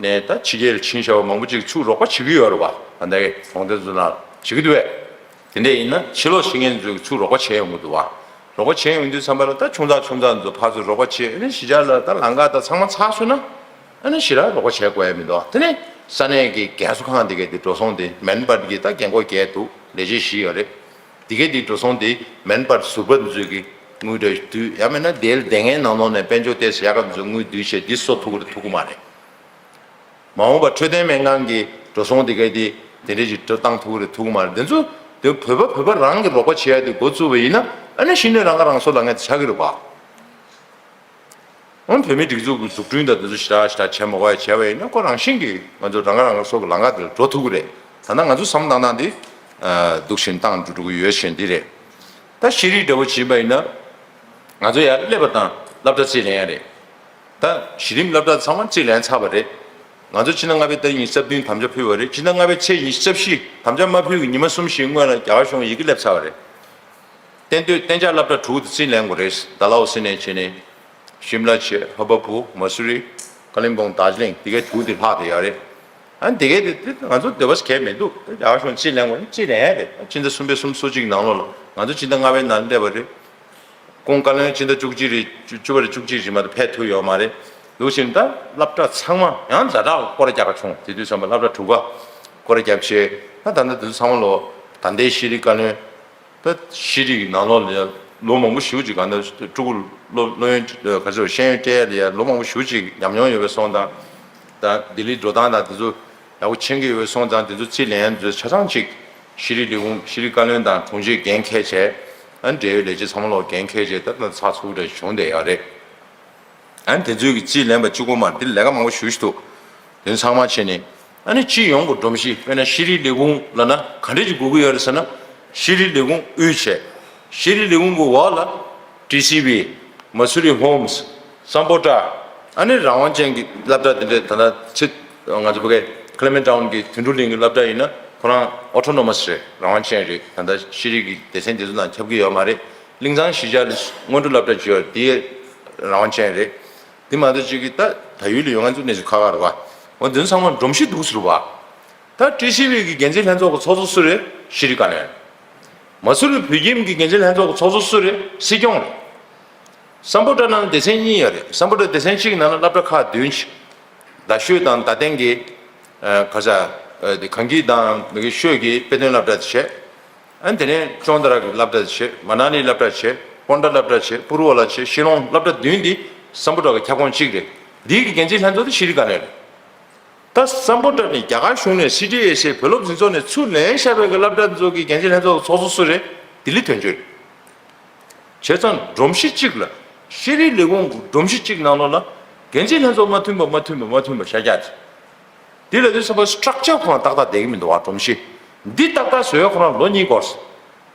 ནས་ད་ཕྱི་རྒྱལ་ཕྱིན་བཞག་པ་མང་པོ་ཅིག་ཚུར་རོགས་པ་བྱེད་ཀྱི་ཡོད་རེད་བ། ད་ལྟའི་གྲོང་སྡེ་ཚོ་ནང་བྱེད་ཀྱི་འདུག་བས། དེ་འདྲ་ཡིན་ན་ཕྱི་ལོགས་ཕྱིན་མཁན་ཚོས་ཚུར་རོགས་པ་བྱས་ཡོང་གི་འདུག་བ། རོགས་པ་བྱས་ཡོང་དུས་ཙམ་པ་ལ་ད་ཆུང་ཙག་ཆུང་ཙག་ཚོ་ཕར་ཚུར་རོགས་པ་བྱས། ཨ་ནི་གཞིས་ཆགས་ལ་ད་ལམ་ཁ་ད་ཚང་མ་ཚར་སོང་ན། ཨ་ནི་ཞེ་དྲག་རོགས་པ་བྱེད་དགོས་ཡ་མི་འདུག་དེ་ནས་ས་གནས་ཀྱི་རྒན་གསོ་ཁང་དེ་གའི་དེ་འགྲོ་སོང་དེ་མན་སྦར་གྱི་ད་རྒན་འཁོགས་བརྒྱད་འདུག་ལས་བྱེད་བཞི་ཡོད་རེད། དེ་གའི་དེ་འགྲོ་སོང་དེ་མན་སྦར་ཟུར་པ་ཚོས་ཀྱི་དངུལ་འདྲ་བསྡུས། ཡང་མིན་ན་དེ་ལ་དེ་སྔའི་ནང་ལོགས་ནས་དཔལ་འབྱོར་ལྟས་ཟེར་ཡག་ག་ཚོས་དངུལ་བསྡུས་བྱས་འདི་གསོ་ཐུབ་ཀྱི་རེད་ཐུབ་ཀྱི་མ་རེད། མ་འོངས་པར་འཕྲོད་བསྟེན་སྨན་ཁང་གི་འགྲོ་སོང་དེ་གའི་དེ་དེ་འདྲ་ཞིག་འགྲོ་བཏང་ཐུབ་ཀྱི་རེད་ཐུབ་ཀྱི་མ་རེད། དེ་ཚོ་དེ་བོད་པ་བོད་པ་རང་གིས་རོགས་པ་བྱེད་ཡ་དེ་འགོ་བཙུགས་པ་ཡིན་ན། ཨ་ནི་གཞི་ནས་རང་ཁ་རང་གསོ་ལབ་མཁན་དེ་ཆགས་ཀྱི་རེད་པ། འོན་བོད་མིའི་སྒྲིག་འཛུགས་ཀྱི་འཛུགས་སྐྲུན་དང་དེ་ཚོ་ཞེ་དྲག་ཞེ་དྲག་བྱེད་མ་དགོས་ཡ་བྱས་པ་ཡིན་ན། ཁོ་རང་བཞིན་གྱིས་ང་ཚོ་རང་ཁ་རང་གསོ་གི་ལམ་ཁ་དེ་ལ་འགྲོ་ཐུབ་ཀྱི་རེད། ད་ལྟ་ང་ཚོ་བསམ་བློ་བཏང་སྟངས་དེ་སྡུག་ཤིང་བཏང་འགྲོ་འགྲོ་གི་ཡོད་བཞིན་འདི་རེད། ད་ཤེས་རིག་འདྲ་བོ་བྱེད་པ་ཡིན་ན། ང་ཚོ་ཡར་སླེབས་པ་དང་སློབ་གྲྭ་རྩིས་ལེན་ཡ་རེད། ད་གཞི་རིམ་སློབ་གྲྭ་ཚང་མ་རྩིས་ལེན་ཚར་བ་རེད། ང་ཚོ་ཕྱི་ཟླ་ལྔ་པའི་ཏ་རིག་ཉི་ཤུ་རྩ་བདུན་དམ་བཅའ་ཕུལ་བ་རེད། ཕྱི་ཟླ་ལྔ་པའི་ཚེས་ཉི་ཤུ་རྩ་བཞི་དམ་བཅའ་མ་ཕུལ་གྱི་ཉི་མ་གསུམ་བཞི་སྔོན་ལ་རྒྱ་གར་གཞུང་ཡི་གེ་སླེབས་ཚར་བ་རེད། གཏན་སྡོད་གཏན་འཇགས་སློབ་གྲྭ་དྲུག་དེ་རྩིས་ལེན་དགོས་རེད། ཌལ་ཧོ་སི་ནས་བྱས་ནས། ཤིམ་ལ་བྱས། ཧ་བ་པུ། མ་སུ་རི། ཀ་ལིམ་པོང་། དར་ཇི་ལིང་། དེ་གའི་དྲུག་དེ་ལྷག་བསྡད་ཡོད་རེད། ཨ་ནི་དེ་གའི་དེ་དེ་ང་ཚོ་འདོད་པ་གལ་མི་འདུག་རྒྱ་གར་གཞུང་རྩིས་ལེན་དགོས་ན་རྩིས་ལེན་ཡ་རེད། སྤྱི་ཟླ་གསུམ་པའི་གསུམ་སོ་གཅིག་ནང་ལོགས་ལ། ང་ཚོ་སྤྱི་ཟླ་ལྔ་པའི་ནང་སླེབས་པ་རེད། ཁོང་བཀའ་བློན་སྤྱི་ཟླ་བཅུ་གཅིག་རེད། བཅུ་བཅུ་པ་རེད། བཅུ་གཅིག་རེད་མ་གཏོགས་ཕེབས་ཐུབ་ཡོད་མ་རེད། འདུག་བཞིན་ད་སློབ་གྲྭ་ཚང་མ་ཡང་ཛ་དྲག་སྐོར་ར་རྒྱག་ག་བྱུང་། དེ་དུས་ཙམ་པ་སློབ་གྲྭ་དྲུག་ག་སྐོར་ར་རྒྱབ་བྱས། ད་ད་ལྟ་དུས་ཚང་མ་ལོ་ད་ལྟའི་ཤེས་རིག་བཀའ་བློན། ད་ཤེས་རིག་ནང་ལོགས་ལ་ཡང་ལོ་མང་པོ་ཞེ་པོ་ཅིག་གང་ལྟར་སྤྲུལ་སྐུ་སློབ་སློབ་ཡོན་ག་ཚོད་ཤེས་ཡོན་སྤྲད་ཡ་ལ་ཡང་ལོ་མང་པོ་ཞེ་པོ་ཅིག་ཉམས་མྱོང་ཡོད་པའི་སོང་ཙང་། ད་ལྡི་ལི་འགྲོ་སྟངས་དང་དེ་ཚོ་ཡག་པོ་མཁྱེན་གྱི་ཡོད་པའི་སོང་ཙང་། དེ་ཚོ་རྩིས་ལེན་ཚོ་ཆ་ཚང་ཅིག་ཤེས་རིག་ལས་ཁུངས་ཤེས་རིག་བཀའ་བློན་དང་དྲུང་ཆེ་འགན་འཁྱེར་བྱས། ཨ་འབྲེལ་ཡོད་ལས་བྱེད་ཚང་མ་ལོག་འགན་འཁྱེར་བྱས། ད་ད་ཚགས་ཚུད་པོ་འདྲ་བྱུང་བསྡད་ཡོད་རེད། ཨ་ནི་དེ་ཚོའི་གི་རྩིས་ལེན་པ་གཅིག་པོ་མ་རེད། འདི་ལས་ཀ་མང་པོ་ཞེ་པོ་ཞིག་འདུག་དེ་ཚང་མ་བྱས་ནས་ཨ་ནི་སྤྱི་ཡོངས་ཀྱི་སྒྲོམ་གཞི། དཔེར་ན་ཤེས་རིག་ལས་ཁུངས་ལབ་ན་ག་འདྲས་ཅིག་དགོས་ཀྱི་ཡོད་རེད་ཟེར་ན། ཤེས་རིག་ལས་ཁུངས་དབུས་བྱས། ཤེས་རིག་ལས་ཁུངས་ཀྱི་འོག་ལ་ཊི་སི་བི། མ་སུ་རི་ཧོམ་སི། སམ་བྷོ་ཊ། ཨ་ནི་རང་དབང་ཅན་གྱི་སློབ་གྲྭ་དེ་འདྲས། ད་ལྟ་ཚེ་ང་ཚོ་བོད་སྐད་ཀི་ལེ་མེན་ཊའུན་གྱི་དོན་གྲུབ་གླིང་གི་སློབ་གྲྭ་ཡིན་ན་ཁོ་རང་ཨོ་ཊོ་ནོ་མ་སི་རེད། རང་དབང་ཅན་རེད། ད་ལྟ་ཤེས་རིག་གི་སྡེ་ཚན་དེ་ཚོ་དང་ཁྱབ་ཀྱི་ཡོད་མ་རེད། གླིང་ཚང་གཞིས་ཆགས་ལ་སྔོན་འགྲོ་སློབ་གྲྭ་ཅིག་ཡོད་རེད། དེ་རང་དབང་ཅན་རེད། དེ་མ་གཏོགས་ཅིག་གི་ད་ད་ཡུལ་ལ་ཡོད་ང་ཚོ་གནས་ཚུལ་ཁག་ཁག་རེད་བ། འོ་དེ་ཚང་མ་སྒྲོམ་གཞི་འདུག་ཟེར་བ། ད་ཊི་སི་བི་གི་འགན་འཛིན་ལྷན་ཚོགས་ཀྱི་ཚོགས་གཙོ་སུ་རེད། ཤེས་རིག་བཀའ་བློན། མ་སུ་རི་བོད་ཁྱིམ་གྱི་འགན་འཛིན་ལྷན་ཚོགས་ཀྱི་ཚོགས་གཙོ་སུ་རེད། སྲིད་སྐྱོང་རེད། སམ་བྷོ་ཊ་ནང་ལ་སྡེ་ཚན་གཉིས་ཡོད་རེད། སམ་བྷོ་ཊ་སྡེ་ཚན་གཅིག་ནང་ལ་སློབ་གྲྭ་ཁག་བདུན་ཅིག་མདའ་ཤོད་དང་མདའ་སྟེང་གི་ཨ་ག་ས་ཨ་དེ་གངས་སྐྱིད་དང་མི་གི་ཤོད་ཀྱི་དཔེ་སྟོན་སློབ་གྲྭ་དེ་བྱས། ཨ་ནི་དེ་ནས་ཅོང་ཏ་ར་གི་སློབ་གྲྭ་དེ་བྱས། མ་ན་ལི་སློབ་གྲྭ་བྱས། པོན་ཏྲ་སློབ་གྲྭ་བྱས། པུ་རུ་ཝ་ལ་བྱས། ཤི་ལོང་། སློབ་གྲྭ་བདུན་འདི་སམ་བྷོ་ཊ་གི་ཁྱབ་ཁོངས་གཅིག་རེད། འདི་གི་འགན་འཛིན་ལྷན་ཚོགས་དེ་ཤེས་རིག་བཀའ་བློན་རེད། ད་སམ་བྷོ་ཊ་ནས་རྒྱ་གར་གཞུང་ནས་སི་ཊི་ཨེས་ཨེ་བོད་སློབ་འཛིན་ཚོགས་ནས་ཚུར་ལེན་བཞག་པའི་གི་སློབ་གྲྭ་འདི་ཚོ་གི་འགན་འཛིན་ལྷན་ཚོགས་ཚོགས་གཙོ་སུ་རེད། ལྡི་ལི་དོན་གཅོད་རེད། བྱས་ཙང་སྒྲོམ་གཞི་གཅིག་ལ། ཤེས་རིག་ལས་ཁུངས་ཀྱི་སྒྲོམ་གཞི་གཅིག་ནང་ལོགས་ལ་འགན་འཛིན་ལྷན་ཚོགས་མ་མཐུན་པ་མ་མཐུན་པ་མ་མཐུན་པ་བྱ་རྒྱུ་དེ། འདི་ལ་དུས་ཙམ་པ་སི་ཊྲག་ཅར་ཁོ་རང་ཏག་ཏག་བསྡད་ཀྱི་མི་འདུག་བ། སྒྲོམ་གཞི་འདི་ཏག་ཏག་བཟོས་ཁོ་རང་ལོ་གཉིས་འགོར་སོང་།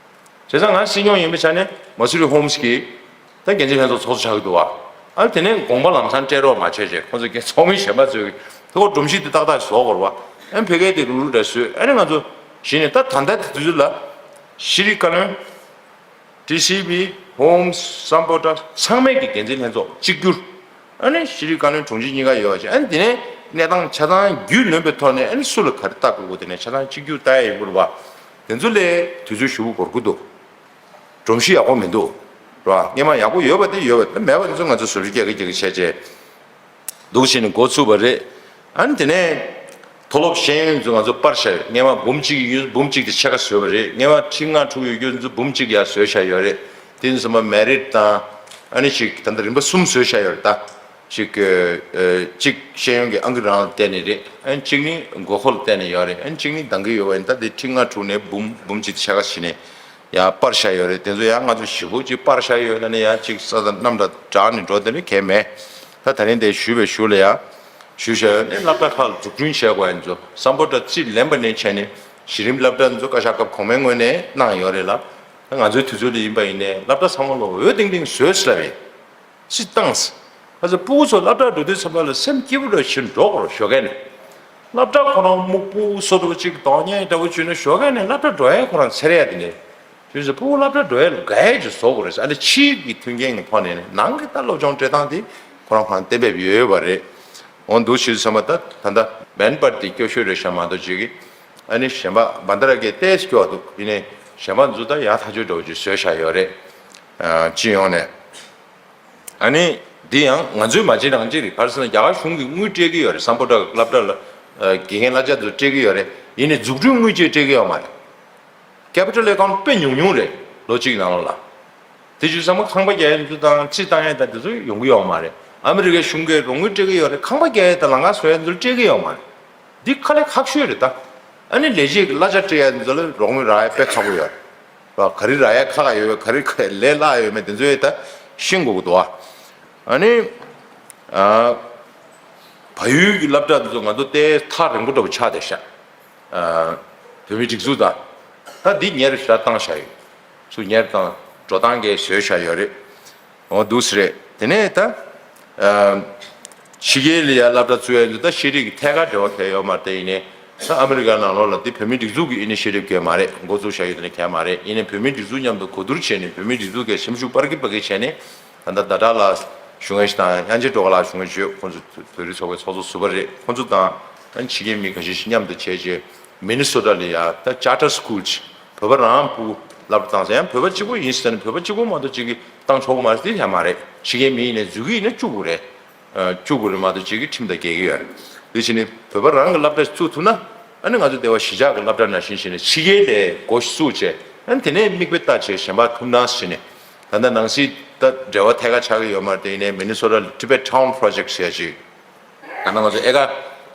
བྱས་ཙང་ང་སྲིད་སྐྱོང་ཡིན་པའི་ཆ་ནས་མ་སུ་རི་ཧོམ་སི་གིས་ད་འགན་འཛིན་ལྷན་ཚོགས་ཚོགས་གཙོ་ཆགས་ཀྱི་འདུག་བ། ཨ་དེ་ནས་དགོངས་པ་ལམ་སང་སྤྲད་རོགས་མ་བྱས་བྱས། ཁོང་ཚོ་གི་ཚོགས་མི་གཞན་པ་ཚོས་ཁོ་སྒྲོམ་གཞི་དེ་ཏག་ཏག་བཟོ་དགོས་རེད་བ། ཨ་བོད་སྐད་དེ་རུག་རུག་འདྲ་བཟོས། ཨ་ནི་ང་ཚོ་གཞི་ནས་ད་ད་ལྟ་དེ་དུས་ཚོད་ལ་ཤེས་རིག་བཀའ་བློན། ཊི་སི་བི། ཧོམ། སམ་བྷོ་ཊ་ཚང་མའི་གི་འགན་འཛིན་ལྷན་ཚོགས་གཅིག་གྱུར། ཨ་ནི་ཤེས་རིག་བཀའ་བློན་དྲུང་ཆེ་གཉིས་ཀ་ཡོད་ཅིག་ཨ་ནི་དེ་ནས་གནས་སྟངས་ཆ་ཚང་རྒྱུས་ལོན་པའི་ཐོག་ནས། ཨ་ནི་སུ་ལ་ག་རེ་ལྟ་དགོས་དགོས་དེ་ནས་ཆ་ཚང་གཅིག་གྱུར་ལྟ་ཡ་ཡིན་དགོས་རེད་བ། དེ་ཚོ་ལས་དུས་ཚོད་ཞེ་པོ་འགོར་གྱི་འདུག་སྒྲོམ་གཞི་ཡག་པོ་མི་འདུག་རེད་བ། སྔོན་མ་ཡག་པོ་ཡོད་པ་དེ་ཡོད་པ་དེ། མེད་པ་དེ་ཚོ་ང་ཚོ་བཟོ་སྐྲུན་རྒྱག་གི་རྒྱག་གི་བྱས་བྱས། འདུག་བྱས་ནས་འགོ་ཚུགས་པ་རེད། ཨ་ནི་དེ་ནས་མཐོ་སློབ་ཤེས་ཡོན་ཚོ་ང་ཚོ་སྤར་བཞག་ཡོད། སྔོན་མ་འབུམ་གཅིག་ཡོད། འབུམ་གཅིག་དེ་ཕྱེད་ཀ་བཟོས་པ་རེད། སྔོན་མ་ཁྲི་ལྔ་དྲུག་ཡོད་རྒྱུ་ཚོ་འབུམ་གཅིག་ཡར་བཟོས་བཞག་ཡོད་རེད། དེ་ཚོ་མ་མེ་རིཊ་དང་། ཨ་ནི་ཅིག་ད་ལྟ་རིམ་པ་གསུམ་བཟོས་བཞག་ཡོད་རེད་ད། ཅིག་ཨ་གཅིག་ཤེས་ཡོན་གྱི་ཨང་ཀི་རང་ལ་བརྟེན་ནས་རེད། ཨ་ནི་གཅིག་ནི་དགོས་མཁོ་ལ་བརྟེན་ནས་ཡོད་རེད། ཨ་ནི་གཅིག་ནི་འདང་གི་ཡོད་པ་ཡིན། ད་དེ་ཁྲི་ལྔ་དྲུག་ནས་འབུམ་འབུམ་གཅིག་དེ་ཕྱེད་ཀ་བྱས་ནས། ཡང་སྤར་བཞག་ཡོད་རེད། དེ་ཚོ་ཡང་ང་ཚོ་ཞེ་པོ་ཅིག་སྤར་བཞག་ཡོད་ལབ་ནས་ཡང་ཅིག་ས་དང་གནམ་དང་འདྲ་ནས་འགྲོ་དེ་འདྲ་གང་ཡང་མེད། ད་ད་རིང་དེ་ཞུས་པའི་གཞུག་ལ་ཡང་ཞུས་བཞག་ཡོད་ནས། སློབ་གྲྭ་ཁག་ལ་འཛུགས་སྐྲུན་བྱས་དགོས་ཡ་ཚོ་སམ་བྷོ་ཊ་རྩིས་ལེན་པ་ནས་བྱས་ནས་གཞི་རིམ་སློབ་གྲྭ་ཚོ་བཀའ་ཤག་སྐབས་གོང་མའི་ངོས་ནས་གནང་ཡོད་རེད་ལ། ད་ང་ཚོའི་དུས་ཚོད་ལ་ཡིན་པ་ཡིན་ནའི་སློབ་གྲྭ་ཚང་མ་ལ་འོས་ཐེངས་ཐེངས་བཟོས་ཟེར་ལབ་ཡིན། སྤྱིར་བཏང་། ཁ་ཚ་ཕྲུ་གུ་ཚོ་སློབ་གྲྭར་འགྲོ་དུས་ཙམ་པ་ལ་སེམས་སྐྱིད་པོ་འདྲ་ཞིག་འགྲོ་དགོས་རེད། ཞོགས་ཀས་ནས། སློབ་གྲྭ་ཁོ་རང་སྨུག་པོ་སོ་འདྲ་ཅིག་གདོང་ཉེས་འདྲ་བོ་བྱུང་ན་ཞོགས་ཀས་ནས་སློབ་གྲྭ་འགྲོ་ཡས་ཁོ་རང་འཚེར་ཡས་དེ་ནས། དུས་ཚོད་ཕྲུ་གུ་སློབ་གྲྭ་འགྲོ་ཡས་ལ་དགའ་ཡས་ཅིག་བཟོ་དགོས་རེད། ཨ་ནི་ཕྱིའི་གི་མཐུན་རྐྱེན་གྱི་ཐོག་ནས་ནི་ནང་གི་ད་སློབ་སྦྱོང་སྤྲད་སྟངས་དེ་ཁོ་རང་ཁོ་རང་གཏན་འབེབས་ཡོད་པ་རེད། འོ་འདུག་ཞུས་ཙམ་པ་ད་ད་ལྟ་མེན་པར་དེ་སྐྱོ་ཤོས་རེད་ཤག་མ་གཏོགས་ཅིག་གི། ཨ་ནི་གཞན་པ་བན་ད་ར་གའི་ཏོག་ཙམ་སྐྱོ་བ་འདུག་ཡིན་ནའི་གཞན་པ་ཚོ་ད་ཡག་ཐག་ཆོད་འདྲ་བོ་ཅིག་བཟོས་བཞག་ཡོད་རེད། ཨ་སྤྱི་ཡོངས་ནས། ཨ་ནི་འདི་ཡང་ང་ཚོའི་མ་བྱེད་རང་བྱེད་རེད། ག་རེ་ཟེར་ན་རྒྱ་གར་གཞུང་གིས་དངུལ་སྤྲད་ཀྱི་ཡོད་རེད། སམ་བྷོ་ཊ་སློབ་གྲྭ་ལ་ཨ་དགེ་རྒན་གླ་ཆ་ཚོ་སྤྲད་ཀྱི་ཡོད་རེད། ཡིན་ནའི་འཛུགས་སྐྲུན་དངུལ་ཅིག་སྤྲད་ཀྱི་ཡོད་མ་རེད། ཀེ་པི་ཊལ་ཨེ་ཀའུན་ཊི་དཔེ་ཉུང་ཉུང་རེད། ལོ་གཅིག་ནང་ལོགས་ལ། དེ་བྱས་ཙང་མ་ཁང་པ་རྒྱག་ཡས་ཚོ་དང་རྩིས་བཏང་ཡས་དང་དེ་ཚོ་ཡོང་གི་ཡོད་མ་རེད། ཨ་མི་རི་ཀའི་གཞུང་གིས་རོགས་དངུལ་སྤྲད་ཀྱི་ཡོད་རེད། ཁང་པ་རྒྱག་ཡས་དང་ལམ་ཁ་བཟོ་ཡས་ཚོ་སྤྲད་ཀྱི་ཡོད་མ་རེད། འདི་དཀའ་ལས་ཁག་ཤོས་རེད་ད། ཨ་ནི་ལས་བྱེད་ཀྱི་གླ་ཆ་སྤྲད་ཡ་འདི་ཚོ་ལ་རོགས་དངུལ་རག་ཡ་དཔེ་ཁག་པོ་ཡོད་རེད། ག་རེ་རག་ཡ་ཁག་ཁག་ཡོད་པས། ག་རེ་ལས་སླ་ཡོད་མེད་དེ་ཚོ་ཡ་ད་ཤེས་དགོས་ཀྱི་འདུག་ཨ་ནི་ཨ་བལ་ཡུལ་གྱི་སློབ་གྲྭ་འདི་ཚོ་ང་ཚོ་ཏོག་ཙམ་ཐག་རིང་པོ་འདྲ་པོ་ཆགས་བསྡད་ཤག་ཨ་བོད་མིའི་སྒྲིག་འཛུགས་དང་། ད་འདི་ཉེར་ཞག་བཏང་བཞག་ཡོད། ཚུར་ཉེར་བཏང་། འགྲོ་སྟངས་ཀྱི་བཟོས་བཞག་ཡོད་རེད། འོ་འདུག་སེ་རེད། དེ་ནས་ད་ཨ་ཕྱི་རྒྱལ་ལ་ཡ་སློབ་གྲྭ་བཙུགས་ཡ་འདི་ད་ཤེས་རིག་གི་ཐད་ཀར་འབྲེལ་བ་གང་ཡང་ཡོད་མ་རེད། ད་ཡིན་ནའི་ད་ཨ་མི་རི་ཀ་ནང་ལོགས་ལ་འདི་བོད་མིའི་སྒྲིག་འཛུགས་ཀྱི་ཨི་ནི་ཤེ་ཊིབ་གང་ཡང་མ་རེད། འགོ་བཙུགས་བཞག་ཡོད་དེ་ནི་གང་ཡང་མ་རེད། ཡིན་ནའི་བོད་མིའི་སྒྲིག་འཛུགས་མཉམ་དུ་གོ་བསྡུར་བྱས་ནས་བོད་མིའི་སྒྲིག་འཛུགས་ཀྱི་སེམས་ཤུགས་སྤར་གི་སྤར་གི་བྱས་ནས། ད་ལྟ་ཟླ་གྲགས་ལགས་ཞུ་མཁན་ཞིག་དང་། དབྱངས་ཅན་སྒྲོལ་དཀར་ལགས་ཞུ་མཁན་ཞིག་ཡོད། ཁོང་ཚོ་བོད་རིགས་ཚོགས་པའི་ཚོགས་གཙོ་ཟུར་པ་རེད། ཁོང་ཚོ་དང་ཨ་ནི་ཕྱི་རྒྱལ་མི་ཁ་ཤས་ཤིག་མཉམ་དུ་བྱས་རྗེས་མི་ནི་སོ་ཊ་ལ་ཡ་ད་ཅར་ཊར་སི་ཀུལ་ཅིག་བོད་པ་རང་ཕྲུ་གུ་སློབ་གྲྭ་བཏང་ས། ཡང་བོད་པ་གཅིག་པོ་ཡིན་ཟེར་ནས་བོད་པ་གཅིག་པོ་མ་གཏོགས་གཅིག་གིས་བཏང་ཆོག་གི་མ་རེད། དེ་ཡང་མ་རེད། ཕྱི་རྒྱལ་མི་ཡིན་ནའི་འཛུལ་གི་ཡིན་ན་བཅུག་དགོས་རེད། བཅུག་དགོས་རེད་མ་གཏོགས་གཅིག་གིས་ཁྲིམས་དང་འགལ་གྱི་ཡོད་རེད། དེ་བྱས་ནས་བོད་པ་རང་གི་སློབ་གྲྭ་བཙུགས་ཐུབ་ན། ཨ་ནི་ང་ཚོ་འདི་བ་གཞིས་ཆགས་ཀྱི་སློབ་གྲྭ་ནང་བཞིན་བྱས་ནས་ཕྱི་རྒྱལ་ལ་སྒོ་བཙུགས་བྱས། ཨ་ནི་དེ་ནས་མིག་དཔེ་ལྟ་བྱས་གཞན་པ་ཐུགས་སྣང་བྱས་ནས། ད་ལྟ་ནང་སྲིད་ད་འབྲེལ་བ་ཐད་ཀར་ཆགས་ཀྱི་ཡོད་མ་རེད། དེ་ཡིན་ནའི་Minnesota Tibet Town Project ཟེར་ཡ་ཅིག་ད་ནང་ང་ཚོ་ཨེ་ཀར་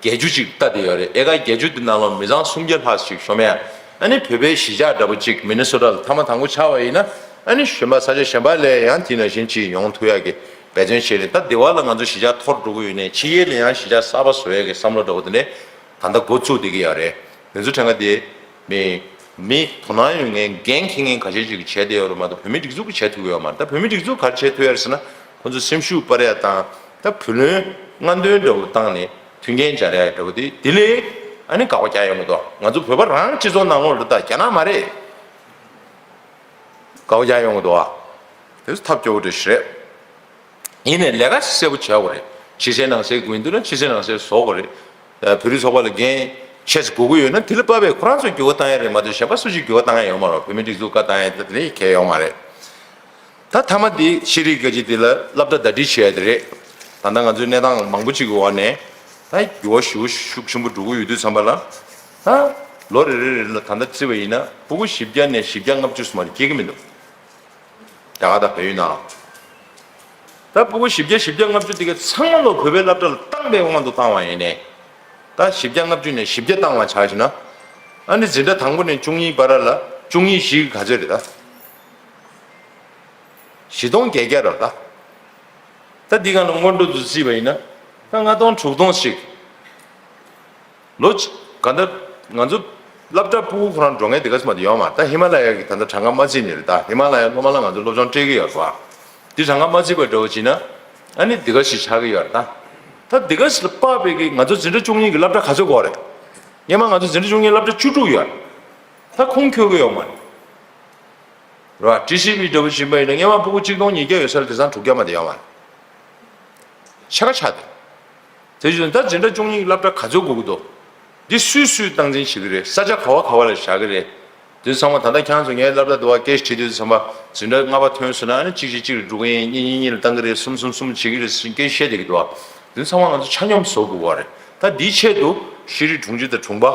བརྒྱད་ཅུ་ཅིག་ལྟ་བསྡད་ཡོད་རེད། ཨེ་ཀར་བརྒྱད་ཅུ་དེ་ནང་ལ་མི་ཚང་སུམ་བརྒྱ་ལྷག་ཅིག་ཤོང་མེད། ཨ་ནི་བོད་པའི་གཞིས་ཆགས་འདྲ་པོ་ཅིག་Minnesota ལ་མཐའ་མ་དང་པོ་ཆགས་པ་ཡིན་ན། ཨ་ནི་གཞན་པ་ས་ཆ་གཞན་པ་ལ་ཡང་དེ་ནང་བཞིན་ཅིག་ཡོང་ཐུབ་ཡག་གི་འབད་བརྩོན་བྱས་རེད། ད་འདི་བ་ལ་ང་ཚོ་གཞིས་ཆགས་འཐོར་འགྲོ་གི་ཡོད་ནའི་ཕྱི་རྒྱལ་ལ་ཡང་གཞིས་ཆགས་གསར་པ་བཟོ་ཡག་གི་བསམ་བློ་འདྲ་པོ་དེ་འདྲ་ད་ལྟ་འགོ་བཙུགས་བསྡད་ཀྱི་ཡོད་རེད། དེ་ཚོ་དྲན་ག་དེ། མི་མི་དོ་སྣང་ཡོད་མཁན་འགན་འཁྱེར་མཁན་ཁ་ཤས་ཅིག་གིས་བྱས་བསྡད་ཡོད་རེད་མ་གཏོགས་བོད་མིའི་སྒྲིག་འཛུགས་ཀྱིས་བྱས་ཐུབ་ཀྱི་ཡོད་མ་རེད། ད་བོད་མིའི་སྒྲིག་འཛུགས་ག་རེ་བྱས་ཐུབ་ཡོད་རེད་ཟེར་ན། ཁོ་ཚོས་སེམས་ཤུགས་སྤར་ཡ་དང་། ད་བུ་ལོན་སྔ་འདོན་འདྲ་པོ་བཏང་ནས་མཐུན་རྐྱེན་སྦྱར་ཡ་འདྲ་པོ་དེ་དེ་ལས་ཨ་ནི་དགག་པ་རྒྱག་ཡོང་གི་འདུག་ང་ཚོ་བོད་པ་རང་སྤྱི་ཚོགས་ནང་ལོགས་ལ་ད་རྒྱ་ནག་མ་རེད། དགག་པ་རྒྱག་ཡོང་གི་འདུག་ཨ། དེ་ཚོ་ཐབས་སྐྱོ་བོ་འདྲ་ཞིག་རེད། ཡིན་ནའི་ལས་ཀ་གསལ་པོ་བྱ་དགོས་རེད། ཕྱི་གསལ་ནང་གསལ་དགོས་ཡིན་འདུག་ན་ཕྱི་གསལ་ནང་གསལ་བཟོ་དགོས་རེད། ཨ། བོད་རིགས་ཚོགས་པ་ལ་འགན་ཆེ་ཙམ་དགོས་ཀྱི་ཡོད་ན་དེ་ལ་དཔག་པའི་ཁོ་རང་ཚོས་འགྱུར་བ་བཏང་ཡ་རེད་མ་གཏོགས་གཞན་པ་སུ་ཞིག་འགྱུར་བ་བཏང་ཡ་ཡོད་མ་རེད། བོད་མིའི་སྒྲིག་འཛུགས་བཀའ་བཏང་ཡ་ད་དེ་ནས་གལ་ཡོད་མ་རེད། ད་མཐའ་མ་འདི་ཤེས་རིག་སྐད་ཆ་འདི་ལ་སློབ་གྲྭ་ཟླ་སྒྲིལ་བྱས་ཡ་དེ་རེད། ད་ལྟ་ང་ཚོའི་གནས་སྟངས་མང་པོ་ཅིག་གི་འོག་ནས་ད་འགྱུར་བ་ཞེ་པོ་ཤུགས་ཆེན་པོ་འགྲོ་གི་ཡོད་དུས་ཙམ་པ་ལ། ད་ལོ་རེ་རེ་རེ་ལ་ད་ལྟ་བརྩིས་པ་ཡིན་ན་སྤུ་གུ་བཞི་བརྒྱ་ནས་བཞི་བརྒྱ་ལྔ་བཅུ་ཙམ་མ་གཏོགས་སྐྱེ་གི་མི་འདུག་རྒྱ་གར་དང་བལ་ཡུལ་ནང་། ད་སྤུ་གུ་བཞི་བརྒྱ་བཞི་བརྒྱ་ལྔ་བཅུ་དེ་ག་ཚང་མ་ལོ་བོད་པའི་སློབ་གྲྭ་ལ་བཏང་པའི་དབང་དུ་བཏང་བ་ཡིན་ནའི། ད་བཞི་བརྒྱ་ལྔ་བཅུ་ནས་བཞི་བརྒྱ་བཏང་བ་ཆ་བཞག་ན། ཨ་ནི་འཛིན་གྲྭ་དང་པོ་ནས་བཅུ་གཉིས་བར་ལ་བཅུ་གཉིས་བཞི་ག་ཚོད་རེད་ད། བཞི་སྟོང་བརྒྱད་བརྒྱ་རེད་ད། ད་འདི་སྒང་ལ་སྔོན་འགྲོ་དུ་བརྩིས་པ་ཡིན་ན། ད་ལྔ་སྟོང་དྲུག་སྟོང་ཞིག་ལོ་གཅིག་ག་ད་ང་ཚོ་སློབ་གྲྭ་སྤུ་གུ་ཁོ་རང་འགྲོ་མཁན་དེ་ག་ཙམ་དུ་ཡོད་མ་རེད། ད་ཧི་མ་ལ་ཡ་གི་ད་ལྟ་གྲངས་ཀ་མ་བརྩིས་ནས་རེད། ད་ཧི་མ་ལ་ཡ་སློབ་མ་ལ་ང་ཚོ་སློབ་སྦྱོང་སྤྲད་ཀྱི་ཡོད་རེད་པ། དེ་གྲངས་ཀ་མ་བརྩིས་པ་འདྲ་བོ་བྱས་ན། ཨ་ནི་འདི་ག་ཞིག་ཆགས་ཀྱི་ཡོད་རེད་ད། ད་འདི་ག་ཞིག་ལ་དཔག་པའི་གི་ང་ཚོ་འཛིན་གྲྭ་བཅུ་གཉིས་ཀྱི་སློབ་གྲྭ་ག་ཚོད་དགོས་རེད། སྔོན་མ་ང་ཚོ་འཛིན་གྲྭ་བཅུ་གཉིས་སློབ་གྲྭ་བཅུ་དྲུག་ཡོད་རེད། ད་ཁུངས་འཁྱོལ་གྱི་ཡོད་མ་རེད། རེད་བ། ཊི་སི་ཝི་འདྲ་བོ་བྱིན་པ་ཡིན་ན་སྔོན་མ་སྤུ་གུ་གཅིག་སྟོང་ཉིས་བརྒྱ་ཡོད་ས་ལ་དེང་སང་དྲུག་བརྒྱ་མ་གཏོགས་ཡོད་མ་རེད། ཕྱེད་ཀ་ཆག་འདུག་དེ་བཞིན་ད་འཛིན་གྲྭ་བཅུ་གཉིས་ཀྱི་སློབ་གྲྭ་ག་ཚོད་དགོས་ཀྱི་འདུག་འདི་སུས་སུས་སྟངས་འཛིན་བྱེད་ཀྱི་རེད། ས་ཆ་ག་བ་ག་བ་ལ་བཞག་གི་རེད། དེ་ཚང་མ་ད་ལྟ་ཁྱེད་རང་ཚོ་ངའི་སློབ་གྲྭ་འདི་བ་སྐད་ཆ་དྲིས་དུས་ཙམ་པ་འཛིན་གྲྭ་ལྔ་པ་ཐོན་སོང་ན་ཨ་ནི་གཅིག་གཅིག་གཅིག་ལ་འགྲོ་གི་ཡིན། གཉིས་གཉིས་གཉིས་ལ་བཏང་གི་རེད། གསུམ་གསུམ་གསུམ་བྱེད་ཀྱི་རེད་ཟེར་སྐད་ཆ་བཤད་བསྡད་ཀྱི་འདུག་བ། དེ་ཚང་མ་ང་ཚོ་ཆ་སྙོམས་བཟོ་དགོས་པ་རེད། ད་འདིའི་ཆེད་དུ་ཤེས་རིག་དྲུང་ཆེ་དང་དྲུང་པ།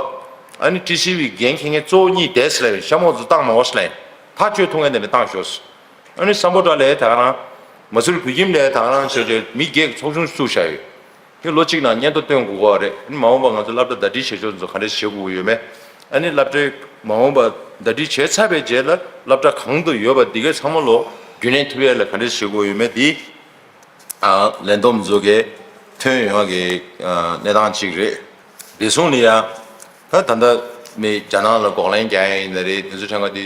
ཨ་ནི་ཊི་སི་ཝི་འགན་འཁྱེར་མཁན་གཙོ་བོ་གཉིས་བསྡད་ཟེར་ལབ་ཡོད། གཤམ་འོག་ཚོ་བཏང་མ་འོ་ཟེར་ལབ་ཡིན། ཐག་གཅོད་ཐུབ་མཁན་དེ་ནས་བཏང་ཤོག་ཨ་ནི་སམ་བྷོ་ཊ་ལའི་ད་ག་རང་། མ་སུར་བོད་ཁྱིམ་ལའི་ད་ག་རང་བྱས་བྱས་མི་བརྒྱད་ཀྱི་ཚོགས་ཆུང་བཙུགས་བཞག་ཡོད། དེ་ལོ་གཅིག་ནང་སྙན་ཐོ་བཏོན་དགོས་ཀྱི་རེད། ཨ་ནི་མ་འོངས་པ་ང་ཚོ་སློབ་གྲྭ་ཟླ་སྒྲིལ་བྱེད་ཕྱོགས་ཚོ་ག་འདྲས་བྱེད་དགོས་ཀྱི་ཡོད་མེད། ཨ་ནི་སློབ་གྲྭའི་མ་འོངས་པ་ཟླ་སྒྲིལ་བྱས་ཚར་བའི་རྗེས་ལ་སློབ་གྲྭ་གང་དུ་ཡོད་པ་འདི་གའི་ཚང་མ་ལོ་རྒྱུན་ལྡན་ཐུབ་ཡས་ལ་ག་འདྲས་བྱེད་དགོས་ཀྱི་ཡོད་མེད་འདི། ཨ། ལས་བསྡོམས་ཚོ་གིས་ཐོན་ཡོང་གི་ཨ། གནས་སྟངས་གཅིག་རེད། བདེ་སྲུང་ལ་ཡ། ད་ད་ལྟ་མི་རྒྱ་ནག་ལ་འགོག་ལན་རྒྱག་ཡ་ཡིན་ན་རེད། དེ་ཚོ་ཕྲན་ག་དེ།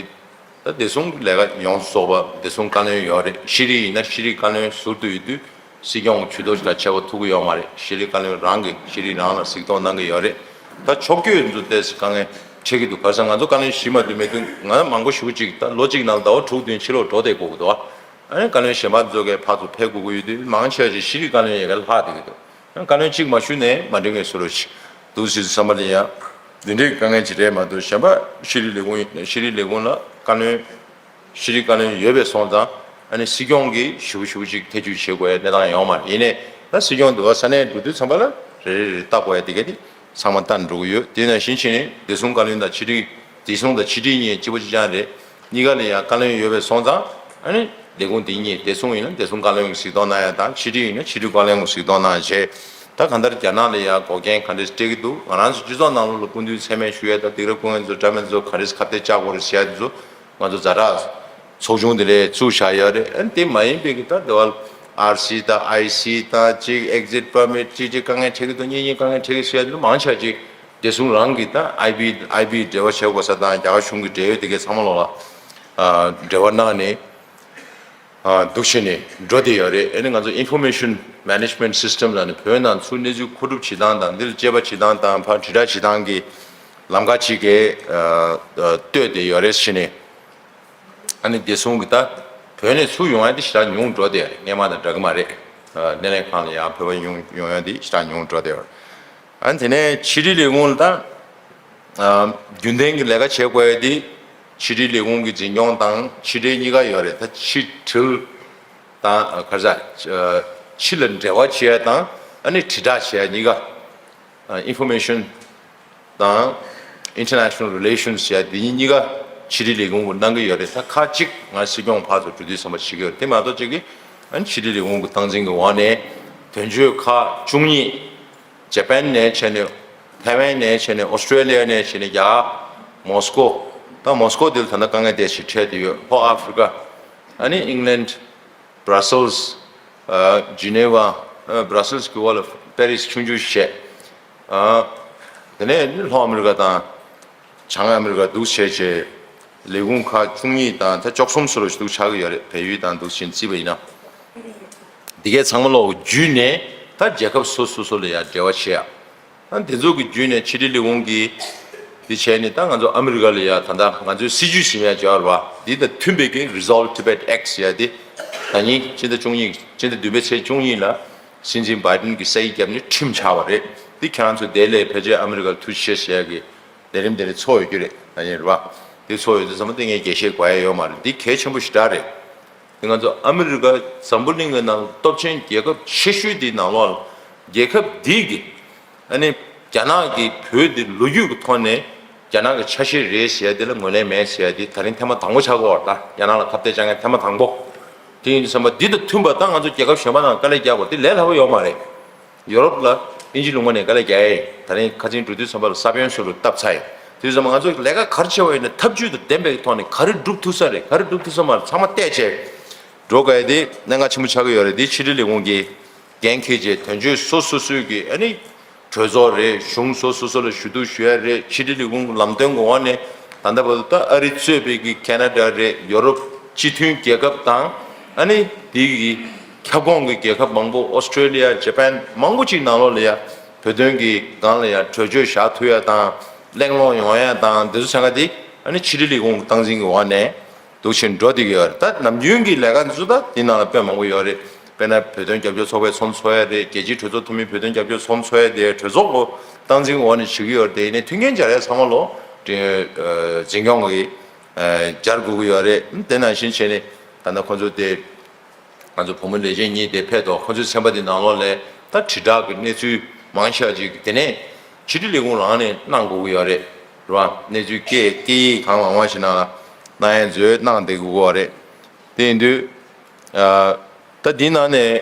ད་བདེ་སྲུང་ལས་ཀ་ཡོངས་སུ་རྫོགས་པ་བདེ་སྲུང་བཀའ་བློན་ཡོད་རེད། ཤེས་རིག་ཡིན་ན་ཤེས་རིག་བཀའ་བློན་ཟུར་དུ་ཡོད་དུས་སྲིད་སྐྱོང་ཇུས་གཏོགས་ཞིག་ལ་ཆེ་བ་ཐུག་གི་ཡོད་མ་རེད། ཤེས་རིག་བཀའ་བློན་རང་གིས་ཤེས་རིག་རང་ལ་གཟིགས་རྟོག་གནང་གི་ཡོད་རེད། ད་ཕྱོགས་བསྐྱོད་ཚོ་ཏོག་ཙམ་དཀའ་ངལ་འཕྲད་ཀྱི་འདུག་ག་རེ་ཟེར་ན་ང་ཚོ་བཀའ་བློན་བཞི་མ་གཏོགས་མེད་དུས་ང་མང་པོ་ཞེ་པོ་ཅིག་ད་ལོ་གཅིག་ནང་ཟླ་བ་དྲུག་བདུན་ཕྱི་ལོགས་འགྲོ་བསྡད་དགོས་ཀྱི་འདུག་ཨ་ནི་བཀའ་བློན་གཞན་པ་ཚོ་གས་ཕར་ཚུར་ཕེབས་དགོས་ཀྱི་ཡོད་དུས་མང་ཆེ་བ་ཅིག་ཤེས་རིག་བཀའ་བློན་ཡ་གིར་ལྷག་བསྡད་ཀྱི་འདུག་ཡང་བཀའ་བློན་གཅིག་མ་ཞུས་ནས་མ་འགྲིག་ངེས་བཟོ་འདྲ་ཞིག་འདུག་སྲིད་བསམ་པ་ལ་ཡང་འདི་འདྲའི་དཀའ་ངལ་ཅིག་རེད་མ་གཏོགས། གཞན་པ་ཤེས་རིག་ལས་ཁུངས་ཡིན་ན་ཤེས་རིག་ལས་ཁུངས་ལ་བཀའ་བློན། ཤེས་རིག་བཀའ་བློན་ཡོད་པའི་སོང་ཙང་ཨ་ནི་སྲིད་སྐྱོང་གིས་ཞེ་པོ་ཞེ་པོ་ཅིག་ཐེ་བྱུས་བྱེད་དགོས་ཡ་གནས་སྟངས་ཡོད་མ་རེད། ཡིན་ནའི་ད་སྲིད་སྐྱོང་འདི་བ་ས་གནས་འགྲོ་དུས་ཙམ་པ་ལ་རེ་རེ་རེ་ལྟ་དགོས་ཡ་དེ་ག་དེ་ཚང་མ་ལྟ་འགྲོ་གི་ཡོད། དེ་ནང་བཞིན་བྱས་ནས་བདེ་སྲུང་བཀའ་བློན་དང་ཕྱི་དྲིལ། བདེ་སྲུང་དང་ཕྱི་དྲིལ་གཉིས་གཅིག་པ་གཅིག་རྐྱང་རེད། གཉིས་ཀ་ལ་ཡང་བཀའ་བློན་ཡོད་པའི་སོང་ཙང་ཨ་ནི་ལས་ཁུངས་དེ་གཉིས་བདེ་སྲུང་ཡིན་ན་བདེ་སྲུང་བཀའ་བློན་གྱིས་གཟིགས་རྟོག་གནང་ཡ་དང་ཕྱི་དྲིལ་ཡིན་ན་ཕྱི་དྲིལ་བཀའ་བློན་གྱིས་གཟིགས་རྟོག་གནང་བྱས། ད་གང་ལྟར་རྒྱ་ནག་ལ་ཡང་འགོག་རྐྱེན་ག་འདྲས་སྤྲད་ཀྱི་འདུག་ང་རང་ཚོ་སྤྱི་ཚོགས་ནང་ལོགས་ལ་སྐུ་མདུན་མཚན་སྨད་ཞུ་ཡ་དང་སྡིགས་ར་སྐུ་ངལ་ཚོ་འདྲ་མིན་ཚོ་ག་འདྲས་ཁ་གཏད་བཅག་དགོས་རེད་ཟེར་ཡ་དེ་ཚོ་ང་ཚོ་ཛ་དྲག་ཚོགས་ཆུང་དེ་ལས་བཙུགས་བཞག་ཡོད་རེད། ཨ་ནི་དེ་མ་ཡིན་པའི་གི་ད་དེ་བ་ཨར་སི་དང་ཨའི་སི་དང་གཅིག་ཨེག་ཛིཊ་པར་མིཊ་གཅིག་གཅིག་དཀའ་ངལ་འཕྲད་ཀྱི་འདུག་གཉིས་གཉིས་དཀའ་ངལ་འཕྲད་ཀྱི་ཟེར་ཡ་དེ་ཚོ་མང་ཆེ་བ་ཅིག་བདེ་སྲུང་རང་གི་ད་ཨའི་བི་ཨའི་བི་འབྲེལ་བ་བྱེད་དགོས་ས་དང་རྒྱ་གར་གཞུང་གི་འབྲེལ་ཡོད་དེ་གའི་ཚང་མ་ལོག་ལ་ཨ་འབྲེལ་བ་གནང་ནས་ཨ་འདུག་བྱས་ནས་འགྲོ་བསྡད་ཡོད་རེད། ཨ་ནི་ང་ཚོ་Information Management System ལབ་ནས་བོད་ནང་ཚུར་གནས་ཚུལ་མཁོ་སྒྲུབ་བྱེད་སྟངས་དང་འདིར་དཔྱད་པ་བྱེད་སྟངས་དང་ཕར་དྲིལ་བསྒྲགས་བྱེད་སྟངས་ཀྱི་ལམ་ཁ་ཅིག་གི་ཨ་ཨ་བཏོད་བསྡད་ཡོད་རེད་བྱས་ནས། ཨ་ནི་བདེ་སྲུང་གི་ད་བོད་ནས་ཚུར་ཡོང་ཡ་དེ་ཞེ་དྲག་ཉུང་འགྲོ་བསྡད་ཡོད་རེད། སྔོན་མ་དང་འདྲ་གི་མ་རེད། ཨ་སྣེ་ལེན་ཁང་ལ་ཡང་བོད་པ་ཡོང་ཡོང་ཡ་དེ་ཞེ་དྲག་ཉུང་འགྲོ་བསྡད་ཡོད་རེད། ཨ་ནི་དེ་ནས་ཕྱི་དྲིལ་ལས་ཁུངས་ལ་ད་ཨ་རྒྱུན་ལྡན་གྱི་ལས་ཀ་བྱེད་དགོས་ཡ་དེ་ཕྱི་དྲིལ་ལས་ཁུངས་ཀྱི་འཛིན་སྐྱོང་དང་ཕྱི་དྲིལ་གཉིས་ཀ་ཡོད་རེད། ད་ཕྱི་དྲིལ་དང་ཨ་ག་རེ་ཟེར། ཨ་ ཕྱི་ལ་འབྲེལ་བ་བྱེད་ཡ་དང་ཨ་ནི་དྲིལ་བསྒྲགས་བྱེད་ཡ་གཉིས་ཀ། ཨ། Information དང་International Relations ཟེར་ཡ་འདི་གཉིས་ཀ་ཕྱི་དྲིལ་ལས་ཁུངས་ཀྱིས་གནང་གི་ཡོད་རེད། ད་ཁག་གཅིག་ང་སྲིད་སྐྱོང་ཕར་ཚུར་འགྲོ་དུས་ཙམ་པ་བྱེད་ཀྱི་ཡོད་རེད། དེ་མ་གཏོགས་གཅིག་གིས་ཨ་ནི་ཕྱི་དྲིལ་ལས་ཁུངས་ཀྱི་སྟངས་འཛིན་གྱི་འོག་ནས་དོན་གཅོད་ཁག་བཅུ་གཉིས། ཇ་པན་ནས་བྱས་ནས། ཐའེ་ཝན་ནས་བྱས་ནས། ཨོ་སི་ཀྲེ་ལི་ཡ་ནས་བྱས་ནས། ཡ། མོ་སི་ཀོ། ད་མོ་སི་ཀོ་འདི་ལ་ད་ལྟ་དཀའ་ངལ་དེ་ཞིག་འཕྲད་དུ་ཡོད། ལྷོ་ཨ་ཧྥི་རི་ཀ། ཨ་ནི་ཨིང་ལན། བྷ་ར་སེལ་སི། ཨ། ཇི་ནེ་ཝ། ཨ། བྷ་ར་སེལ་སི་གི་འོག་ལ་པེ་རི་སི་ཆུང་ཆུང་ཞིག་བྱས། ཨ། དེ་ནས་ལྷོ་ཨ་མི་རི་ཀ་དང་བྱང་ཨ་མི་རི་ཀ་འདུག་བྱས་བྱས། ལས་ཁུངས་ཁག་བཅུ་གཉིས་དང་ད་བཅུ་གསུམ་བཟོ་འདྲ་ཞིག་འདུག་ཆགས་ཀྱི་ཡོད་རེད། བལ་ཡུལ་དང་འདུག་བྱས་བརྩིས་པ་ཡིན་ན། འདི་གའི་ཚང་མ་ལོག་བརྒྱུད་ནས་ད་རྒྱལ་ཁབ་སོ་སོ་སོ་ལ་ཡང་འབྲེལ་བ་བྱེད་ཡ། ཨ། འདི་ཚོ་གི་བརྒྱུད་ནས་ཕྱི་དྲིལ་ལས་ཁུངས་ཀྱིས་འདི་བྱས་ནས། ད་ང་ཚོ་ཨ་མི་རི་ཀ་ལ་ཡ་ད་ལྟ་ང་ཚོའི་སྲིད་ཇུས་ཟིན་ཡ་སྦྱར་བ་འདི་དང་མཐུན་པའི་གི་Resolve Tibet Act ཟེར་ཡ་འདི་ད་ཉིན་སྤྱི་ཟླ་བཅུ་གཉིས། སྤྱི་ཟླ་བདུན་པའི་ཚེས་བཅུ་གཉིས་ལ་སྲིད་འཛིན་བྷའི་ཌེན་གྱིས་སའིན་བརྒྱབ་ནས་ཁྲིམས་ཆགས་པ་རེད། འདི་ཁྱེད་རང་ཚོ་དེ་ལས་ཕལ་ཆེར་ཨ་མི་རི་ཀར་ཐུགས་རྗེ་ཆེ་ཟེར་ཡ་གི་ལས་རིམ་དེ་རིགས་ཚོགས་ཡོད་རྒྱུ་རེད། ད་ཉིན་རེད་པ། དེ་ཚོགས་ཡོད་དུས་ཙམ་པ་དེ་ངས་རྒྱས་བཤད་དགོས་ཡ་ཡོད་མ་རེད། འདི་གལ་ཆེན་པོ་ཞེ་དྲག་རེད། དེ་ང་ཚོ་ཨ་མི་རི་ཀ་འཛམ་བུ་གླིང་གི་ནང་སྟོབས་ཆེན་རྒྱལ་ཁབ་ཆེ་ཤོས་དེའི་ནང་ལོགས་ལ། རྒྱལ་ཁབ་འདི་གི་ཨ་ནི་རྒྱ་ནག་གིས་བོད་འདི་ལོ་རྒྱུས་ཀྱི་ཐོག་ནས་རྒྱ་ནག་གི་ཆ་ཤས་རེད་ཟེར་ཡ་དེ་ལ་ངོས་ལེན་མེད་ཟེར་ཡ་དེ་ད་རིང་ཐེངས་མ་དང་པོ་ཆགས་ཀྱི་ཡོད་རེད། ད་རྒྱ་ནག་ལ་ཁ་གཏད་བཅག་མཁན་ཐེངས་མ་དང་པོ། དེ་ཡིན་དུས་ཙམ་པ་འདི་དང་མཐུན་པ་ད་ང་ཚོ་རྒྱལ་ཁབ་གཞན་པ་ནང་དཀའ་ལས་རྒྱག་དགོས་དེ་ལས་སླ་པོ་ཡོད་མ་རེད། ཡོ་རོབ་ལ་དབྱིན་ཇི་ལུང་པ་ནས་དཀའ་ལས་རྒྱག་ཡས། ད་རིང་ཁ་སང་འགྲོ་དུས་ཙམ་པ་ལ་ས་བོན་སོ་རུ་བཏབ་ཚར་ཡོད། དུས་ཙམ་པ་ང་ཚོ་ལས་ཀ་ག་རེ་བྱས་པ་ཡིན་ན་ཐབས་ཇུས་དང་ལྡན་པའི་ཐོག་ནས་ག་རེ་སྒྲུབ་ཐུབ་ས་རེད། ག་རེ་སྒྲུབ་ཐུབ་ས་མ་རེད། ཚང་མ་བལྟས་བྱས་འགྲོ་དགོས་ཡ་དེ་གནད་འགག་ཆེན་པོ་ཆགས་ཀྱི་ཡོད་རེད། དེ་ཕྱི་དྲིལ་ལས་ཁུངས་ཀྱི་འགན་འཁྱེར་བྱས། དོན་གཅོད་སོ་སོ་སོའི་གི་ཨ་ནི་གྲོས་ཚོགས་རེད། གཞུང་སོ་སོ་སོ་ལ་ཞུ་གཏུག་ཞུ་ཡ་རེད། ཕྱི་དྲིལ་ལས་ཁུངས་ལམ་སྟོན་གྱི་འོག་ནས་ད་ལྟ་བར་དུ་ད་ཨ་རི་གཙོས་པའི་གི་ཁེ་ན་ཌ་རེད། ཡོ་རོབ་སྤྱི་མཐུན་རྒྱལ་ཁབ་དང་ཨ་ནི་དེ་གི་ཁྱབ་ཁོངས་ཀྱི་རྒྱལ་ཁབ་མང་པོ། ཨོ་སི་ཀྲེ་ལི་ཡ། ཇ་པན། མང་པོ་ཅིག་ནང་ལོགས་ལ་ཡ་བོད་དོན་གྱི་སྒང་ལ་ཡ་གྲོས་ཆོད་བཞག་ཐུབ་ཡ་དང་གླེང་སློང་ཡོང་ཡ་དང་། འདི་ཚོ་ཚང་མ་དེ་ཨ་ནི་ཕྱི་དྲིལ་ལས་ཁུངས་ཀྱི་སྟངས་འཛིན་གྱི་འོག་ནས་འདུག་བྱས་འགྲོ་བསྡད་ཀྱི་ཡོད་རེད། ད་ནམ་རྒྱུན་གྱི་ལས་ཀ་འདི་ཚོ་ད་འདི་ནང་ལ་དཔེ་མང་པོ་ཡོད་རེད། དཔེར་ན་བོད་དོན་རྒྱབ་སྐྱོར་ཚོགས་པའི་ཚོགས་འདུ་ཚོགས་ཡ་རེད། རྒྱལ་སྤྱིའི་གྲོས་ཚོགས་འཐུས་མིའི་བོད་དོན་རྒྱབ་སྐྱོར་ཚོགས་འདུ་ཚོགས་ཡ་དེ་གྲོས་ཚོགས་སྐོར་སྟངས་འཛིན་འོག་ནས་བྱེད་ཀྱི་ཡོད་རེད། དེ་ཡིན་ནའི་མཐུན་རྐྱེན་སྦྱར་ཡ་ཚང་མ་ལོ་འདི་འཛིན་སྐྱོང་གིས་སྦྱར་དགོས་ཀྱི་ཡོད་རེད། དེ་ནང་བཞིན་བྱས་ནས་ད་ལྟ་ཁོང་ཚོ་དེ་ང་ཚོ་བུ་མོ་ལས་བྱེད་གཉིས་དེ་ཕེབས་ཐོག་ཁོང་ཚོའི་ཚན་པ་དེ་ནང་ལོགས་ལ་ད་དྲིལ་བསྒྲགས་ཀྱི་གནས་ཚུལ་མང་ཤོས་ཅིག་དེ་ནས་ཕྱི་དྲིལ་ལས་ཁུངས་རང་ནས་གནང་དགོས་ཀྱི་ཡོད་རེད། རེད་བ། གནས་ཚུལ་སྐད་སྐད་ཡིག་གང་མང་མང་ཞིག་ནང་གནང་ཡའི་མཛོད་གནང་བསྡད་དགོས་ཀྱི་ཡོད་རེད། དེ་ཡིན་དུས་ཨ། ད་འདིའི་ནང་ནས་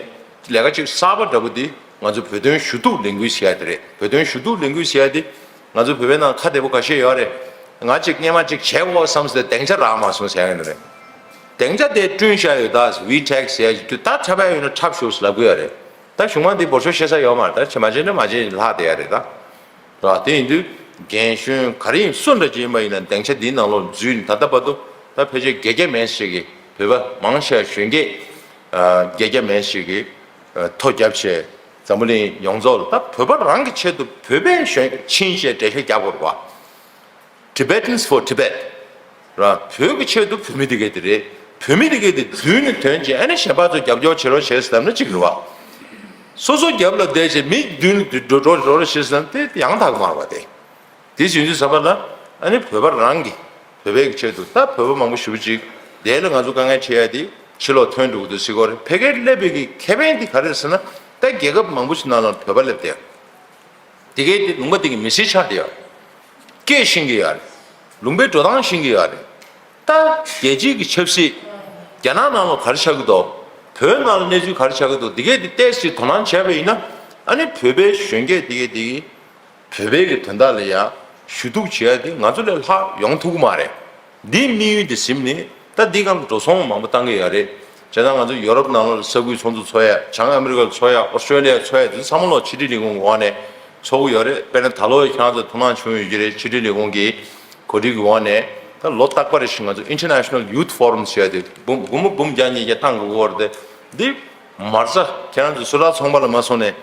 ལས་ཀ་གཅིག་གསར་པ་འདྲ་པོ་འདི་ང་ཚོ་བོད་དོན་ཞུ་གཏུག་ལས་འགུལ་ཟེར་ཡ་དེ་རེད། བོད་དོན་ཞུ་གཏུག་ལས་འགུལ་ཟེར་ཡ་འདི་ང་ཚོ་བོད་པའི་ནང་ཁ་བདེ་པོ་ཁ་ཤས་ཡོད་རེད། ང་གཅིག་སྔོན་མ་གཅིག་བྱས་འོ་བསམ་སྟེ་སྡིངས་ཆ་རག་མ་སོང་ཟེར་ཡ་ཡོད་རེད། སྡིངས་ཆ་དེ་བསྐྲུན་བཞག་ཡོད། ད་ཝི་ཊེག་ཟེར་ཡ་ཅིག་དུས་ད་འཁྲབ་ཡ་ཡོད་ན་འཁྲབ་ཤོག་ལབ་ཀྱི་ཡོད་རེད། ད་གཞུང་མང་འདི་འབོར་ཤོག་བཤད་ས་ཡོད་མ་རེད། ད་བྱེད་མ་བྱེད་ན་མ་བྱེད་ལྷག་བསྡད་ཡ་རེད་ད། ར། དེ་ཡིན་དུས་རྒན་གཞོན་ག་རེ་ཡིན་སུ་འདྲ་ཅིག་ཡིན་པ་ཡིན་ན་སྡིངས་ཆ་འདིའི་ནང་ལོགས་འཛུལ་ནས་ད་ལྟ་བར་དུ་ད་ཕལ་ཆེར་བརྒྱད་བརྒྱ་མན་ཞིག་གིས་བོད་པ་མང་ཆེ་བ་གཞོན་སྐྱེས་ཨ་བརྒྱད་བརྒྱ་མན་ཞིག་གིས་ཨ་ཐོ་བརྒྱབ་བྱས་འཛམ་བུ་གླིང་ཡོངས་རྫོགས་ལ་ད་བོད་པ་རང་གི་ཆེད་དུ་བོད་པའི་གཞོན་ཕྱིན་ཆད་འགྲེལ་བཤད་རྒྱག་དགོས་རེད་པ། Tibetans for Tibet། ར། བོད་ཀྱི་ཆེད་དུ་བོད་མི་དེ་གས་དེ་རེད། བོད་མི་དེ་གས་དེ་འཛུལ་ནས་ཐོན་བྱས་ཨ་ནི་གཞན་པ་ཚོ་རྒྱབ་སྐྱོར་བྱེད་རོགས་བྱེད་ཟེར་ན་གཅིག་རེད་བ། སོ་སོ་རྒྱབ་ལ་བསྡད་བྱས་མི་མདུན་ལ་འགྲོ་འགྲོ་འགྲོ་རོགས་བྱེད་ཟེར་ན་དེ་ཡང་དག་མ་རེད་བ། དེ་དེ་བྱེད་དུས་ཙམ་པ་ལ་ཨ་ནི་བོད་པ་རང་གི་བོད་པའི་གི་ཆེད་དུ་ད་བོད་པ་མང་པོ་ཞེ་པོ་ཅིག་དེ་ལ་ང་ཚོ་དཀའ་ངལ་འཕྲད་ཡ་དེ་ཕྱི་ལོགས་ཐོན་འགྲོ་གི་འདུག་ཟེར་གོ་རེད། ཕ་གིར་སླེབས་པའི་གི་ཁེ་ཕན་དེ་ག་རེ་རེད་ཟེར་ན་ད་རྒྱལ་ཁབ་མང་པོ་ཞིག་ནང་ལ་བོད་པ་སླེབས་བསྡད་ཡོད། དེ་གའི་དེ་ལུང་པ་དེ་གི་མི་སེར་ཆགས་བསྡད་ཡོད་རེད། སྐད་ཤེས་ཀྱི་ཡོད་རེད། ལུང་པའི་འགྲོ་སྟངས་ཤེས་ཀྱི་ཡོད་རེད། ད་རྒྱལ་སྤྱིའི་གི་ཆབ་སྲིད། རྒྱ་ནག་ནང་ལ་ག་རེ་ཆགས་ཀྱི་འདུག་བོད་ནང་ལ་གནས་ཚུལ་ག་རེ་ཆགས་ཀྱི་འདུག་དེ་གའི་དེ་ཏོག་ཙམ་དོ་སྣང་བྱས་པ་ཡིན་ན་ཨ་ནི་བོད་པའི་གཞོན་སྐྱེས་དེ་གའི་དེ་གི་བོད་པའི་གི་དོན་དག་ལ་ཡ་ཞུ་གཏུག་བྱེད་ཡ་དེ་ང་ཚོ་ལས་ལྷག་ཡོང་ཐུབ་ཀྱི་མ་རེད། འདིའི་དམིགས་ཡུལ་དེ་ཟིན་ནས་ད་འདི་སྒང་ལ་འགྲོ་སོང་མང་པོ་བཏང་གི་ཡོད་རེད། བྱས་ཙང་ང་ཚོ་ཡོ་རོབ་ནང་ལོགས་ལ་ས་ཁུལ་ཚོགས་འདུ་ཚོགས་ཡ། བྱང་ཨ་མི་རི་ཀ་ལ་ཚོགས་ཡ། ཨོ་སི་ཀྲོ་ལི་ཡ་ཚོགས་ཡ་དེ་ཚོ་ཚང་མ་ལོག་ཕྱི་དྲིལ་ལས་ཁུངས་འོག་ནས་ཚོགས་ཀྱི་ཡོད་རེད། དཔེར་ན་ད་ལོ་ཡ་ཁྱེད་རང་ཚོ་ཐུགས་སྣང་བྱུང་ཡོད་ཀྱི་རེད། ཕྱི་དྲིལ་ལས་ཁུངས་ཀྱི་གོ་སྒྲིག་གི་འོག་ནས་ད་ལོ་རྟག་པ་རེ་བཞིན་ང་ཚོ་International Youth Forum ཟེར་ཡ་དེ་འབུམ་སྒོར་མོ་འབུམ་བརྒྱ་ཉིས་བརྒྱ་བཏང་དགོས་ཀྱི་ཡོད་རེད་དེ། འདི་མ་རྩ་ཁྱེད་རང་ཚོ་སུ་རག་ཚོང་པ་ལ་མ་སོང་ནས་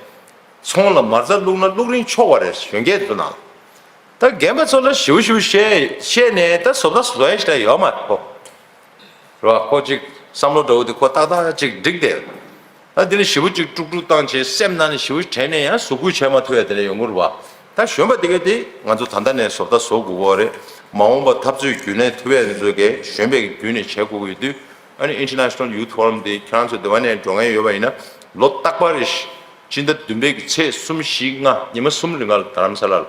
ཚོང་ལ་མ་རྩ་བླུགས་ན་བླུགས་རིན་ཆོག་པ་རེད། གཞོན་སྐྱེས་ཚོ་ནང་ད་རྒན་པ་ཚོ་ལ་ཞེ་པོ་ཞེ་པོ་བཤད་བཤད་ནས་ད་བཟོ་ལྟ་བཟོ་ཡ་ཞིག་ད་ཡོད་མ་རེད་ཁོ། རེད་བ། ཁོ་ཅིག་བསམ་བློ་འདྲ་བོ་དེ་ཁོ་ཏག་ཏག་ཅིག་འགྲིག་བསྡད། ད་འདི་ནས་ཞེ་པོ་ཅིག་དཀྲུག་དཀྲུག་བཏང་བྱས་སེམས་ནང་ནས་ཞེ་པོ་དྲན་ནས་ཡང་གཟུགས་སྐུ་བྱས་མ་ཐུབ་ཡ་དེ་འདྲ་ཡོང་གི་རེད་བ། ད་གཞོན་པ་དེ་ག་དེ་ང་ཚོ་ད་ལྟ་ནས་བཟོ་ལྟ་བཟོ་དགོས་ཀྱི་རེད། མ་འོངས་པ་འཐབ་རྩོད་རྒྱུན་ལས་ཐུབ་ཡ་དེ་ཚོ་གས་གཞོན་པའི་བརྒྱུད་ནས་བྱེད་དགོས་ཀྱི་ཡོད་དུས། ཨ་ནི་International Youth Forum དེ་ཁྱེད་རང་ཚོ་འདི་བ་ནས་འགྲོ་མཁན་ཡོད་པ་ཡིན་ན་ ལོ་རྟག་པར་རེ་སྤྱི་ཟླ་བདུན་པའི་གི་ཚེས་གསུམ་བཞི་ལྔ་ཉི་མ་གསུམ་རིང་ལ་རྡ་རམ་ས་ལར།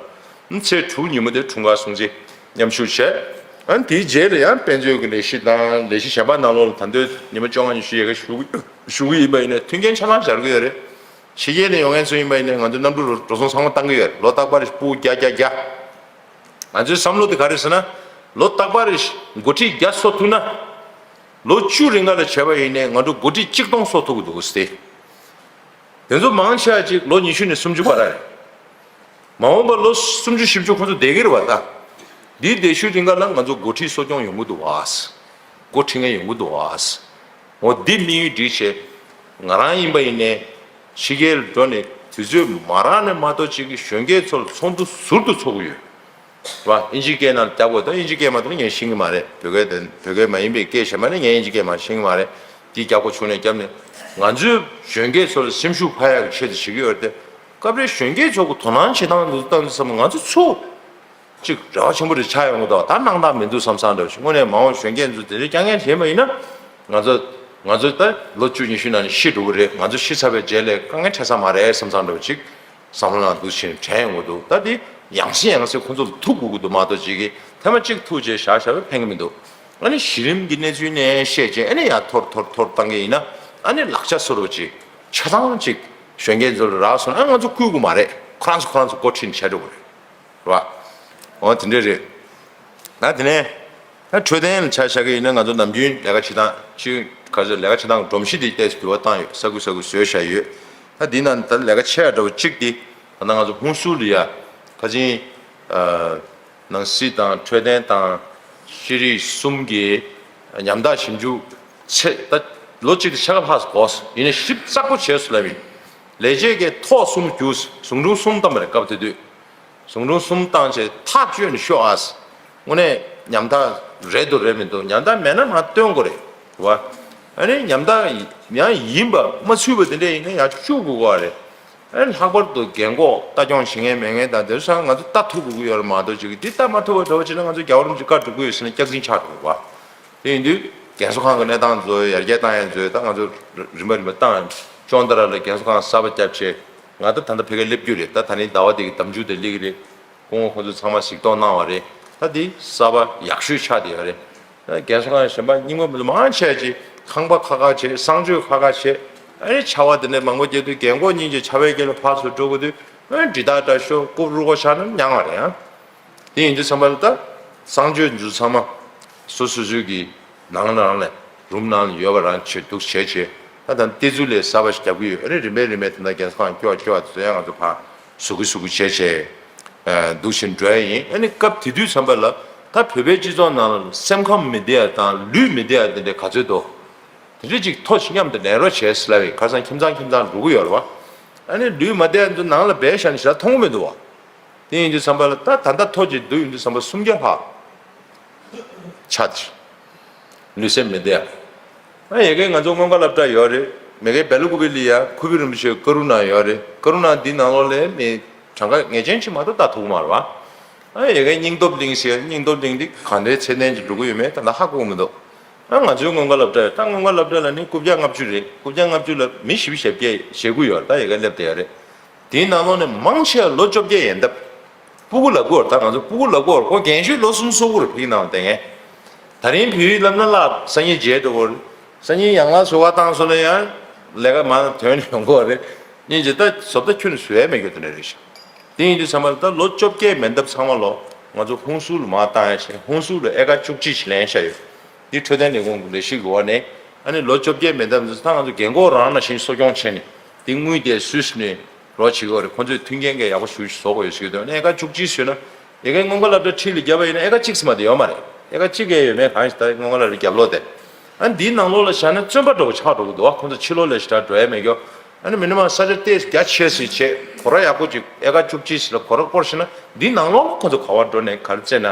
ཚེས་དྲུག་ཉིན་མོ་དེ་འཁྲུངས་སྐར་སྲུང་བརྩི་མཉམ་ཞུགས་བྱས། ཨ་ནི་དེའི་རྗེས་ལ་ཡང་དཔལ་འབྱོར་གྱི་ལས་གཞི་དང་ལས་གཞི་གཞན་པ་ནང་ལོགས་ལ་ད་དུང་ཉི་མ་བཅོ་ལྔ་ཉི་ཤུ་ཡས་ཀ་ཞུ་གི་ཞུ་གི་ཡིན་པ་ཡིན་ན་མཐུན་རྐྱེན་ཆ་ཚང་སྦྱར་གི་ཡོད་རེད། ཕྱི་རྒྱལ་ནས་ཡོང་མཁན་ཚོ་ཡིན་པ་ཡིན་ན་ང་ཚོ་གནམ་གྲུ་འགྲོ་སོང་ཚང་མ་བཏང་གི་ཡོད་རེད། ལོ་རྟག་པར་སྤུ་གུ་བརྒྱ་བརྒྱ་བརྒྱ། ང་ཚོའི་བསམ་བློ་དེ་ག་རེ་ཟེར་ན། ལོ་རྟག་པར་འགོ་ཁྲིད་བརྒྱ་གསོ་ཐུབ་ན། ལོ་བཅུ་རིང་ག་ལ་བྱས་པ་ཡིན་ནའི་ང་ཚོ་འགོ་ཁྲིད་གཅིག་སྟོང་གསོ་ཐུབ་ཀྱི་འདུག་ཟེར། དེ་ཚོ་མང་ཆེ་བ་ཅིག་ལོ་ཉི་ཤུ་ནས་སུམ་ཅུ་བར་རེད། མ་འོངས་པར་ལོ་སུམ་ཅུ་བཞི་བཅུ་ཁོ་ཚོ་བསྡད་ཀྱི་རེད་བ་ད། འདིའི་བསྡད་ཤུལ་རིང་ག་ལ་ང་ཚོ་འགོ་ཁྲིད་གསོ་སྐྱོང་ཡོང་གི་འདུག་བ། འགོ་ཁྲིད་མཁན་ཡོང་གི་འདུག་བ། འོ་འདི་དམིགས་ཡུལ་བསྒྲིགས་བྱས། ང་རང་ཡིན་པ་ཡིན་ནའི་ཕྱི་རྒྱལ་འགྲོ་ནས་དུས་ཚོད་མ་རག་ནས་མ་གཏོགས་ཅིག་གི་གཞོན་སྐྱེས་ཚོར་ཚོགས་འདུ་ཟུར་དུ་ཚོགས་ཀྱི་ཡོད། རེད་བ། ཨིན་ཇི་སྐད་ནང་རྒྱབ་དགོས་ད་ཨིན་ཇི་སྐད་མ་གཏོགས་ངས་ཤེས་ཀྱི་མ་རེད། བོད་སྐད་དེ་བོད་སྐད་མ་ཡིན་པའི་སྐད་གཞན་པ་ནི་ངས་ཨིན་ཇི་སྐད་མ་ཤེས་ཀྱི་མ་རེད། དེ་རྒྱབ་དགོས་བྱུང་ནས་རྒྱབ་ནས་ང་ཚོའི་གཞོན་སྐྱེས་ཚོར་སེམས་ཤུགས་འཕར་ཡག་གི་ཆེད་དུ་བྱེད་ཀྱི་ཡོད་རེད་དེ། སྐབས་རེ་གཞོན་སྐྱེས་ཚོ་གི་དོ་སྣང་བྱེད་སྟངས་འདི་ལྟ་བུ་བསམ་ན་ང་ཚོ་ཚུར་ཅིག་རེ་བ་ཆེན་པོ་རེ་ཆགས་ཡོང་གི་འདུག་ད་གནང་སྟངས་མི་འདུག་བསམ་བསམ་འདྲ་བོ་ཞིག་དངོས་གནས་མ་འོངས་གཞོན་སྐྱེས་ཚོ་དེ་འདྲའི་དཀའ་ངལ་འཕྲད་པ་ཡིན་ན། ང་ཚོ་ང་ཚོ་ད་ལོ་བཅུ་ཉི་ཤུ་ནང་ནས་ཤི་འགྲོ་གི་རེད། ང་ཚོ་ཤི་ཚར་བའི་རྗེས་ལ་དཀའ་ངལ་འཕྲད་ས་མ་རེད་བསམ་བསམ་འདྲ་བོ་ཅིག་བསམ་བློ་ནང་འདུག་ཕྱིན་དྲན་ཡོང་གི་འདུག་ད་དེ་ཡང་སེ་ཡང་སེ་ཁོ་ཚོ་ལ་ཐུག་དགོས་ཀྱི་འདུག་མ་གཏོགས་ཅིག་གིས་ཐེངས་མ་གཅིག་ཐུག་རྗེས་བཞག་བཞག་པས་ཕན་གྱི་མི་འདུག་ཨ་ནི་གཞི་རིམ་གྱི་གནས་ཚུལ་ནས་བཤད་རྗེས་ཨ་ནི་ཡར་འཐོར་འཐོར་འཐོར་བཏང་གི་ཡིན་ན་ཨ་ནི་ལག་ཆ་བཟོ་འདྲ་བོ་ཅིག་ཆ་ཚང་ཅིག་གཞོན་སྐྱེས་ཚོ་ལ་རག་སོང་ན་ཨ་ང་ཚོ་བསྐུལ་དགོས་མ་རེད། ཁོ་རང་ཚོ་ཁོ་རང་ཚོ་འགོ་ཁྲིད་ནས་བྱས་འགྲོ་གི་རེད། རེད་བ། འོ་དེ་འདྲས་རེད། ད་དེ་ནས་ད་འཕྲོད་བསྟེན་ལ་ཆ་བཞག་གི་ཡིན་ན་ང་ཚོ་ནམ་རྒྱུན་ལས་ཀ་བྱེད་སྟངས་ཅིག་ག་ཚོད་ལས་ཀ་བྱེད་སྟངས་སྒྲོམ་གཞི་དེ་ཏོག་ཙམ་འགྱུར་བ་བཏང་ཡོད། ས་ཁུག་ས་ཁུག་བཟོས་བཞག་ཡོད། ད་འདི་ནང་ད་ལས་ཀ་ཆེ་ཡ་འདྲ་བོ་གཅིག་དེ་ད་ལྟ་ང་ཚོ་ཧུན་སུར་ལ་ཡ་ཁ་ཆེན་ནང་སྲིད་དང་འཕྲོད་བསྟེན་དང་ཤེས་རིག་གསུམ་གྱི་ཉམ་ཐག་ཞིབ་འཇུག་ཚད་ད་ལོ་གཅིག་དེ་ཕྱེད་ཀ་ལྷག་ཙམ་འགོར་སོང་། ཡིན་ནའི་ཞིབ་ཚགས་པོ་བྱས་སོང་ལབ་ཡིན། ལས་བྱེད་ཀྱི་ཐོག་གསུམ་རྒྱུགས་ཟུང་དྲུང་གསུམ་བཏང་བ་རེད་སྐབས་དེ་དུས། ཟུང་དྲུང་གསུམ་བཏང་བྱས་ཐག་གཅོད་ནས་ཤོག་ཨ། དངོས་གནས་ཉམ་ཐག་རེད་འདུག་རེད་མི་འདུག་ཉམ་ཐག་མེད་ན་མར་སྟོན་དགོས་རེད་བ། ཨ་ནི་ཉམ་ཐག་ཡང་ཡིན་པ་མ་ཚུད་པ་དེ་འདྲས་ཡིན་ན་ཡང་བཅུག་དགོས་ཀྱི་རེད། ཨ་ནི་ལྷག་པར་དུ་རྒན་གོག་ལྟ་སྐྱོང་བྱེད་མཁན་མེད་མཁན་དང་དེ་ཚོ་ང་ཚོ་ལྟ་ཐུབ་དགོས་ཀྱི་ཡོད་རེད་མ་གཏོགས་ཅིག་འདི་ལྟ་མ་ཐུབ་པ་འདྲ་བོ་བྱས་ན་ང་ཚོ་རྒྱལ་བ་རིན་པོ་ཆེ་བཀའ་སྒྲུབ་ཀྱི་ཡོད་ཟེར་ན་སྐྱག་རྫུན་ཆགས་འགྲོ་གི་རེད་བ། དེ་ཡིན་དུས་རྒན་གསོ་ཁང་གི་གནས་སྟངས་ཚོ་ཡར་རྒྱས་བཏང་ཡས་ཚོས་ད་ང་ཚོ་རིམ་པ་རིམ་པ་བཏང་ཅོང་ཏ་ར་ལ་རྒན་གསོ་ཁང་གསར་པ་བརྒྱབ་བྱས་ང་ད་ད་ལྟ་ཕ་གིར་སླེབས་རྒྱུ་རེད། ད་ད་རིང་ཟླ་བ་འདི་གི་ཟླ་མཇུག་དེ་སླེབས་ཀྱི་རེད། སྐུ་ངོ་ཁོང་ཚོ་ཚང་མ་གཟིགས་རྟོག་གནང་བ་རེད། ད་འདི་གསར་པ་ཡག་ཤོས་ཆགས་བསྡད་ཡོད་རེད། ད་རྒན་གསོ་ཁང་གཞན་པ་རྙིང་པ་མང་ཆེ་ཅིག་ཁང་པ་ཁག་ཁག་བྱས་གསང་སྤྱོད་ཁག་ཁག་བྱས་ཨ་ནི་ཆར་པ་དེ་འདྲ་མང་པོ་རྒྱག་དུས་རྒན་གོག་གཉིས་ཀྱི་ཆར་པའི་རྐྱེན་ལ་ཕར་ཚུར་འགྲོ་དགོས་དུས་ཨ་ནི་འདྲི་རྟགས་འདྲ་ཤོག་རྐུབ་རུ་ཁོག་ཆག་ན་མྱང་བ་རེད་ཨང་། དེ་ཡིན་དུས་ཙམ་པ་ལ་ད་གསང་སྤྱོད་འཛུལ་ཚང་མ་སོ་སོ་སོའི་གི་ནང་ལ་རང་ལ་རུམ་ནང་ལ་ཡོད་པ་རང་ཆེད་འདུག་བྱས་བྱས་ད་ད་བལྟས་ཚུལ་ལས་གསར་པ་ཞིག་རྒྱབ་ཀྱི་ཡོད། ཨ་ནི་རིམ་པས་རིམ་པས་ད་ལྟ་རྒན་གསོ་ཁང་སྐྱོ་བ་སྐྱོ་བ་དེ་ཚོ་ཡང་ང་ཚོ་ཕར་ཟུག་གི་ཟུག་གི་བྱས་བྱས་འདུག་བཞིན་འགྲོ་ཡ་ཡིན། ཨ་ནི་སྐབས་དེ་དུས་ཙམ་པ་ལ་ད་བོད་པའི་སྤྱི་ཚོགས་ནང་ལ་སེམས་ཁམས་མི་བདེ་ཡ་དང་ལུས་མི་བདེ་ཡ་དེ་འདྲ་ག་ཚོད་འདུག་དེ་འདྲ་ཅིག་ཐོ་ཞིག་མཉམ་དུ་ལེན་རོགས་བྱས་ཟེར་ལབ་པས་ཁ་སང་ཁྱིམ་ཚང་ཁྱིམ་ཚང་འགྲོ་གི་ཡོད་རེད་བ། ཨ་ནི་ལུས་མ་བདེ་ཡ་ཚོ་ནང་ལ་སྦས་བཞག་ནས་ཞེ་དྲག་མཐོང་གི་མི་འདུག་བ། དེ་ཡིན་དུས་ཙམ་པ་ལ་ད་ད་ལྟ་ཐོ་ཅིག་བསྡུ་ཡོང་དུས་ཙམ་པ་སུམ་བརྒྱ་ལྷག་ཆགས་ཏེ། ལུས་སེམས་མི་བདེ་ཡ། ཨ་ཡ་གིར་ང་ཚོ་སྔོན་འགོག་སློབ་གྲྭ་ཡོད་རེད། མ་གིར་སྦེལ་ཀོབ་ལ་ཡ་ཁུ་བྱུག་རིན་པོ་ཆེའི་ཀ་རུ་ན་ཡོད་རེད། ཀ་རུ་ན་འདི་ནང་ལོགས་ལ་མི་གྲངས་ཀ་ངེས་ཅན་ཅིག་མ་གཏོགས་ལྟ་ཐུབ་ཀྱི་མ་རེད་བ། ཨ་ཡ་གིར་སྙིང་སྟོབས་གླིང་ཟེར་སྙིང་སྟོབས་གླིང་འདི་གང་འདྲའི་ཚད་ལྡན་ཅིག་འགྲོ་གི་ཡོད་མེད་ད་ལྟ་ཧ་གོ་གི་མི་འདུག་ཨ་ང་ཚོའི་སྔོན་འགོག་སློབ་གྲྭ་ཡོད། ད་སྔོན་འགོག་སློབ་གྲྭ་ལ་ནི་རྐུབ་བཀྱག་ལྔ་བཅུ་རེད། རྐུབ་བཀྱག་ལྔ་བཅུ་ལ་མི་བཞི་བཅུ་ཞེ་བརྒྱད་ཞེ་དགུ་ཡོད་རེད། ད་ཡ་གིར་སླེབས་བསྡད་ཡོད་རེད། དེའི་ནང་ལོགས་ནས་མང་ཆེ་བ་ལོ་བཅོ་བརྒྱད་ཡན་འདབ། སྤུ་གུ་ལབ་དགོས་རེད། ད་ང་ཚོ་སྤུ་གུ་ལབ་དགོས་རེད། ཁོ་རྒན་ཤོས་ལོ་གསུམ་སོ་དགུ་རེད་ཕ་གི་ནང་བསྡད་མཁན། ད་རིང་བོད་ཡིག་བསླབ་ན་བསླབ་སང་ཉིན་བརྗེད་འགྲོ་གི་རེད། སང་ཉིན་ཡང་ལ་ཟུར་བ་བཏང་སོང་ན་ཡང་ལས་ཀ་མ་ཐོན་ནས་ཡོང་གི་རེད། སྙིང་རྗེ་ད་བཟོ་ལྟ་ཁྱོན་ནས་བཟོ་ཡ་མེད་རྒྱུ་དེ་འདྲ་རེད་ཤག་དེ་ཡིན་དུས་ཚང་མ་ལ་ད་ལོ་བཅོ་བརྒྱད་མན་འདབ་ཚང་མ་ལོ་ང་ཚོ་ཧུན་སུར་ལ་མར་བཏང་ཡ་བྱས་ཧུན་སུར་ལ་ཨེ་ཀར་བཅུ་གཅིག་ཅིག་ལེན་བཞག་ཡོད། འདི་འཕྲོད་བསྟེན་ལས་ཁུངས་ཀྱི་ལས་གཞི་གི་འོག་ནས་ཨ་ནི་ལོ་བཅོ་བརྒྱད་མན་འདབ་ཚོ་ད་ང་ཚོ་རྒན་གོག་རང་ནང་བཞིན་གསོ་སྐྱོང་བྱས་ནས་འདི་དངུལ་དེ་སུད་སི་ནས་རོགས་བྱེད་ཀྱི་ཡོད་རེད། ཁོང་ཚོས་མཐུན་རྐྱེན་གྱི་ཡག་པོ་ཞེ་པོ་ཅིག་བཟོ་དགོས་ཡོད་ཟེར་གྱི་འདུག་ཨ་ནི་ཨེ་ཀར་བཅུ་གཅིག་བཟོས་ན་ཡ་གིར་སྔོན་འགོག་སློབ་གྲྭ་འཁྲིས་ལ་བརྒྱབ་པ་ཡིན་ན་ཨེ་ཀར་གཅིག་ཙམ་མ་གཏོགས་ཡོད་མ་རེད། ཨེ་ཀར་གཅིག་གས་ཡོད་མེད་གང་ཞིག་ད་སྔོན་འགོག་སློབ་གྲྭ་རྒྱབ་ལོགས་དེ། ཨ་ནི་འདིའི་ནང་ལོགས་ལ་བཞག་ན་བཙོན་པ་འདྲ་བོ་ཆགས་འགྲོ་གི་འདུག་ཨ་ཁོང་ཚོ་ཕྱི་ལོགས་ལ་ཞེ་དྲག་འགྲོ་ཡ་མེད་རྒྱུ། ཨ་ནི་མི་ནི་མ་ས་ཆ་ཏོག་ཙམ་རྒྱ་ཆེ་སེ་བྱས་སྒོ་ར་ཡག་པོ་ཅིག་ཨེ་ཀར་བཅུ་གཅིག་ཙམ་ལ་སྒོ་ར་བསྐོར་ཤེ་ན་འདིའི་ནང་ལོགས་ལ་ཁོང་ཚོ་ག་པར་འགྲོ་ནས་ག་རེ་རྩེ་ན་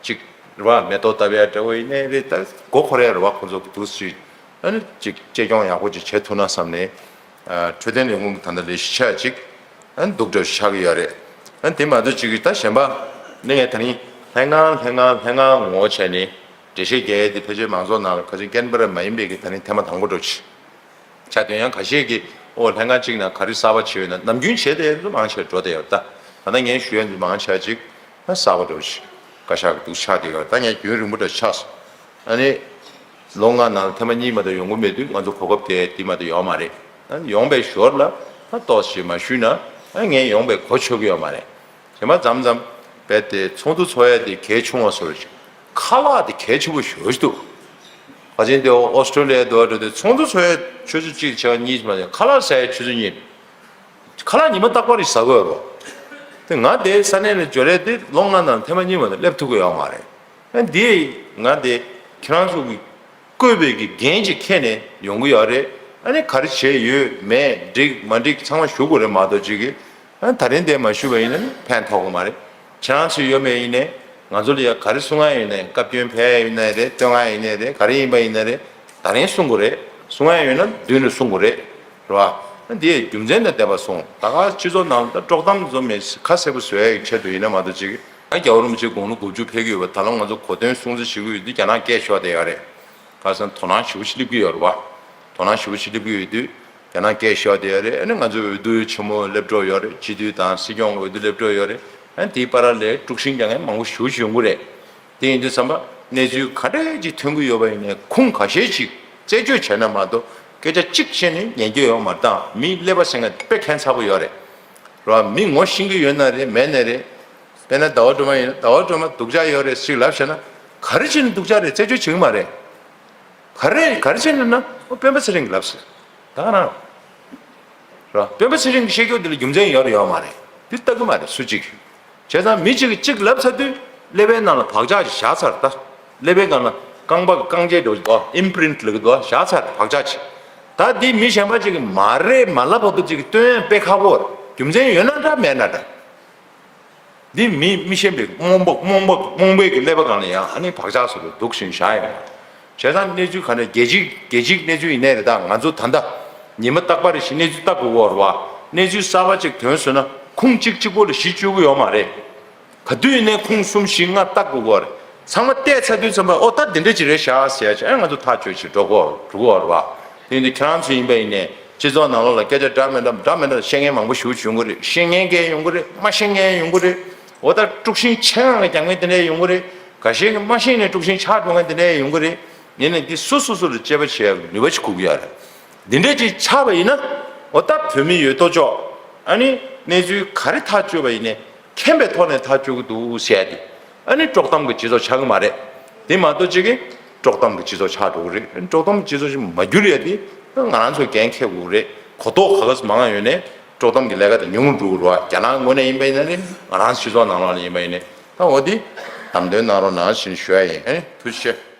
ཅིག་རེད་བ། མེ་ཏོག་བཏབ་ཡ་འདྲ་བོ་ཡིན་ནའི་རེད། ད་མགོ་འཁོར་ཡ་རེད་བ། ཁོང་ཚོ་གི་འདུག་སེ་ཨ་ནི་ཅིག་གཅེས་སྐྱོང་ཡག་པོ་ཅིག་བྱེད་ཐུབ་ན་བསམ་ནས་ཨ་འཕྲོད་བསྟེན་ལས་ཁུངས་ཀྱི་ད་ལྟ་ལས་གཞི་ཆ་ཅིག་ཨ་ནི་སྡུག་འདྲ་ཆགས་ཀྱི་ཡོད་རེད། ཨ་ནི་དེ་མ་གཏོགས་ཅིག་གི་ད་གཞན་པ་ནི་ངས་ད་རིང་ལྷན་ཁང་ལྷན་ཁང་ལྷན་ཁང་ངོ་བྱས་ནས་འགྲེལ་བཤད་རྒྱག་ཡ་དེ་ཕལ་ཆེར་མང་ཚོགས་ནང་ལ་ཁ་ཆེ་ཀན་བྷ་ར་མ་ཡིན་པའི་གི་ད་རིང་ཐེངས་མ་དང་པོ་འདྲ་ཅིག་ཆ་དོན་ཡང་ཁ་ཤས་ཀྱིས་ ཨོ་ལྷན་ཁང་གཅིག་ནང་ག་རེ་གསར་པ་བྱས་ཡོད་ན། ནམ་རྒྱུན་བྱས་བསྡད་ཡོད་ཚོ་མང་ཆེ་བ་འགྲོ་བསྡད་ཡོད་ད། ད་ལྟ་ངས་ཞུ་ཡ་འདི་མང་ཆེ་བ་ཅིག་ཨ་གསར་པ་འདྲ་བོ་ཞིག་བཀའ་ཤག་གི་འདུག་ཆགས་བསྡད་ཡོད། ད་ངས་རྒྱུན་རིང་པོ་འདྲ་ཆགས་སོང་། ཨ་ནི་ལོ་ལྔ་ནང་ཐེངས་མ་གཉིས་མ་གཏོགས་ཡོང་གི་མེད་དུས་ང་ཚོ་གོ་སྐབས་དེ་འདི་མ་གཏོགས་ཡོད་མ་རེད། ཨ་ནི་ཡོང་པའི་ཞོར་ལ་ད་ཏོག་ཙམ་མ་ཞུས་ན་ཨ་ངས་ཡོང་པའི་གོ་ཆོད་ཀྱི་ཡོད་མ་རེད། རྗེས་མ་མཚམས་མཚམས་རྦད་དེ་ཚོགས་འདུ་ཚོགས་ཡ་དེ་གལ་ཆུང་བ་བཟོ་རེད། ཁ་ལག་དེ་གལ་ཆེན་པོ་ཞེ་པོ་ཅིག་འདུག་ཁ་ཆེན་དེ་ཨོ་སི་ཀྲོ་ལི་ཡ་དུ་བ་འགྲོ་དུས་ཚོགས་འདུ་ཚོགས་ཡ་ཆུ་ཚོད་གཅིག་བྱས་གཉིས་མ་ཟད་ཁ་ལག་ཟ་ཡ་ཆུ་ཚོད་གཉིས། ཁ་ལག་ཉི་མ་རྟག་པར་ཟ་དགོས་རོ། དེ་ང་དེ་ས་གནས་ལ་འབྱོར་ཡ་དེ་ལོ་ལྔ་ནང་ཐེངས་མ་གཉིས་མ་གཏོགས་སླེབས་ཐུབ་ཀྱི་ཡོད་མ་རེད། ཨ་འདི་ང་དེ་ཁྱེད་རང་ཚོ་གི་བསྐོས་པའི་གི་འགན་ཅིག་འཁྱེར་ནས་ཡོང་གི་ཡོད་རེད། ཨ་ནི་ག་རེ་བྱས་ཡོད་མེད་འགྲིག་མ་འགྲིག་ཚང་མ་ཞུ་དགོས་རེད་མ་གཏོགས་ཅིག་གི། ཨ་ད་རིང་དེ་མ་ཞུས་པ་ཡིན་ན་ནི་ཕན་ཐོགས་ཀྱི་མ་རེད། ཁྱེད་རང་ཚོ་ཡོད་མེད་ཡིན་ནའི་ང་ཚོ་ལ་ཡ་ག་རེ་གསུང་ཡ་ཡོད་ནའི་བཀའ་བཀྱོན་ཕེབས་ཡ་ཡོད་ནའི་རེད། སྟོན་ཡ་ཡིན་ནའི་རེད། ག་རེ་ཡིན་པ་ཡིན་ན་རེད། ད་རིང་གསུང་དགོས་རེད། གསུང་ཡ་ཡོད་ན་མདུན་ལ་གསུང་དགོས་རེད། རེད་བ། ཨ་འདི་རྒྱུ་མཚན་དང་ལྡན་པ་གསུང་། ད་ག་སྤྱི་ཚོགས་ནང་ལ་དཀྲོག་གཏམ་བཟོ་མེད་ཁ་གསལ་པོ་བཟོ་ཡ་ཡི་ཆེད་དུ་ཡིན་ན་མ་གཏོགས་ཅིག་ཨ་རྒྱལ་བ་རིན་པོ་ཆེ་དགུང་ལོ་དགུ་བཅུ་ཕེབས་ཀྱི་ཡོད་པ་ད་ལོ་ང་ཚོ་གོ་སྟོན་སྲུང་བརྩི་ཞུ་གི་ཡོད་དུས་རྒྱ་ནག་སྐད་ཤོར་བསྡད་ཡོད་རེད། ཁ་སང་དོ་སྣང་ཞེ་པོ་ཞིག་སླེབས་ཀྱི་ཡོད་རེད་བ། དོ་སྣང་ཞེ་པོ་ཞིག་སླེབས་ཀྱི་ཡོད་དུས་རྒྱ་ནག་སྐད་ཤོར་བསྡད་ཡོད་རེད། ཨ་ནི་ང་ཚོའི་འོས་བསྡུ་ཆེན་མོ་སླེབས་འགྲོ་ཡོད་རེད། སྤྱི་འཐུས་དང་སྲིད་སྐྱོང་འོས་བསྡུ་སླེབས་འགྲོ་ཡོད་རེད། ཨ་ནི་དེའི་བར་ལ་དཀྲུག་ཤིང་རྒྱག་མཁན་མང་པོ་ཞེ་པོ་ཞིག་ཡོང་གི་རེད། དེ་ཡིན་དུས་ཙམ་པ་གནས་ཚུལ་ག་འདྲ་ཅིག་ཐོན་གྱི་ཡོད་པ་ཡིན་ནའི་ཁུངས་ཁ་ཤས་ཅིག་རྩད་གཅོད་བྱས་ན་མ་གཏོགས་སྐད་ཆ་གཅིག་བཤད་ནས་ཉན་རྒྱུ་ཡོད་མ་རེད། ད་མི་ཀླད་པ་ཟེར་མཁན་དཔེ་ཁྱད་མཚར་པོ་ཡོད་རེད། རེད་བ། མི་ངོ་ཤེས་ཀྱི་ཡོད་ན་རེད་མེད་ན་རེད། དཔེར་ན་ཟླ་བ་སྒྲོལ་མ་ཡིན་ན་ཟླ་བ་སྒྲོལ་མ་སྡུག་ཅག་ཡོད་རེད་ཅིག་ལབ་བྱས་ན་ག་རེ་བྱས་ནས་སྡུག་ཅག་རེད་རྩད་གཅོད་བྱེད་ཀྱི་མ་རེད། ག་རེ་ག་རེ་བྱས་ནས་ན་ཨོ་སྤེན་པ་ཚེ་རིང་གིས་ལབ་ཟེར། ད་ག་རང་རེད་བ། སྤེན་པ་ཚེ་རིང་གིས་བཤད་རྒྱུ་འདི་ལ་རྒྱུ་མཚན་ཡོད་རེད་ཡོད་མ་རེད། འདི་ལྟ་གི་མ་རེད་སུ་གཅིག་གིས། བྱས་ཙང་མི་གཅིག་གིས་གཅིག་ལབ་ཚར་དུས་ཀླད་པའི་ནང་ལ་བག་ཆགས་ཅིག་བཞག་ཚར། ད་ཀླད་པའི་སྒང་ལ་རྐང་པ་གི་རྐང་རྗེས་འདྲ་བོ་ཨིམ་པི་རིན་ཊི་ལབ་ཀྱི་འདུག་བཞག་ཚར་བག་ཆགས་ཅིག་ད་འདི་མི་གཞན་པ་གཅིག་གིས་མ་རེད་མ་ལབ་བར་དུ་གཅིག་གིས་སྟོན་ཡ་དཔེ་ཁག་པོ་རེད། རྒྱུ་མཚན་ཡོད་ན་འདྲ་མེད་ན་འདྲ། འདི་མི་མི་ཤེས་པའི་རྨོངས་པ་རྨོངས་པ་རྨོངས་པའི་གི་ཀླད་པ་སྒང་ལ་ཡང་ཨ་ནི་བག་ཆགས་བཟོ་འདུག་བཞིན་བཞག་ཡོད། བྱས་ཙང་གནས་ཚུལ་ག་ནས་རྒྱལ་སྤྱིའི་རྒྱལ་སྤྱིའི་གནས་ཚུལ་ཡིན་ནའི་རེད། ད་ང་ཚོ་ད་ལྟ་ཉི་མ་རྟག་པར་རེ་བཞིན་གནས་ཚུལ་ལྟ་དགོས་ཀྱི་ཡོད་རེད་བ། གནས་ཚུལ་གསར་པ་ཅིག་ཐོན་སོང་ན་ཁུངས་གཅིག་གཅིག་པོ་ལ་གཞི་བཅོལ་གྱི་ཡོད་མ་རེད། ག་དུས་ཡིན་ནའི་ཁུངས་གསུམ་བཞི་ལྔ་བལྟ་དགོས་ཀྱི་ཡོད་རེད། ཚང་མ་བལྟས་ཚར་དུས་ཙམ་པ་ཨོ་ད་འདི་འདྲ་ཅིག་རེད་ཤག་ཟེར་ཡ་ཅིག་ཨ་ང་ཚོ་ཐག་གཅོད་ཅིག་འགྲོ་དགོས་འགྲོ་གི་ཡོད་རེད་བ། དེ་ཡིན་དུས་ཁྱེད་རང་ཚོ་ཡིན་པ་ཡིན་ནའི་སྤྱི་ཚོགས་ནང་ལོགས་ལ་སྐད་ཆ་འདྲ་མི་འདྲ་འདྲ་མི་འདྲ་བཤད་མཁན་མང་པོ་ཞེ་པོ་ཅིག་ཡོང་གི་རེད། ཤེས་མཁན་གྱི་ཡོང་གི་རེད། མ་ཤེས་མཁན་ཡོང་གི་རེད། འོ་ད་དཀྲུག་ཤིང་ཆེ་ངང་ལ་རྒྱག་མཁན་དེ་འདྲ་ཡོང་གི་རེད། འགའ་ཤས་ཀྱིས་མ་ཤེས་ནས་དཀྲུག་ཤིང་ཆགས་འགྲོ་མཁན་དེ་འདྲ་ཡོང་གི་རེད། ཡིན་ནའི་འདི་སོ་སོ་སོ་ལ་དཔྱད་པ་བྱེད་ཡག་ནུས་པ་ཅིག་དགོས་ཀྱི་ཡོད་རེད། འདི་འདྲ་ཅིག་ཆགས་པ་ཡིན་ན་འོ་ད་བོད་མི་ཡོད་དོ་ཅོག་ཨ་ནི་གནས་ཚུལ་ག་རེ་ཐག་གཅོད་པ་ཡིན་ནའི་མཁྱེན་པའི་ཐོག་ནས་ཐག་གཅོད་ཀྱི་འདུག་ཟེར་ཡ་དེ་ཨ་ནི་དཀྲོག་གཏམ་གྱི་སྤྱི་ཚོགས་ཆགས་ཀྱི་མ་རེད། དེ་མ་གཏོགས་ཅིག་གིས་དཀྲོག་གཏམ་གྱི་སྤྱི་ཚོགས་ཆགས་འགྲོ་གི་རེད། དཀྲོག་གཏམ་གྱི་སྤྱི་ཚོགས་ཅིག་མ་འགྱུར་ཡ་དེ་ང་རང་ཚོས་འགན་འཁྱེར་དགོས་ཀྱི་རེད། གོ་རྟོགས་ག་ག་ཚོད་མང་ང་ཡོད་ནའི་དཀྲོག་གཏམ་གྱི་ལས་ཀ་དེ་ཉུང་རུ་འགྲོ་གི་རེད་བ། རྒྱ་ནག་ངོས་ནས་ཡིན་པ་ཡིན་ན་རེད། ང་རང་སྤྱི་ཚོགས་ནང་ལོགས་ནས་ཡིན་པ་ཡིན་ནའི་ད་འོ་དེ་ལམ་སྟོན་གནང་རོགས་གནང་ཞེས་ཞུ་ཡ་ཡིན། ཨ་ནི་ཐུགས་རྗེ་ཆེ།